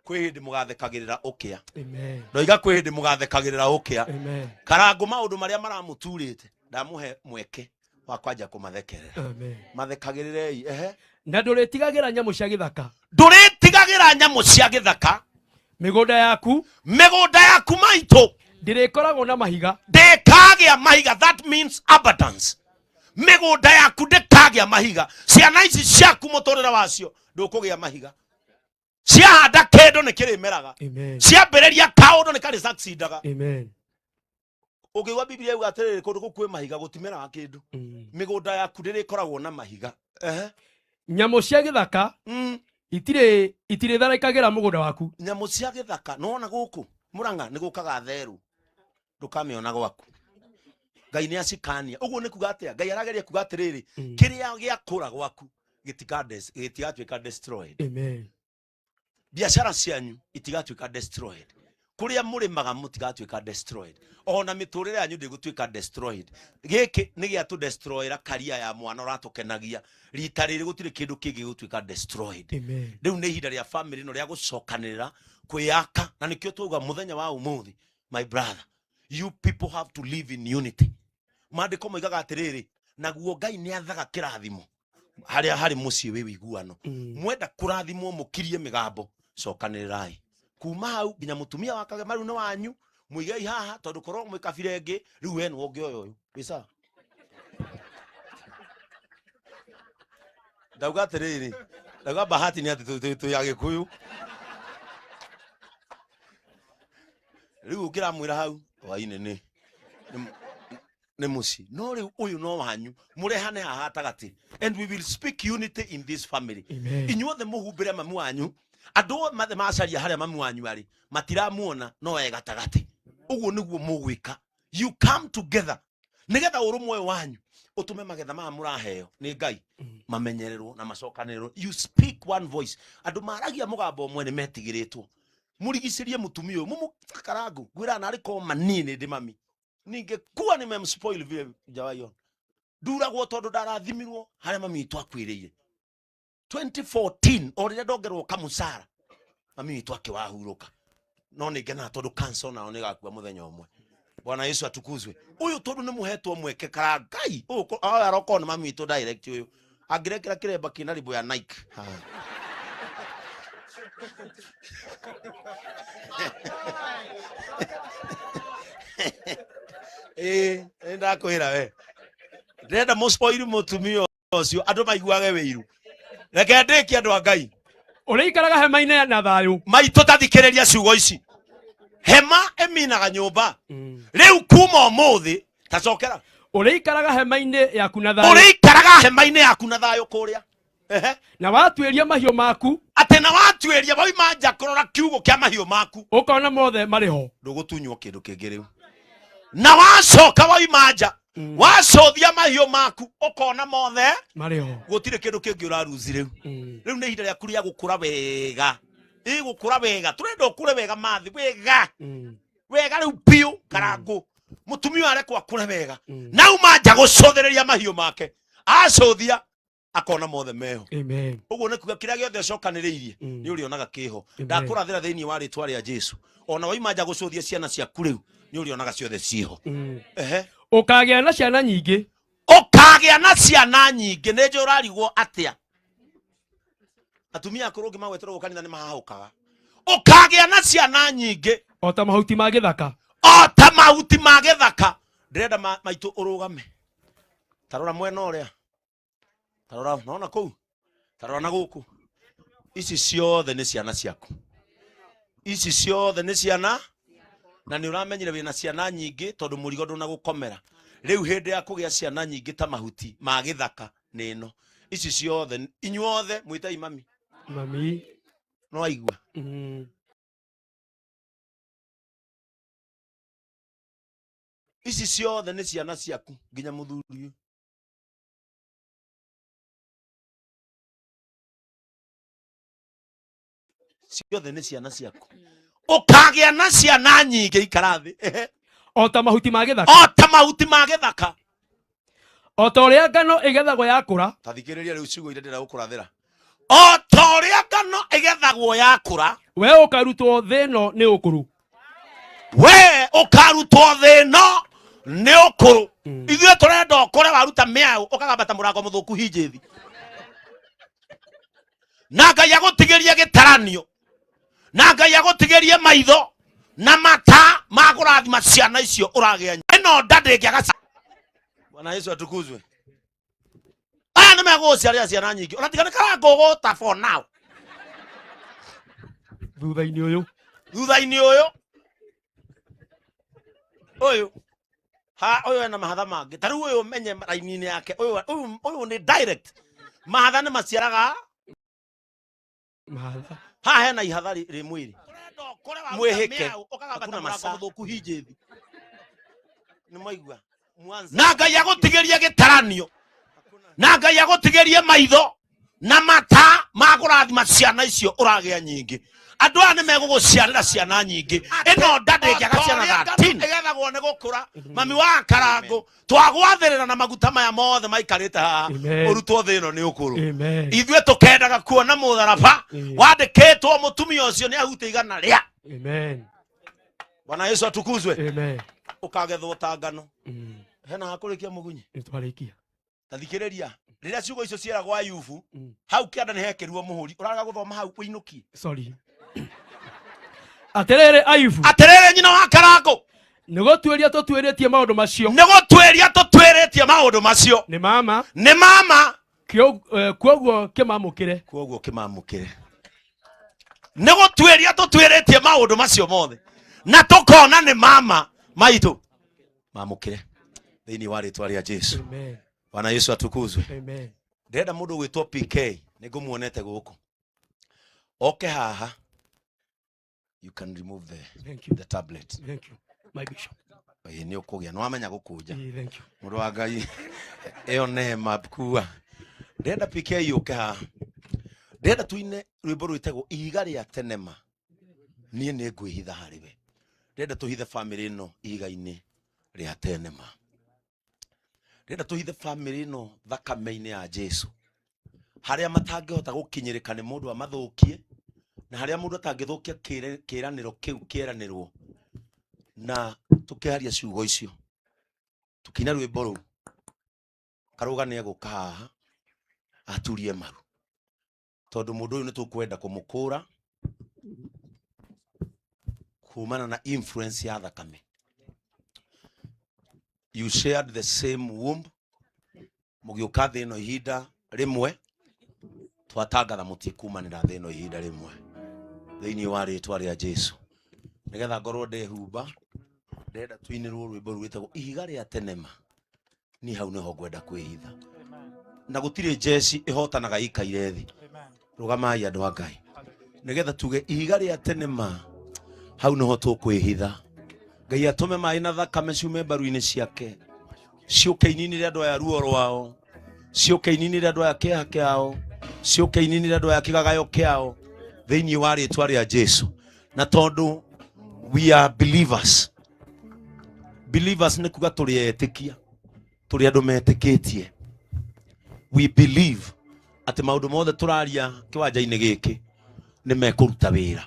kwĩ hĩndĩ mũgathekagĩrĩra ũkĩa. Amen. Ndoiga kwĩ hĩndĩ mũgathekagĩrĩra ũkĩa. Amen. Karangũ maũndũ marĩa maramũturĩte ndamũhe mweke wa kwanja kũmathekerera. Amen. Mathekagĩrĩrei ehe. Na ndũrĩtigagĩra nyamũ cia gĩthaka. Ndũrĩtigagĩra nyamũ cia gĩthaka. Mĩgũnda yaku. Mĩgũnda yaku maitũ. Ndĩrĩkoragwo na mahiga. Ndĩkagĩa mahiga, that means abundance. Mĩgũnda yaku ndĩkagĩa mahiga. Ciana ici ciaku mũtũrĩre wacio ndũkũgĩa mahiga. Ciahanda kĩndũ nĩ kĩrĩmeraga. Amen. Ciambĩrĩria kaũndũ nĩ karĩ succeedaga. Amen. Ũngĩigua Biblia yuga atĩrĩrĩ kũndũ kũu kwĩ mahiga gũtimeraga kĩndũ. Mĩgũnda yaku ndĩrĩkoragwo na mahiga. Ehe. Nyamũ cia gĩthaka itirĩ itirĩtharĩkagĩra mũgũnda waku. Nyamũ cia gĩthaka nĩwona gũkũ Mũrang'a nĩ gũkaga therũ ndũkamĩona gwaku. Ngai nĩ acikania. Ũguo nĩ kuga atĩa? Ngai arageria kuga atĩrĩrĩ kĩrĩa gĩakũra gwaku gĩtigatuĩka destroyed. Amen. Biashara cianyu itigatuĩka destroyed. Kũrĩa mũrĩmaga mũtigatuĩka destroyed. Ona mĩtũrĩre yanyu ndĩgũtuĩka destroyed. Gĩkĩ nĩ gĩatũ destroyera karia ya mwana ũratũkenagia. Rita rĩrĩ gũtirĩ kĩndũ kĩngĩ gĩgũtuĩka destroyed. Amen. Rĩu nĩ ihinda rĩa family ĩno rĩa gũcokanĩrĩra kwĩyaka na nĩkĩo twauga mũthenya wa ũmũthĩ my brother you people have to live in unity. Maandĩko moigaga atĩrĩrĩ naguo Ngai nĩ athaga kĩrathimo harĩa harĩ mũciĩ wĩ wĩiguano. Mwenda kũrathimwo mũkirie mĩgambo cokanĩrĩrai kuma hau nginya mũtumia wa kagema rĩu nĩ wanyu mũigei haha tondũ korwo mwĩ kabira ĩngĩ rĩu we nĩwe ũngĩoya ũyũ wĩ sawa. Ndauga atĩrĩrĩ ndauga bahati nĩ atĩ twĩ Agĩkũyũ rĩu ũngĩramwĩra hau hwainĩ nĩ nĩ mũciĩ no rĩu ũyũ no wanyu mũrehane haha gatagatĩ and we will speak unity in this family. Inyuothe mũhumbĩre mami wanyu andũ othe macaria harĩa mami wanyu arĩ matiramuona no e gatagatĩ ũguo nĩguo mũgwĩka. You come together nĩgetha ũrũmwe ũyũ wanyu ũtũme magetha maya mũraheo nĩ Ngai mamenyererwo na macokanĩrĩrwo. You speak one voice. Andũ maragia mũgambo ũmwe nĩ metigĩrĩtwo. Mũrigicĩrie mũtumia ũyũ mũmũkarangu ngwĩra narĩ korwo manini ndĩ mami ningekuwa nimemspoil vile jawaiona nduragwo tondũ ndarathimirwo harĩa mami witũ akuĩrĩire 2014 o rĩrĩa ndongerwo kamũcara mami witũ akĩwahurũka no nĩ ngenaga tondũ cancer nao nĩ gakua mũthenya ũmwe. Bwana Yesu atukuzwe. Ũyũ tondũ nĩ mũhetwo mweke kara Ngai ũyũ arokorwo nĩ mami witũ direct ũyũ angĩrekera kĩremba kĩna ribũ ya Nike. Ĩĩ nĩ ndakwĩra we ndĩrenda mũspoil mũtumia ũcio andũ maiguage wĩiru. Reke ndĩkie andũ a Ngai. Ũrĩikaraga hema-inĩ na thayũ. Maitũ tathikĩrĩria ciugo ici. Hema ĩminaga nyũmba. Rĩu kuma ũmũthĩ tacokera. Ũrĩikaraga hema-inĩ yaku na thayũ. Ũrĩikaraga hema-inĩ yaku na thayũ kũrĩa. Ehe. Na watuĩria mahiũ maku. Atĩ na watuĩria wauma nja kũrora kiugo kĩa mahiũ maku. Ũkona mothe marĩ ho. Ndũgũtunywo kĩndũ kĩngĩ rĩu. Na wacoka wauma nja wacũthia mahiũ maku ũkona mothe marĩ ho. Gũtirĩ kĩndũ kĩngĩ ũraruzi rĩu. Rĩu nĩ ihinda rĩaku rĩa gũkũra wega. Ĩ gũkũra wega tũrenda ũkũre wega mathi wega. Wega rĩu biũ karangũ. Mũtumia arekwo akũre wega. Na uma nja gũcũthĩrĩria mahiũ make. Acũthia akona mothe meho. Amen. Ũguo nĩ kuga kĩrĩa gĩothe ũcokanĩrĩirie nĩ ũrĩonaga kĩho. Ndakũrathĩra thĩinĩ wa rĩtwa rĩa Jesu. Ona wauma nja gũcũthia ciana ciaku rĩu nĩ ũrĩonaga ciothe ciĩho. Ehe. Ũkagĩa na ciana nyingĩ. Ũkagĩa na ciana nyingĩ. Nĩ njũĩ ũrarigwo atĩa. Atumia akũrũ ũngĩmagweterwo gũkũ kanitha nĩ mahahũkaga. Ũkagĩa na ciana nyingĩ. O ta mahuti ma gĩthaka. O ta mahuti ma gĩthaka. Ndĩrenda maitũ ũrũgame. Ta rora mwena ũrĩa. Ta rora, nona kũu. Ta rora na gũkũ. Ici ciothe nĩ ciana ciaku. Ici ciothe nĩ ciana na nĩ ũramenyire wĩna ciana nyingĩ tondũ mũrigo ndũnagũkomera. Rĩu hĩndĩ ya kũgĩa ciana nyingĩ ta mahuti ma gĩthaka nĩ ĩno. Ici ciothe inyuothe mwĩtei mami. Mami. No aigua. Ici ciothe nĩ ciana ciaku nginya mũthuri ũyũ. Ciothe nĩ ciana ciaku. Ũkagĩa na ciana nyingĩ ikara thĩ. O ta mahuti ma gĩthaka. O ta mahuti ma gĩthaka. O ta ũrĩa ngano ĩgethagwo yakũra. Ta thikĩrĩria rĩu ciugo iria ndĩrenda gũkũrathĩra. O ta ũrĩa ngano ĩgethagwo yakũra. We ũkarutwo thĩ ĩno nĩ ũkũrũ. We ũkarutwo thĩ ĩno nĩ ũkũrũ. Ithuĩ tũrenda ũkũre waruta mĩaũ ũkagamba ta mũrango mũthũku hinjĩthi. Na Ngai agũtigĩrie gĩtaranio. Na Ngai agũtigĩrie maitho na mata ma kũrathima ciana icio ũragĩa. Ĩno nda ndĩngĩaga. Bwana Yesu atukuzwe. Aya nĩ megũgũciarĩra ciana nyingĩ. Ona tiga nĩ karangũgũta for now. Thutha-inĩ ũyũ. Thutha-inĩ ũyũ. Ũyũ. Ha ũyũ ena mahatha mangĩ. Ta rĩu ũyũ menye raini-inĩ yake. Ũyũ nĩ direct. Mahatha nĩ maciaraga mahatha. Haha hena ihatha rĩ mwĩrĩ. Mwĩhĩke. Hakuna masaa. Nĩ mwaigua. Na Ngai agũtigĩrie gĩtaranio. Na Ngai agũtigĩrie maitho na mata ma kũrathima ciana icio ũragĩa nyingĩ. Andũ aya nĩ megũgũciarĩra ciana nyingĩ. Ĩno nda ndĩngĩaga ciana 13. Ĩgethagwo nĩ gũkũra. Mami wa Karangũ twagwathĩrĩra na maguta maya mothe maikarĩte haha. Ũrutwo thĩ ĩno nĩ ũkũrũ. Ithuĩ tũkendaga kuona mũtharaba wandĩkĩtwo mũtumia ũcio nĩ ahute igana rĩa. Amen. Bwana Yesu atukuzwe. Amen. Ũkagethwo ta ngano. Hena hakũrĩkia mũgunyi? Nĩtwarĩkia. Ta thikĩrĩria. Rĩrĩa ciugo icio cieragwo Ayubu, hau kĩanda nĩ hekĩrirwo mũhũri. Ũrarega gũthoma hau ũinũkie. Sorry. Atĩrĩrĩ Ayubu. Atĩrĩrĩ nyina wa Karangũ. Nĩ gũtuĩria tũtuĩrĩtie maũndũ macio. Nĩ gũtuĩria tũtuĩrĩtie maũndũ macio. Nĩ mama. Nĩ mama. Kwoguo kĩmamũkĩre. Kwoguo kĩmamũkĩre. Nĩ gũtuĩria tũtuĩrĩtie maũndũ macio mothe. Na tũkona nĩ mama maitũ. Mamũkĩre. Thĩinĩ wa rĩtwa rĩa Jesu. Amen. Bwana Yesu atukuzwe. Amen. Ndĩrenda mũndũ ũgwĩtwo PK nĩ ngũmuonete gũkũ. Oke haha. You can remove Thank you. the tablet. Thank you. My bishop. Ĩĩ nĩ ũkũgĩa nĩ wamenya gũkũnja. Thank you. Mũndũ wa Ngai ĩyo neema kua. Ndĩrenda PK yũke haha. Ndĩrenda tuine rwĩmbo rwĩtagwo ihiga rĩa tenema. Niĩ nĩ ngwĩhitha harĩ we. Ndĩrenda tũhithe famĩlĩ ĩno ihiga-inĩ rĩa tenema. Ndĩrenda tũhithe famĩlĩ ĩno thakame-inĩ ya Jesu. Harĩa matangĩhota gũkinyĩrĩka nĩ mũndũ amathũkie, na harĩa mũndũ atangĩthũkia kĩĩranĩro kĩu kĩeranĩrwo. Na tũkĩaria ciugo icio tũkĩina rwĩmbo rũu, Karũga nĩ egũka haha aturie maru, tondũ mũndũ ũyũ nĩ tũkwenda kũmũkũra kumana na influence ya thakame. You shared the same womb, mũgĩũka thĩ ĩno ihinda rĩmwe, twatangatha mũtikumanĩra thĩ ĩno ihinda rĩmwe thĩinĩ wa rĩtwa rĩa Jesu. Nĩgetha ngorwo ndehumba, ndĩrenda tuinĩrwo rwĩmbo rwĩtagwo ihiga rĩa tenema. Niĩ hau nĩho ngwenda kwĩhitha. Na gũtirĩ njeci ĩhotanaga ĩikaire thĩ. Rũgamai andũ a Ngai. Nĩgetha tuge ihiga rĩa tenema, hau nĩho tũkwĩhitha. Ngai atũme maĩ na thakame ciume mbaru-inĩ ciake, ciũke ininĩre andũ aya ruo rwao, ciũke ininĩre andũ aya kĩeha kĩao, ciũke ininĩre andũ aya kĩgagayo kĩao, thĩinĩ wa rĩtwa rĩa Jesu. Na tondũ we are believers. Believers nĩ kuga tũrĩ etĩkia, tũrĩ andũ metĩkĩtie. We believe atĩ maũndũ mothe tũraria kĩwanja-inĩ gĩkĩ nĩ mekũruta wĩra,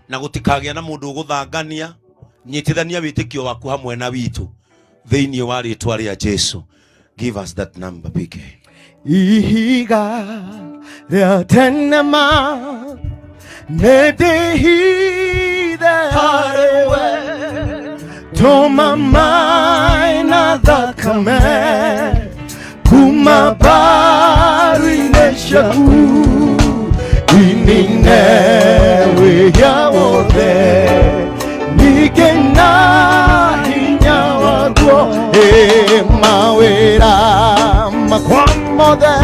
na gũtikagĩa na mũndũ ũgũthangania. Nyitithania wĩtĩkio waku hamwe na witũ thĩinĩ wa rĩtwa rĩa Jesu. Give us that number, PK. Ihiga rĩa tenema nĩ ndĩhithe harĩ we, tũma maĩ na thakame kuma mbaru-inĩ ciaku. Inine wĩhia wothe ningĩ na hinya waguo ĩ mawĩra makwa mothe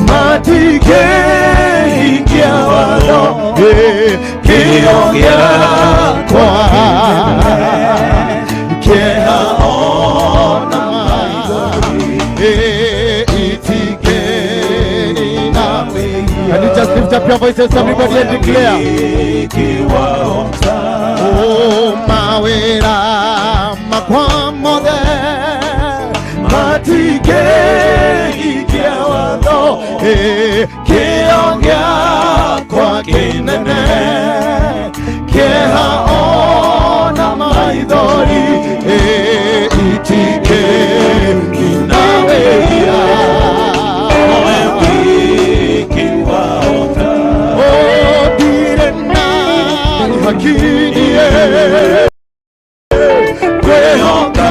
matingĩhingia watho ĩ kĩo gĩakwa kĩeha ona maithori ĩ itingĩnina. Can you just lift up your voices, everybody, and declare? Oh, mawĩra makwa mothe matingĩhingia watho ĩ kĩo gĩakwa kĩnene kĩeha ona maithori ĩ itingĩnina wĩhia. Oh, ndirĩ na hakinie kwĩhoka.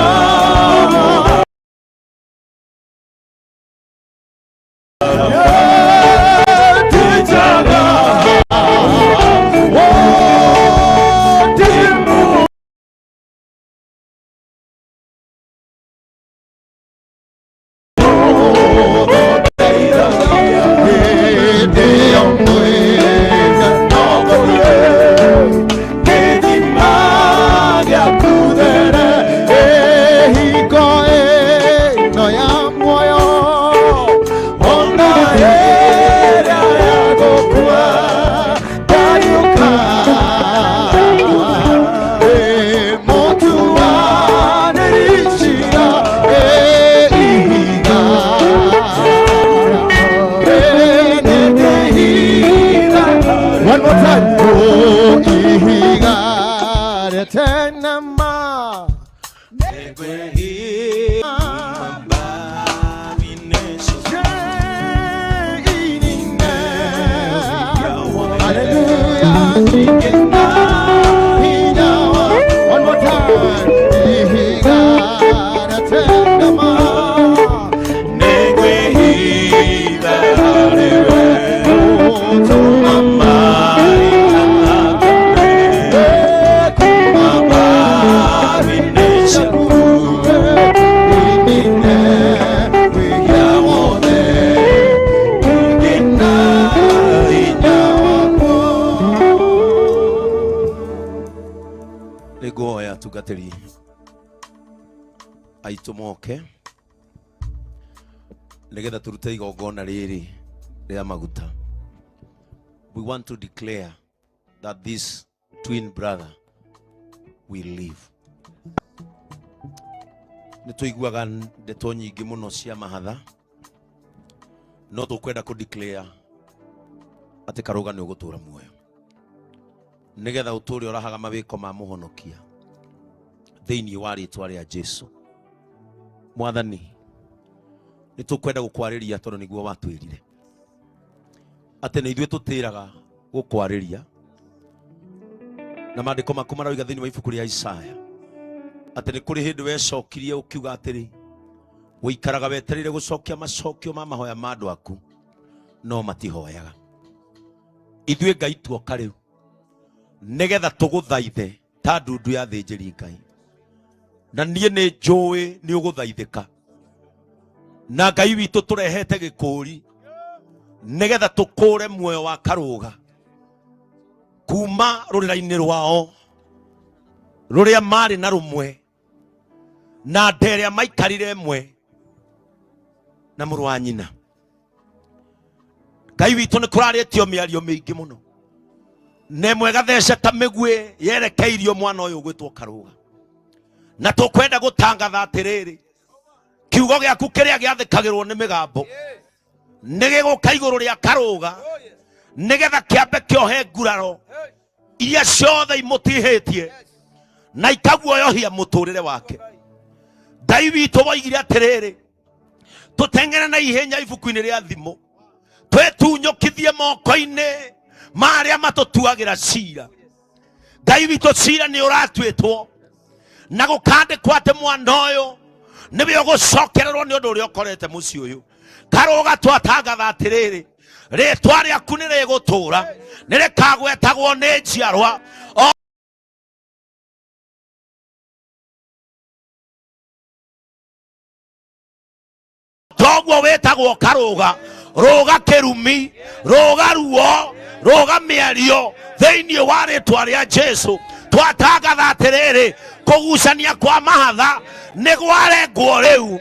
One more time. Oh, ihiga rĩtenema. Hallelujah. One more time. Ihiga rĩtenema. Nĩ nguoya atungatĩri aitũ moke nĩgetha tũrute igongona rĩrĩ rĩa maguta. We want to declare that this twin brother will live. Nĩ tũiguaga ndeto nyingĩ mũno cia mahatha, no tũkwenda kũ declare atĩ Karũga nĩ ũgũtũra muoyo nĩgetha ũtũre ũrahaga mawĩko ma mũhonokia thĩinĩ wa rĩtwa rĩa Jesu. Mwathani, nĩ tũkwenda gũkwarĩria tondũ nĩguo watwĩrire atĩ nĩ ithuĩ tũtĩraga gũkwarĩria, na maandĩko maku maroiga thĩinĩ wa ibuku rĩa Isaya atĩ nĩ kũrĩ hĩndĩ wecokirie ũkiuga atĩrĩ, ũikaraga wetereire gũcokia macokio ma mahoya ma andũ aku no matihoyaga. Ithuĩ Ngai tuoka rĩu nĩgetha tũgũthaithe ta ndundu ya thĩnjĩri Ngai, na niĩ nĩ njũĩ nĩ ũgũthaithĩka, na Ngai witũ tũrehete gĩkũri nĩgetha tũkũre muoyo wa Karũga kuma rũrĩra-inĩ rwao rũrĩa marĩ na rũmwe na nda ĩrĩa maikarire ĩmwe na mũrũ wa nyina. Ngai witũ nĩ kũrarĩtio mĩario mĩingĩ mũno na ĩmwe ĩgatheca ta mĩguĩ yerekeirio mwana ũyũ ũgwĩtwo Karũga, na tũkwenda gũtangatha atĩrĩrĩ, kiugo gĩaku kĩrĩa gĩathĩkagĩrwo nĩ mĩgambo nĩ gĩgũka igũrũ rĩa Karũga nĩgetha kĩambe kĩohe nguraro iria ciothe imũtihĩtie na ikaguoyohia mũtũrĩre wake. Ngai witũ woigire atĩrĩrĩ, tũteng'ere na ihenya ibuku-inĩ rĩa thimo, twĩtunyũkithie moko-inĩ ma arĩa matũtuagĩra cira. Ngai witũ, cira nĩ ũratuĩtwo na gũkandĩkwo atĩ mwana ũyũ nĩwe ũgũcokererwo nĩ ũndũ ũrĩa ũkorete mũciĩ ũyũ. Karũga twatangatha atĩrĩrĩ, Rĩtwa rĩaku nĩ rĩgũtũũra, nĩ rĩkagwetagwo nĩ njiarwa o toguo wĩtagwo Karũga. Rũga kĩrumi, rũga ruo, rũga mĩario thĩinĩ wa rĩtwa rĩa Jesu. Twatangatha atĩrĩrĩ, kũgucania kwa mahatha nĩ gwarengwo rĩu.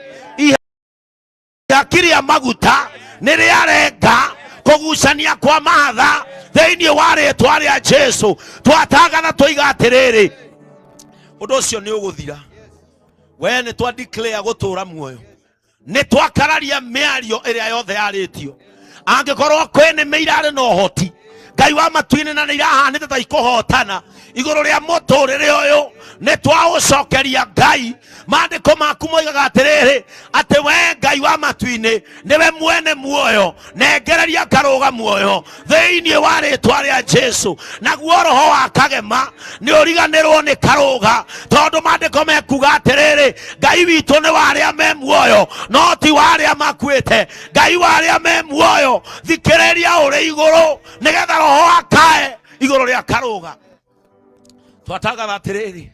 Ihaki rĩa maguta nĩ rĩarenga kũgucania kwa mahatha thĩinĩ wa rĩtwa rĩa Jesu. Twatangatha tũiga atĩrĩrĩ, ũndũ ũcio nĩ ũgũthira. We nĩ twa declare gũtũũra muoyo, nĩ twakararia mĩario ĩrĩa yothe yarĩtio. Angĩkorwo kwĩ nĩ mĩirarĩ na ũhoti Ngai wa matu-inĩ na nĩ irahanĩte ta ikũhotana igũrũ rĩa mũtũrĩre ũyũ, nĩ twaũcokeria Ngai. Maandĩko maku moigaga atĩrĩrĩ, atĩ we Ngai wa matu-inĩ nĩwe mwene muoyo, nengereria Karũga muoyo thĩinĩ wa rĩtwa rĩa Jesu. Naguo roho wa Kagema nĩ ũriganĩrwo nĩ Karũga, tondũ maandĩko mekuga atĩrĩrĩ, Ngai witũ nĩ wa arĩa me muoyo no ti wa arĩa makuĩte. Ngai wa arĩa me muoyo, thikĩrĩria ũrĩ igũrũ nĩgetha roho akae igũrũ rĩa Karũga. Twatangatha atĩrĩrĩ,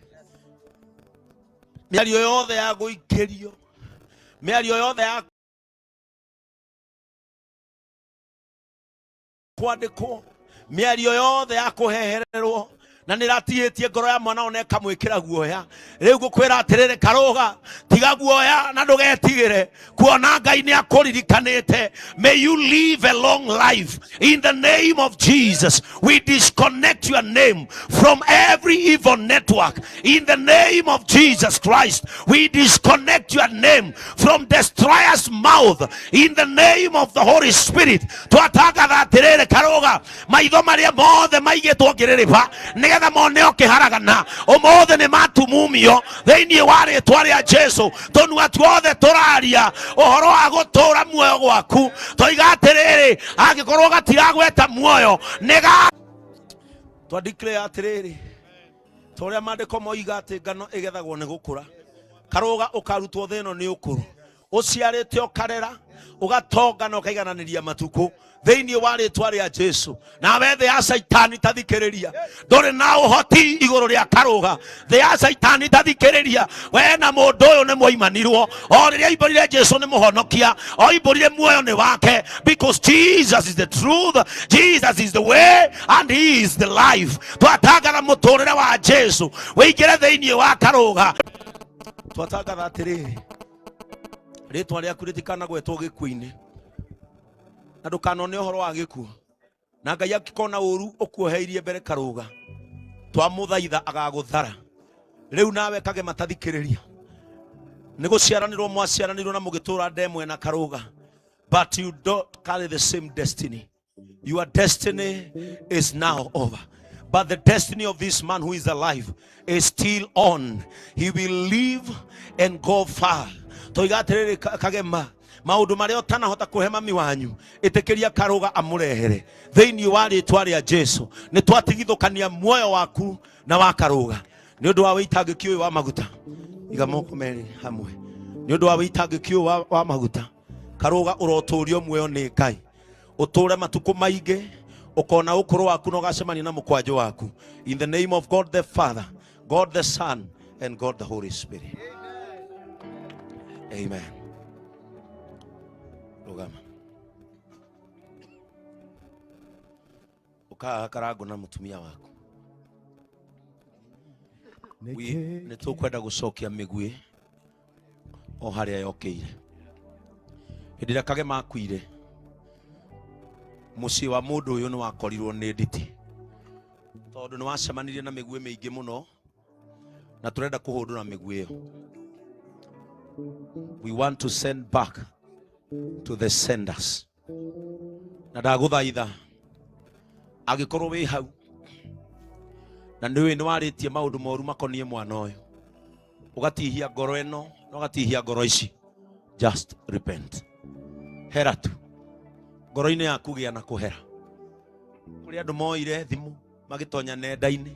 mĩario yothe ya gũikĩrio, mĩario yothe ya kwandĩkwo, mĩario yothe ya kũhehererwo na nĩ ĩratihĩtie ngoro ya mwana ona ĩkamwĩkĩra guoya. Rĩu ngũkwĩra atĩrĩrĩ, Karũga, tiga guoya na ndũgetigĩre, kuona Ngai nĩ akũririkanĩte. May you live a long life in the name of Jesus. We disconnect your name from every evil network in the name of Jesus Christ. We disconnect your name from destroyer's mouth in the name of the Holy Spirit. Twatangatha atĩrĩrĩ, Karũga, maitho marĩa mothe maigĩtwo ngĩrĩrĩba nĩgetha mone ũkĩharagana ũmũthĩ nĩ matumumio thĩinĩ wa rĩtwa rĩa Jesu. Tũnua tuothe tũraria ũhoro wa gũtũũra muoyo gwaku, toiga atĩrĩrĩ, angĩkorwo gatiragweta muoyo nĩ ga twa declare atĩrĩrĩ, ta ũrĩa maandĩko moiga atĩ ngano ĩgethagwo nĩ gũkũra. Karũga ũkarutwo thĩ ĩno nĩ ũkũrũ, ũciarĩte ũkarera, ũgatonga na ũkaigananĩria matukũ thĩinĩ wa rĩtwa rĩa Jesu. Nawe thĩ ya Caitani tathikĩrĩria, ndũrĩ na ũhoti igũrũ rĩa Karũga. Thĩ ya Caitani tathikĩrĩria, we na mũndũ ũyũ nĩ mwaimanirwo. O rĩrĩa aimbũrire Jesu nĩ mũhonokia, oimbũrire muoyo nĩ wake, because Jesus is the truth, Jesus is the way and he is the life. Twatangatha mũtũrĩre wa Jesu wĩingĩre thĩinĩ wa Karũga. Twatangatha atĩrĩrĩ, rĩtwa rĩaku rĩtikanagwetwo gĩkuũ-inĩ, na ndũkanone ũhoro wa gĩkuũ, na Ngai angĩkona ũru ũkuoheirie mbere Karũga, twamũthaitha agagũthara. Rĩu nawe Kagema tathikĩrĩria, nĩ gũciaranĩrwo mwaciaranĩrwo na mũgĩtũra ndemwe na Karũga, but you don't carry the same destiny. Your destiny is now over, but the destiny of this man who is alive is still on. He will live and go far. Toiga atĩrĩrĩ, Kagema, maũndũ marĩa ũtanahota kũhe mami wanyu, ĩtĩkĩria Karũga amũrehere thĩinĩ wa rĩtwa rĩa Jesu. Nĩ twatigithũkania muoyo waku na wa Karũga nĩ ũndũ wa wĩitangĩki ũyũ wa maguta. Iga moko merĩ hamwe nĩ ũndũ wa wĩitangĩki ũyũ wa maguta. Karũga, ũrotũrio muoyo nĩ Ngai, ũtũre matukũ maingĩ, ũkona ũkũrũ waku na ũgacemania na mũkwanjũ waku. In the name of God the Father, God the Son and God the Holy Spirit, amen. Rũgama ũkahaha karango na mũtumia waku. Nĩ tũkwenda gũcokia mĩguĩ o harĩa yokĩire. Hĩndĩ ĩrĩa Kagema akuire, mũciĩ wa mũndũ ũyũ nĩ wakorirwo nĩ nditi, tondũ nĩ wacemanirie na mĩguĩ mĩingĩ mũno, na tũrenda kũhũndũra mĩguĩ ĩyo. We want to send back to the senders. Na ndagũthaitha, angĩkorwo wĩ hau na nĩ nĩ warĩtie maũndũ moru makoniĩ mwana ũyũ, ũgatihia ngoro ĩno na ũgatihia ngoro ici, just repent. Hera tu ngoro-inĩ yaku, gĩa na kũhera. Kũrĩ andũ moire thimũ magĩtonya nenda-inĩ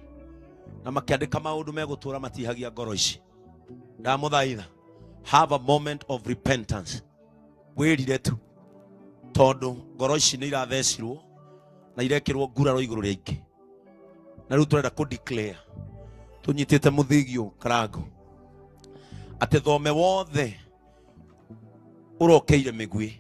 na makĩandĩka maũndũ megũtũra matihagia ngoro ici. Ndamũthaitha, have a moment of repentance. Wĩrire tu. Tondu ngoro ici nĩ irathecirwo na irekĩrwo nguraro igũrũ rĩa ingĩ. Na rĩu tũrenda kũ declare tũnyitĩte mũthigio karango atĩ thome wothe ũrokeire mĩguĩ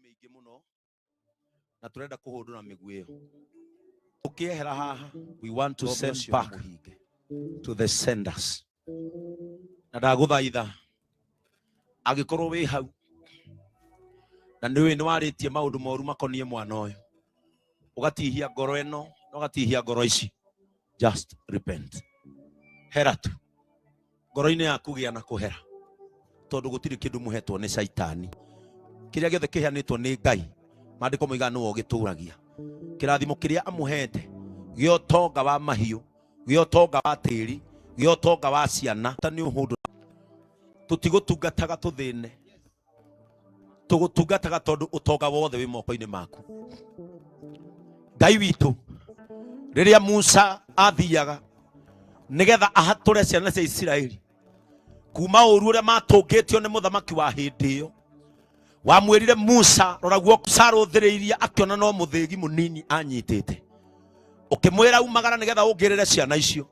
mĩingĩ mũno na tũrenda kũhũndũra mĩguĩ ĩyo. Ũkĩehera haha, we want to send back to the senders. Na ndagũthaitha angĩkorwo wĩ hau na nĩũĩ nĩwarĩtie maũndũ moru makoniĩ mwana ũyũ, ũgatihia ngoro ĩno na ũgatihia ngoro ici, just repent. Hera tu ngoro-inĩ yaku, gĩa na kũhera, tondũ gũtirĩ kĩndũ mũhetwo nĩ caitani. Kĩrĩa gĩothe kĩheanĩtwo nĩ Ngai, maandĩko moigaga nĩwe ũgĩtũragia. Kĩrathimo kĩrĩa amũhete gĩa ũtonga wa mahiũ, gĩa ũtonga wa tĩri, gĩa ũtonga wa ciana, ta nĩ ũhũndũ. Tũtigũtungataga tũthĩne, tũgũtungataga tondũ ũtonga wothe wĩ moko-inĩ maku. Ngai witũ, rĩrĩa Musa athiaga nĩgetha ahatũre ciana cia Isiraeli kuma ũru ũrĩa matũngĩtio nĩ mũthamaki wa hĩndĩ ĩyo, wamwĩrire Musa, rora guoko carũthĩrĩirie akĩona no mũthĩgi mũnini anyitĩte, ũkĩmwĩra umagara nĩgetha ũngĩrĩre ciana icio,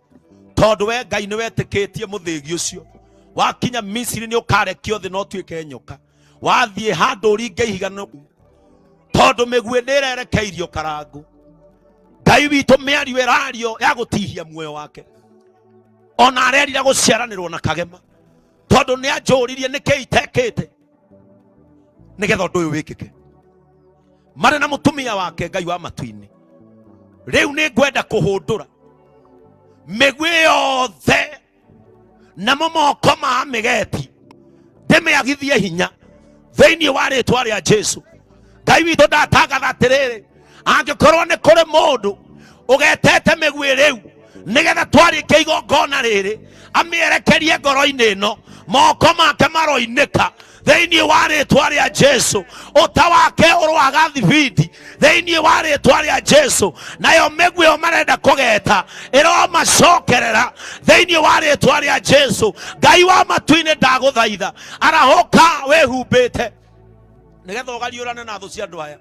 tondũ we Ngai nĩwetĩkĩtie mũthĩgi ũcio. Wakinya Misiri nĩ ũkarekio thĩ na ũtuĩke nyoka, wathiĩ handũ ũringe ihiga, tondũ mĩguĩ nĩĩrerekeirio karangũ. Ngai witũ mĩario ĩrario ya gũtihia muoyo wake, ona arerira gũciaranĩrwo na kagema, tondũ nĩanjũririe nĩkĩ itekĩte nĩgetha ũndũ ũyũ wĩkĩke. Marĩ na mũtumia wake Ngai wa matu-inĩ, rĩu nĩ ngwenda kũhũndũra mĩguĩ yothe namo moko ma mĩgeti ndĩmĩagithie hinya thĩinĩ wa rĩtwa rĩa Jesu. Ngai witũ ndatangatha atĩrĩrĩ, angĩkorwo nĩ kũrĩ mũndũ ũgetete mĩguĩ rĩu nĩgetha twarĩkia igongona rĩrĩ amĩerekerie ngoro-inĩ ĩno, moko make maroinĩka thĩinĩ wa rĩtwa rĩa Jesu. Ũta wake ũroaga thibindi thĩinĩ wa rĩtwa rĩa Jesu, nayo mĩguĩ ĩyo marenda kũgeta ĩromacokerera thĩinĩ wa rĩtwa rĩa Jesu. Ngai wa matu-inĩ ndagũthaitha, arahũka wĩhumbĩte nĩgetha ũgariũrane na thũ cia andũ aya.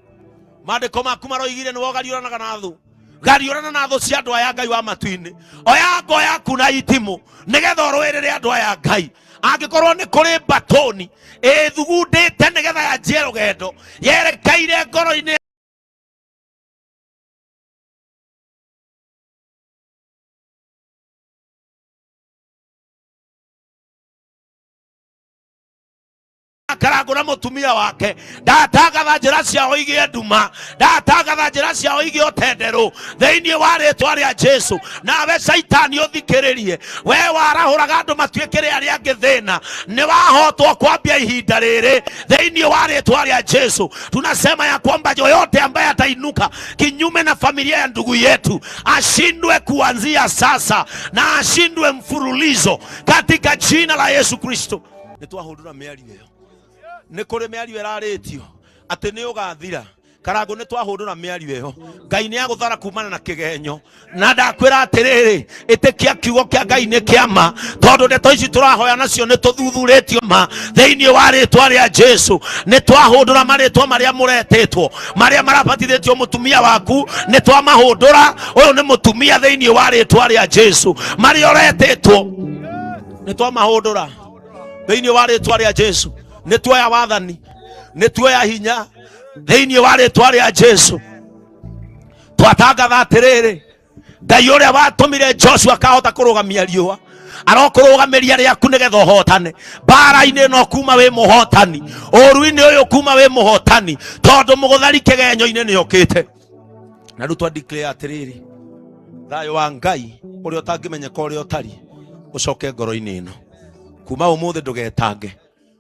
Maandĩko maku maroigire nĩwe ũgariũranaga na thũ, gariũrana na thũ cia andũ aya. Ngai wa matu-inĩ, oya ngo yaku na itimũ nĩgetha ũrũĩrĩre andũ aya. Ngai, angĩkorwo nĩ kũrĩ mbatũni ĩthugundĩte nĩgetha yanjie rũgendo yerekeire ngoro-inĩ karangũ na mũtumia wake, ndatangatha njĩra ciao igĩe nduma, ndatangatha njĩra ciao igĩe ũtenderũ thĩinĩ wa rĩtwa rĩa Jesu. Nawe caitani ũthikĩrĩrie, we warahũraga andũ matuĩkĩre arĩa angĩ thĩna, nĩ wahotwo kwambia ihinda rĩrĩ thĩinĩ wa rĩtwa rĩa Jesu. Tunasema ya kwamba yoyote ambaye atainuka kinyume na familia ya ndugu yetu ashindwe kuanzia sasa na ashindwe mfululizo katika jina la Yesu Kristo. Nĩ twahũndũra mĩario ĩyo, nĩ kũrĩ mĩario ĩrarĩtio atĩ nĩ ũgathira. Karangũ nĩ twahũndũra mĩario ĩyo. Ngai nĩ agũthara kumana na kĩgenyo, na ndakwĩra atĩrĩrĩ, ĩtĩkia kiugo kĩa Ngai nĩ kĩama, tondũ ndeto ici tũrahoya nacio nĩ tũthuthurĩtio ma thĩinĩ wa rĩtwa rĩa Jesu. Nĩ twahũndũra marĩtwa marĩa mũretĩtwo, marĩa marabatithĩtio mũtumia waku, nĩ twamahũndũra. Ũyũ nĩ mũtumia thĩinĩ wa rĩtwa rĩa Jesu. Marĩa ũretĩtwo nĩ twamahũndũra thĩinĩ wa rĩtwa rĩa Jesu. Nĩ tuoya wathani, nĩ tuoya hinya thĩinĩ wa rĩtwa rĩa Jesu. Twatangatha atĩrĩrĩ, Ngai ũrĩa watũmire Joshua akahota kũrũgamia riũa arokũrũgamĩria rĩaku nĩgetha ũhotane mbara-inĩ ĩno kuma wĩ mũhotani, ũru-inĩ ũyũ kuma wĩ mũhotani, tondũ mũgũthari kĩgenyo-inĩ nĩ okĩte. Na rĩu twa declare atĩrĩrĩ, thayũ wa Ngai ũrĩa ũtangĩmenyeka ũrĩa ũtari ũcoke ngoro-inĩ ĩno kuma ũmũthĩ. Ndũgetange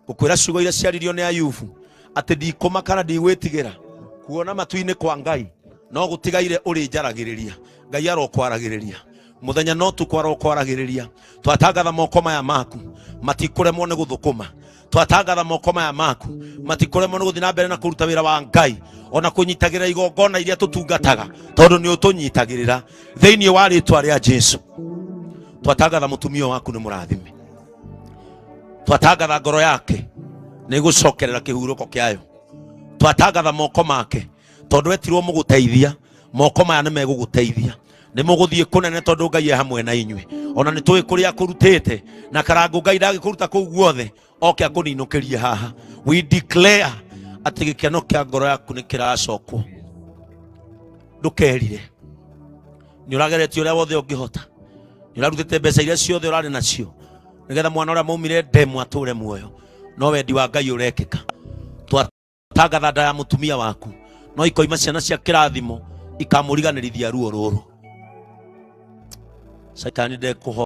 gũkwĩra ciugo iria ciaririo nĩ Ayubu atĩ ndikũmaka na ndigwĩtigĩra kuona matu-inĩ kwa Ngai no gũtigaire ũrĩnjaragĩrĩria. Ngai arokwaragĩrĩria mũthenya no tukũ, arokwaragĩrĩria. Twatangatha moko maya maku matikũremwo nĩ gũthũkũma. Twatangatha moko maya maku matikuremwo nĩ gũthiĩ na mbere na kũruta wĩra wa Ngai ona kũnyitagĩrĩra igongona iria tũtungataga tondũ nĩ ũtũnyitagĩrĩra thĩinĩ wa rĩtwa rĩa Jesu. Twatangatha mũtumia waku nĩ mũrathime. Twatangatha ngoro yake nĩ gũcokerera kĩhurũko kĩayo. Twatangatha moko make tondũ etirwo mũgũteithia, moko maya nĩ megũgũteithia. Nĩ mũgũthiĩ kũnene tondũ Ngai e hamwe na inyuĩ. Ona nĩ tũĩ kũrĩa akũrutĩte na Karangũ Ngai ndagĩkũruta kũu guothe oke akũninũkĩrie haha. We declare atĩ gĩkeno kĩa ngoro yaku nĩ kĩracokwo. Ndũkerire, nĩ ũrageretie ũrĩa wothe ũngĩhota, nĩ ũrarutĩte mbeca iria ciothe ũrarĩ nacio nĩgetha mwana ũrĩa maumire ndemu atũre muoyo, no wendi wa Ngai ũrekĩka. Twatangatha nda ya mũtumia waku no ikoima ciana cia kĩrathimo ikamũriganĩrithia ruo rũrũ. Caitani ndekũhotana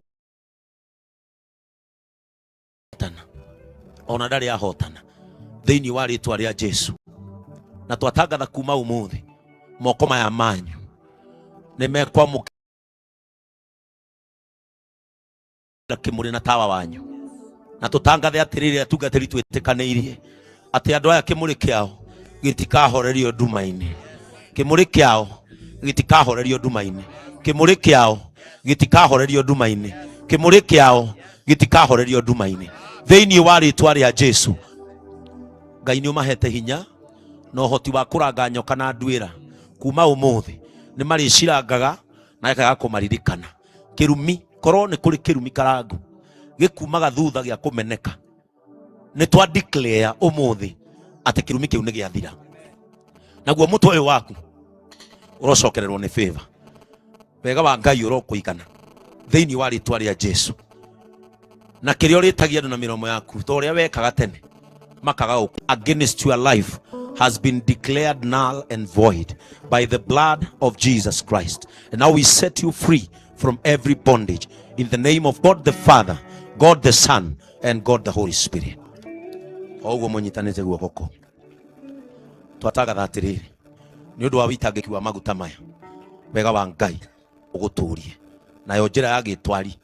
ona ndarĩ ahotana thĩinĩ wa rĩtwa rĩa Jesu. Na twatangatha kuma ũmũthĩ moko maya manyu nĩ mekwamũkĩra kĩmũrĩ na tawa wanyu. Na tũtangathe atĩrĩrĩ atungatĩri twĩtĩkanĩirie atĩ andũ aya kĩmũrĩ kĩao gĩtikahorerio nduma-inĩ. Kĩmũrĩ kĩao gĩtikahorerio nduma-inĩ. Kĩmũrĩ kĩao gĩtikahorerio nduma-inĩ. Kĩmũrĩ kĩao gĩtikahorerio nduma-inĩ thĩinĩ wa rĩtwa rĩa Jesu. Ngai nĩ ũmahete hinya na ũhoti wa kũranga nyoka na nduĩra. Kuma ũmũthĩ nĩ marĩcirangaga na ĩkaga kũmaririkana. Kĩrumi korwo nĩ kũrĩ kĩrumi Karangũ gĩkumaga thutha gĩa kũmeneka, nĩ twa declare ũmũthĩ atĩ kĩrumi kĩu nĩ gĩathira. Naguo mũtwe ũyũ waku ũrocokererwo nĩ favor. Wega wa Ngai ũrokũigana thĩinĩ wa rĩtwa rĩa Jesu. Na kĩrĩa ũrĩtagia andũ na mĩromo yaku ta ũrĩa wekaga tene makaga gũkũ against your life has been declared null and void by the blood of Jesus Christ. And now we set you free from every bondage in the name of God the Father, God the Son, and God the Holy Spirit. O ũguo mũnyitanĩte guoko kũ twatangatha atĩrĩrĩ nĩ ũndũ wa wĩitangĩki wa maguta maya, wega wa Ngai ũgũtũrie nayo njĩra ya gĩtwari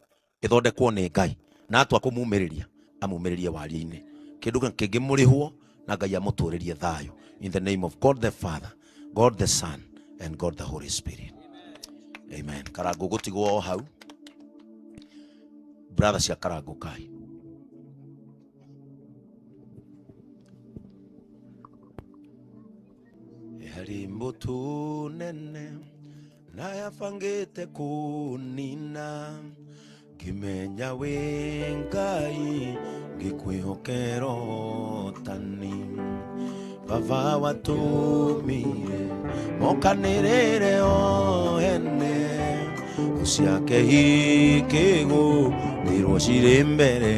ĩthondekwo nĩ Ngai, na atua kũmumĩrĩria amumĩrĩrie waria-inĩ kĩndũ kĩngĩ mũrĩhwo na Ngai amũtũrĩrie thayũ in the name of God the Father, God the Son, and God the Holy Spirit. Amen. Karangũ gũtigwo o hau. Brother cia Karangũ kai. Yarĩ mbũtũ nene na yabangĩte kũnina, ngĩmenya wĩ Ngai ngĩkwĩhokera ũtani. Baba watũmire mokanĩrĩre o ene, thũ ciake ikĩgũmĩrwo cirĩ mbere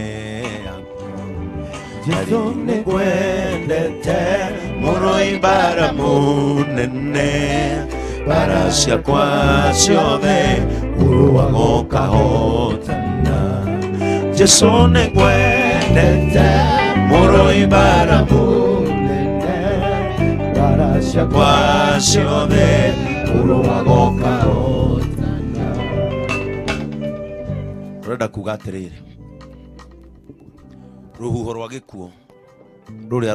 yaku. Jesu nĩngwendete mũrũi mbara mũnene, mbara ciakwa ciothe ũrũaga ũkahotana. Jesu nĩngwendete mũrũi mbara mũnene, mbara ciakwa ciothe ũrũaga ũkahotana. Tũrenda kuga atĩrĩrĩ, rũhuho rwa gĩkuũ rũrĩa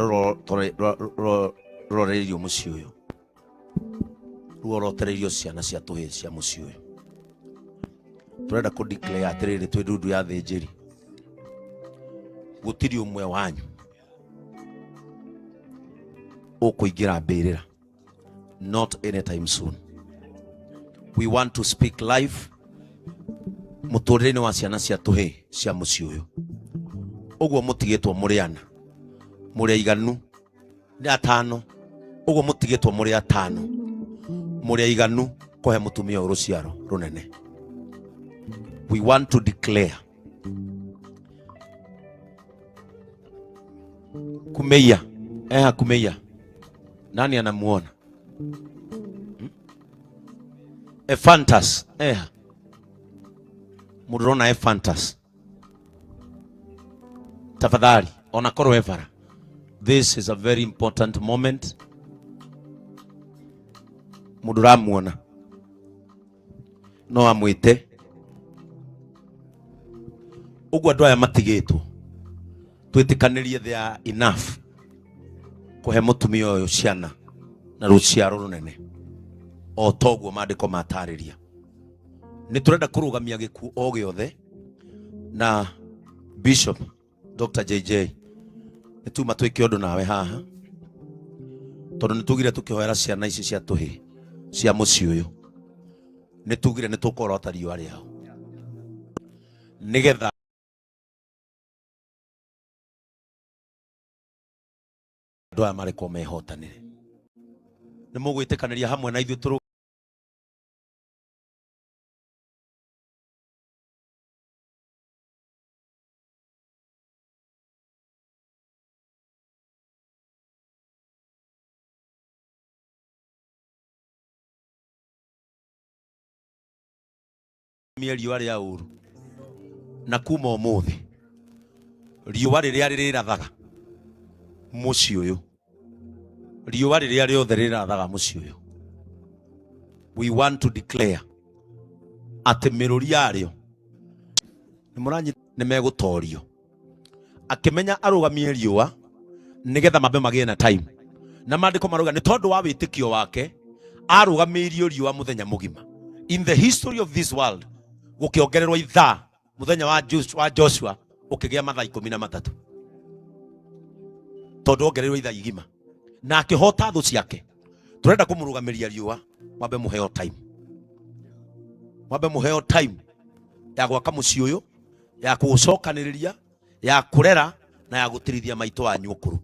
rũroreirio mũciĩ ũyũ ruorotereirio ciana cia tũhĩĩ cia mũciĩ ũyũ. Tũrenda kũ declare atĩrĩrĩ twĩ ndundu ya thĩnjĩri, gũtirĩ ũmwe wanyu ũkũingĩra mbĩrĩra, not anytime soon. We want to speak life mũtũrĩre-inĩ wa ciana cia tũhĩĩ cia mũciĩ ũyũ. Ũguo mũtigĩtwo mũrĩ ana, mũrĩ aiganu, nĩ atano. Ũguo mũtigĩtwo mũrĩ atano, mũrĩ aiganu kũhe mũtumia ũyũ rũciaro rũnene. We want to declare Kumeia, eha Kumeia, nani anamuona? Ephantas, eha mũndũ ũrona Ephantas, tafadhali ona korwo evara, this is a very important moment. Mũndũ ũramuona no amwĩte. Ũguo andũ aya matigĩtwo Twĩtĩkanĩrie they are enough kũhe mũtumia ũyũ ciana na rũciaro rũnene o toguo maandĩko matarĩria. Nĩ tũrenda kũrũgamia gĩkuũ o gĩothe na Bishop Dr. JJ nĩ tuma twĩke ũndũ nawe haha tondũ nĩ tugire tũkĩhoera ciana ici cia tũhĩ cia mũciĩ ũyũ nĩ tugire nĩ tũkorota riũa rĩao nĩgetha andũ aya marekwo mehotanĩre. Nĩ mũgwĩtĩkanĩria hamwe na ithuĩ tũrũ riũa rĩa ũru na kuma ũmũthĩ riũa rĩrĩa rĩrĩrathaga mũciĩ ũyũ riũa rĩrĩa rĩothe rĩrathaga mũciĩ ũyũ we want to declare atĩ mĩrũri yarĩo nĩ megũtorio. Akĩmenya arũgamie riũa nĩgetha mambe magĩe na time na maandĩko marauga nĩ tondũ wa wĩtĩkio wake arũgamĩirio riũa mũthenya mũgima. In the history of this world gũkĩongererwo ithaa mũthenya wa Joshua ũkĩgĩa mathaa 13 tondũ ongererwo ithaa igima na akĩhota thũ ciake. Tũrenda kũmũrũgamĩria riũa mwambe mũheo time, mwambe mũheo time ya gwaka mũciĩ ũyũ, ya kũũcokanĩrĩria, ya kũrera na ya gũtirithia maitũ wanyu ũkũrũ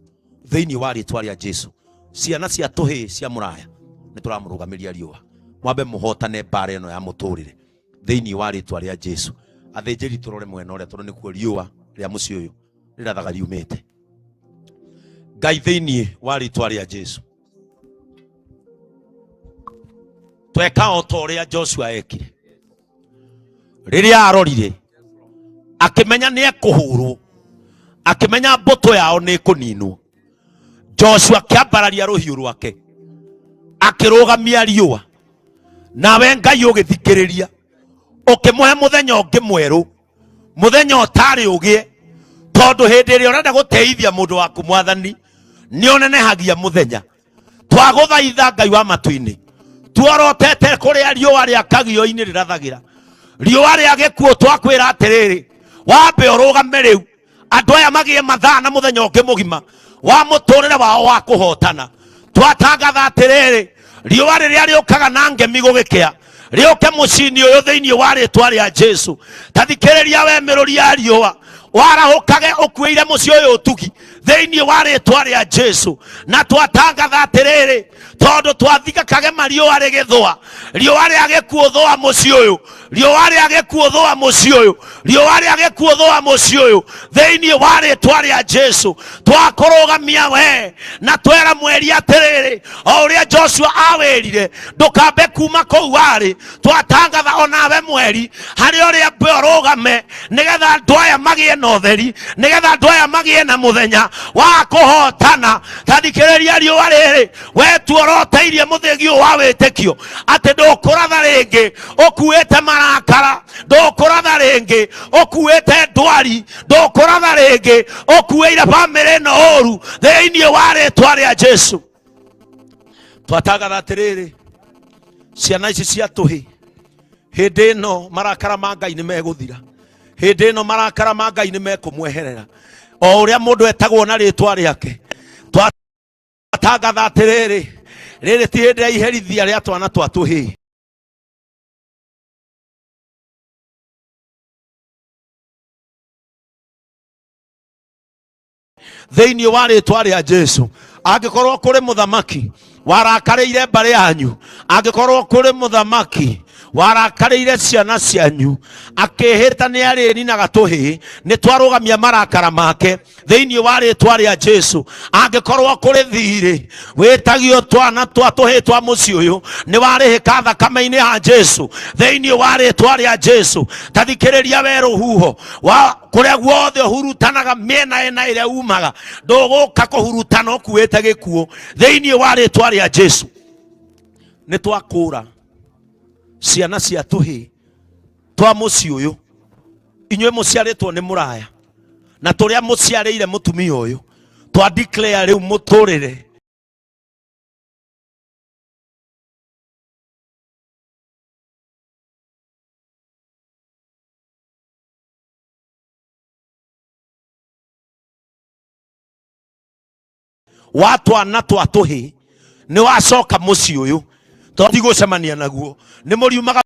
thĩinĩ wa rĩtwa rĩa Jesu. Ciana cia tũhĩĩ cia mũraya nĩ tũramũrũgamĩria riũa mwambe mũhotane mbara ĩno ya mũtũrĩre thĩinĩ wa rĩtwa rĩa Jesu. Athĩnjĩri tũrore mwena ũrĩa tondũ nĩkuo riũa rĩa mũciĩ ũyũ rĩrathaga riumĩte. Ngai thĩinĩ wa rĩtwa rĩa Jesu tweka o ta ũrĩa Joshua ekire rĩrĩa arorire akĩmenya nĩ ekũhũrwo, akĩmenya mbũtũ yao nĩ ĩkũninwo. Joshua akĩambararia rũhiũ rwake akĩrũgamia riũa, nawe Ngai ũgĩthikĩrĩria ũkĩmũhe mũthenya ũngĩ mwerũ, mũthenya ũtarĩ ũgĩe, tondũ hĩndĩ ĩrĩa ũrenda gũteithia mũndũ waku mwathani nĩ ũnenehagia mũthenya. Twagũthaitha Ngai wa matu-inĩ, tuorotete kũrĩa riũa rĩa kagio-inĩ rĩrathagĩra, riũa rĩa gĩkuũ, twakwĩra atĩrĩrĩ, wambe ũrũgame rĩu andũ aya magĩe mathaa na mũthenya ũngĩ mũgima wa mũtũrĩre wao wa kũhotana. Twatangatha atĩrĩrĩ, riũa rĩrĩa rĩũkaga na ngemi gũgĩkĩa rĩũke mũciĩ-inĩ ũyũ thĩinĩ wa rĩtwa rĩa Jesu. Ta thikĩrĩria we mĩrũri ya riũa, warahũkage ũkuĩire mũciĩ ũyũ ũtugi thĩinĩ wa rĩtwa rĩa Jesu. Na twatangatha atĩrĩrĩ, tondũ twathikakage mariũa rĩgĩthũa, riũa rĩa gĩkuũ thũa mũciĩ ũyũ, riũa rĩa gĩkuũ thũa mũciĩ ũyũ, riũa rĩa gĩkuũ thũa mũciĩ ũyũ thĩinĩ wa rĩtwa rĩa Jesu. Twakũrũgamia we na twera mweri atĩrĩrĩ, o ũrĩa Joshua awĩrire ndũkambe kuma kũu warĩ, twatangatha onawe mweri harĩ ũrĩa mbe ũrũgame, nĩgetha andũ aya magĩe na ũtheri, nĩgetha andũ aya magĩe na mũthenya wa kũhotana. Ta thikĩrĩria riũa rĩrĩ, we tuoroteirie mũthĩgi ũyũ wa wĩtĩkio atĩ ndũkũratha rĩngĩ ũkuĩte marakara, ndũkũratha rĩngĩ ũkuĩte ndwari, ndũkũratha rĩngĩ ũkuĩire bamĩrĩ ĩno ũru thĩinĩ wa rĩtwa rĩa Jesu. Twatangatha atĩrĩrĩ, ciana ici cia tũhĩ hĩndĩ ĩno marakara ma Ngai nĩ megũthira, hĩndĩ ĩno marakara ma Ngai nĩ mekũmweherera, o ũrĩa mũndũ etagwo na rĩtwa rĩake. Twatangatha atĩrĩrĩ, rĩrĩ ti hĩndĩ ya iherithia rĩa twana twa tũhĩ. Thĩinĩ wa rĩtwa rĩa Jesu, angĩkorwo kũrĩ mũthamaki warakarĩire mbarĩ yanyu, angĩkorwo kũrĩ mũthamaki warakarĩire ciana cianyu akĩhĩta nĩ arĩninaga tũhĩĩ, nĩ twarũgamia marakara make thĩinĩ wa rĩtwa rĩa Jesu. Angĩkorwo kũrĩ thirĩ wĩtagio twana twa tũhĩĩ twa mũciĩ ũyũ, nĩ warĩhĩka thakame-inĩ ya Jesu thĩinĩ wa rĩtwa rĩa Jesu. Ta thikĩrĩria we rũhuho wa kũrĩa guothe ũhurutanaga mĩena ĩna ĩrĩa umaga, ndũgũka kũhurutana ũkuĩte gĩkuũ thĩinĩ wa rĩtwa rĩa Jesu. Nĩ twakũra ciana cia tũhĩĩ twa mũciĩ ũyũ, inyuĩ mũciarĩtwo nĩ mũraya Na tũrĩa mũciarĩire mũtumia ũyũ twa declare rĩu mũtũrĩre wa twana twa tũhĩ nĩ wacoka mũciĩ ũyũ tũtigũcemania naguo nĩ mũriumaga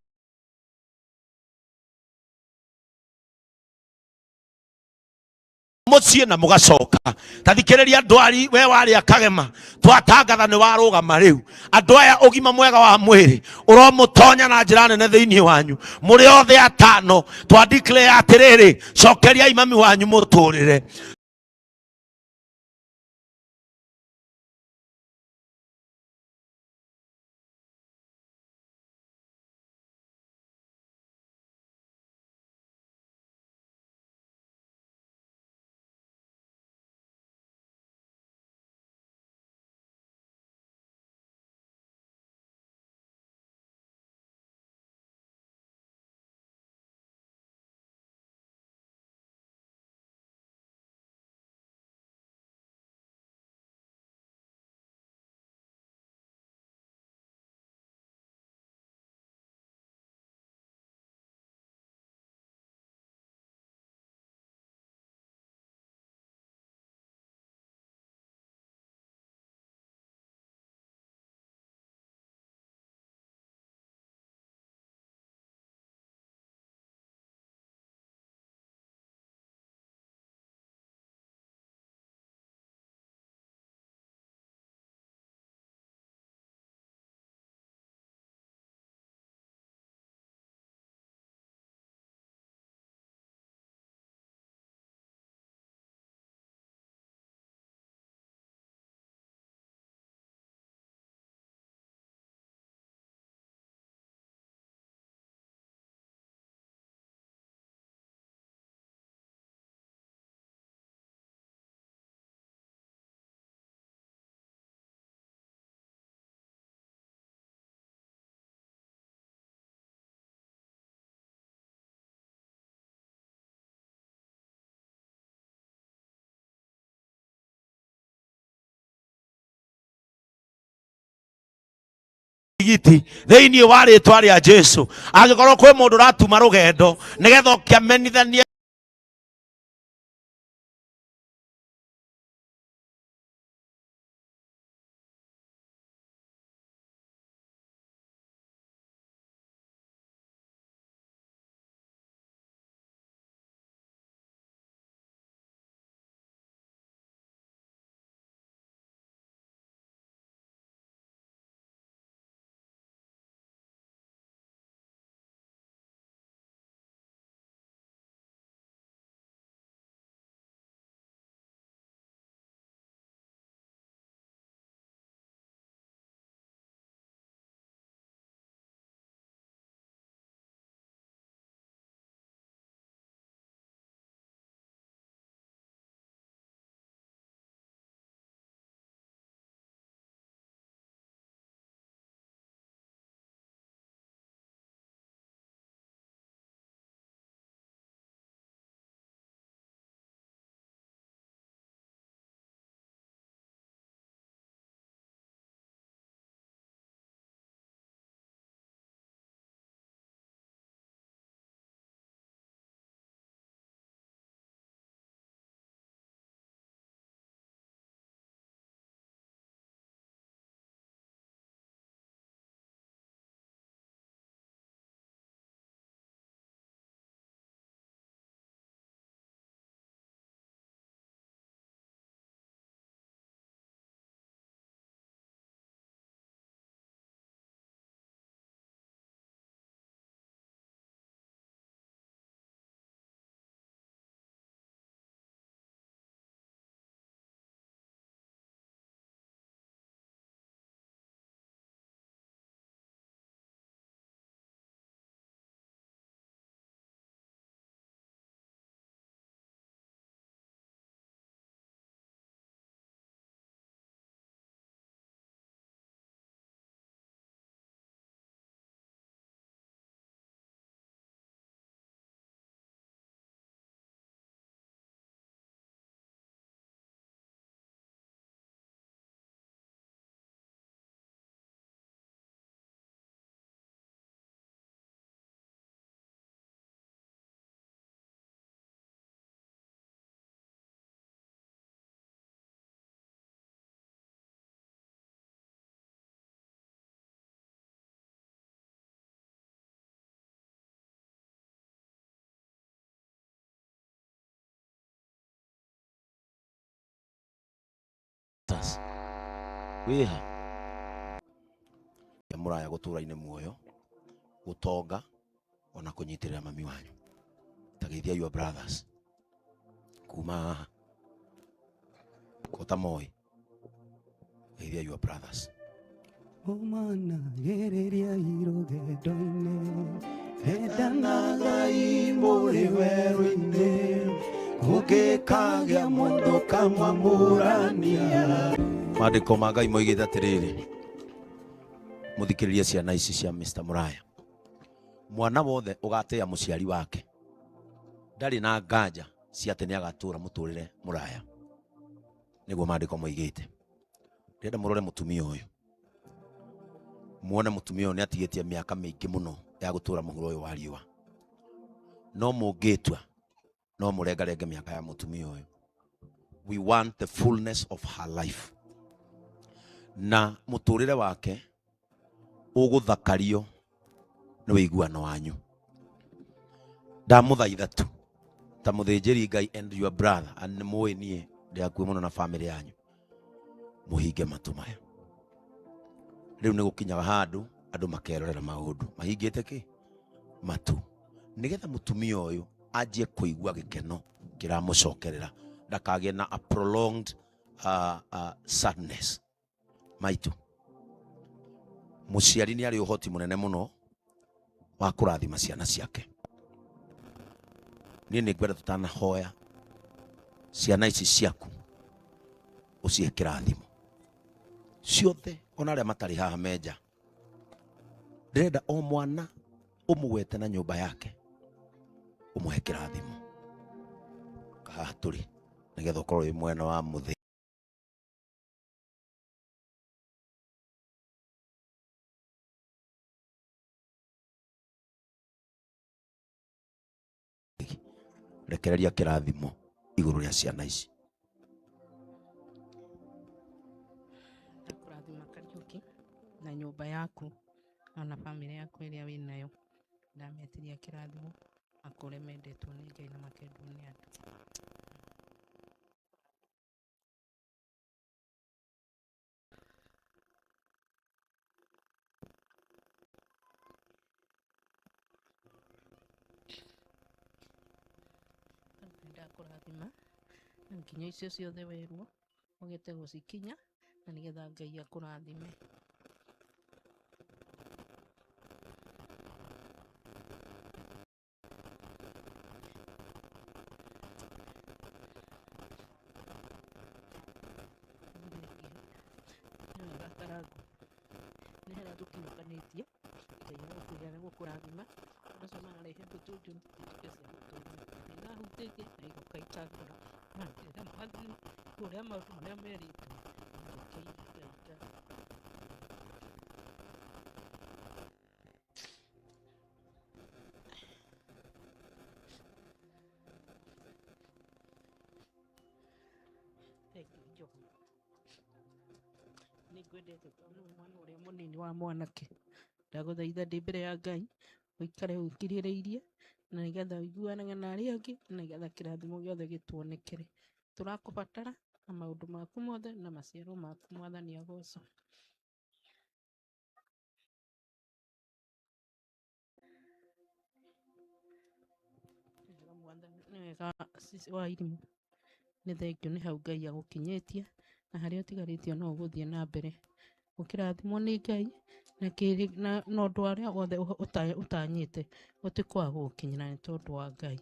mũciĩ na mũgacoka. Ta thikĩrĩria ndwari we warĩa kagema twatangatha nĩ warũgama rĩu. Andũ aya ũgima mwega wa mwĩrĩ ũromũtonya na njĩra nene thĩinĩ wanyu mũrĩ othe atano. Twa declare atĩrĩrĩ, cokeriai mami wanyu mũtũrĩre. Giti thĩinĩ wa rĩtwa rĩa Jesu angĩkorwo kwĩ mũndũ ũratuma rũgendo nĩgetha ũkĩamenithanie Wĩha Mũraya gũtũra-inĩ muoyo, gũtonga ona kũnyitĩrĩra mami wanyu. Tageithia your brothers kuma haha kota moi, geithia your brothers. Umana gereria irũgendo-inĩ, endanagai mũrĩ werũ-inĩ, kũngĩkagĩa mũndũ kamwamũrania. Maandĩko ma Ngai moigĩte atĩrĩrĩ, mũthikĩrĩrie ciana ici cia Mr. Muraya. Mwana wothe ũgatĩĩa mũciari wake ndarĩ na nganja cia atĩ nĩagatũra mũtũrĩre mũraya, nĩguo maandĩko moigĩte. Ndĩrenda mũrore mũtumia ũyũ, muone mũtumia ũyũ nĩatigĩtie mĩaka mĩingĩ mũno ya gũtũra mũhuro ũyũ wa riũa, no mũngĩtua no mũrengarenge mĩaka ya mũtumia ũyũ. We want the fullness of her life, na mũtũrĩre wake ũgũthakario nĩ ũiguano wanyu. Ndamũthaitha tu ta mũthĩnjĩri Ngai and your brother, and nĩ mũĩ niĩ ndĩ hakuhĩ mũno na family yanyu, mũhinge matũ maya. Rĩu nĩ gũkinyaga handũ andũ makerorera maũndũ mahingĩte kĩ matu, nĩgetha mũtumia ũyũ anjie kũigua gĩkeno kĩramũcokerera, ndakagĩe na a prolonged sadness. Maitũ, mũciari nĩ arĩ ũhoti mũnene mũno wa kũrathima ciana ciake. Niĩ nĩ ngwenda tũtanahoya ciana ici ciaku ũcihe kĩrathimo ciothe, ona arĩa matarĩ haha menja. Ndĩrenda o mwana ũmũgwete na nyũmba yake ũmũhe kĩrathimo haha tũrĩ, nĩgetha ũkorwo wĩ mwena wa mũthĩ. Rekereria kĩrathimo igũrũ rĩa ciana ici. Ndakũrathima Kariũki na nyũmba yaku ona bamĩrĩ yaku ĩrĩa wĩ nayo. Ndametĩria kĩrathimo makũre mendetwo nĩ Ngai na makendwo nĩ andũ. Ndakũrathima na nginya icio ciothe werwo ũgete gũcikinya, na nĩgetha Ngai akũrathime. Nĩ harĩa tũkinyũkanĩtie, Ngai arokũgĩa na gũkũrathima. Andũ acio mararehe mbũtũ njũru ituĩke cia gũtũũra. Nĩ ndahutĩtie na igoka ikangora, na ngĩra Mwathani kũrĩa maũndũ marĩa merĩtwo njokeire Ngai ngatho. Thengiũ Njogu, nĩ ngwendete tondũ nĩwe mwana ũrĩa mũnini wa mwanake. Ndagũthaitha ndĩ mbere ya Ngai ũikare ũkirĩrĩirie, na nĩgetha ũiguanage na arĩa angĩ, na nĩgetha kĩrathimo gĩothe gĩtuonekere. Tũrakũbatara na maũndũ maku mothe na maciaro maku, Mwathani agocwo. Nĩ wega wa irimũ, nĩ thengiũ nĩ hau Ngai agũkinyĩtie, na harĩa ũtigarĩtie no ũgũthiĩ na mbere ũkĩrathimwo nĩ Ngai, na na ũndũ ũrĩa wothe ũtanyĩte ũtikwaga gũgũkinyĩra nĩ tondũ wa Ngai.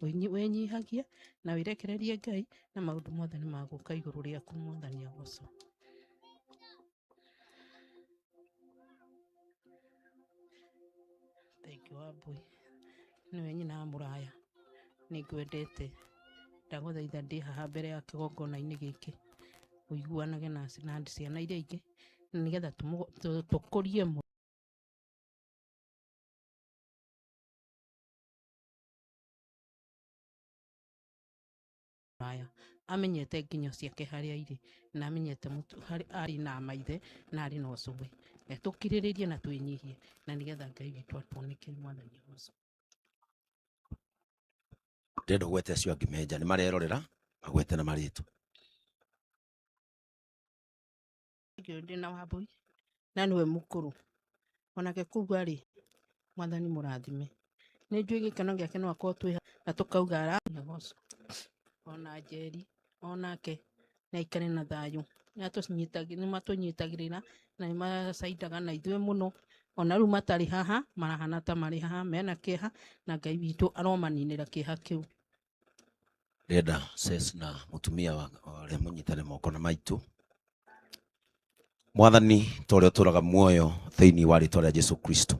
Wĩnyihagie na wĩrekererie Ngai, na maũndũ mothe nĩ magũka igũrũ rĩaku, Mwathani agocwo. Thengiũ Wambui, nĩwe nyina wa Mũraya, nĩ ngwendete. Ndagũthaitha ndĩ haha mbere ya kĩgongona-inĩ gĩkĩ, ũiguanage na ciana iria ingĩ, nĩgetha tũkũrie Mũraya amenyete nginyo ciake harĩa irĩ, na amenyete harĩ arĩ na maithe na arĩ na ũcũwe. Tũkirĩrĩrie na twĩnyihie, na nĩgetha Ngai witũ atuonekere, Mwathani agocwo. Ndĩrenda ũgwete acio angĩ menja, nĩ marerorera magwete na marĩtwa. Thengiũ ndĩna Wambũi na nĩwe mũkũrũ onake kuga rĩ mwathani mũrathime nĩ njũĩ gĩkeno gĩake no akorwo twĩ na tũkauga aragoco ona Njeri onake nĩ aikare na thayũ nĩ matũnyitagĩrĩra na nĩ macaindaga na ithuĩ mũno ona rĩu matarĩ haha marahana ta marĩ haha mena kĩeha na Ngai witũ aromaninĩra kĩeha kĩu. Ndĩrenda Ces na mũtumia wa ũrĩa mũnyitane moko na maitũ. Mwathani ta ũrĩa ũtũũraga muoyo thĩinĩ wa rĩtwa rĩa Jesu Kristo,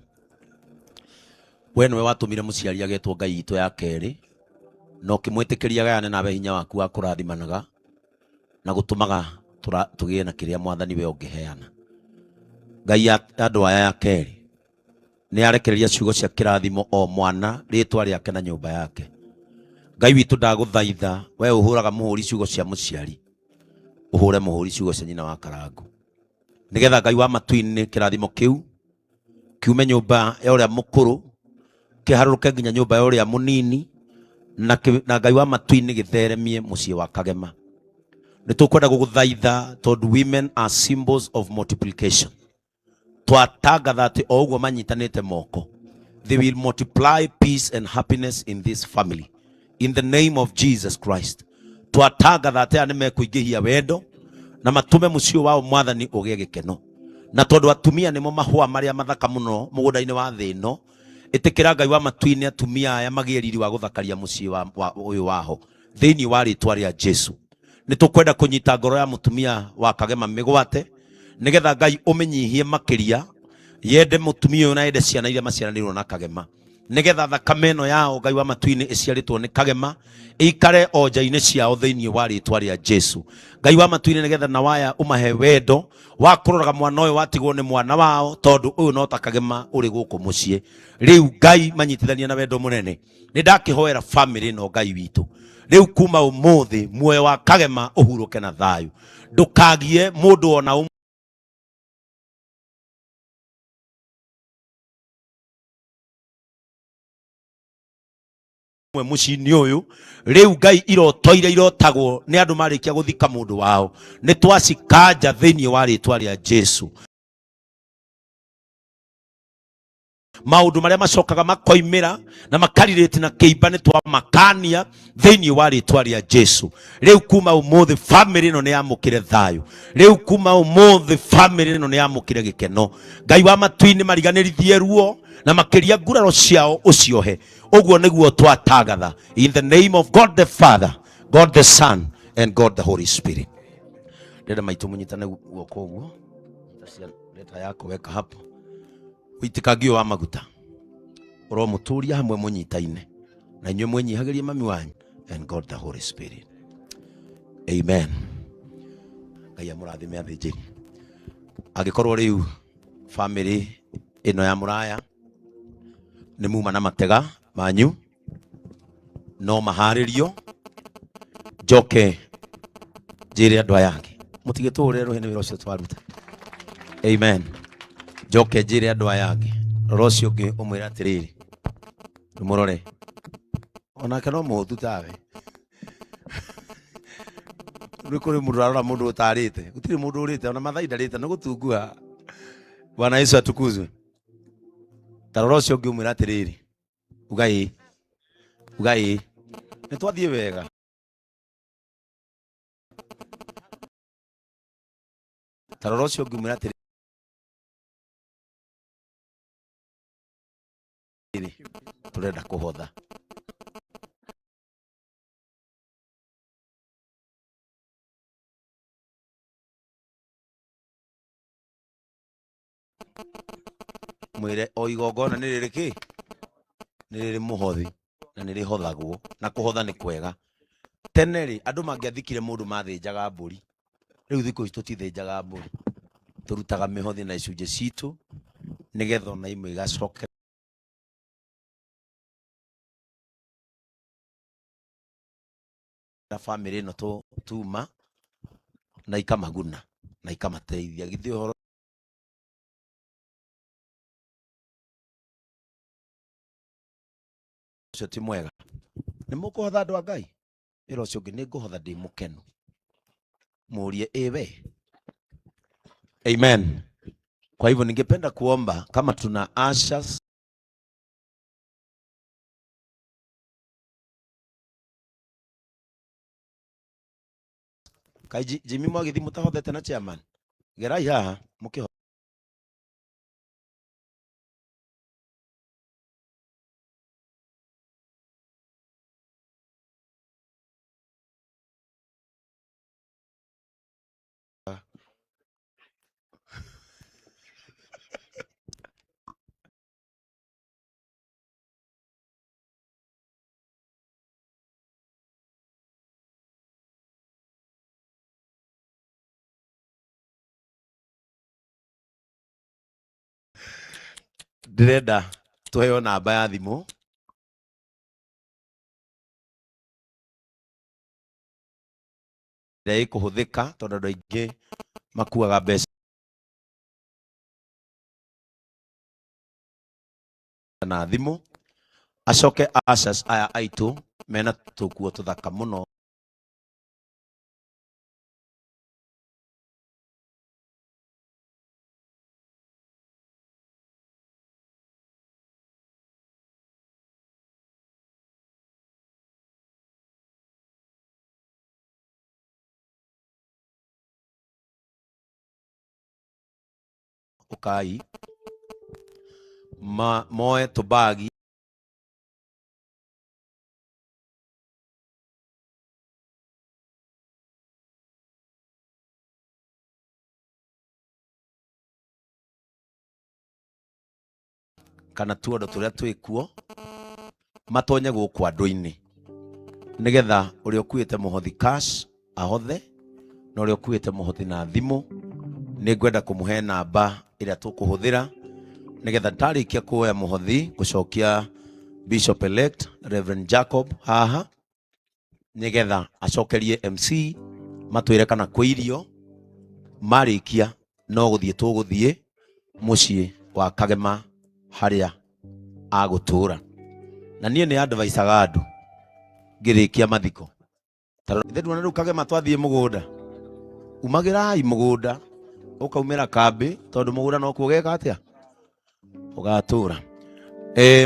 we nĩwe watũmire mũciari agetwo Ngai itũ ya kerĩ na ũkĩmwĩtĩkĩria gayane nawe hinya waku wa kũrathimanaga na gũtũmaga tũgĩe na kĩrĩa mwathani we ũngĩheana. Ngai andũ aya ya kerĩ nĩ arekereria ciugo cia kĩrathimo o mwana rĩtwa rĩake na nyũmba yake. Ngai witũ ndagũthaitha we ũhũraga mũhũri ciugo cia mũciari ũhũre mũhũri ciugo cia nyina wa Karangu nĩgetha Ngai wa matu-inĩ kĩrathimo kĩu kiume nyũmba ya ũrĩa mũkũrũ kĩharũrũke nginya nyũmba ya ũrĩa mũnini na Ngai wa matu-inĩ gĩtheremie mũciĩ wa Kagema. Nĩ tũkwenda gũgũthaitha tondũ women are symbols of multiplication. Twatangatha atĩ o ũguo manyitanĩte moko, they will multiply peace and happiness in this family in the name of Jesus Christ. Twatangatha atĩ aya nĩ mekũingĩhia wendo na matume mũciĩ wao mwathani ũgĩe gĩkeno. Na tondũ atumia nĩmo mahũa marĩa mathaka mũno mũgũnda-inĩ wa thĩ ĩno, ĩtĩkĩra Ngai wa matu-inĩ atumia aya magĩe riri wa gũthakaria mũciĩ ũyũ waho thĩinĩ wa rĩtwa rĩa Jesu. Nĩ tũkwenda kũnyita ngoro ya mũtumia wa Kagema mĩgwate nĩgetha Ngai ũmĩnyihie makĩria yende mũtumia ũyũ na yende ciana iria maciaranĩirwo na Kagema nĩgetha thakame ĩno yao Ngai wa matu-inĩ ĩciarĩtwo nĩ Kagema ĩikare o nja-inĩ ciao thĩinĩ wa rĩtwa rĩa Jesu. Ngai wa matu-inĩ nĩgetha na waya ũmahe wendo wa kũroraga mwana ũyũ watigwo nĩ mwana wao tondũ ũyũ no ta Kagema ũrĩ gũkũ mũciĩ. Rĩu Ngai manyitithania na wendo mũnene. Nĩ ndakĩhoera family ĩno Ngai witũ rĩu kuma ũmũthĩ muoyo wa Kagema ũhurũke na thayũ, ndũkagie mũndũ ona ũmwe mũciĩ-inĩ ũyũ. Rĩu Ngai iroto iria irotagwo nĩ andũ marĩkia gũthika mũndũ wao nĩ twacikanja thĩinĩ wa rĩtwa rĩa Jesu. Maũndũ marĩa macokaga makoimĩra na makarirĩte na kĩimba nĩ twamakania thĩinĩ wa rĩtwa rĩa Jesu. Rĩu kuma ũmũthĩ family ĩno nĩ yamũkĩre thayũ, rĩu kuma ũmũthĩ family ĩno nĩ yamũkĩre gĩkeno. Ngai wa matu-inĩ mariganĩrithie ruo na makĩria nguraro ciao ũciohe. Ũguo nĩguo twatangatha in the name of God the Father, God the Son and God the Holy Spirit. Ndĩrenda maitũ mũnyitane guoko ũguo, leta yako weka hapo, ũitĩkangi ũyũ wa maguta ũromũtũria hamwe mũnyitaine na inyuĩ mwĩnyihagĩrie mami wanyu and God the Holy Spirit. Amen. Ngai amũrathime athĩnjĩri. Angĩkorwo rĩu family ĩno ya Mũraya nĩ muma na matega manyu no maharĩrio, njoke njĩre andũ aya angĩ mũtigĩtũhũrĩre rũhĩ nĩ wĩra ũcio twaruta. Amen. Njoke njĩre andũ aya angĩ, rora ũcio ũngĩ ũmwĩre atĩrĩrĩ, mũrore onake no mũhũtu tawe. Nĩ kũrĩ mũndũ arora mũndũ ũtarĩte, gũtirĩ mũndũ ũrĩte ona Mathai ndarĩte nĩ gũtungua. Bwana Yesu atukuzwe. Ta rora ũcio ũngĩ ũmwĩre atĩrĩrĩ, uga ĩĩ, uga ĩĩ, nĩ twathiĩ wega. Ta rora ũcio ũngĩ ũmwĩre atĩrĩrĩ, tũrenda kũhotha. Mwĩre o igongona nĩ rĩrĩ kĩ? Nĩ rĩrĩ mũhothi na nĩ rĩhothagwo na kũhotha nĩ kwega. Tene rĩ andũ mangĩathikire mũndũ mathĩnjaga mbũri, rĩu thikũ ici tũtithĩnjaga mbũri, tũrutaga mĩhothi na icunjĩ citũ nĩgetha ona imwe igacokera family ĩno tuma na ikamaguna na ikamateithia. Githĩ ũhoro ũcio ti mwega? Nĩ mũkũhotha andũ a Ngai? Wĩra ũcio ũngĩ nĩ ngũhotha ndĩ mũkenu. Mũrie ĩ we. Amen. Kwa hivyo ningependa kuomba kama tuna ushers kai Jimmy mwagithi mutahothete na chairman gerai haha mukiho ndĩrenda tũheo namba ya thimũ ĩrĩa ĩkũhũthĩka tondũ andũ aingĩ makuaga mbeca na thimũ acoke ushers aya aitũ mena tũkuo tũthaka mũno ũkai moe tũbagi kana tuondo tũrĩa twĩkuo matonye gũkũ andũ-inĩ nĩgetha ũrĩa ũkuĩte mũhothi cash ahothe na ũrĩa ũkuĩte mũhothi na thimũ nĩngwenda kũmũhe namba ĩrĩa tũkũhũthĩra nĩgetha ndarĩkia kuoya mũhothi gũcokia Bishop elect Reverend Jacob haha nĩgetha acokerie MC matwĩre kana kwĩ irio marĩkia no gũthiĩ tũgũthiĩ mũciĩ wa Kagema harĩa agũtũra na niĩ nĩ adviceaga andũ ngĩrĩkia mathiko ithe nduona rĩu Kagema twathiĩ mũgũnda umagĩrai mũgũnda ũkaumĩra kambĩ tondũ mũgũnda no kuo geka atĩa ũgatũra.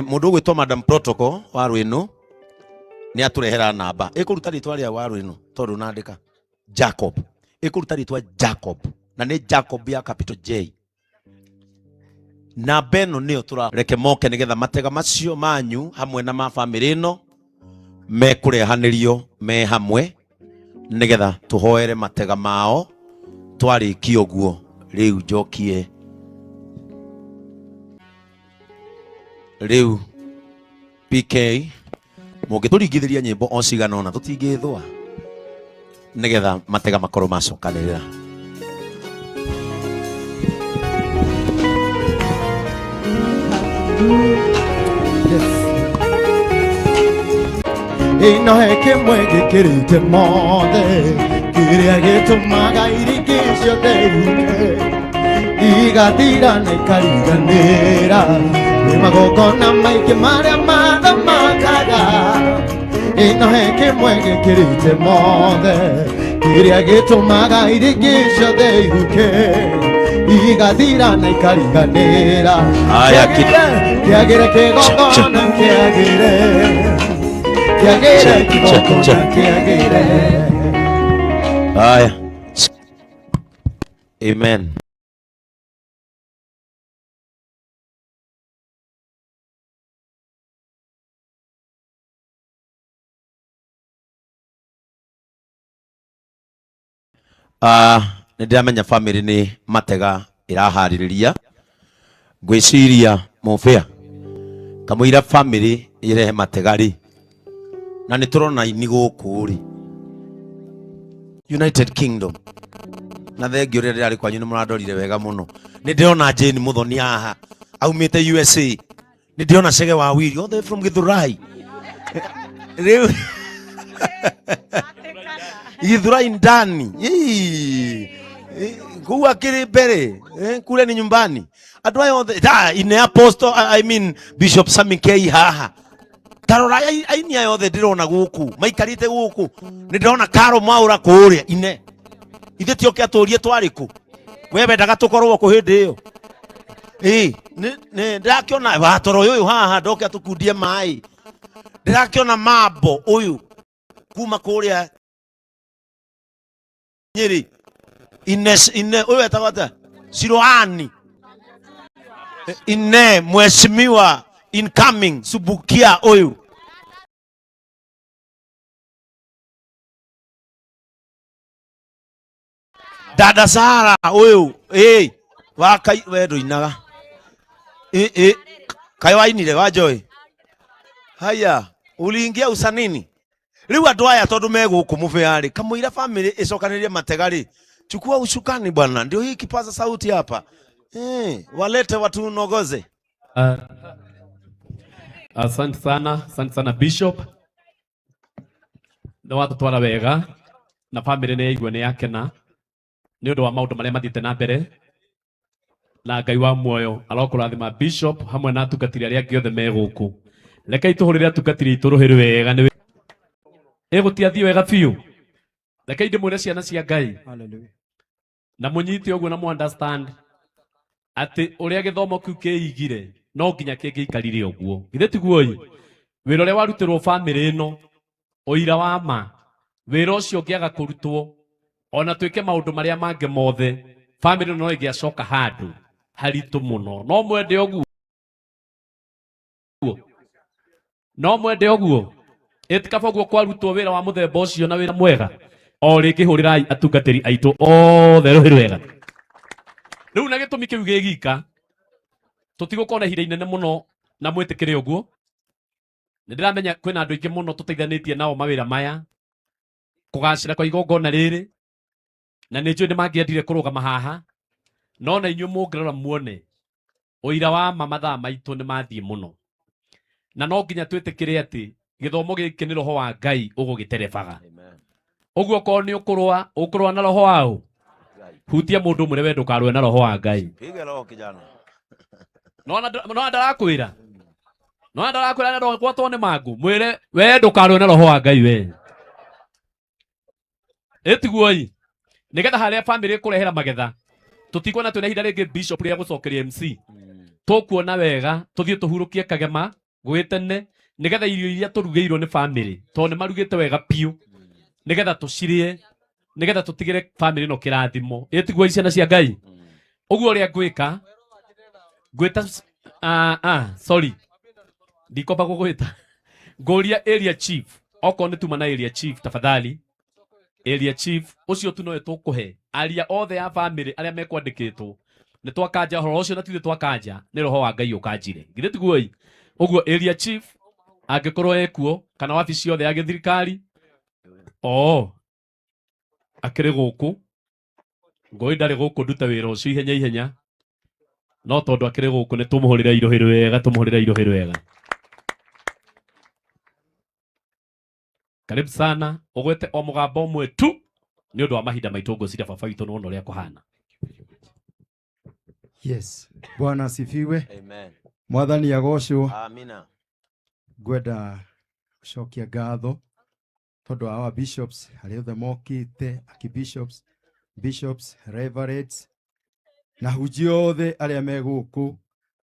Mũndũ ũgwĩtwo Madam Protocol wa Rwĩnũ nĩ atũrehera namba ĩkũruta rĩtwa rĩa wa Rwĩnũ tondũ nandĩka Jacob ĩkũruta rĩtwa Jacob na nĩ Jacob ya capital J namba ĩno nĩyo tũrareke moke nĩgetha matega macio manyu hamwe na ma bamĩrĩ ĩno mekũrehanĩrio me hamwe nĩgetha tũhoere matega mao twarĩkia ũguo rĩu njokie rĩu PK mũngĩtũringithĩria nyĩmbo o cigana ũna tũtingĩthũa nĩgetha matega makorwo macokanĩrĩra. Ino he kĩmwe gĩkĩrĩte mothe kĩrĩa gĩtũmaga iringĩ ciothe ihuke igathira na ikariganĩra nĩ magongona maingĩ marĩa mathamakaga ino he kĩmwe gĩkĩrĩte mothe kĩrĩa gĩtũmaga iringĩ ciothe ihuke igathira na ikariganĩra kĩagĩre kĩgongona kĩagĩre kĩagĩre kĩgongona kĩagĩre. Haya. Amen. Nĩ ndĩramenya family nĩ matega ĩraharĩrĩria ngwĩciria mũbĩa kamũira family ĩrehe matega rĩ na nĩ tũrona ini gũkũ rĩ United Kingdom na thengi ũrĩa ndĩrarĩ kwanyu nĩ mũrandorire wega mũno nĩ ndĩrona Jane Muthoni haha aumĩte USA nĩ ndĩrona Chege wa Wili all the way from Githurai rĩu Githurai ndani kuu akĩrĩ mbere kule ni nyumbani andũ aya othe ine apostle I mean Bishop Sammy K haha tarora aini aya othe ndĩrona gũkũ maikarĩte gũkũ nĩ ndĩrona Karo Mwaũra kũrĩa ine ithe tioke atũrie twarĩ kũ We wendaga tũkorwo kũ hĩndĩ ĩyo? Ĩĩ, nĩ ndĩrakĩona watoro ũyũ haha ndoke atũkundie maĩ. Ndĩrakĩona mambo ũyũ kuma kũrĩa Nyeri. Ines ine ũyũ etagwo atĩa? Siroani. Ine mheshimiwa incoming Subukia ũyũ. Dada Sara ũyũ ĩ wa kai we ndũinaga ĩ ĩ kai wainire wa Joy. Haya, uliingia usanini. Rĩu andũ aya tondũ me gũkũ mũbĩa rĩ, kamũira family ĩcokanĩrĩrie matega rĩ, chukua ushukani bwana, ndio hii kipaza sauti hapa. Walete watu nogoze. Asante sana, asante sana Bishop. Nĩ watũtwara wega na family nĩ yaigua nĩ yakena nĩ ũndũ wa maũndũ marĩa mathiĩte na mbere, na Ngai wa muoyo arokũrathima Bishop hamwe na atungatĩri arĩa angĩ othe me gũkũ. Rekei tũhũrĩre atungatĩri aitũ rũhĩ wega nĩ ĩgũtiathiĩ wega biũ. Rekei ndĩmwĩre ciana cia Ngai. Hallelujah. Na mũnyite ũguo na mu understand atĩ ũrĩa gĩthomo kĩu kĩigire no nginya kĩngĩikarire ũguo. Githĩ tiguo ĩ? Wĩra ũrĩa warutĩrwo family ĩno, ũira wa ma, wĩra ũcio ũngĩaga kũrutwo ona twĩke maũndũ marĩa mangĩ mothe, family no ĩngĩacoka handũ haritũ mũno. No mwende ũguo? No mwende ũguo? Ĩtikaba ũguo kwarutwo wĩra wa mũthemba ũcio na wĩra mwega. O rĩngĩ hũrĩrai atungatĩri aitũ othe rũhĩ rwega. Rĩu na gĩtũmi kĩu gĩgika, tũtigũkorwo na ihinda inene mũno na mwĩtĩkĩre ũguo. Nĩ ndĩramenya kwĩna andũ aingĩ mũno tũteithanĩtie nao mawĩra maya, kũgacĩra kwa igongona rĩrĩ, na nĩ njũĩ nĩ mangĩendire kũrũgama haha, no na inyuĩ mũngĩrora muone ũira wa ma mathaa maitũ nĩ mathiĩ mũno. Na no nginya twĩtĩkĩre atĩ gĩthomo gĩkĩ nĩ roho wa Ngai ũgũgĩterebaga. Ũguo okorwo nĩ ũkũrũa, ũkũrũa na roho waũ? Hutia mũndũ ũmwe we ndũkarũe na roho wa Ngai. Piga roho kijana. No ndarakwĩra. No ndarakwĩra na ndũgwatwo nĩ mangũ. Mwĩre we ndũkarũe na roho wa Ngai we. Ĩtiguo ĩ. Nĩgetha harĩa family ĩkũrehera magetha, tũtikuona twĩna ihinda rĩngĩ Bishop rĩa gũcokeria MC. Tũkuona wega tũthiĩ tũhurũkie kagema gwĩ tene nĩgetha irio iria tũrugĩirwo nĩ family, tondũ nĩ marugĩte wega biũ, nĩgetha tũcirĩe, nĩgetha tũtigĩre family ĩno kĩrathimo. Ĩtiguo ciana cia Ngai. Ũguo ũrĩa ngwĩka, ngwĩta sorry, ndikwamba gũgwĩta, ngũria area chief, okorwo nĩ tuma na area chief tafadhali. Area chief ũcio tu nowe tũkũhe aria othe a family arĩa mekwandĩkĩtwo. Nĩ twakanja ũhoro ũcio na ti ithuĩ twakanja, nĩ roho wa Ngai ũkanjire. Githĩ tiguo ĩ? Ũguo area chief angĩkorwo ekuo kana wabici yothe ya gĩthirikari, o akĩrĩ gũkũ, ngũĩ ndarĩ gũkũ ndute wĩra ũcio ihenya ihenya, no tondũ akĩrĩ gũkũ nĩ tũmũhũrĩre irohĩ rwega, tũmũhũrĩre irohĩ rwega. Karibu sana, ũgwete o mũgambo ũmwe tu nĩ ũndũ wa mahinda maitũ, ngwĩciria baba witũ nĩwona ũrĩa kũhana. Yes, Bwana asifiwe. Amen. Mwathani agocwo. Amina. Ngwenda gũcokia ngatho tondũ wa our bishops arĩa othe mokĩte, archbishops, bishops, reverends na hunjia othe arĩa me gũkũ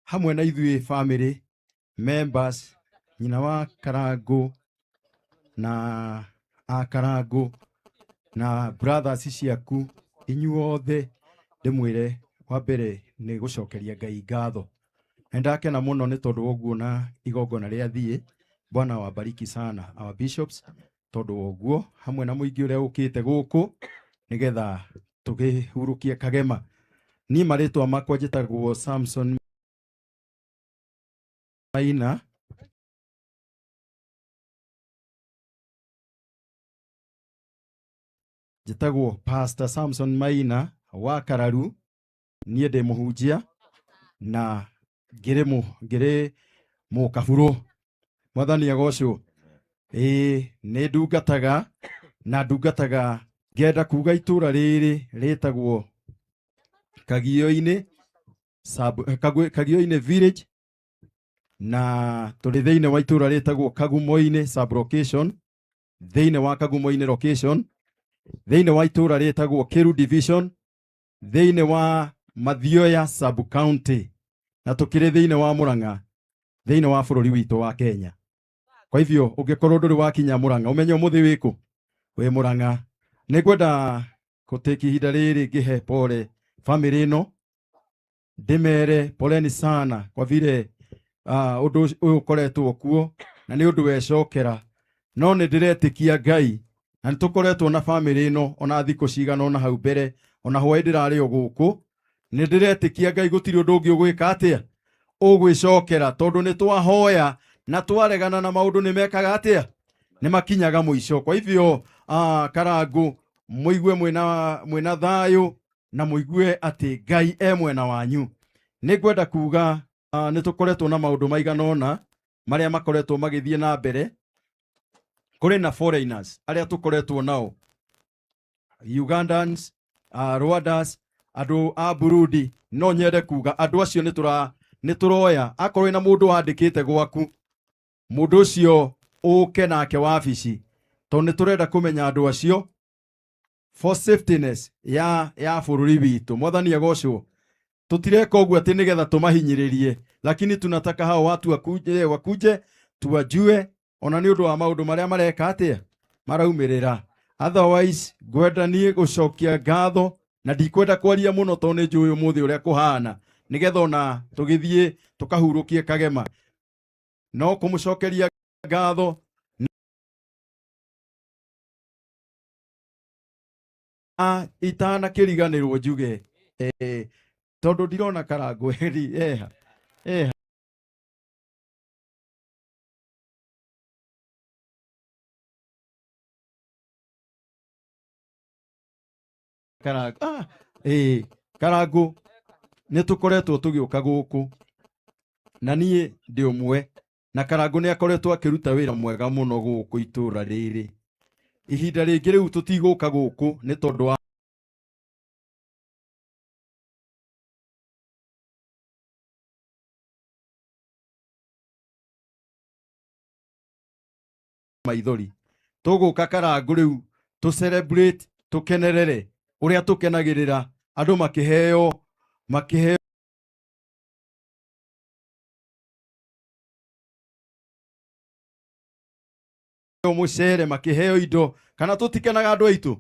hamwe na ithuĩ family members, nyina wa Karangũ na a Karangũ na brothers ciaku, inyuothe ndĩmwĩre wa mbere nĩ gũcokeria Ngai ngatho. Na ndakena mũno nĩ tondũ wa ũguo na igongona rĩa thiĩ. Bwana wabariki sana our bishops tondũ wa ũguo hamwe na mũingĩ ũrĩa ũkĩte gũkũ nĩgetha tũkĩhurũkie kagema. Niĩ marĩtwa makwa njĩtagwo Samson Maina. Njĩtagwo Pastor Samson Maina wa Kararu. Niĩ ndĩ mũhunjia na ngĩrĩ mũkaburũ. Mwathani agocwo. Ĩĩ nĩ ndungataga na ndungataga ngenda kuga itũra rĩrĩ rĩtagwo Kagio-inĩ, Kagio-inĩ village, na tũrĩ thĩinĩ wa itũra rĩtagwo Kagumo-inĩ sub location, thĩinĩ wa Kagumo-inĩ location, thĩinĩ wa itũra rĩtagwo Kiru division, thĩinĩ wa Mathioya sub county na tũkĩrĩ thĩinĩ wa Murang'a thĩinĩ wa bũrũri witũ wa Kenya. Kwa hivyo ũngĩkorwo ndũrĩ wakinya Murang'a ũmenye ũmũthĩ wĩkũ wĩ Murang'a. Nĩngwenda gũtĩki ihinda rĩrĩ ngĩhe pole family ĩno, ndĩmere poleni sana kwa vile ũndũ ũyũ ũkoretwo kuo na nĩ ũndũ wecokera, no nĩ ndĩretĩkia Ngai na nĩ tũkoretwo na family ĩno ona thikũ cigana ona hau mbere ona hwaĩ ndĩrarĩ o gũkũ. Nĩ ndĩretĩkia Ngai gũtirĩ ũndũ ũngĩ ũgwĩka atĩa ũgwĩcokera, tondũ nĩ twahoya na twaregana na maũndũ nĩ mekaga atĩa nĩ makinyaga mũico. Kwa hivyo Karangu mũigue mwĩna thayũ na mũigue atĩ Ngai e mwena wanyu. Nĩ ngwenda kuga nĩ tũkoretwo na maũndũ maigana ũna marĩa makoretwo magĩthiĩ na mbere. Kũrĩ na foreigners arĩa tũkoretwo nao, Ugandans, Rwandas, andũ a Burundi. No nyende kuga andũ acio nĩ tũroya akorwo na mũndũ wandĩkĩte gwaku, mũndũ ũcio ũke nake wabici, tondũ nĩ tũrenda kũmenya andũ acio for safetyness ya bũrũri witũ. Mwathani agocwo. Tũtireka ũguo atĩ nĩgetha tũmahinyĩrĩrie, lakini tunataka hao watu wakuje tuwajue ona nĩ ũndũ wa maũndũ marĩa mareka atĩa maraumĩrĩra. Otherwise ngwenda niĩ gũcokia ngatho na ndikwenda kwaria mũno tondũ nĩ njũĩ ũmũthĩ ũrĩa kũhana, nĩgetha ona tũgĩthiĩ tũkahurũkie Kagema. No kũmũcokeria ngatho na itanakĩriganĩrwo njuge tondũ ndirona Karangu eha eha Karangu Karangu nĩ tũkoretwo tũgĩũka gũkũ na niĩ ndĩ ũmwe, na Karangu nĩ akoretwo akĩruta wĩra mwega mũno gũkũ itũra rĩrĩ. Ihinda rĩngĩ rĩu tũtigũka gũkũ nĩ tondũ wa maithori. Tũgũka Karangu rĩu tũ celebrate, tũkenerere ũrĩa tũkenagĩrĩra andũ makĩheo mũcere, makĩheo indo. Kana tũtikenaga andũ aitũ,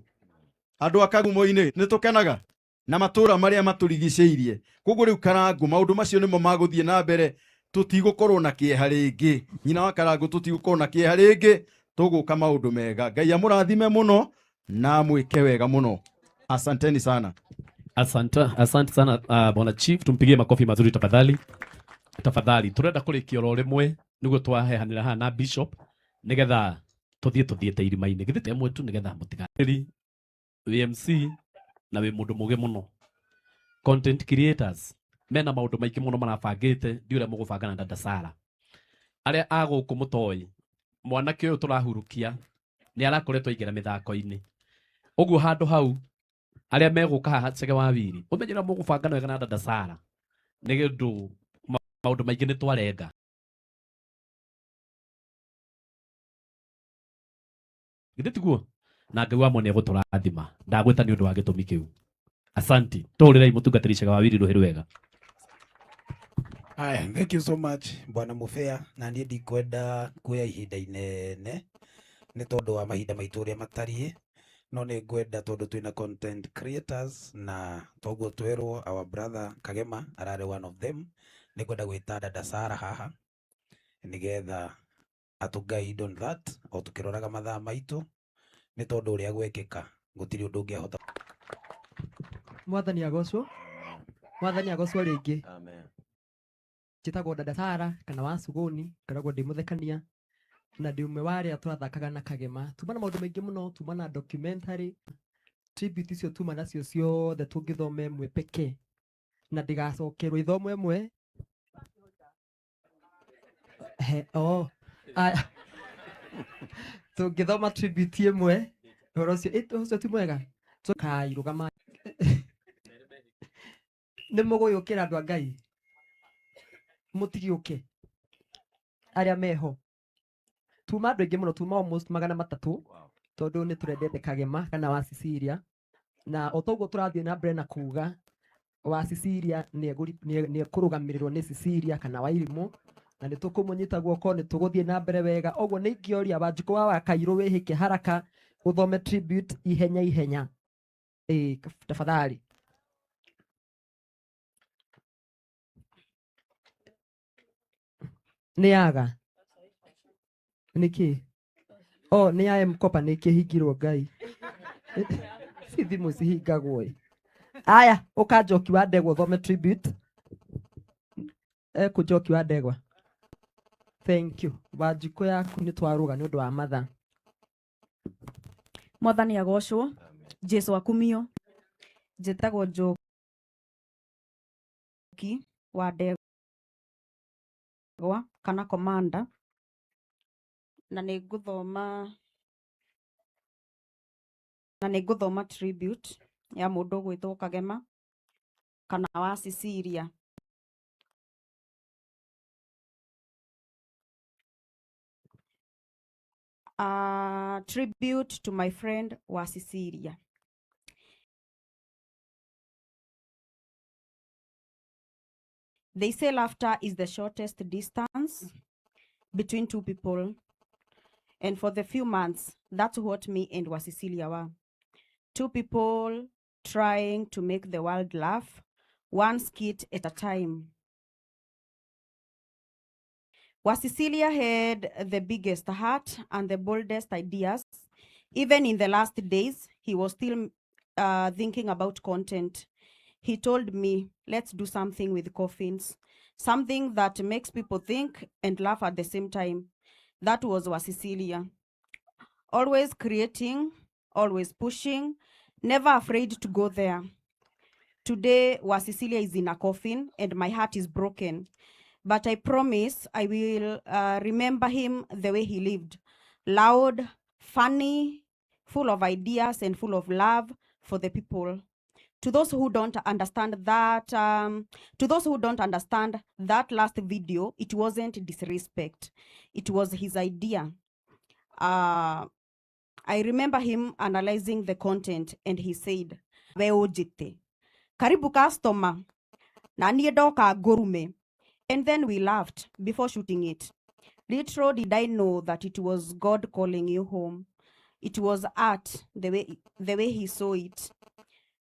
andũ a Kagumo-inĩ nĩ tũkenaga na matũra marĩa matũrigicĩirie. Koguo rĩu Karangu maũndũ macio nĩmo magũthiĩ na mbere, tũtigũkorwo na kĩeha rĩngĩ. Nyina wa Karangu tũtigũkorwo na kĩeha rĩngĩ, tũgũka maũndũ mega. Ngai amũrathime mũno na amwĩke wega mũno. Asanteni sana. Asante, asante sana Bwana Chief, tumpigie makofi mazuri tafadhali. Tafadhali turenda kurikia oro rimwe niguo twahehanira haha na Bishop nigetha tuthie tuthiete irima-inĩ githĩ te mwe tu nigetha mũtigatĩri wĩ MC na wĩ mũndũ mũgĩ mũno. Content creators mena maũndũ maingĩ mũno marabangĩte, ndiũ ũrĩa mũgũbanga na Dada Sara. Arĩa a gũkũ mũtoĩ mwanake ũyũ tũrahurukia nĩ arakoretwo aingĩra mĩthako-inĩ, ũguo handũ hau arĩa megũka haha Chege wa Wiri ũmenye ũrĩa mũgũbanga wega na Dada Sara nĩ ũndũ maũndũ maingĩ nĩ twarenga. Githĩ tiguo? Na Ngai wa mwene egũtũrathima. Ndagwĩta nĩ ũndũ wa gĩtũmi kĩu. Asanti. Tũhũrĩrei mũtungatĩri Chege wa Wiri rũhĩ rwega. Aya, thank you so much Bwana Mubea, na niĩ ndikwenda kuoya ihinda inene nĩ tondũ wa mahinda maitũ ũrĩa matariĩ, no nĩ ngwenda tondũ twĩna content creators na toguo twerwo our brother Kagema ararĩ one of them, nĩ ngwenda gwĩta Dada Sara haha nĩgetha atũ guide on that o tũkĩroraga mathaa maitũ nĩ tondũ ũrĩa gwekĩka gũtirĩ ũndũ ũngĩahota. Mwathani agocwo, Mwathani agocwo rĩngĩ. Amen. Njĩtagwo Dada Sara kana wa Suguni, ngoragwo ndĩ mũthekania na ndĩ ũmwe wa arĩa tũrathakaga na Kagema. Tuma na maũndũ maingĩ mũno, tuma na documentary, tribute icio tuma nacio ciothe tũngĩthoma ĩmwe pekee na ndĩgacokerwo ithomo ĩmwe. Oh, aya. Tũngĩthoma tribute ĩmwe ũhoro ũcio, ũcio ti mwega. Kai rũgama. Nĩ mũgũyũkĩra andũ a Ngai, mũtigĩũke arĩa meho. Tuma andũ aingĩ mũno, tuma almost 300 tondũ nĩ tũrendete Kagema kana wa Cecilia. Na o toguo tũrathiĩ na mbere na kuga wa Cecilia nĩ ekũrũgamĩrĩrwo nĩ Cecilia kana Wairimũ, na nĩ tũkũmũnyita guoko, nĩ tũgũthiĩ na mbere wega. Ũguo nĩ ingĩoria Wanjikũ wa Wakairũ wĩhĩke haraka ũthome tribute ihenya ihenya. Tafadhali. Nĩ yaga nĩkĩ? Oh, nĩ ya M-Kopa nĩ kĩhingirwo Ngai. Si thimũ cihingagwo ĩ. Aya, ũka Njoki wa Ndegwa ũthome tribute. Ekũ Njoki wa Ndegwa. Thank you. Wanjikũ yaku nĩ twarũga nĩ ũndũ wa mathaa. Mwathani agocwo, Jesu akumio. Njĩtagwo Njoki wa Ndegwa kana Commander, na nĩ ngũthoma tribute ya mũndũ ũgwĩtwo Kagema kana wa Cecilia. Tribute to my friend wa Cecilia. They say laughter is the shortest distance between two people. And for the few months, that's what me and wa Cecilia were. Two people trying to make the world laugh, one skit at a time. Wa Cecilia had the biggest heart and the boldest ideas. Even in the last days, he was still thinking about content. He told me, let's do something with coffins, something that makes people think and laugh at the same time. That was Wa Cecilia. Always creating, always pushing, never afraid to go there. Today, Wa Cecilia is in a coffin and my heart is broken. But I promise I will remember him the way he lived. Loud, funny, full of ideas and full of love for the people. To those who don't understand that, that last video, it wasn't disrespect. It was his idea. I remember him analyzing the content and he said, "We ujite. Karibu customer. Na niĩ ndoka ngũrume." And then we laughed before shooting it. Little did I know that it was God calling you home. It was art, the way he saw it.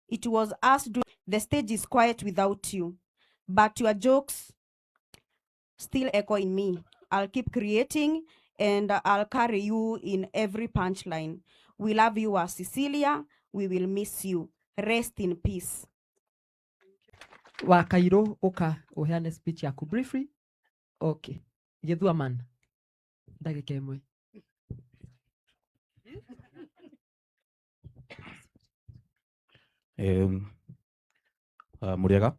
It was us doing. The stage is quiet without you, but your jokes still echo in me. I'll keep creating and I'll carry you in every punchline. We love you, Wa Cecilia. We will miss you. Rest in peace. Wa Kairo, uka uheane speech yaku briefly. Okay. Githua man. Ndagĩka ĩmwe. Mũrĩega,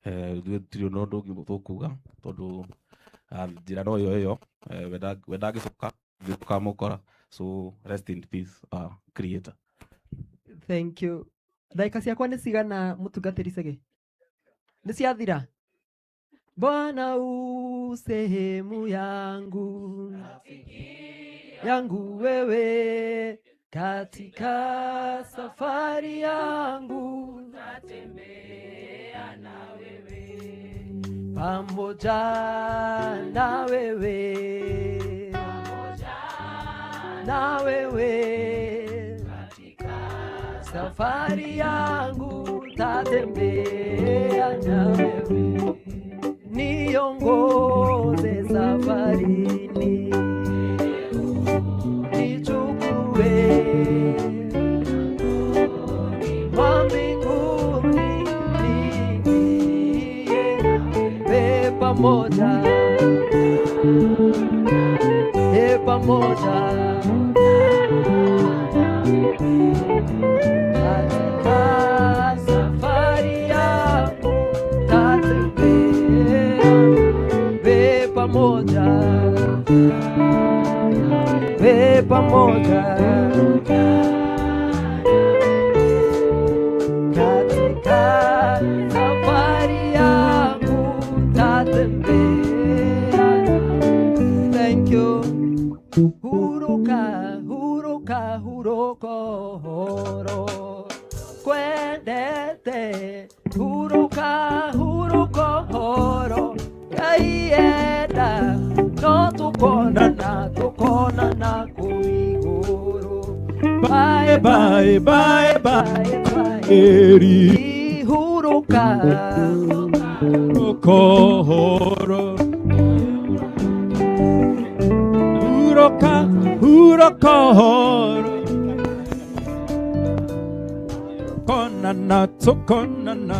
ithuĩ tũtirĩ na ũndũ ũngĩ tũkuga tondũ njĩra no ĩyo ĩyo, we ndangĩcoka, ithuĩ tũkamũkora, so rest in peace, creator. Thank you. Ndagĩka ciakwa nĩ cigana mũtungatĩri Chege? Nĩ ciathira? Bwana u sehemu yangu, yangu wewe, katika safari yangu natembea na wewe, pamoja na wewe, pamoja na wewe, katika safari yangu tatembea na wewe, niongoze safarini, nichukue wa mbinguni, niingie pamoja, pamoja katika safari yangu tatembea pamoja, pamoja katika safari yangu tatembea. Thank you. Huruka, huruka, huroko, horo. wenda no tũkonana tũkonana kũu igũrũ. Bye bye bye bye eri ihurũka kohoro huroka hurokohoro konana tukonana.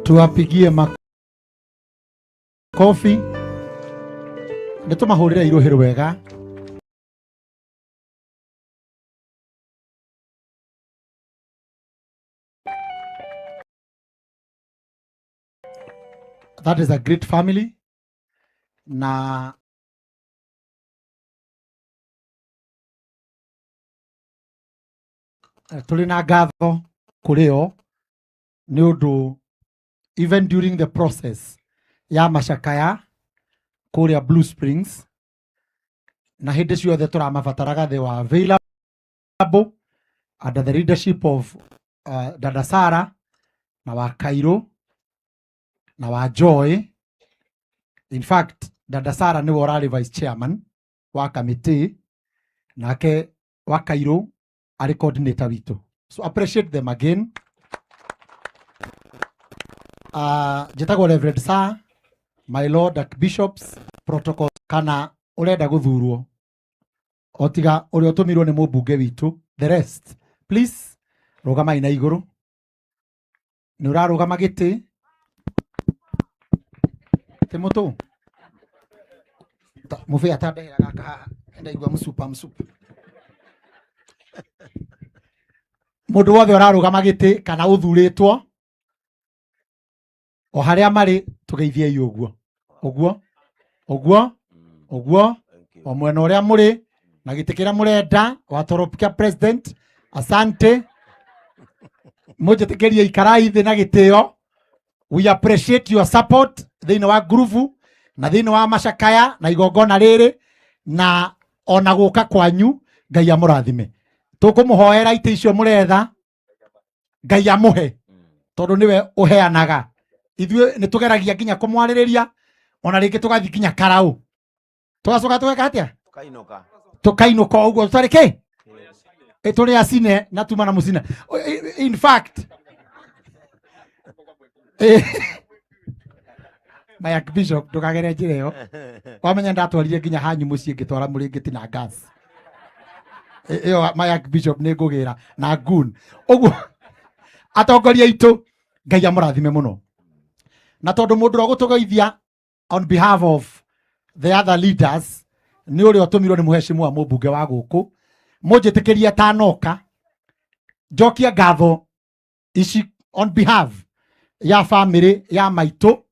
Tuwapigie makofi nä tå mahå rä re irå hä rwega. That is a great family na tũrĩ na ngatho kũrĩ o nĩ ũndũ even during the process ya macakaya kũrĩa Blue Springs na hĩndĩ ciothe tũramabataraga, they were available under the leadership of Dada Sara na wa Cairo na wa Joy. In fact, Dada Sara nĩwe ũrarĩ vice chairman wa committee, nake wa Cairo arĩ coordinator witũ. So appreciate them again. Njĩtagwo Reverend Sir, my lord archbishops, protocol kana ũrenda gũthurwo o tiga ũrĩa ũtũmirwo nĩ mũmbunge witũ, the rest please rũgamai na igũrũ. Nĩ ũrarũgama gĩtĩ tĩ mũtũ mũbĩa atandehera gaka haha ndaigua mũcupa mũcupa. Mũndũ wothe ũrarũgama gĩtĩ kana ũthurĩtwo o harĩa marĩ tũgeithiei ũguo ũguo ũguo ũguo o mwena ũrĩa mũrĩ na gĩtĩ kĩrĩa mũrenda watorokia president. Asante, mũnjĩtĩkĩrie ikarai thĩ na gĩtĩo. We appreciate your support thĩinĩ wa ngurubu na thĩinĩ wa macakaya na igongona rĩrĩ na ona gũka kwanyu. Ngai amũrathime. Tũkũmũhoera itĩ icio mũretha, Ngai amũhe tondũ nĩwe ũheanaga. Ithuĩ nĩ tũgeragia nginya kũmwarĩrĩria ona rĩngĩ tũgathiĩ nginya karaũ tũgacoka tũgeka atĩa, tũkainũka ũguo tũtarĩ kĩ tũrĩ acine na tuma na mũcina. In fact my archbishop ndũkagere njĩra ĩyo wamenya ndatwarire nginya hanyu mũciĩ ngĩtwara mũrĩngĩti na gas ĩyo. My archbishop nĩ ngũgĩra na gun ũguo. Atongoria aitũ Ngai amũrathime mũno, na tondũ mũndũ ũrĩa ũgũtũgeithia on behalf of the other leaders nĩ ũrĩa ũtũmirwo nĩ mũhecimwa mũmbunge wa gũkũ, mũnjĩtĩkĩrie tanoka njokie ngatho ici on behalf ya family ya maitũ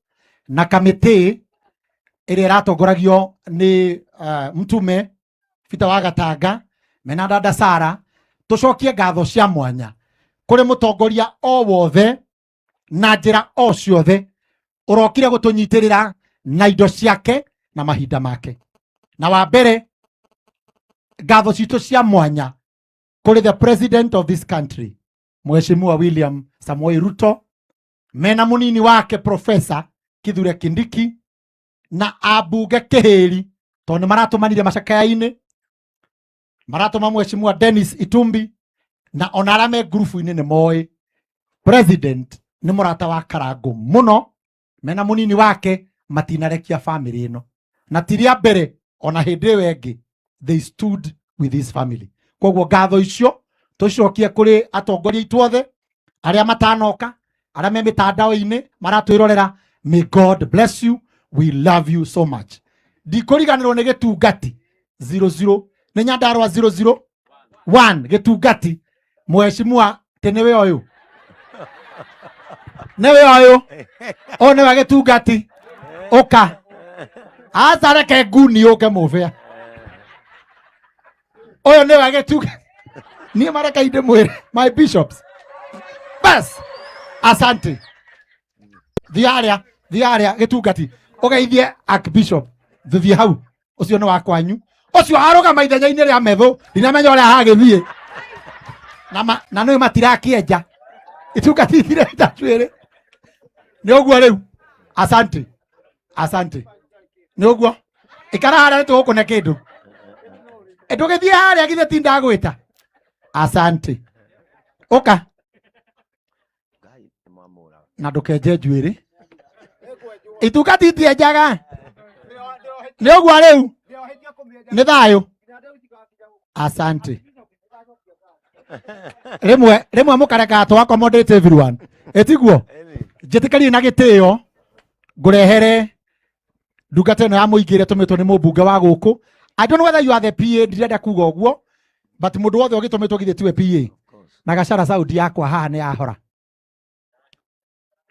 na kamĩtĩ ĩrĩa ĩratongoragio nĩ mtume Peter wa Gatanga mena Dada Sara. Tũcokie ngatho cia mwanya kũrĩ mũtongoria o wothe na njĩra o ciothe ũrokire gũtũnyitĩrĩra na indo ciake na mahinda make. Na wa mbere ngatho citũ cia mwanya kũrĩ the president of this country Mheshimiwa William Samoei Ruto mena mũnini wake Professor Kithure Kindiki na ambunge kĩhĩri tondũ nĩ maratũmanire macakaya-inĩ, maratũma Mheshimiwa Dennis Itumbi na ona arĩa me ngurubu-inĩ nĩ moĩ president nĩ mũrata wa Karangũ mũno mena mũnini wake matinarekia family ĩno na ti rĩa mbere ona hĩndĩ ĩyo ĩngĩ they stood with his family. Koguo ngatho icio tũcokie kũrĩ atongoria aitũ othe arĩa matanoka arĩa me mĩtandao-inĩ maratwĩrorera. May God bless you, we love you so much. Ndikũriganĩrwo nĩ gĩtungati 00 nĩ Nyandarua 001 gĩtungati mheshimiwa tĩ nĩwe ũyũ nĩwe ũyũ ũyũ nĩwe gĩtungati ũka aca reke nguni ũke mũbĩa ũyũ nĩwe gĩtungati niĩ mareka ndĩmwĩre my bishops bas asante. Thiĩ harĩa gĩtungati ũgeithie archbishop thuthiĩ hau ũcio nĩ wa kwanyu ũcio arũgama ithenya-inĩ rĩa methũ ndinamenya ũrĩa hagĩthiĩ na nĩ matirakĩenja itungati itirenja njuĩrĩ nĩ ũguo rĩu asante. Asante. Nĩ ũguo. Ikara harĩa nĩtũgũkũne kĩndũ. Ndũgĩthiĩ harĩa githĩ ti ndagwĩta. Asante. Ũka. Na ndũkenje njuĩrĩ. Itungati itienjaga. Nĩ ũguo rĩu. Nĩ thayũ. Asante. Rĩmwe rĩmwe mũkareka tũ accommodate everyone. Ĩtiguo? Njĩtĩkĩrie na gĩtĩo ngũrehere ndungata ĩno ya mũingĩ ĩrĩa ĩtũmĩtwo nĩ mũmbunge wa gũkũ. I don't know whether you are the PA, ndirenda kuga ũguo, but mũndũ wothe ũgĩtũmĩtwo githĩ tiwe PA. Na Gachara saundi yakwa haha nĩ yahora.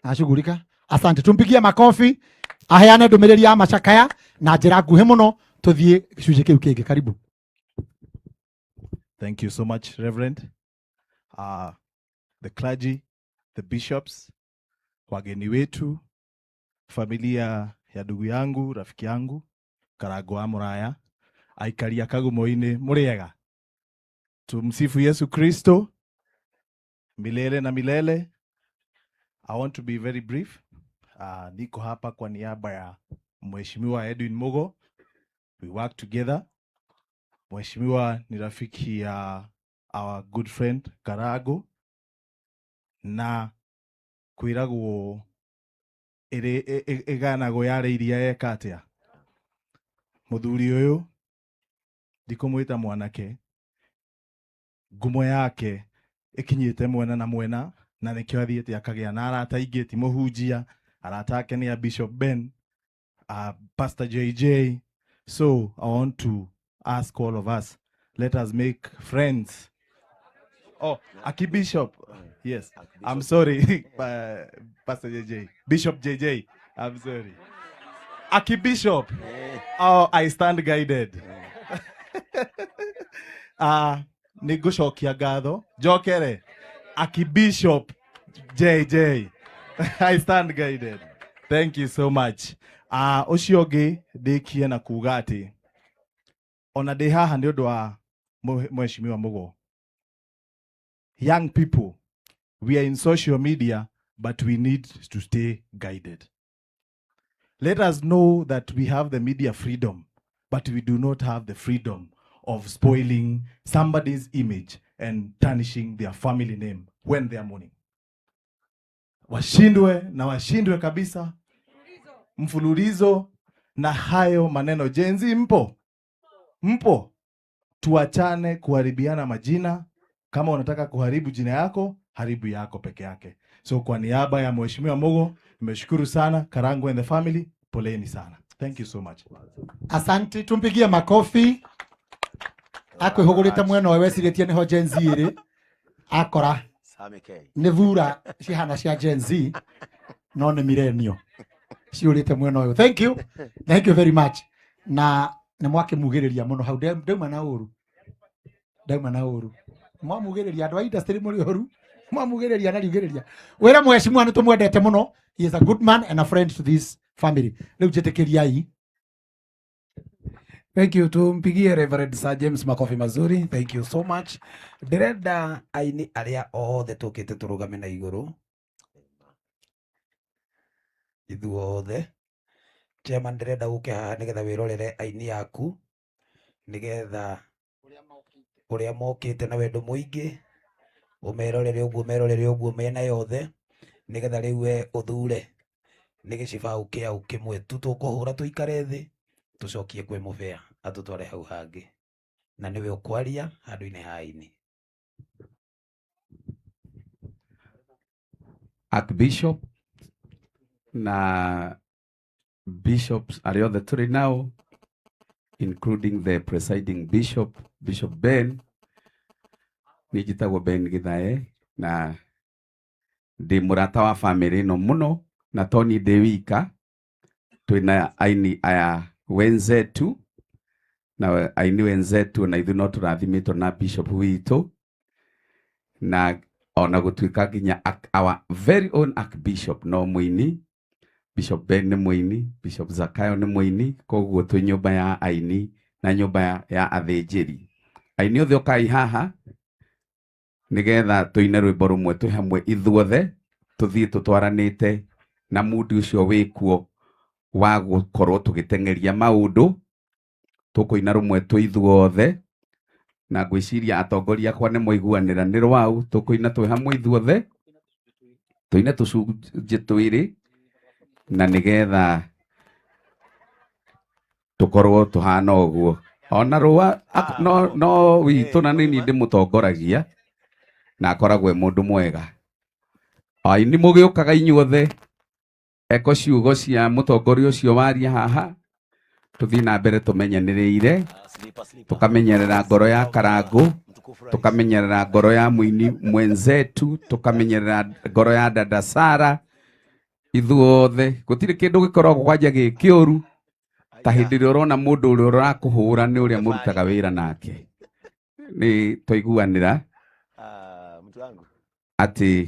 Nashughulika. Asante, tumpigie makofi aheane ndũmĩrĩri ya macakaya na njĩra nguhĩ mũno tũthiĩ gĩcunjĩ kĩu kĩngĩ. Karibu. Thank you so much, Reverend. The clergy, the bishops, wageni wetu, familia ya ndugu yangu, rafiki yangu, Karango wa Muraya, aikari a Kagumo-inĩ, mũrĩega. Tumsifu Yesu Kristo milele na milele. I want to be very brief. Niko hapa kwa niaba ya Mheshimiwa Edwin Mugo. We work together. Mheshimiwa ni rafiki ya our good friend Karago, na kwiragwo ĩrĩ ĩganagwo yarĩ iria eka atĩa. Mũthuri ũyũ ndikũmwĩta mwanake, ngumo yake ĩkinyĩte mwena na mwena, na nĩkĩo athiĩte akagĩa na arata aingĩ, ti mũhunjia, arata ake nĩ a Bishop Ben, Pastor JJ. So I want to ask all of us, let us make friends. Oh, Aki Bishop. Yes, I'm sorry, Pastor JJ. Bishop JJ, I'm sorry. Aki Bishop. Oh, I stand guided. Nĩngũcokia ngatho njokere Aki Bishop JJ. I stand guided. Thank you so much. Ũcio ũngĩ ndĩkie na kuga atĩ ona ndĩ haha nĩ ũndũ wa Mheshimiwa Mugo. Young people, we are in social media, but we need to stay guided. Let us know that we have the media freedom, but we do not have the freedom of spoiling somebody's image and tarnishing their family name when they are mourning. Washindwe na washindwe kabisa, mfululizo na hayo maneno. Gen Z mpo? Mpo? Tuachane kuharibiana majina. Kama unataka kuharibu jina yako, haribu yako peke yake. So kwa niaba ya Mheshimiwa Mugo, nimeshukuru sana. Karango and the family, poleni sana. Thank you so much. Asante, tumpigie makofi. Akwihugurite mwena ũyũ wecirĩtie nĩho Gen Z ĩrĩ, akora nĩ thura cihana cia Gen Z no nĩ millennial ciũrĩte mwena ũyũ. Thank you. Thank you very much. Na nĩ mwakĩmugĩrĩria mũno hau, ndauma na ũru. Ndauma na ũru. Mwamugĩrĩria andũ a industry mũrĩ ũru. Mwamugĩrĩria na riugĩrĩria. Wĩra mheshimiwa nĩ tũmwendete mũno. He is a good man and a friend to this family. Rĩu njĩtĩkĩriai. Thank you. Tumpigie Reverend Sir James makofi mazuri. Thank you so much. Ndĩrenda aini arĩa othe tũkĩte tũrũgame na igũrũ. Ithuothe. Chairman, ndĩrenda ũke haha nĩgetha wĩrorere aini aku, nĩgetha ũrĩa mokĩte na wendo mũingĩ, ũmerorere ũguo, merorere ũguo mĩena yothe, nĩgetha rĩu we ũthure nĩ gĩcibaũ kĩaũ kĩmwe tu tũkũhũra tũikare thĩ, tũcokie kwĩ mũbea atũtware hau hangĩ, na nĩwe ũkwaria handũ-inĩ ha aini. Archbishop na bishops arĩa othe tũrĩ nao, including the presiding bishop, Bishop Ben. Niĩ njĩtagwo Ben Githae na ndĩ mũrata wa family ĩno mũno, na to niĩ ndĩ wika, twĩna aini aya wenzetu na aini wenzetu, na ithuĩ no tũrathimĩtwo na bishop witũ, na ona gũtuĩka nginya our very own archbishop no mũini, Bishop Ben nĩ mũini, Bishop Zakayo nĩ mũini, koguo twĩ nyũmba ya aini na nyũmba ya athĩnjĩri. Aini othe ũkai haha nĩgetha tũine rwĩmbo rũmwe twĩ hamwe ithuothe, tũthiĩ tũtwaranĩte na mundi ũcio wĩkuo wa gukorwo tugitengeria maundu tukuina rumwe twi ithuothe na ngwiciria atongoria akwa ni moiguanira ni rwau tukuina twi hamwe ithuothe tuine tucunjĩ twĩrĩ na nigetha tukorwo tuhana ũguo ona rũa no witũ na nĩ niĩ ndĩmũtongoragia na akoragwo e mũndũ mwega. Aini mũgĩũkaga inyuothe eko ciugo cia mũtongoria ũcio waria haha tuthiĩ na mbere tũmenyanĩrĩire tukamenyerera ngoro ya Karangũ tukamenyerera ngoro ya muini mwenzetu tukamenyerera ngoro ya dada Sara ithuothe gũtirĩ kĩndũ gĩkoragwo kwanja gĩ kĩũru ta hĩndĩ ĩrĩa ũrona mũndũ ũrĩa ũrakũhũra nĩ ũrĩa mũrutaga wĩra nake nĩ twaiguanĩra atĩ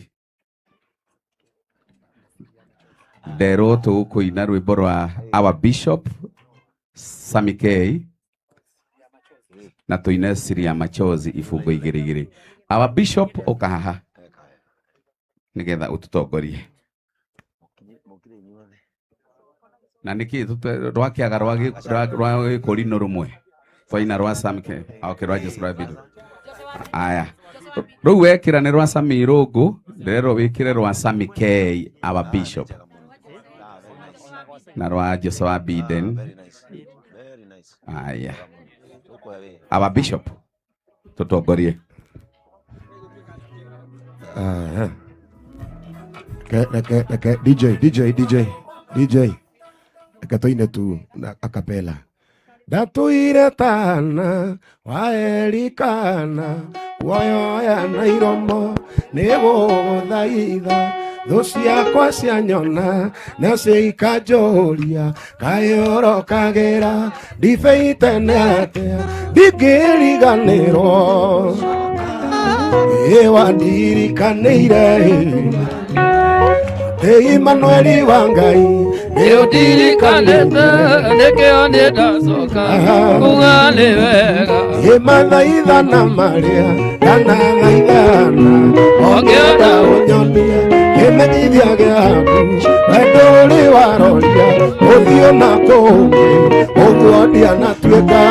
nderwo tũgũkũina rwĩmbo rwa our bishop Sammy K na tuine siri ya machozi ibungo igĩrĩ igĩrĩ. Our bishop ũka haha nĩgetha ũtũtongorie na nĩkĩ rwakĩaga rwa gĩkũrinũ rũmwe twaina rwa Sammy K. Okay, rwa Jesu rwa Bidu. Aya rũu wekĩra nĩ rwa Sammy Irũngũ ndĩrerwo wĩkĩre rwa Sammy K our bishop na rwa Joshua Biden. Aya our bishop tutongorie. Reke DJ reke tuine tu na acapella. Ndatuire tana waerikana kuoyoya na iromo nĩgũgũthaitha thũ ciakwa cianyona nacio ikanjũria kaĩ ũrokagĩra ndibei tene atĩa ndingĩriganĩrwo ĩ wandirikanĩire atĩ Imanueli wa Ngai nĩũndirikanĩte nĩkĩo niĩ ndacoka kuga nĩ wega ĩ mathaithana marĩa ndanathaithana ũngĩenda ũnyonie kĩmenyithia gĩaku wendo ũrĩ waroria ũthiũ na kũngĩ ũguo ndianatuĩka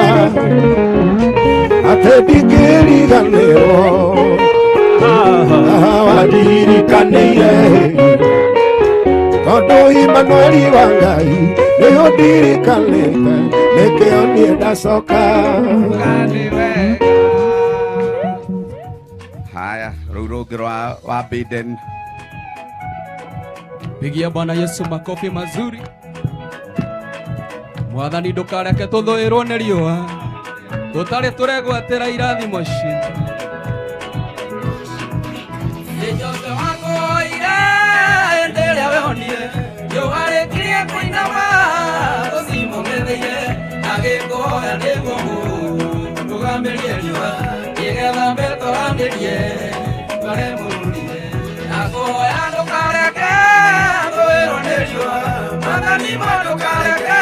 atĩ ndingĩriganĩrwo wandirikanĩire tondũ Imanueli wa Ngai nĩũndirikanĩte nĩkĩo niĩ ndacoka. Haya rũu rũngĩ rwa wa Biden. Pigia Bwana Yesu makofi mazuri. Mwathani ndukareke tũthũĩrwo nĩ riũa tũtarĩ tũregwatĩra irathimo citũ. Nĩ wakũhoire hĩndĩ ĩrĩa wehonire riũa rĩkirie kũinama tũcimũng'etheire agĩkũhoya nĩguo mũrũgamĩrie riũa nĩgetha mbetoranĩrie tware mũrũrire nakũhoya ndũkareke thũĩrwo nĩ riũa Mwathani ndũkareke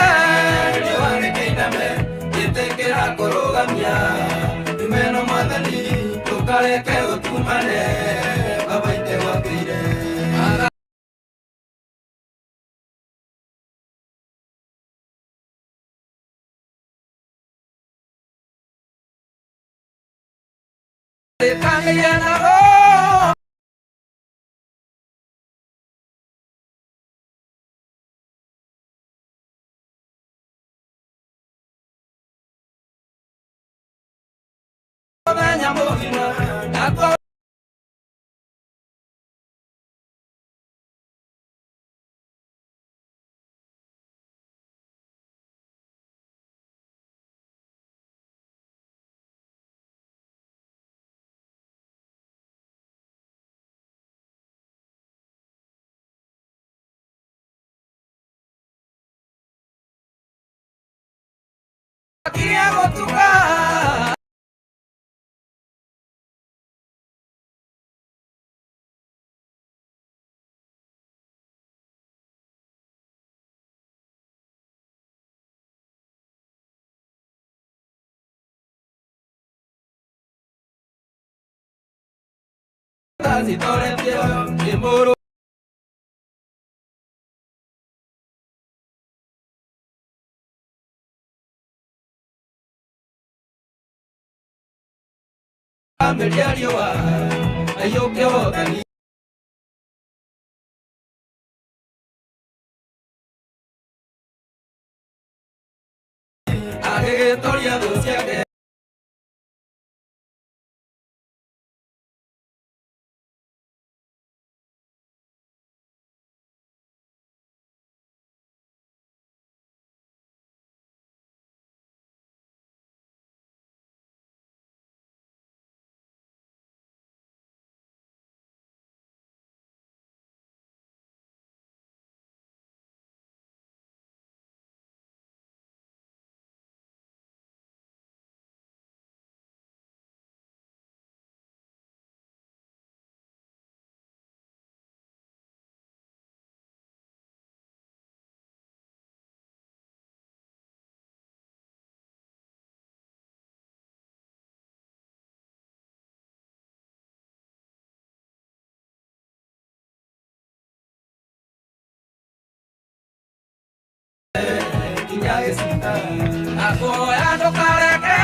riũa rĩkĩiname ĩtĩkĩra kũrũgamia imeno Mwathani ndũkareke gũtumane baba ite gwakĩire. Ameria riũa aiyũke hothani agĩgĩtoria thũ ciake. Nakuoya ndũkareke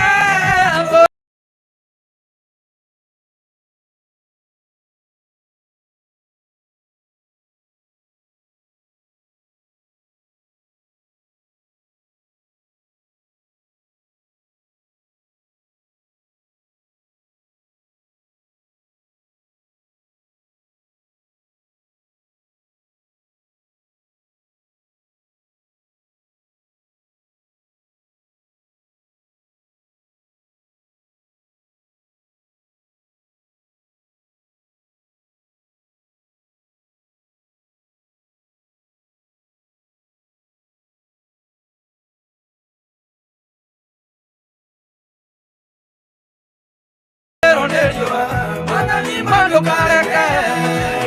Mwathani ma ndũkareke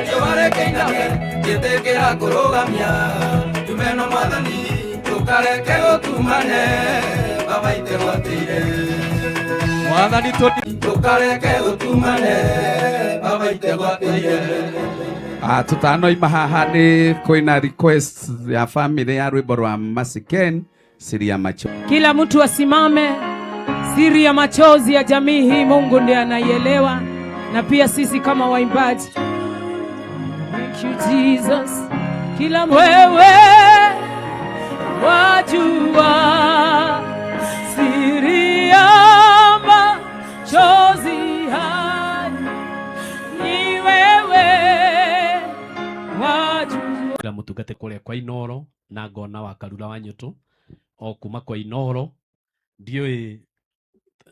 riũa rĩkĩiname ngĩtĩkĩra kũrũgamia njume no mwathani ndũkareke gũtumane baba itegwatĩire mwathani ndũkareke gũtumane baba itegwatĩire. Tutanoima haha ni kwina request ya family ya rwimbo rwa Masiken siri ya macho. Kila mtu asimame. Siri ya machozi ya jamii hii Mungu ndiye anaielewa, na pia sisi kama waimbaji. Thank you Jesus. Kila wewe wajua siri ya machozi haya, ni wewe wajua. Kila mutungate kuria kwa Inoro na ngona wa Karura wa Nyutu o kuma kwa Inoro ndiũĩ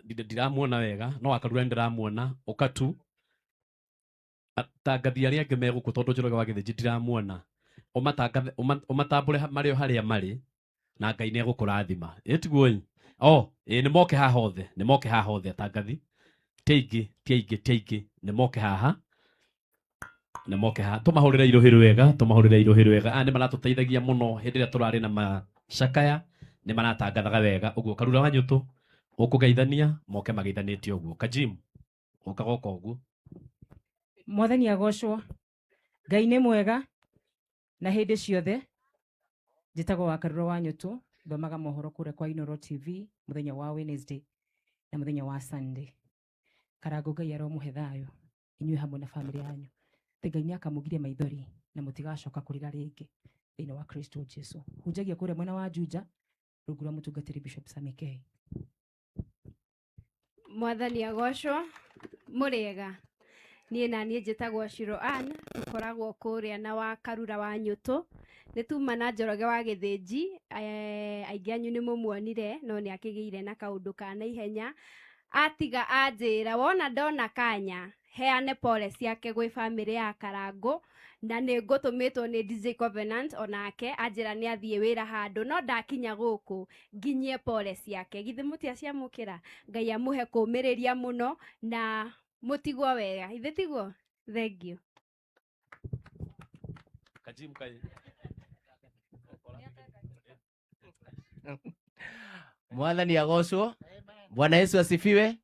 ndiramuona wega no Wakarura ndiramuona ukatu atangathi arĩa angĩ me gũkũ tondũ Njoroge wa Gĩthĩnji ndiramuona ũmatangathe ũmatambũre marĩ o harĩa marĩ na Ngai nĩ egũkũrathima ĩtiguo ĩ o ĩ nĩ moke haha othe nĩ moke haha othe atangathi ti aingĩ ti aingĩ ti aingĩ nĩ moke haha nĩ moke haha tũmahũrĩre irũhĩ rwega tũmahũrĩre irũhĩ rwega aya nĩ maratũteithagia mũno hĩndĩ ĩrĩa tũrarĩ na macakaya nĩ maratangathaga wega ũguo Karura wa Nyutu ũkũgeithania moke mageithanĩtie ũguo Kajim ũka goka ũguo. Mwathani agocwo. Ngai nĩ mwega na hĩndĩ ciothe. Njĩtagwo wa Karura wa Nyutu, thomaga mohoro kũrĩa kwa Inoro TV mũthenya wa Wednesday na mũthenya wa Sunday. Karango Ngai aromũhe thayũ inyuĩ hamwe na family yanyu. Atĩ Ngai nĩakamũgiria maithori na mũtigacoka kũrĩra rĩngĩ thĩinĩ wa Kristo Jesu. Hunjagia kũrĩa mwena wa Juja rungu rwa mũtungatĩri Bishop Sammy K. Mwathani agocwo. Mũrĩega. Niĩ na niĩ njĩtagwo Shiro Ann, tũkoragwo kũrĩa na wa Karura wa Nyutu. Nĩ tuma na Njoroge wa Gĩthĩnji, aingĩ anyu nĩ mũmuonire no nĩ akĩgĩire na kaũndũ ka naihenya. Atiga anjĩra wona ndona kanya heane pole ciake gwĩ family ya Karango na nĩ ngũtũmĩtwo nĩ DJ Covenant onake anjĩra nĩ athiĩ wĩra handũ no ndakinya gũkũ nginyie pole ciake. Githĩ mũtiaciamũkĩra? Ngai amũhe kũmĩrĩria mũno na mũtigwo wega. Ithe tiguo? Thank you. Kajim kai. Mwathani agocwo. Bwana Yesu asifiwe.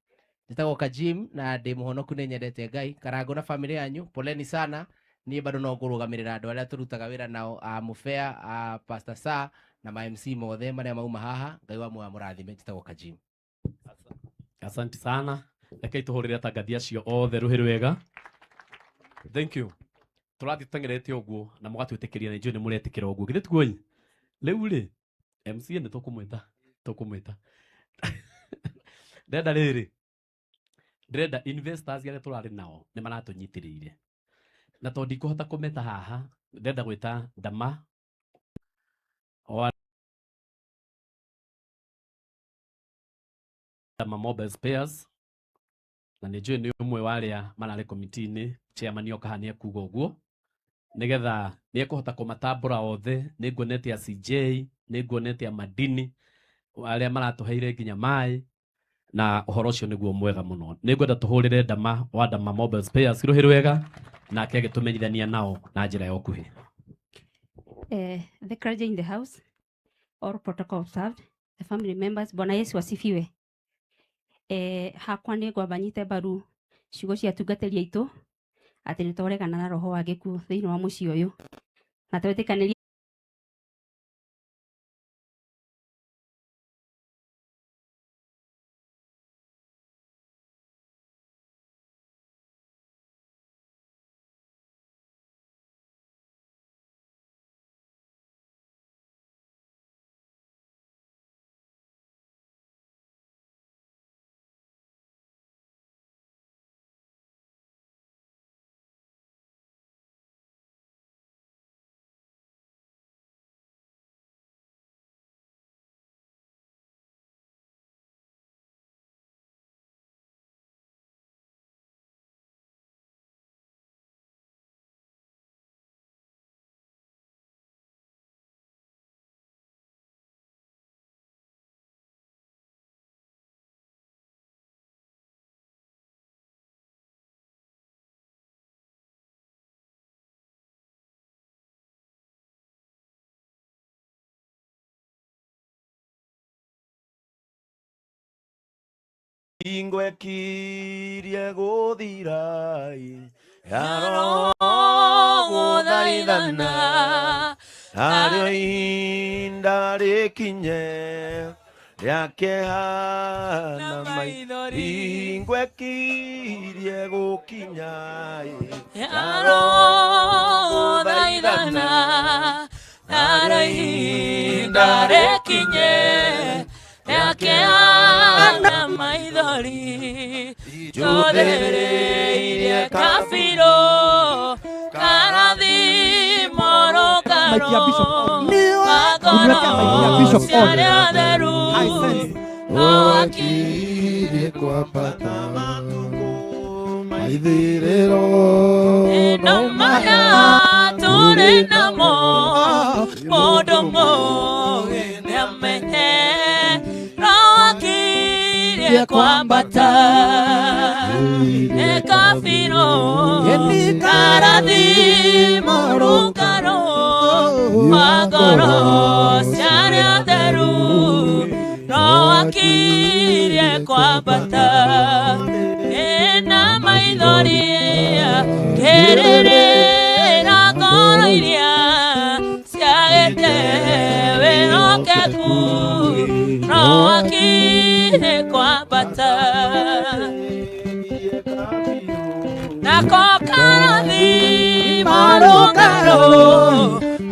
Njĩtagwo Kajim na ndĩ mũhonoku nĩ nyendete Ngai. Karango na family yanyu poleni sana. Niĩ bado no ngũrũgamĩrĩra andũ arĩa tũrutaga wĩra nao a Mũbea, a Pastor Sa na ma MC mothe marĩa mauma haha. Ngai wa muoyo amũrathime. Njĩtagwo Kajim. Asante sana. Rekei tũhũrĩre atangathi acio othe rũhĩ rwega. Thank you. Tũrathiĩ tũteng'erete ũguo na mũgatwĩtĩkĩria na njũĩ nĩ mũretĩkĩra ũguo. Githĩ tiguo? Rĩu rĩ, MCA nĩ tũkũmwĩta, tũkũmwĩta. Ndĩrenda rĩrĩ, ndĩrenda investors arĩa tũrarĩ nao nĩ maratũnyitĩrĩire. Na tondũ ndikũhota kũmeta haha, ndĩrenda gwĩta Ndama wa Ndama Mobile Spares, na nĩ njũĩ nĩ ũmwe wa arĩa mararĩ komiti-inĩ, chairman oka haha nĩ ekuga ũguo, nĩgetha nĩ ekũhota kũmatambũra othe. Nĩ nguonete a CJ, nĩ nguonete a Madini arĩa maratũheire nginya maĩ, na ũhoro ũcio nĩguo mwega mũno. Nĩ ngwenda tũhũrĩre Ndama wa Ndama Mobile Spares rũhĩ rwega, nake agĩtũmenyithania nao na njĩra ya ũkuhĩ. The clergy in the house, all protocol observed, the family members, Bwana Yesu asifiwe. Hakwa nĩ ngwamba nyite mbaru ciugo cia atungatĩri aitũ atĩ nĩ twaregana na roho wa gĩkuũ thĩinĩ wa mũciĩ ũyũ, na twetĩkanĩria Ingwekirie guthirai yaroguthaithana narĩo ihinda rĩkinye rĩa kĩeha na maithori. Ingwekirie gũkinya yaroguthaithana narĩo ihinda rĩkinye rĩa kĩeha na maithori. Njũthĩrĩirie kabirũ karathimo rũngano wa ngoro cia arĩa atheru Wakirie kwambata maithĩrĩro no maya tũrĩ namo mũndũ mũgĩ nĩamenye roakirie kwambata kabirũ karathimo rũngano wa ngoro cia arĩa atheru roakirie kwambata ena maithori kĩrĩrĩra ngoro iria ciagĩte wĩhokeku roakirie kwambata nako karathimo rũngano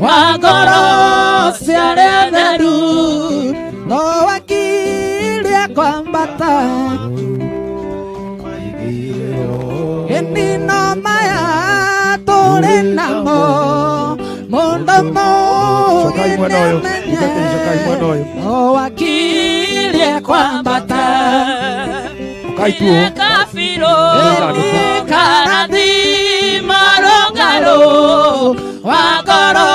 wa ngoro cia arĩa atheru roakirie kwambata ĩno maya tũrĩ namo mũndũ mũgĩ nĩamenye roakirie kwambata kabirũ karathimo rũngano wa ngoro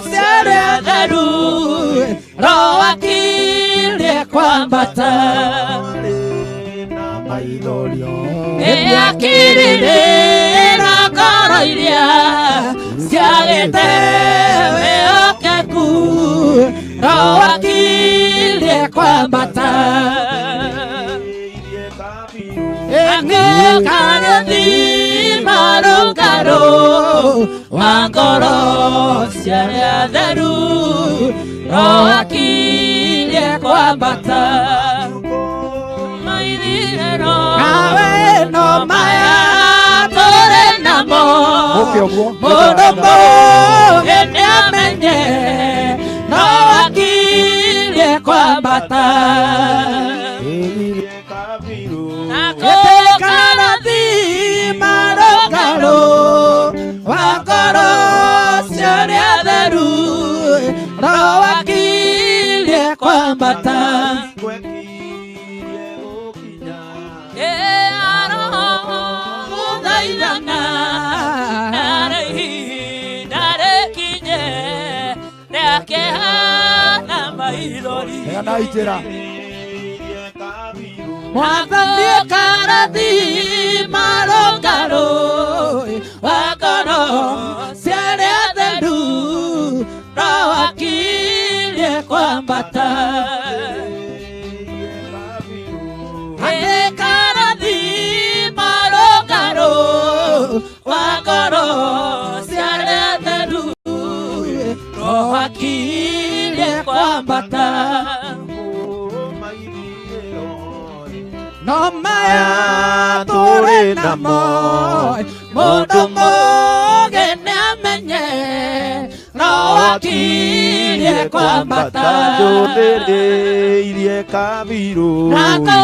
cia arĩa atheru roakirie kwambata akirĩrĩra ngoro iria ciagĩte wĩhokeku roakirie kwambata karathimo rũngano wa ngoro cia arĩa atheru roakirie kwambata Nawe no maya tũrĩ namo. Mũke ũguo. Mũndũ mũũgĩ nĩamenye no akirie kwambata. Gĩtĩkarathima rũgarũ wa ngoro cia arĩa atheru, roho akirie kwambata. Gũthaithana Narĩ ihinda rĩkinye rĩa kĩeha na maithori. Heanai njĩra. Mwathani karathima rũgarũ wa ngoro cia arĩa atheru, roho akirie kwambata. Atĩ karathima rũgarũ wa ngoro cia arĩa atheru, roho akirie kwambata. No maya tũrĩ namo, mũndũ mũũgĩ nĩamenye no akirie kwambata. Njũthĩrĩirie kabirũ. Nako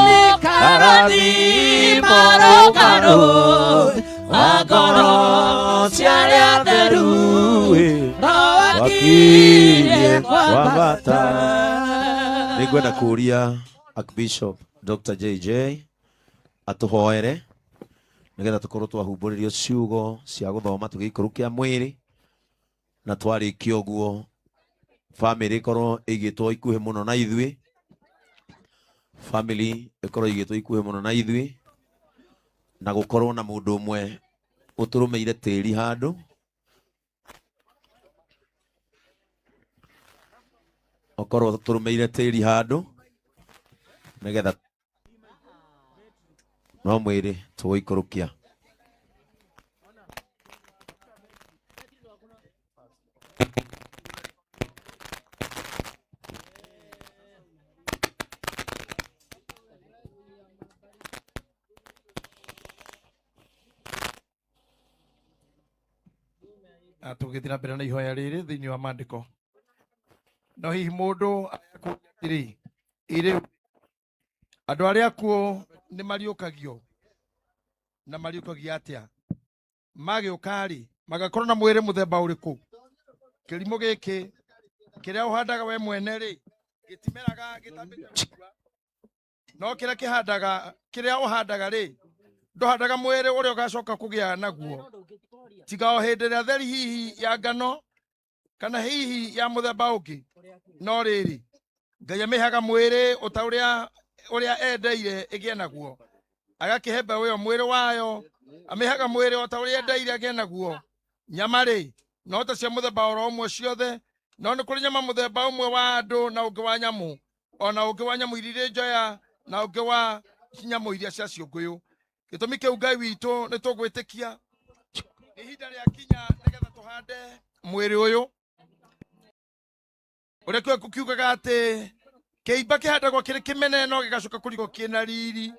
karathima rũgarũ wa ngoro cia arĩa atheru, roho akirie kwambata. Nĩngwenda kũũria Archbishop Dr. JJ atũhoere nĩgetha tũkorwo twahumbũrĩrio ciugo cia gũthoma tũgĩikũrũkia mwĩrĩ, na twarĩkia ũguo family ĩkorwo ĩigĩtwo ikuhĩ mũno na ithuĩ, family ĩkorwo ĩigĩtwo ikuhĩ mũno na ithuĩ, na gũkorwo na mũndũ ũmwe ũtũrũmĩire tĩri handũ. Ũkorwo ũtũrũmĩire tĩri handũ nĩgetha no mwĩrĩ tũgũikũrũkia. Tũgĩthiĩ na mbere na ihoya rĩrĩ thĩinĩ wa maandĩko. No hihi mũndũ akũria atĩrĩ, ĩ rĩu andũ arĩa akuũ nĩ mariũkagio, na mariũkagio atĩa? Magĩũka-rĩ, magakorwo na mwĩrĩ mũthemba ũrĩkũ? Kĩrimũ gĩkĩ kĩrĩa ũhandaga we mwene-rĩ, gĩtimeraga gĩtambĩte gũkua, no kĩrĩa kĩhandaga, kĩrĩa ũhandaga-rĩ, ndũhandaga mwĩrĩ ũrĩa ũgacoka kũgĩa naguo, tiga o hĩndĩ ĩrĩa theri hihi ya ngano kana hihi ya mũthemba ũngĩ. No rĩrĩ, Ngai amĩheaga mwĩrĩ ota ũrĩa endeire ĩgĩe naguo, agakĩhe mbeũ ĩyo mwĩrĩ wayo, amĩheaga mwĩrĩ ota ũrĩa endeire agĩe naguo. Nyama-rĩ, no ta cia mũthemba oro ũmwe ciothe, no nĩ kũrĩ nyama mũthemba ũmwe wa andũ na ũngĩ wa nyamũ, ona ũngĩ wa nyamũ iria irĩ njoya na ũngĩ wa nyamũ iria cia ciũngũyũ. Gĩtũmi kĩu Ngai witũ nĩ tũgwĩtĩkia nĩ ihinda rĩakinya nĩgetha tũhande mwĩrĩ ũyũ ũrĩa kiugo kiugaga atĩ kĩimba kĩhandagwo kĩrĩ kĩmene no gĩgacoka kũrigwo kĩna riri.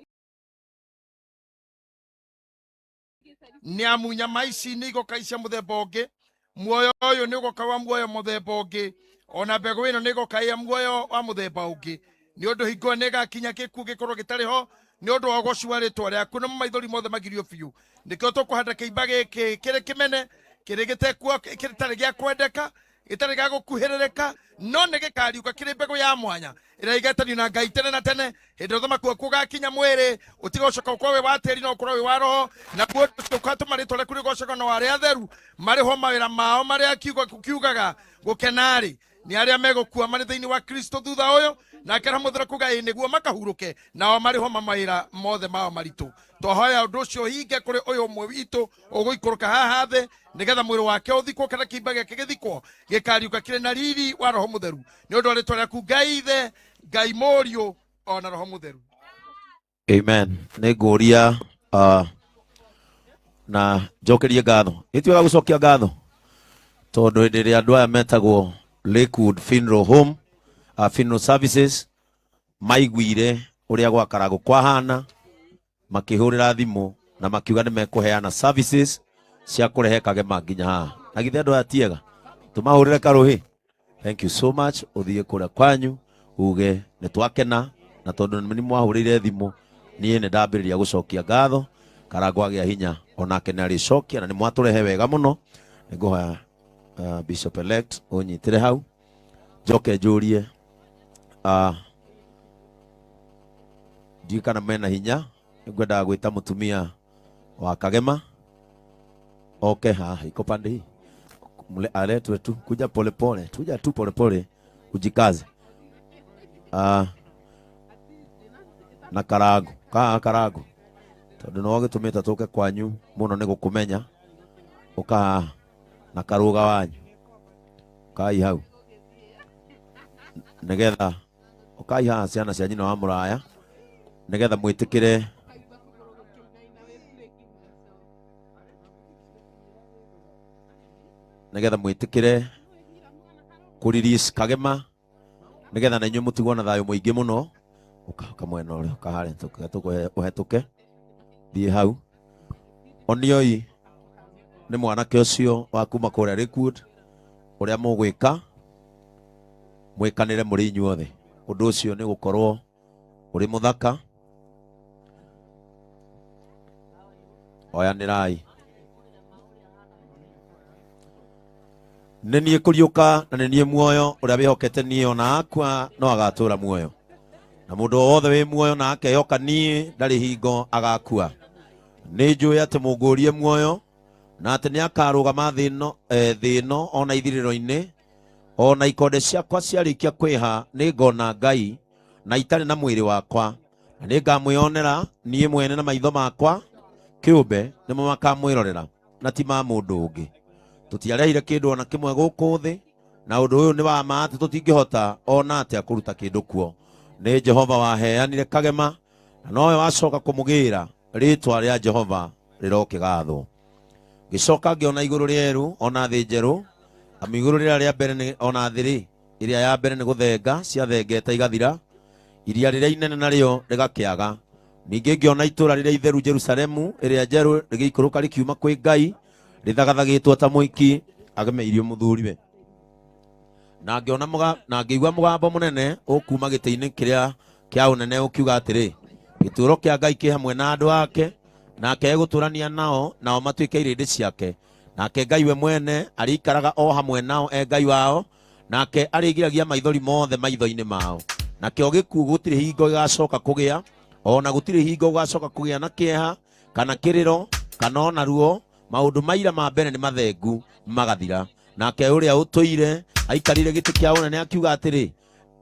Nĩ amu nyama ici nĩ igoka cia mũthemba ũngĩ, muoyo ũyũ nĩ ũgoka wa muoyo mũthemba ũngĩ, ona mbegũ ĩno nĩ ĩgoka ya muoyo wa mũthemba ũngĩ. Nĩ ũndũ hingo nĩ ĩgakinya gĩkuũ gĩkorwo gĩtarĩ ho nĩ ũndũ wa ũgoci wa rĩtwa rĩaku, na maithori mothe magirio biũ. Nĩkĩo tũkũhanda kĩimba gĩkĩ kĩrĩ kĩmene, kĩrĩ gĩtekua, gĩtarĩ gĩa kwendeka, gĩtarĩ gĩa gũkuhĩrĩrĩka, no nĩ gĩkariũka kĩrĩ mbegũ ya mwanya ĩrĩa ĩgetanio na Ngai tene na tene. Hĩndĩ ĩrĩa ũthamaki waku ũgakinya mwĩrĩ, ũtige gũcoka ũkorwo wĩ wa tĩri, no ũkorwo wĩ wa roho, naguo ũndũ ũcio ũgatũma rĩtwa rĩaku rĩgocagwo na arĩa atheru marĩhwo mawĩra mao marĩa kiugo kiugaga gũkena-rĩ nĩ arĩa megũkua marĩ thĩinĩ wa Kristo thutha ũyũ, nake Roho Mũtheru kuga ĩ nĩguo makahurũke, nao marĩhwo mawĩra mothe mao maritũ. Twahoya ũndũ ũcio ũhinge kũrĩ ũyũ ũmwe witũ ũgũikũrũka haha thĩ, nĩgetha mwĩrĩ wake ũthikwo kana kĩimba gĩake gĩthikwo gĩkariũka kĩrĩ na riri wa Roho Mũtheru. Nĩ ũndũ wa rĩtwa rĩaku Ngai Ithe, Ngai Mũriũ, ona Roho Mũtheru. Amen. Nĩ ngũria na njokerie ngatho. Ĩtuĩka gũcokia ngatho tondũ hĩndĩ ĩrĩa andũ aya metagwo Lakewood Funeral Home, Funeral Services maiguire Ũrĩa gwa Karangũ kwahana, makĩhũrĩra thimũ na makiuga nĩ mekũheana services cia kũrehe Kagema nginya haha. Na githĩ andũ aya ti ega? Tũmahũrĩre karũhĩ. Thank you so much. Ũthiĩ kũrĩa kwanyu uge nĩ twakena, na tondũ nĩ mwahũrĩire thimũ niĩ nĩ ndambĩrĩria gũcokia ngatho. Karangũ agĩa hinya onake nĩ arĩcokia, na nĩ mwatũrehe wega mũno. Nĩ ngũhoya Bishop elect ũnyitĩre hau, njoke njũrie ndiũĩ kana mena hinya. Nĩngwendaga gwĩta mũtumia wa Kagema oke haha, iko pande hii, aletwe tu, kuja polepole, tuja tu polepole, ujikaze. Na Karangũ, kaa Karangũ, tondũ nĩwe ũgĩtũmĩte tũke kwanyu mũno nĩ gũkũmenya. Ũka haha na karũga wanyu, ũkai hau nĩgetha ũkai haha ciana cia nyina wa mũraya, nĩgetha mwĩtĩkĩre nĩgetha mwĩtĩkĩre kũ release Kagema, nĩgetha na inyuĩ mũtigwo na thayũ mũingĩ mũno. Ũka mwena ũrĩa, ũka harĩa, ũhetũke thiĩ hau. Onioi nĩ mwanake ũcio wa kuma kũrĩa Lakewood, ũrĩa mũgwĩka mwĩkanĩre mũrĩ inyuothe. Ũndũ ũcio nĩ gũkorwo ũrĩ mũthaka. Oyanĩrai. Nĩ niĩ kũriũka na nĩ niĩ muoyo, ũrĩa wĩhokete niĩ ona akua no agatũũra muoyo, na mũndũ o wothe wĩ muoyo na akehoka niĩ ndarĩ hingo agakua. Nĩ njũĩ atĩ mũngũrie muoyo, na atĩ nĩ akarũgama thĩ ĩno ona ithirĩro-inĩ. Ona ikonde ciakwa ciarĩkia kwĩha nĩ ngona Ngai na itarĩ na mwĩrĩ wakwa, na nĩ ngamwĩonera niĩ mwene na maitho makwa kĩũmbe, nĩmo makamwĩrorera na ti ma mũndũ ũngĩ. Tũtiarehire kĩndũ ona kĩmwe gũkũ thĩ, na ũndũ ũyũ nĩ wa ma atĩ tũtingĩhota ona atĩa kũruta kĩndũ kuo. Nĩ Jehova waheanire Kagema, na nowe wacoka kũmũgĩra. Rĩtwa rĩa Jehova rĩrokĩgathwo. Ngĩcoka ngĩona igũrũ rĩerũ ona thĩ njerũ, amu igũrũ rĩrĩa rĩa mbere nĩ ona thĩ rĩ, ĩrĩa ya mbere nĩ gũthenga ciathengete igathira, iria rĩrĩa inene narĩo rĩgakĩaga. Ningĩ ngĩona itũũra rĩrĩa itheru Jerusalemu ĩrĩa njerũ rĩgĩikũrũka rĩkiuma kwĩ Ngai, rĩthagathagĩtwo ta mũhiki agemeirio mũthuriwe. Na ngĩona na ngĩigua mũgambo mũnene ũkuuma gĩtĩ-inĩ kĩrĩa kĩa ũnene ũkiuga atĩrĩ, gĩtũũro kĩa Ngai kĩ hamwe na andũ ake, nake egũtũũrania nao, nao matuĩke irĩndĩ ciake. Nake Ngai we mwene arĩikaraga o hamwe nao e Ngai wao, nake arĩgiragia maithori mothe maitho-inĩ mao. Nakĩo gĩkuũ gũtirĩ hingo gĩgacoka kũgĩa, ona gũtirĩ hingo gũgacoka kũgĩa na kĩeha kana kĩrĩro kana ona ruo. Maũndũ maira ma mbere nĩ mathengu magathira. Nake ũrĩa ũtũire aikarire gĩtĩ kĩa ũnene akiuga atĩrĩ,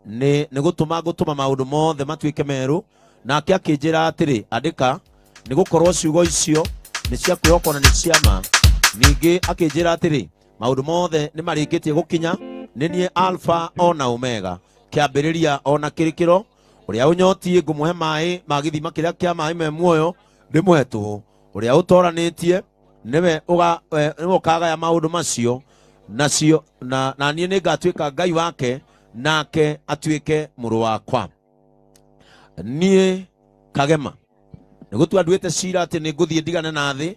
nĩ gũtũma ngũtũma maũndũ mothe matuĩke merũ. Nake akĩnjĩra atĩrĩ, andĩka, nĩ gũkorwo ciugo icio nĩ cia kwĩhokwo na nĩ cia ma. Ningĩ akĩnjĩra atĩrĩ, maũndũ mothe nĩ marĩkĩtie gũkinya, nĩ niĩ Alpha ona Omega, kĩambĩrĩria ona kĩrĩkĩro. Ũrĩa ũnyotiĩ ngũmũhe maĩ ma gĩthima kĩrĩa kĩa maĩ me muoyo ndĩmũhe tũhũ. Ũrĩa ũtoranĩtie nĩwe ũkagaya maũndũ macio nacio, na niĩ nĩngatuĩka Ngai wake, nake atuĩke mũrũ wakwa. Niĩ Kagema nĩ gũtua nduĩte cira atĩ nĩ ngũthiĩ ndigane na thĩ,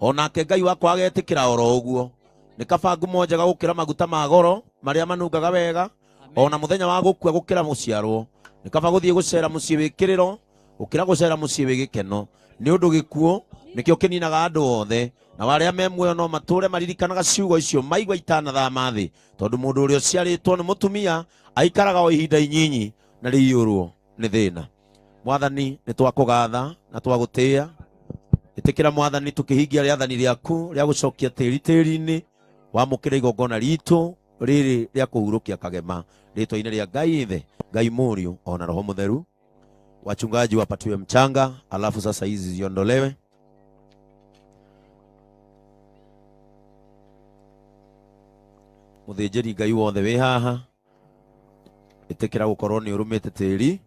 onake Ngai wakwa agetĩkĩra oro ũguo. Nĩ kaba ngumo njega gũkĩra maguta ma goro marĩa manungaga wega, ona mũthenya wa gũkua gũkĩra mũciarwo. Nĩ kaba gũthiĩ gũcera mũciĩ wĩ kĩrĩro gũkĩra gũcera mũciĩ wĩ gĩkeno, nĩ ũndũ gĩkuũ nĩkĩo kĩninaga andũ othe, na arĩa me muoyo no matũũre maririkanaga ciugo icio maigua itanathama thĩ, tondũ mũndũ ũrĩa ũciarĩtwo nĩ mũtumia aikaraga o ihinda inyinyi na rĩiyũrwo nĩ thĩna. Mwathani, nĩ twakũgatha na twagũtĩĩa. Ĩtĩkĩra Mwathani tũkĩhingia rĩathani rĩaku rĩa gũcokia tĩri tĩri-inĩ, wamũkĩre igongona ritũ rĩrĩ rĩa kũhurũkia Kagema, rĩtwa-inĩ rĩa Ngai Ithe, Ngai Mũriũ ona Roho Mũtheru. Wachungaji wapatiwe mchanga, alafu sasa hizi ziondolewe. Mũthĩnjĩri Ngai wothe wĩ haha, ĩtĩkĩra gũkorwo nĩ ũrũmĩte tĩri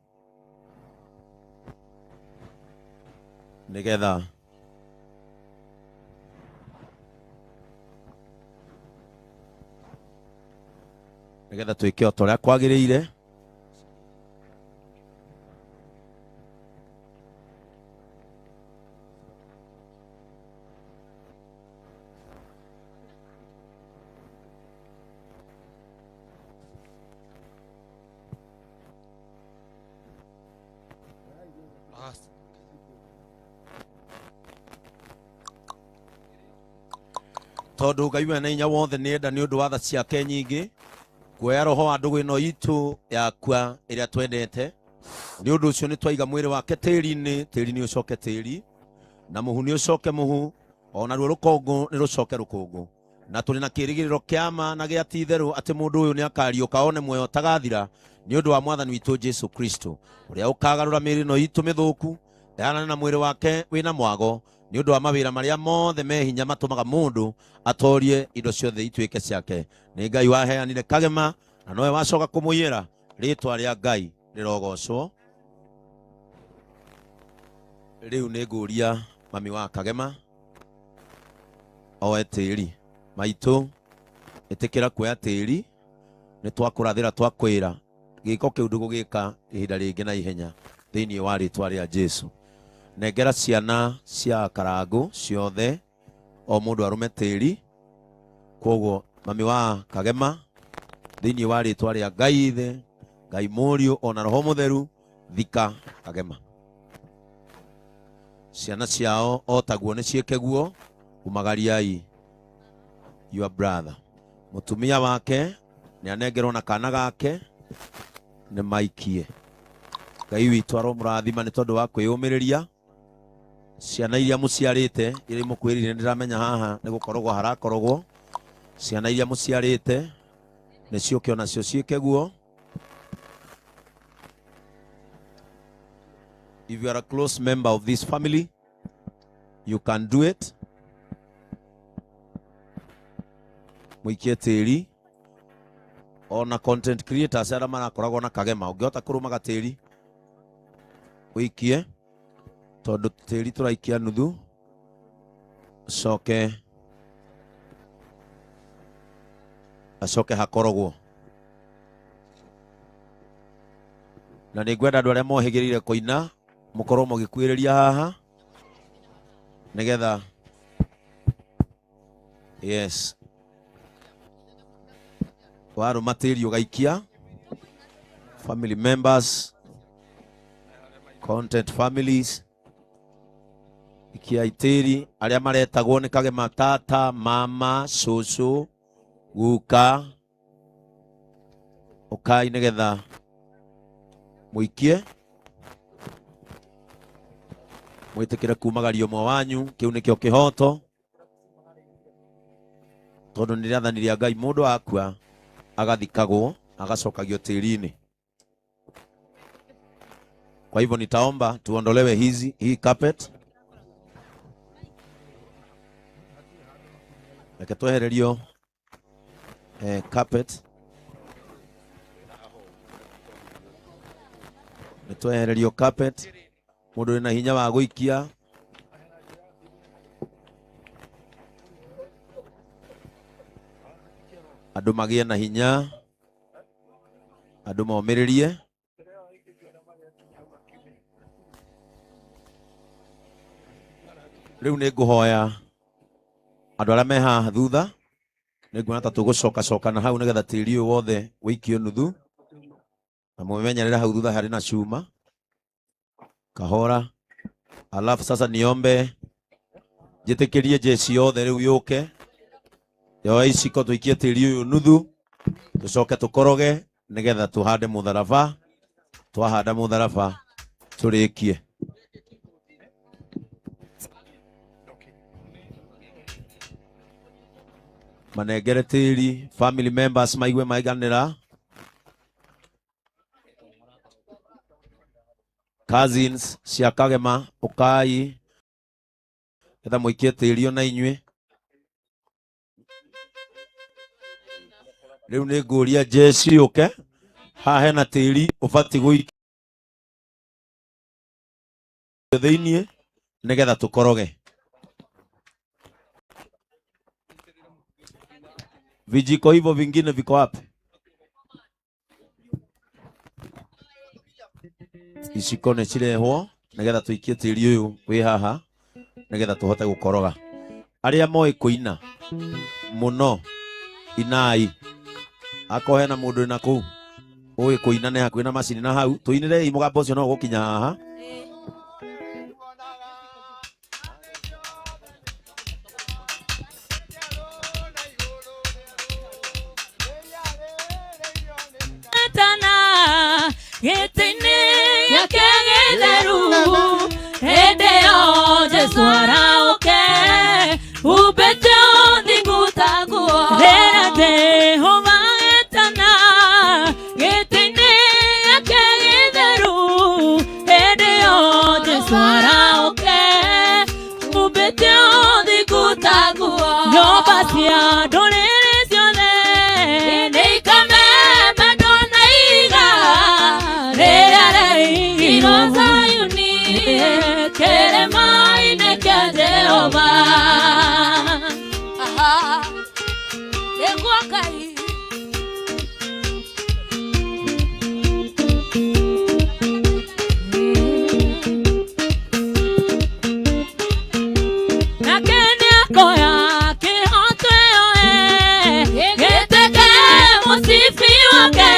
nĩgetha twĩke o ta ũrĩa kwagĩrĩire. Tondu Ngai we na hinya wothe nĩ enda nĩ ũndũ wa tha ciake nyingĩ kuoya roho wa ndũgũ ĩno itũ yakua ĩrĩa twendete. Nĩ ũndũ ũcio nĩ twaiga mwĩrĩ wake tĩri-inĩ, tĩri nĩ ũcoke tĩri, na mũhu nĩ ũcoke mũhu, ona ruo rũkũngũ nĩ rũcoke rũkũngũ. Na tũrĩ na kĩĩrĩgĩrĩro kĩa ma na gĩa ti-itherũ atĩ mũndũ ũyũ nĩ akariũka one muoyo ũtagathira nĩ ũndũ wa Mwathani witũ Jesu Kristo, ũrĩa ũkagarũra mĩĩrĩ ĩno itũ mĩthũku ĩhanane na mwĩrĩ wake wĩna mwago, nĩ ũndũ wa mawĩra marĩa mothe me hinya matũmaga mũndũ atorie indo ciothe ituĩke ciake. Nĩ Ngai waheanire Kagema na nowe wacoka kũmũiyĩra. Rĩtwa rĩa Ngai rĩrogocwo. Rĩu nĩ ngũria mami wa Kagema oe tĩri. Maitũ, ĩtĩkĩra kuoya tĩri, nĩ twakũrathĩra twakwĩra gĩko kĩu ndũgũgĩka ihinda rĩngĩ na ihenya thĩinĩ wa rĩtwa rĩa Jesu. Nengera ciana cia Karangũ ciothe, o mũndũ arũme tĩri. Kwoguo mami wa Kagema, thĩinĩ wa rĩtwa rĩa Ngai Ithe, Ngai Mũriũ ona Roho Mũtheru, thika Kagema. Ciana ciao o taguo nĩ ciĩke guo, umagariai your brother. Mũtumia wake nĩ anengerwo na kana gake nĩ maikie. Ngai witũ aromũrathima nĩ tondũ wa kwĩyũmĩrĩria. Ciana iria mũciarĩte iria imũkwĩrire ndĩramenya haha nĩ gũkorogwo harakorogwo. Ciana iria mũciarĩte nĩ ciũke onacio ciĩke guo. If you are a close member of this family, you can do it. Muikie tĩri. Ona content creators arĩa marakoragwo na Kagema, ũngĩhota kũrũmaga tĩri ũikie, tondũ tĩri tũraikia nuthu, acoke acoke hakorogwo. Na nĩ ngwenda andũ arĩa mohĩgĩrĩire kũina mũkorwo mũgĩkuĩrĩria haha nĩgetha, yes, warũma tĩri ũgaikia. Family members, content families, ikia itĩri. Arĩa maretagwo nĩ Kagema, tata, mama, cũcũ, guka, ũkai nĩgetha mũikie, mwĩtĩkĩre kumagaria ũmwe wanyu. Kĩu nĩkĩo kĩhoto, tondũ nĩ rĩathani rĩa Ngai, mũndũ akua agathikagwo agacokagio tĩri-inĩ. Kwa hivyo nitaomba tuondolewe hii carpet, reke twehererio carpet, nĩ twehererio carpet. Mũndũ wĩna hinya wa gũikia andũ magĩe na hinya, andũ momĩrĩrie. Rĩu nĩ ngũhoya andũ arĩa me haha thutha, nĩ nguona ta tũgũcokacoka na hau nĩgetha tĩri ũyũ wothe wĩikio nuthu, na mũmenyerere hau thutha harĩ na cuma kahora. Alafu sasa niombe njĩtĩkĩrie jeshi yothe rĩu yũke yoe iciko tũikie tĩri ũyũ nuthu, tũcoke tũkoroge nĩgetha tũhande mũtharaba. Twahanda mũtharaba tũrĩkie. Manengere tĩri, family members maigue maiganĩra, cousins cia Kagema ũkai getha mũikie tĩri ona inyuĩ. Rĩu nĩ ngũria jeshi yũke haha hena tĩri ũbatiĩ gũikio thĩiniĩ nĩgetha tũkoroge. Vijiko hivyo vingine viko wapi? Iciko nĩ cirehwo nĩgetha tũikie tĩri ũyũ wĩ haha nĩgetha tũhote gũkoroga. Arĩa moĩ kũina mũno inai, akorwo hena mũndũ wĩna kũu ũĩ kũina nĩ hakuhĩ na macini na hau, tũinĩrei mũgambo ũcio no ũgũkinya haha. Kĩrĩma-inĩ kĩa Jehova. Aha. Nĩguo Ngai. Nake nĩakoya kĩhoto ĩyo gĩtuĩke mũcibi wake,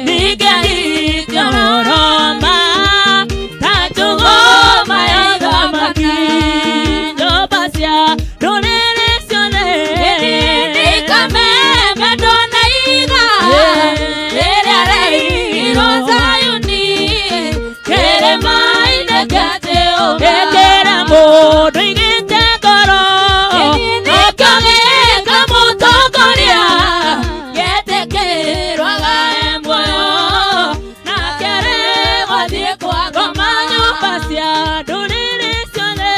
ningĩ ingĩororoma ta njũgũma ya thamaki. Nyũmba cia ndũrĩrĩ ciothe Nĩikamemendwo na iga rĩrĩa rĩaigirwo Zayuni, kĩrĩma-inĩ kĩa Jehova. Ĩkĩra mũndũ aigĩte ngoro, Nĩkĩo gĩkamũtongoria, getĩkĩrwo agae muoyo, nake arĩgwathiĩ kwa ngoma. Nyũmba cia ndũrĩrĩ ciothe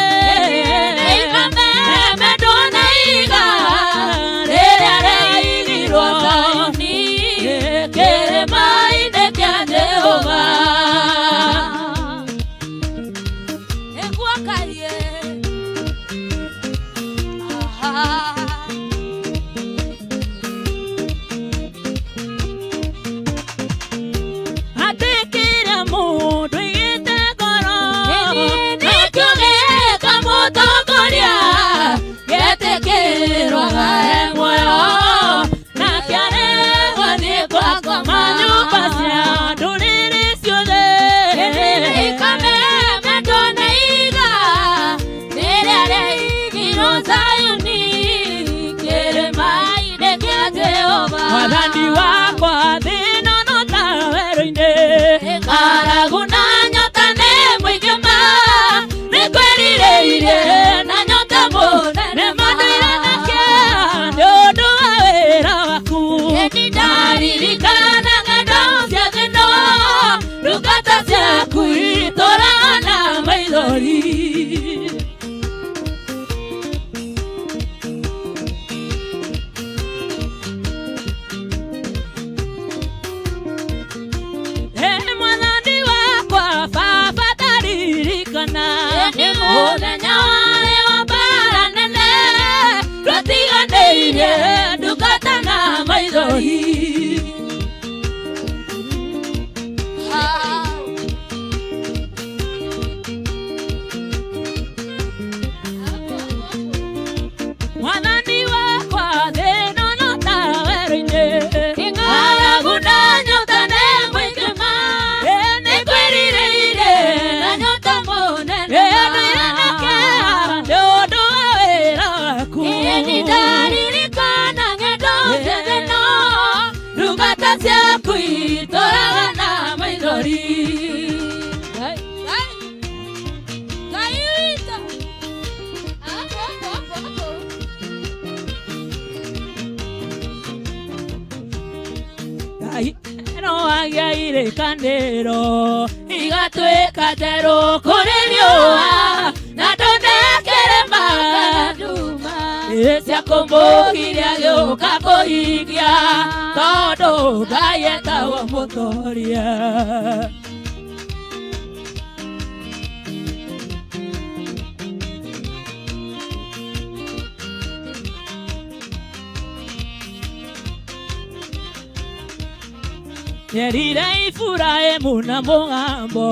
Nĩikamemendwo na iga rĩrĩa rĩaigirwo Zayuni, kĩrĩma-inĩ kĩa Jehova. Nĩguo Ngai. Aha. Atĩ kĩrĩa mũndũ aigĩte ngoro, Nĩkĩo gĩkamũtongoria, getĩkĩrwo agae muoyo, nake arĩgwathiĩ kwa ngoma. Nyũmba cia ndũrĩrĩ ciothe Nĩikamemendwo na iga rĩrĩa rĩaigirwo Zayuni, kĩrĩma-inĩ kĩa Jehova. Mwathani wakwa thĩ ĩno no ta werũ-inĩ, Ng'aragu na nyota nĩ mũingĩ ma, nĩngwĩrirĩirie na nyota mũnene ma. Nĩma ndũire na kĩeha nĩ ũndũ wa wĩra waku. Nĩndaririkana ng'endo cia thĩ ĩno, ndungata ciaku itũũraga na maithori. Mwathani wakwa baba ndaririkana, Nĩ mũthenya warĩ wa mbara nene, twatiganĩirie ndungata na maithori. Mwathani wakwa thĩ ĩno no ta werũ-inĩ, Ng'aragu na nyota nĩ mũingĩ ma, nĩngwĩrirĩirie na nyota mũnene ma. Ndũire na kĩeha nĩ ũndũ wa wĩra waku. Nĩndaririkana ng'endo cia thĩ ĩno, ndungata ciaku itũũraga na maithori. Ngai, Ngai, Ngai witũ. Hapo, hapo, hapo, hapo. Ngai no agĩa irĩkanĩro igatuĩka njerũ kũrĩ riũa, na ndũnekĩrĩma cia kũmũgiria gĩũka kũhingia, tondũ Ngai etagwo mũtoria. Nĩerire Iburahĩmu na mũgambo,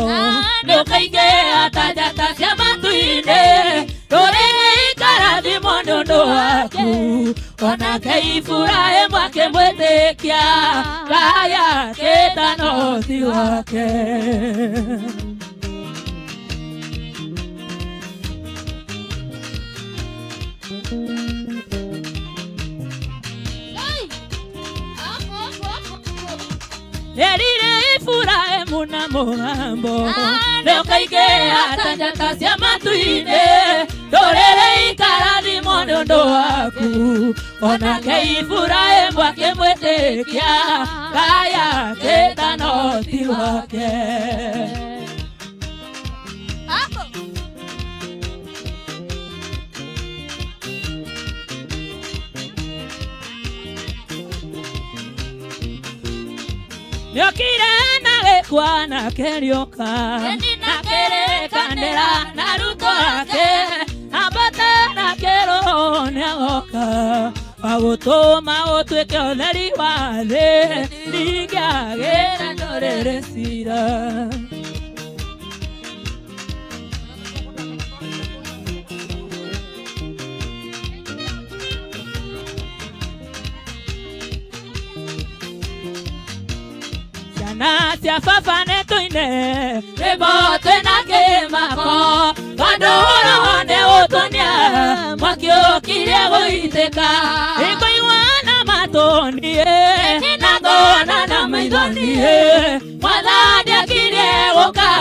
Ndũkaingĩha ta njata cia matu-inĩ, ndũrĩrĩ ikarathimwo nĩ ũndũ waku. Onake Iburahĩmu akĩmwĩtĩkia, Ngai akĩĩtana ũhoti wake. Nĩerire Iburahĩmu na mũgambo, Ndũkaingĩha ta njata cia matu-inĩ, ndũrĩrĩ ikarathimwo nĩ ũndũ waku. Onake Iburahĩmu akĩmwĩtĩkia, Ngai akĩĩtana ũhoti wake. Nĩokire na gĩko wakwa nake nĩoka na kĩrĩkanĩra na arutwo ake ambata nake roho nĩagoka wagũtũma ũtuĩke ũtheri wa thĩ ndingĩagĩra ndũrĩrĩ cira. Ciana cia baba nĩtũine rwĩmbo twĩna kĩmako tondũ roho nĩũtuonia mwaki ũkirie gũitĩka ĩkũigua na matũ niĩ na ngona na maitho niĩ mwathani akirie gũka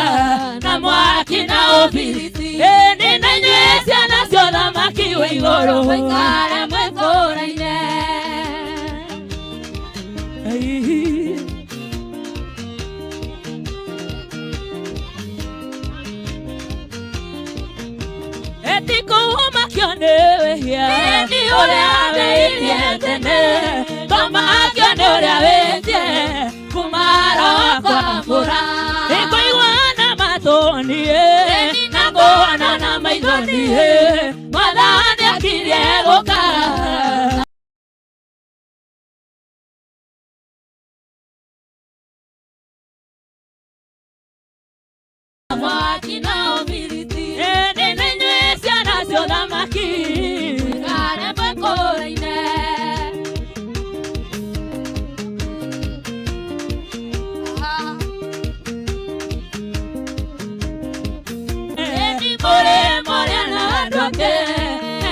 na mwaki na ũbiriti ĩndĩ na inyuĩ ciana cia ũthamaki wa igũrũ mũikare mwĩkũraine. Etikumakio nĩ wĩhia nĩ ũrĩa wĩirie tene twamakio nĩ ũrĩa wĩtie kuma roho kwamũra ĩkũigua na matũ niĩ na ngona na maitho niĩ mwathani akirie gũka. Mwaki na ũbiriti ĩndĩ na inyuĩ ciana cia ũthamaki mũikare mwĩkũraine. Ĩndĩ mũrĩ mũrĩa na andũ ake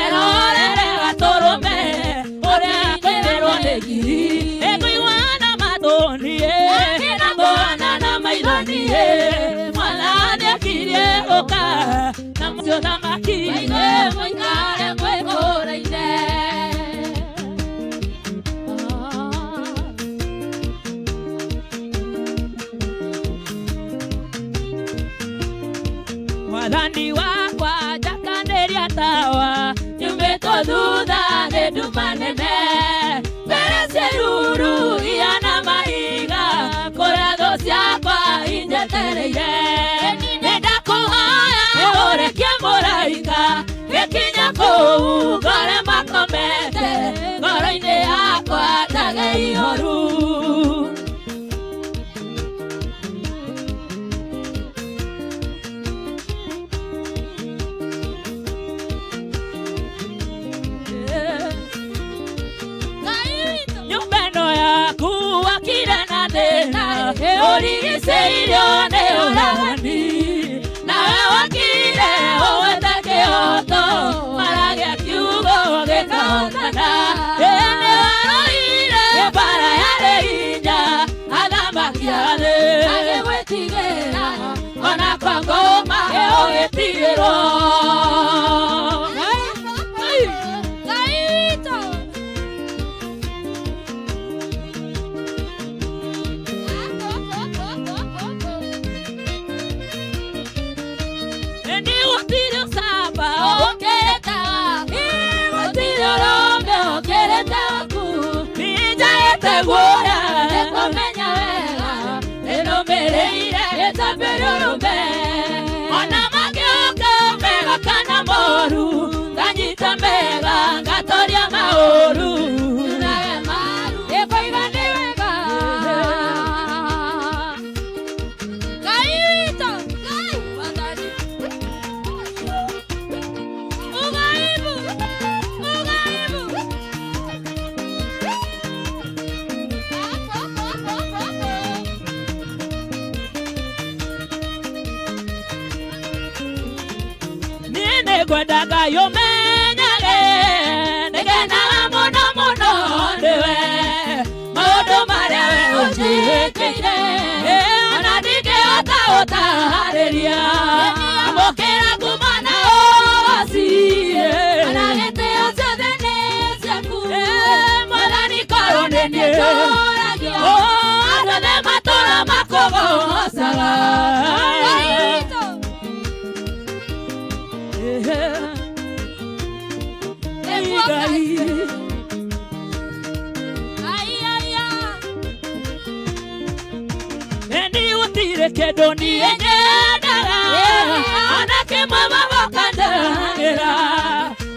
erorere gatũrũme ũrĩa kwĩrwo nĩ ngiri ĩkũigua na matũ niĩ na ngona na maitho niĩ mwathani akirie gũka na mũcio thamaki mũikare mwĩkũraine. Mwathani wakwa njakanĩria tawa nyumĩtwo thutha nĩ nduma nene mbere cia iruru ihana mahiga kũrĩa thũ ciakwa injetereire nĩndakũhoya ũrekie mũraika gĩkinya kũu ngore makomete ngoro-inĩ yakwa ndage ihoru. Nyũmba ĩno yaku wakire na thĩna ũrigicĩirio nĩ ũragani nawe wakire ũgwete kĩhoto maragĩa kiugo gĩkahotana ĩĩ waroire mbara yarĩ hinya athamaki a thĩ agĩgwĩtigĩra ona kwa ngoma ũgĩtigĩrwo. Guoya nĩkũmenya wega nĩnũmĩrĩire gĩtambĩrĩ ũrũme ona mangĩũka mega kana moru nganyita mega ngatoria maũru ĩkoiga nĩ wega Ngai witũ Ngai wathani ũgaibu ũgaibu. Nĩngwendaga ũmenyage nĩngenaga mũno mũno nĩwe maũndũ marĩa we ũnjĩkĩire ona ndingĩhota gũtaarĩria amũkĩra kuma na ũgoci ona gĩtĩo ciothe nĩ ciaku mwathani korwo nĩ niĩ ndũragia andũ othe matũra makũgoocaga. Gũtirĩ kĩndũ niĩ nyendaga ona kĩmwe baba ũkandanĩra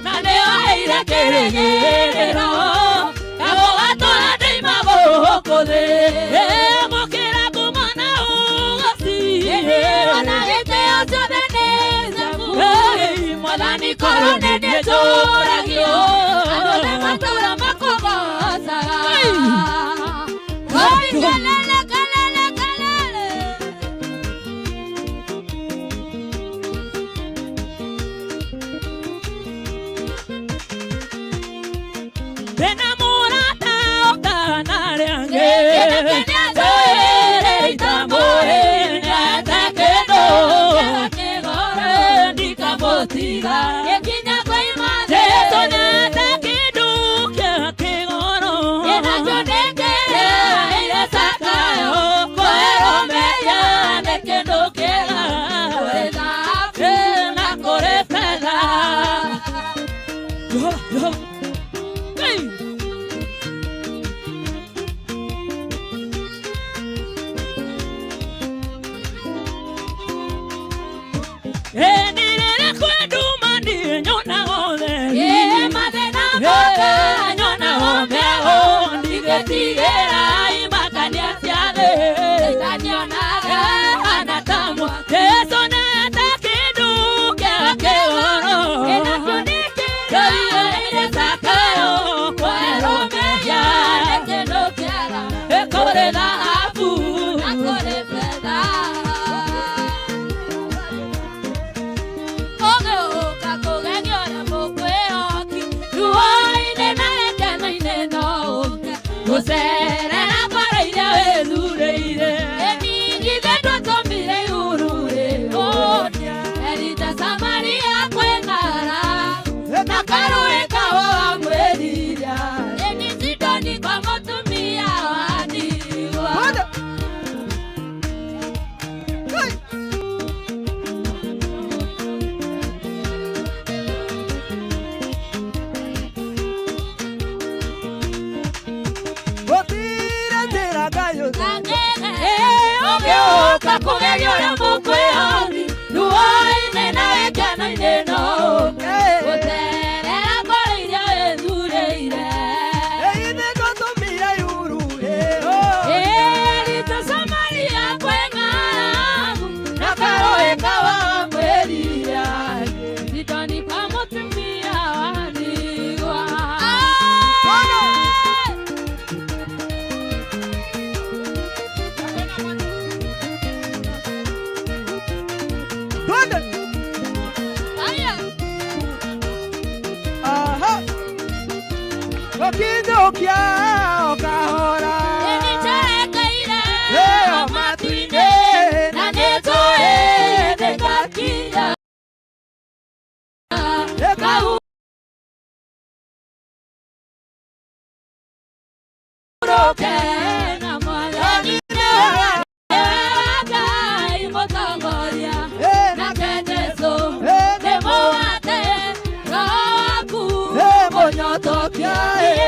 na nĩoheire kĩrĩgĩrĩro gagũgatũra ndĩima gũkũ thĩ gũkĩra ngumo na ũgoci ona gĩtĩo ciothe nĩ ciaku Mwathani korwo nĩ niĩ njũragio andũ othe matũũra makũgoocaga. Oi, kelele, kelele, kelele. Ndĩna mũrata ũtana arĩa angĩ. Ndikamũtiga. Jesũ nĩate kĩndũ kĩa kĩgoro. Kwĩrũmĩria nĩ kĩndũ kĩega na kũrĩ betha. Jehova, Jehova. Hey! Nĩrĩrĩa kwenduma niĩ nyonaga ũtheri. Mathĩna moka nyonaga mbeũ ndigĩtigĩra imakania cia thĩ. Jesũ nĩate kĩndũ kĩa kĩgoro. Kwĩrũmĩria nĩ kĩndũ kĩega kũrĩ thahabu na kũrĩ betha. Ũgĩũka kũgegia ũrĩa mũkwĩhoki ruo-inĩ na gĩkeno-inĩ no ũke gũcerera ngoro iria wĩthurĩire. Githĩ ndwatũmire igũrũ rĩũnia Erita Samaria kwĩng'ara na karũĩ kawa wa mwĩriria Ĩni Sidoni kwa mũtumia wa ndigwa. Gũtirĩ njĩra Ngai Ũgĩũka kũgeria ũrĩa mũkwĩhoki ruo-inĩ na gĩkeno-inĩ no ũke gũcerera ngoro iria wĩthurĩire. Ithe ndwatũmire igũrũ Erita Samaria kwĩ ng'aragu na karũĩ kawa wa mwĩriria Sidoni kwa mũtumia wa ndigwa. Twende. Aya. Aha. Ũkĩthũkia o kahora. Nĩnjerekeire Ĩyo matu-inĩ na nĩnjũĩ nĩngakinya kahurũke na Mwathani nĩwe Ngai mũtongoria nake Jesũ nĩ mũwate roho waku mũnyotokia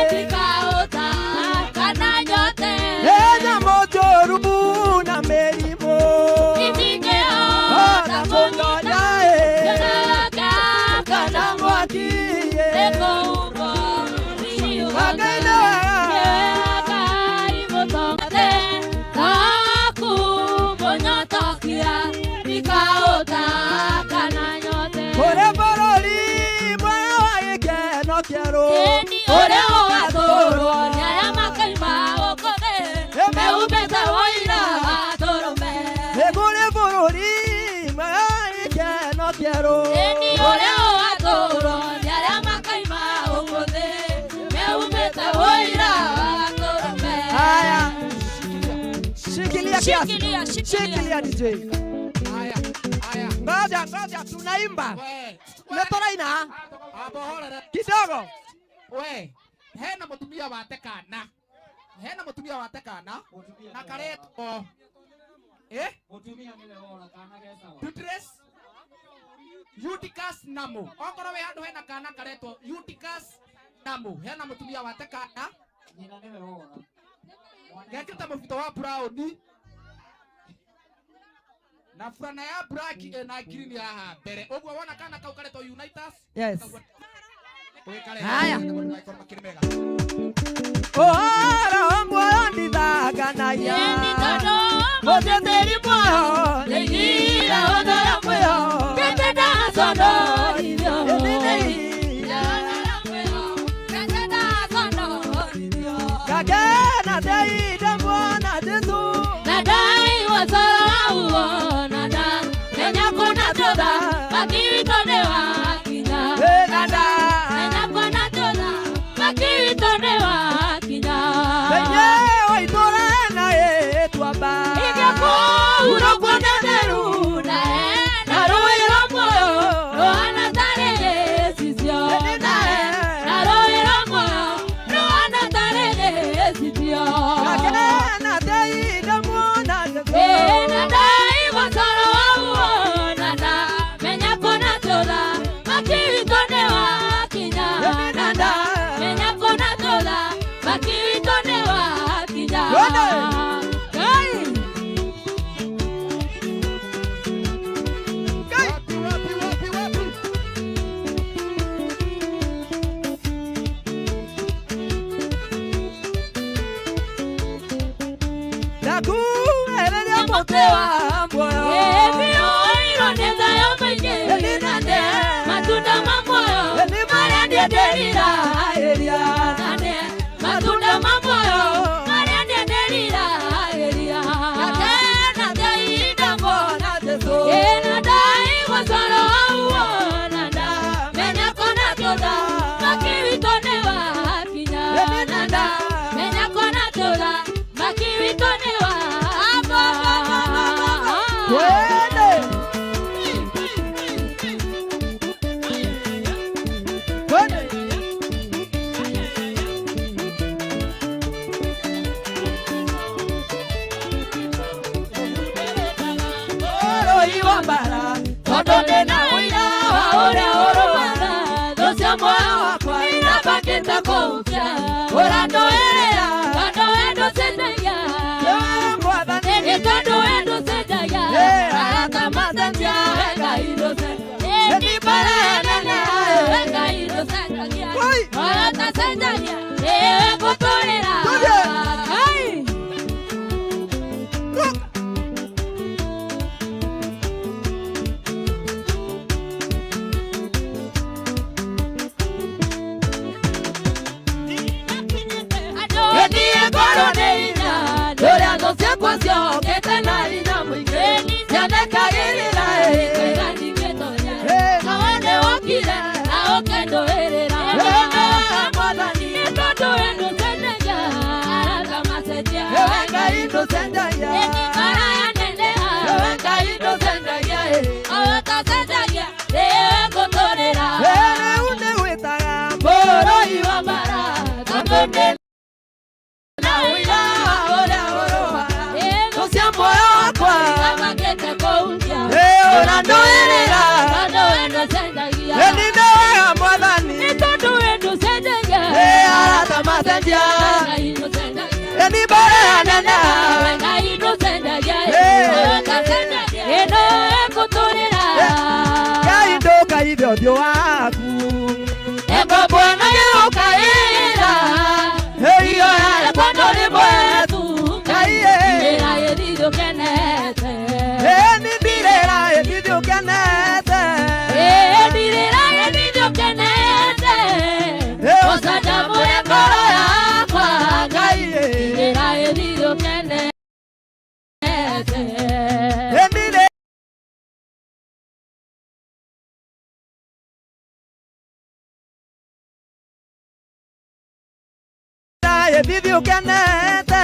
ndikaũta kana nyote. Nyamũ njũru na mĩrimũ Itingĩhota kũnyonya kũnyita kana mwaki. Ngai nĩwe kũrĩ bũrũri mwega wa gĩkeno kĩerũ Ũrĩa ũgatũũrwo nĩ arĩa makaima gũkũ thĩ mehumbĩte ũira wa tũrũme. Nĩ kũrĩ bũrũri mwega wa gĩkeno kĩerũ Ũrĩa ũgatũũrwo nĩ arĩa makaima gũkũ thĩ mehumbĩte ũira wa tũrũme. Haya, shikilia kiasi. Shikilia, shikilia. Shikilia DJ. Ngoja, ngoja, tunaimba. Nĩ tũraina kidogo. We, hena mutumia wate kana. Hena mutumia wate kana na karetwo. Eh? Tutres Eutychus Namu. Okorwo we handu hena kana karetwo Eutychus Namu. Hena mutumia wate kana. Gekirite mũbuto wa brown. Na burana ya black ĩna green haha mbere. Ũguo wona kana kau karetwo Unitas. Yes. Wĩkare. Haya. Makorwo makĩrĩ mega. Ũhoro muoyo ndithanganagia mũteteri muoyo nĩnyira ũthara muoyo Kagena teide mwana Jesu Nadai wasara uona da Nenya kona toda makiwito ne wakinya Nada Nenya kona toda makiwito ne wakinya Senye waitora na etwamba Igeko urokwo neru na na ruiro moyo rohana tarege sisio na na ruiro moyo rohana tarege sisio Kagena teide mwana Jesu Nadai wasara uona da Menya kona toda makiwito ne wakinya Nada Menya kona toda makiwito ne wakinya Kai Wapi wapi wapi wapi. Ndakuereria mũtĩ wa muoyo Matunda ma muoyo marĩa ndienderirarĩria matunda ma muoyo marĩa ndienderirarĩria Ngakena teinde mwana Jesu Ĩna ndaigua uona nda menya kona tũtha makiwito nĩ wakinya na nda menya kona tũtha makiwito nĩ wakinya. Twende Twende Ũrũi wa mbara Tondũ ndĩna ũira wa ũrĩa ũrũaga thũ cia muoyo wakwa irabangĩte kũhukia ũrandũĩrĩra tondũ we ndũcenjagia Mwathani nĩ tondũ we ndũcenjagia arata macenjia we Ngai ndũcenjagia nĩ mbara nene we Ngai ndũcenjagia arata cenjagia ĩwe ngũtũrĩra Ngai. Niĩ ngorwo nĩ hinya rũrĩa thũ ciakwa ciokĩte na hinya mũingĩ cianekagĩrĩra Nawe nĩwokire na ũkĩndũĩrĩra Mwathani nĩ tondũ we ndũcenjagia arata macenjia Ewe Ngai ndũcenjagia Maraya nene Ewe Ngai ndũcenjagia ũtacenjagia ĩwe ngũtũrĩra Rĩu nĩgwĩtaga bũrũri wa mbara tondũ ndĩ na ũira wa ũrĩa ũrũaga thũ cia muoyo wakwa Irabangĩte kũhukia ũrandũĩrĩra tondũ we ndũcenjagia Nĩ wega Mwathani nĩ tondũ we ndũcenjagia arata macenjia Ngai ndũcenjagia Nĩ mbara nene we Ngai ndũcenjagia ũtacenjagia ĩno ĩngũtũrĩra Ngai ndũkaithe ũthiũ waku Eko Bwana gĩũkaĩra Iyo yakwa ndũrĩ mwetu Ngai Ndĩra ĩthithũ kenete Nĩ ndirĩra ĩthithũ kenete Ndirĩra ĩthithũ kenete Ũcanjamũre ngoro yakwa Ngai Ndirĩra ĩthithũ kenete Ndirĩra ĩthithũ kenete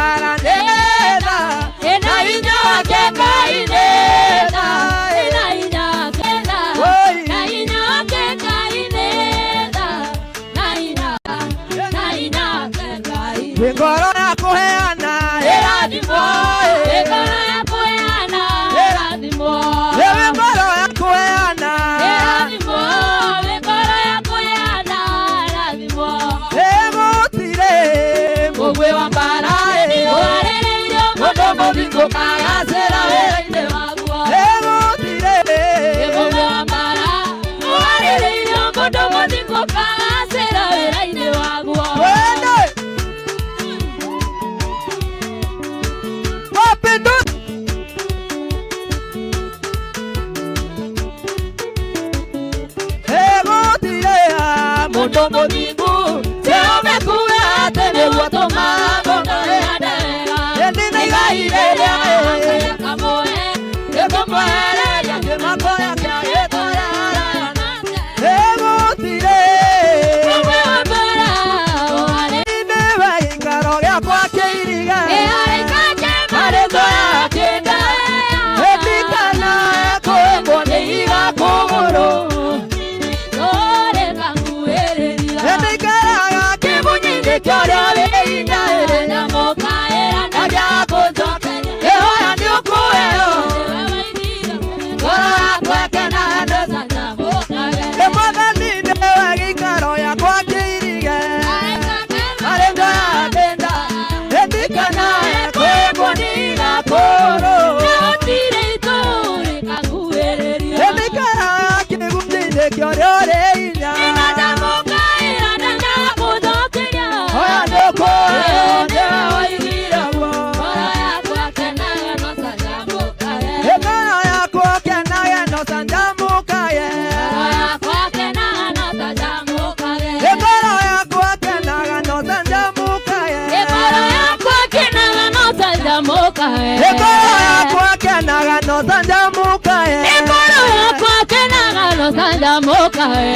mbara nĩ tha na hinya wake Ngai nĩ tha na hinya wake tha na hinya wake Ngai nĩ tha na hinya wake Ngai Wĩ ngoro ya kũheana ĩrathimwo wĩ ngoro ya kũheana ĩrathimwo Wĩ ngoro ya kũheana ĩrathimwo wĩ ngoro ya kũheana ĩrathimwo Ĩgũtirĩ mũgwĩ wa mbara Ũharĩrĩirio mũndũ mũthingu ũkagacĩra wĩra-inĩ waguo Ĩgũtirĩ mũgwĩ wa mbara ũharĩrĩirio mũndũ mũthingu ũkagacĩra wĩra-inĩ waguo Twende Mapinduzi Ĩgũtirĩ mũndũ mũthingu Jehova kuga atĩ nĩguo tũmaga mũndũ ĩhande wega Ĩndĩ nĩ igai rĩrĩa kamũhe ĩkũmwehereria kĩmako gĩake Ĩgũtirĩ mũgwĩ wa mbara ũharĩ nĩwe gĩikaro gĩakwa kĩiriga ĩharĩka marĩtwa yakĩnda ĩndikana kũĩmbwo nĩ iga kũgũrũ tũrĩkanguhĩrĩria Ĩndĩikaraga kĩmunyi-inĩ kĩa ũrĩa wĩ hinya ndamũkaĩra na gĩa kũnjokeria ĩhoya nĩ ũkũheo ngoro yakwa ĩkenaga Ĩ Mwathani nĩwe gĩikaro gĩakwa kĩirige marĩtwa yakĩnda ĩndikana kũĩmbwo nĩ iga kũgũrũ gũtirĩ itũrĩkanguhĩrĩria Ĩndĩikaraga kĩgunyi-inĩ kĩa ũrĩa ũrĩ hinya ndamũkaĩra na gĩa kũnjokeria Hoya nĩ ũkũheo nĩwe woigire ũguo ngoro yakwa kenaga no canjamũkage Ngoro yakwa kenaga no canjamũkage ngoro yakwa kenaga no canjamũkage Ngoro yakwa kenaga no canjamũkage ngoro yakwa kenaga no canjamũkage Ngoro yakwa kenaga no canjamũkage ngoro yakwa kenaga no canjamũkage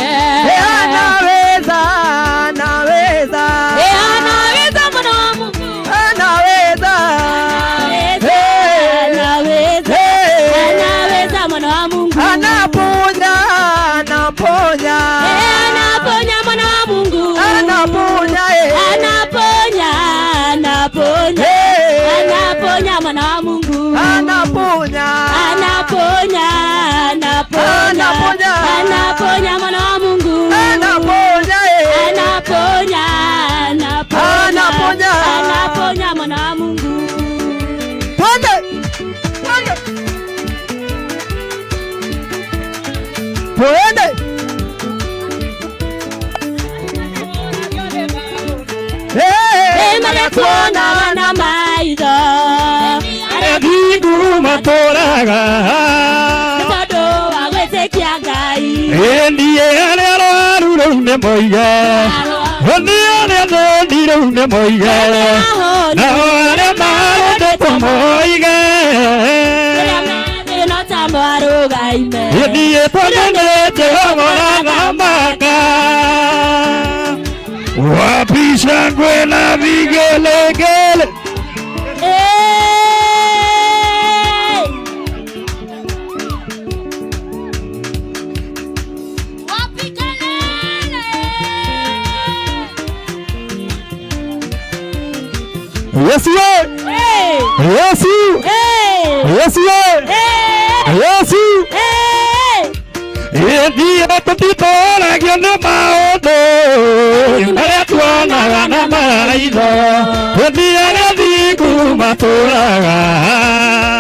Anaweza, anaweza. Anaweza mwana wa Mungu Anaweza. Anaweza anaweza mwana wa Mungu Anaponya, anaponya. Anaponya mwana wa Mungu Anaponya, anaponya anaponya anaponya mwana wa Mungu Anaponya. anaponya anaponya Anaponya. anaponya mwana wa Mungu Anaponya, anaponya anaponya Anaponya. anaponya mwana wa Mungu Twende. Twende. Twende. Marĩa tuonaga na maitho Arĩa thingu matũraga nĩ tondũ wa gwĩtĩkia Ngai Ĩndĩ arĩa arwaru rĩu nĩ moige Ĩndĩ arĩa athĩni rĩu nĩ moige Nao arĩa marũndĩtwo moige arĩa methĩ no ta marũgaime Ĩndĩ tondũ nĩ Jehova ũrathamaka Wapi shangwe na vigelegele Wapi kelele Yesu we Yesu Yesu we Yesu Ĩndĩ tũtitũragio nĩ maũndũ marĩa tuonaga na maitho Ĩndĩ arĩa thingu matũraga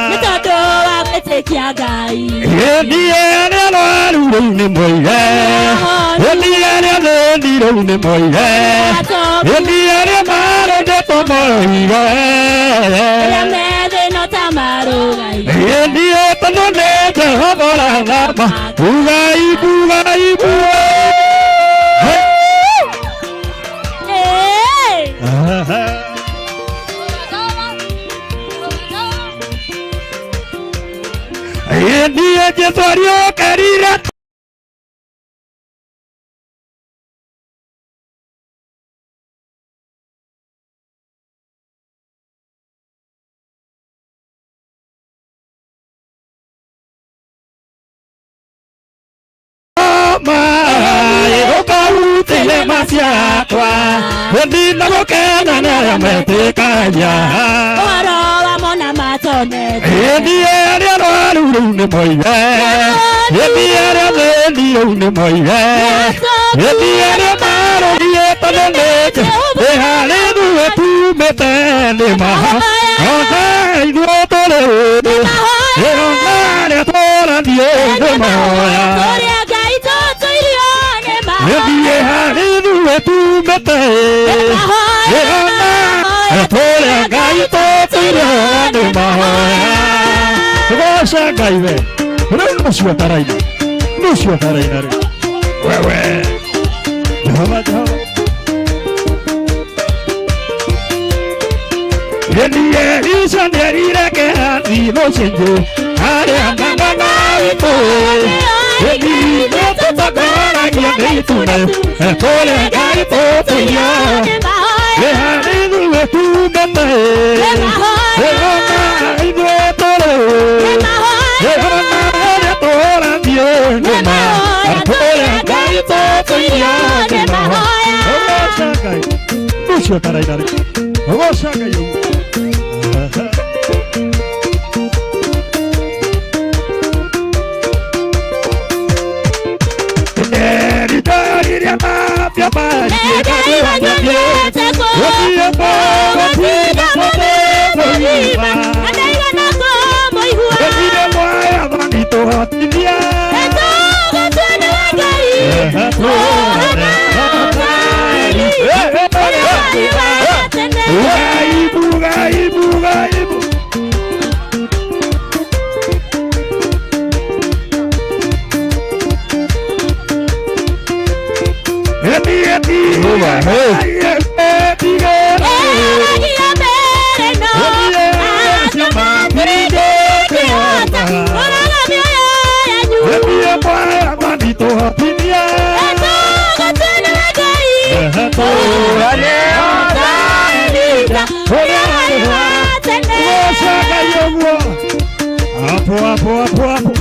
nĩ tondũ wa gwĩtĩkia Ngai Ĩndĩ arĩa arwaru rĩu nĩ moige Ĩndĩ arĩa athĩni rĩu nĩ moige Ĩndĩ arĩa marũndĩtwo moige arĩa methĩ no ta marũgaime Ĩndĩ tondũ nĩ Jehova ũrathamaka Ugai ugai ugai Ĩndĩ Jesũ ariũkĩrire hema ciakwa ndina gũkena nĩ arĩa metĩkagia Ũhoro wa mona matonete ĩndi arĩa arwaru rĩu nĩ moige ĩndi arĩa thĩni rĩu nĩ moige ĩndi arĩa marũgie tondũ nĩkĩ ĩ harĩ ithuĩ tumĩte nĩ maha ona ithuĩ tũrĩ ĩ ona arĩa tũrathiĩ nĩ mahoya Tũrĩa Ngai tũtũirio nĩ mahoya ĩthiĩ harĩ ithuĩ tumĩte ĩ ona tũrĩa Ngai tũtũirio nĩ mahoya goca Ngai we rĩu nũcio ataraina nũcio ataraina rĩu wewe Jehova Jehova Ĩndie icio nĩerire Gehazi rũcinĩ arĩa mang'ang'a witũ ĩndi nĩtũtongoragia nĩ itune kũrĩa Ngai tũtũirio ĩ harĩ ithuĩ tumĩte ĩ ona ithuĩ tũrĩ ĩ ona arĩa tũrathiĩ nĩ mahoya kũrĩa Ngai tũtũirio nĩ mahoya Goca Ngai ũcio ataraina rĩ goca Ngai ũguo Hapo hapo hapo hapo.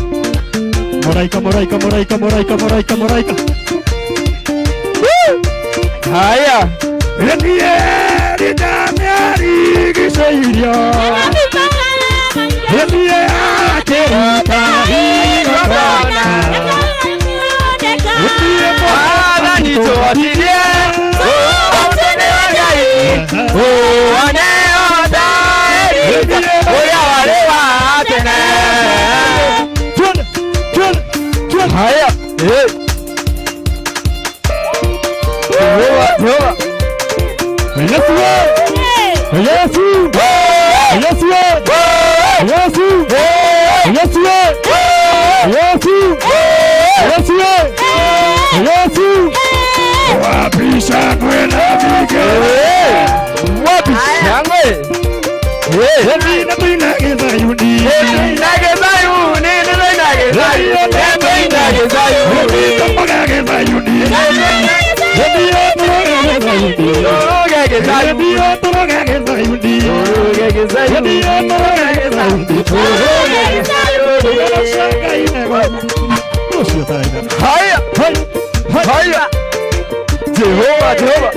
Moraika moraika moraika moraika moraika moraika. Haya. Haya. Wapi shangwe na vigelegele? Wapi shangwe? Haya. Haya. Jehova, Jehova.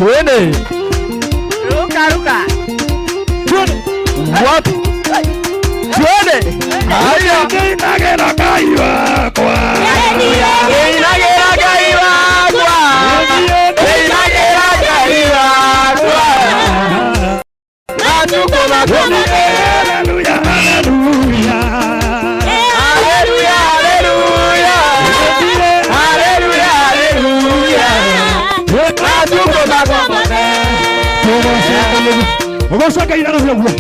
Twende. Ruka ruka. Twende. Wapi? Twende. Haya. Nginagera Ngai wakwa. Nginagera Ngai wakwa. Nginagera Ngai wakwa. Atuko makona. Haleluya, haleluya. Haleluya, haleluya. Haleluya, haleluya. Tugoca Ngai na rũhiũ guo.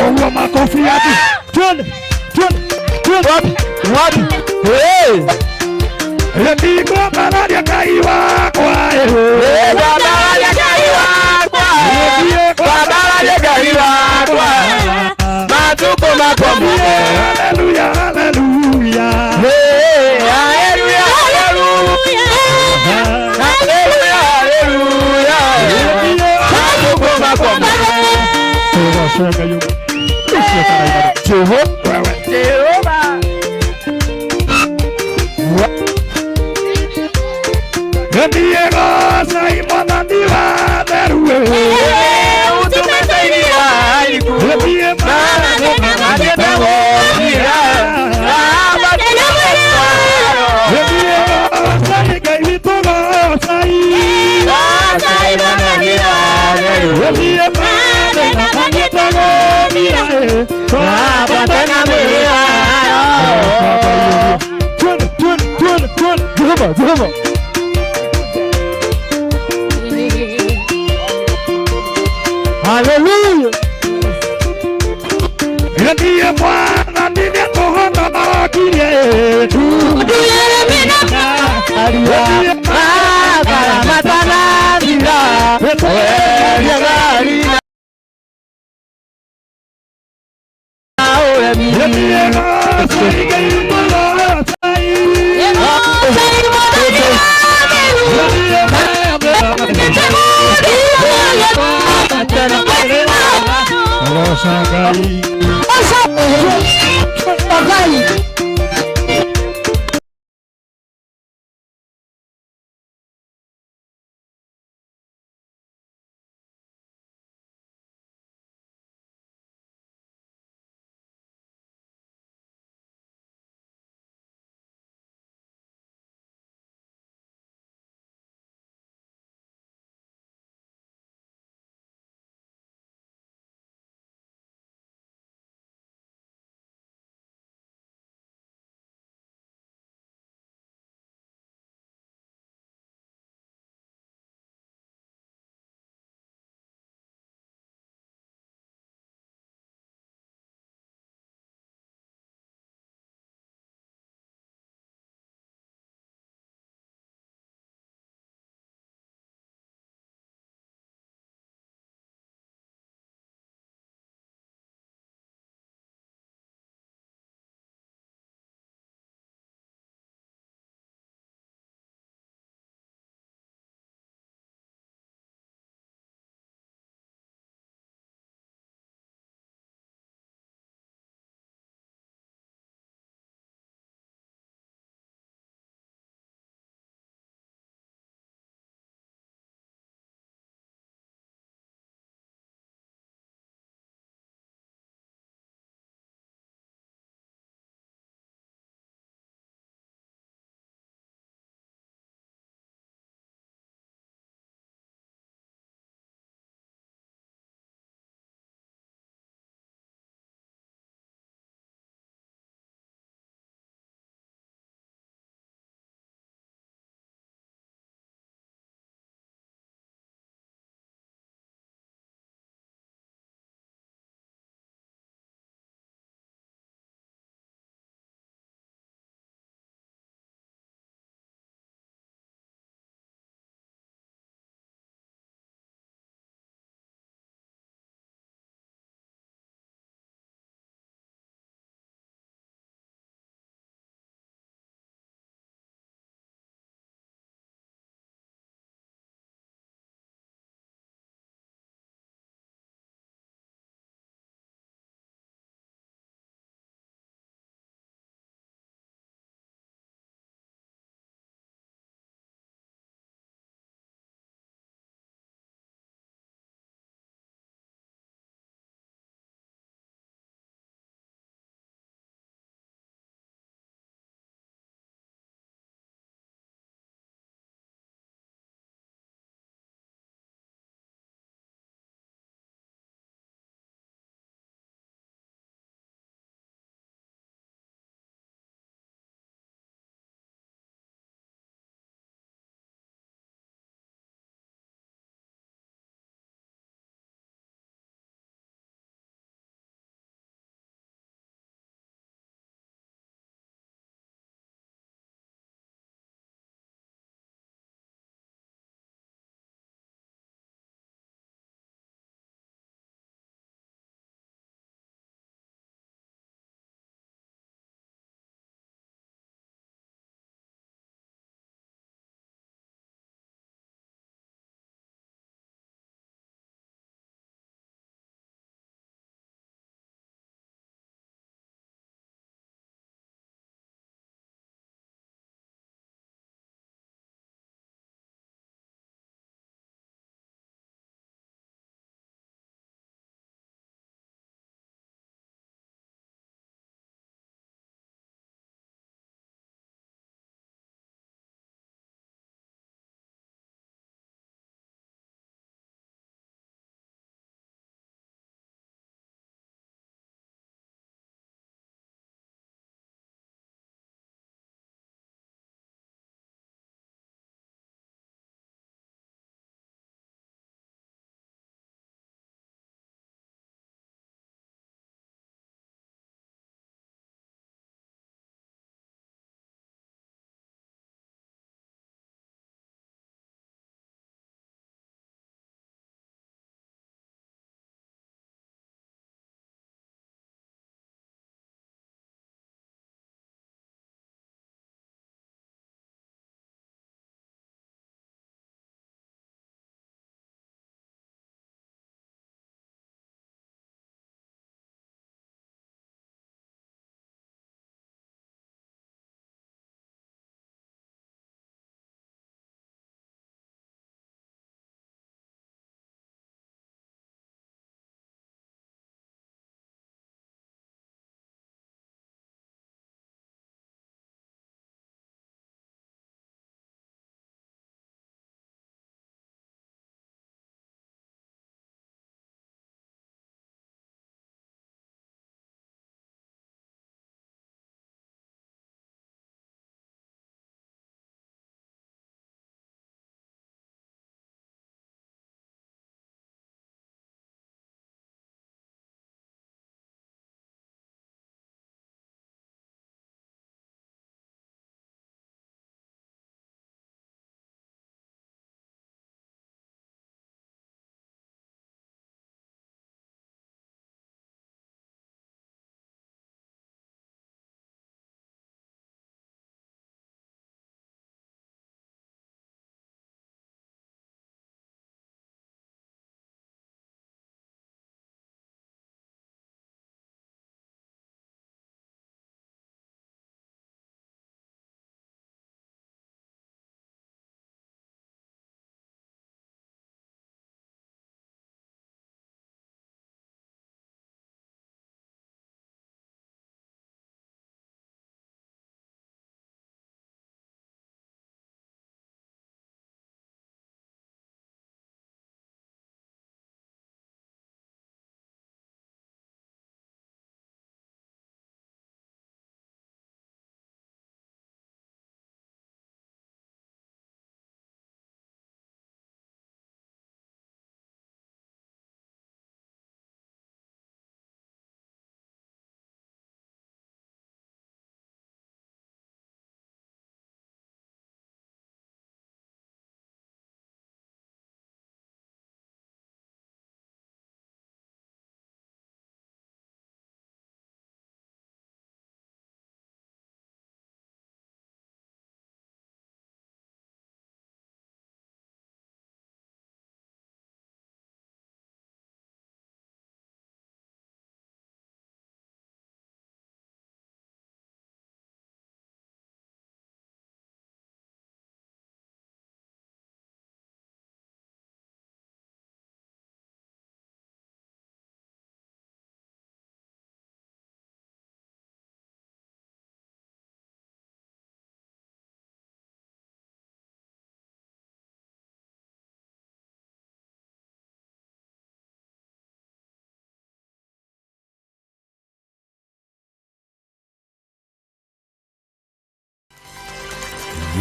Ũguo makobi yaku. Twende, twende, twende. Wapi? Wapi? Hey! Ndigwambararia Ngai wakwa. Ngwambararia Ngai wakwa. Ngwambararia Ngai wakwa. Matukũ makwa mothe. Haleluya, haleluya. Hey, haleluya, haleluya. Haleluya, haleluya. Matukũ makwa mothe. Tugoce Ngai ũguo. Ũcio karaigana. Jehova. Jehova. Ndiegocai Mwathani wa theru. Utũmĩte iria iriku. Mathiĩte gũthira. Ndiegocai Ngai witũ gocai. Gocai Mwathani wa theru. Mathiĩte gũthira. Twambate na mĩhano. Twende, twende, twende, twende. Jehova, Jehova. Hallelujah. Ndiye Mwathani nĩatũhonokirie. Maratanathira. Weria ngari na ũremi. Ndiegocai Ngai witũ gocai. Goca Ngai. Ngai.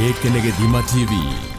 Gĩkĩ nĩ Gĩthima TV.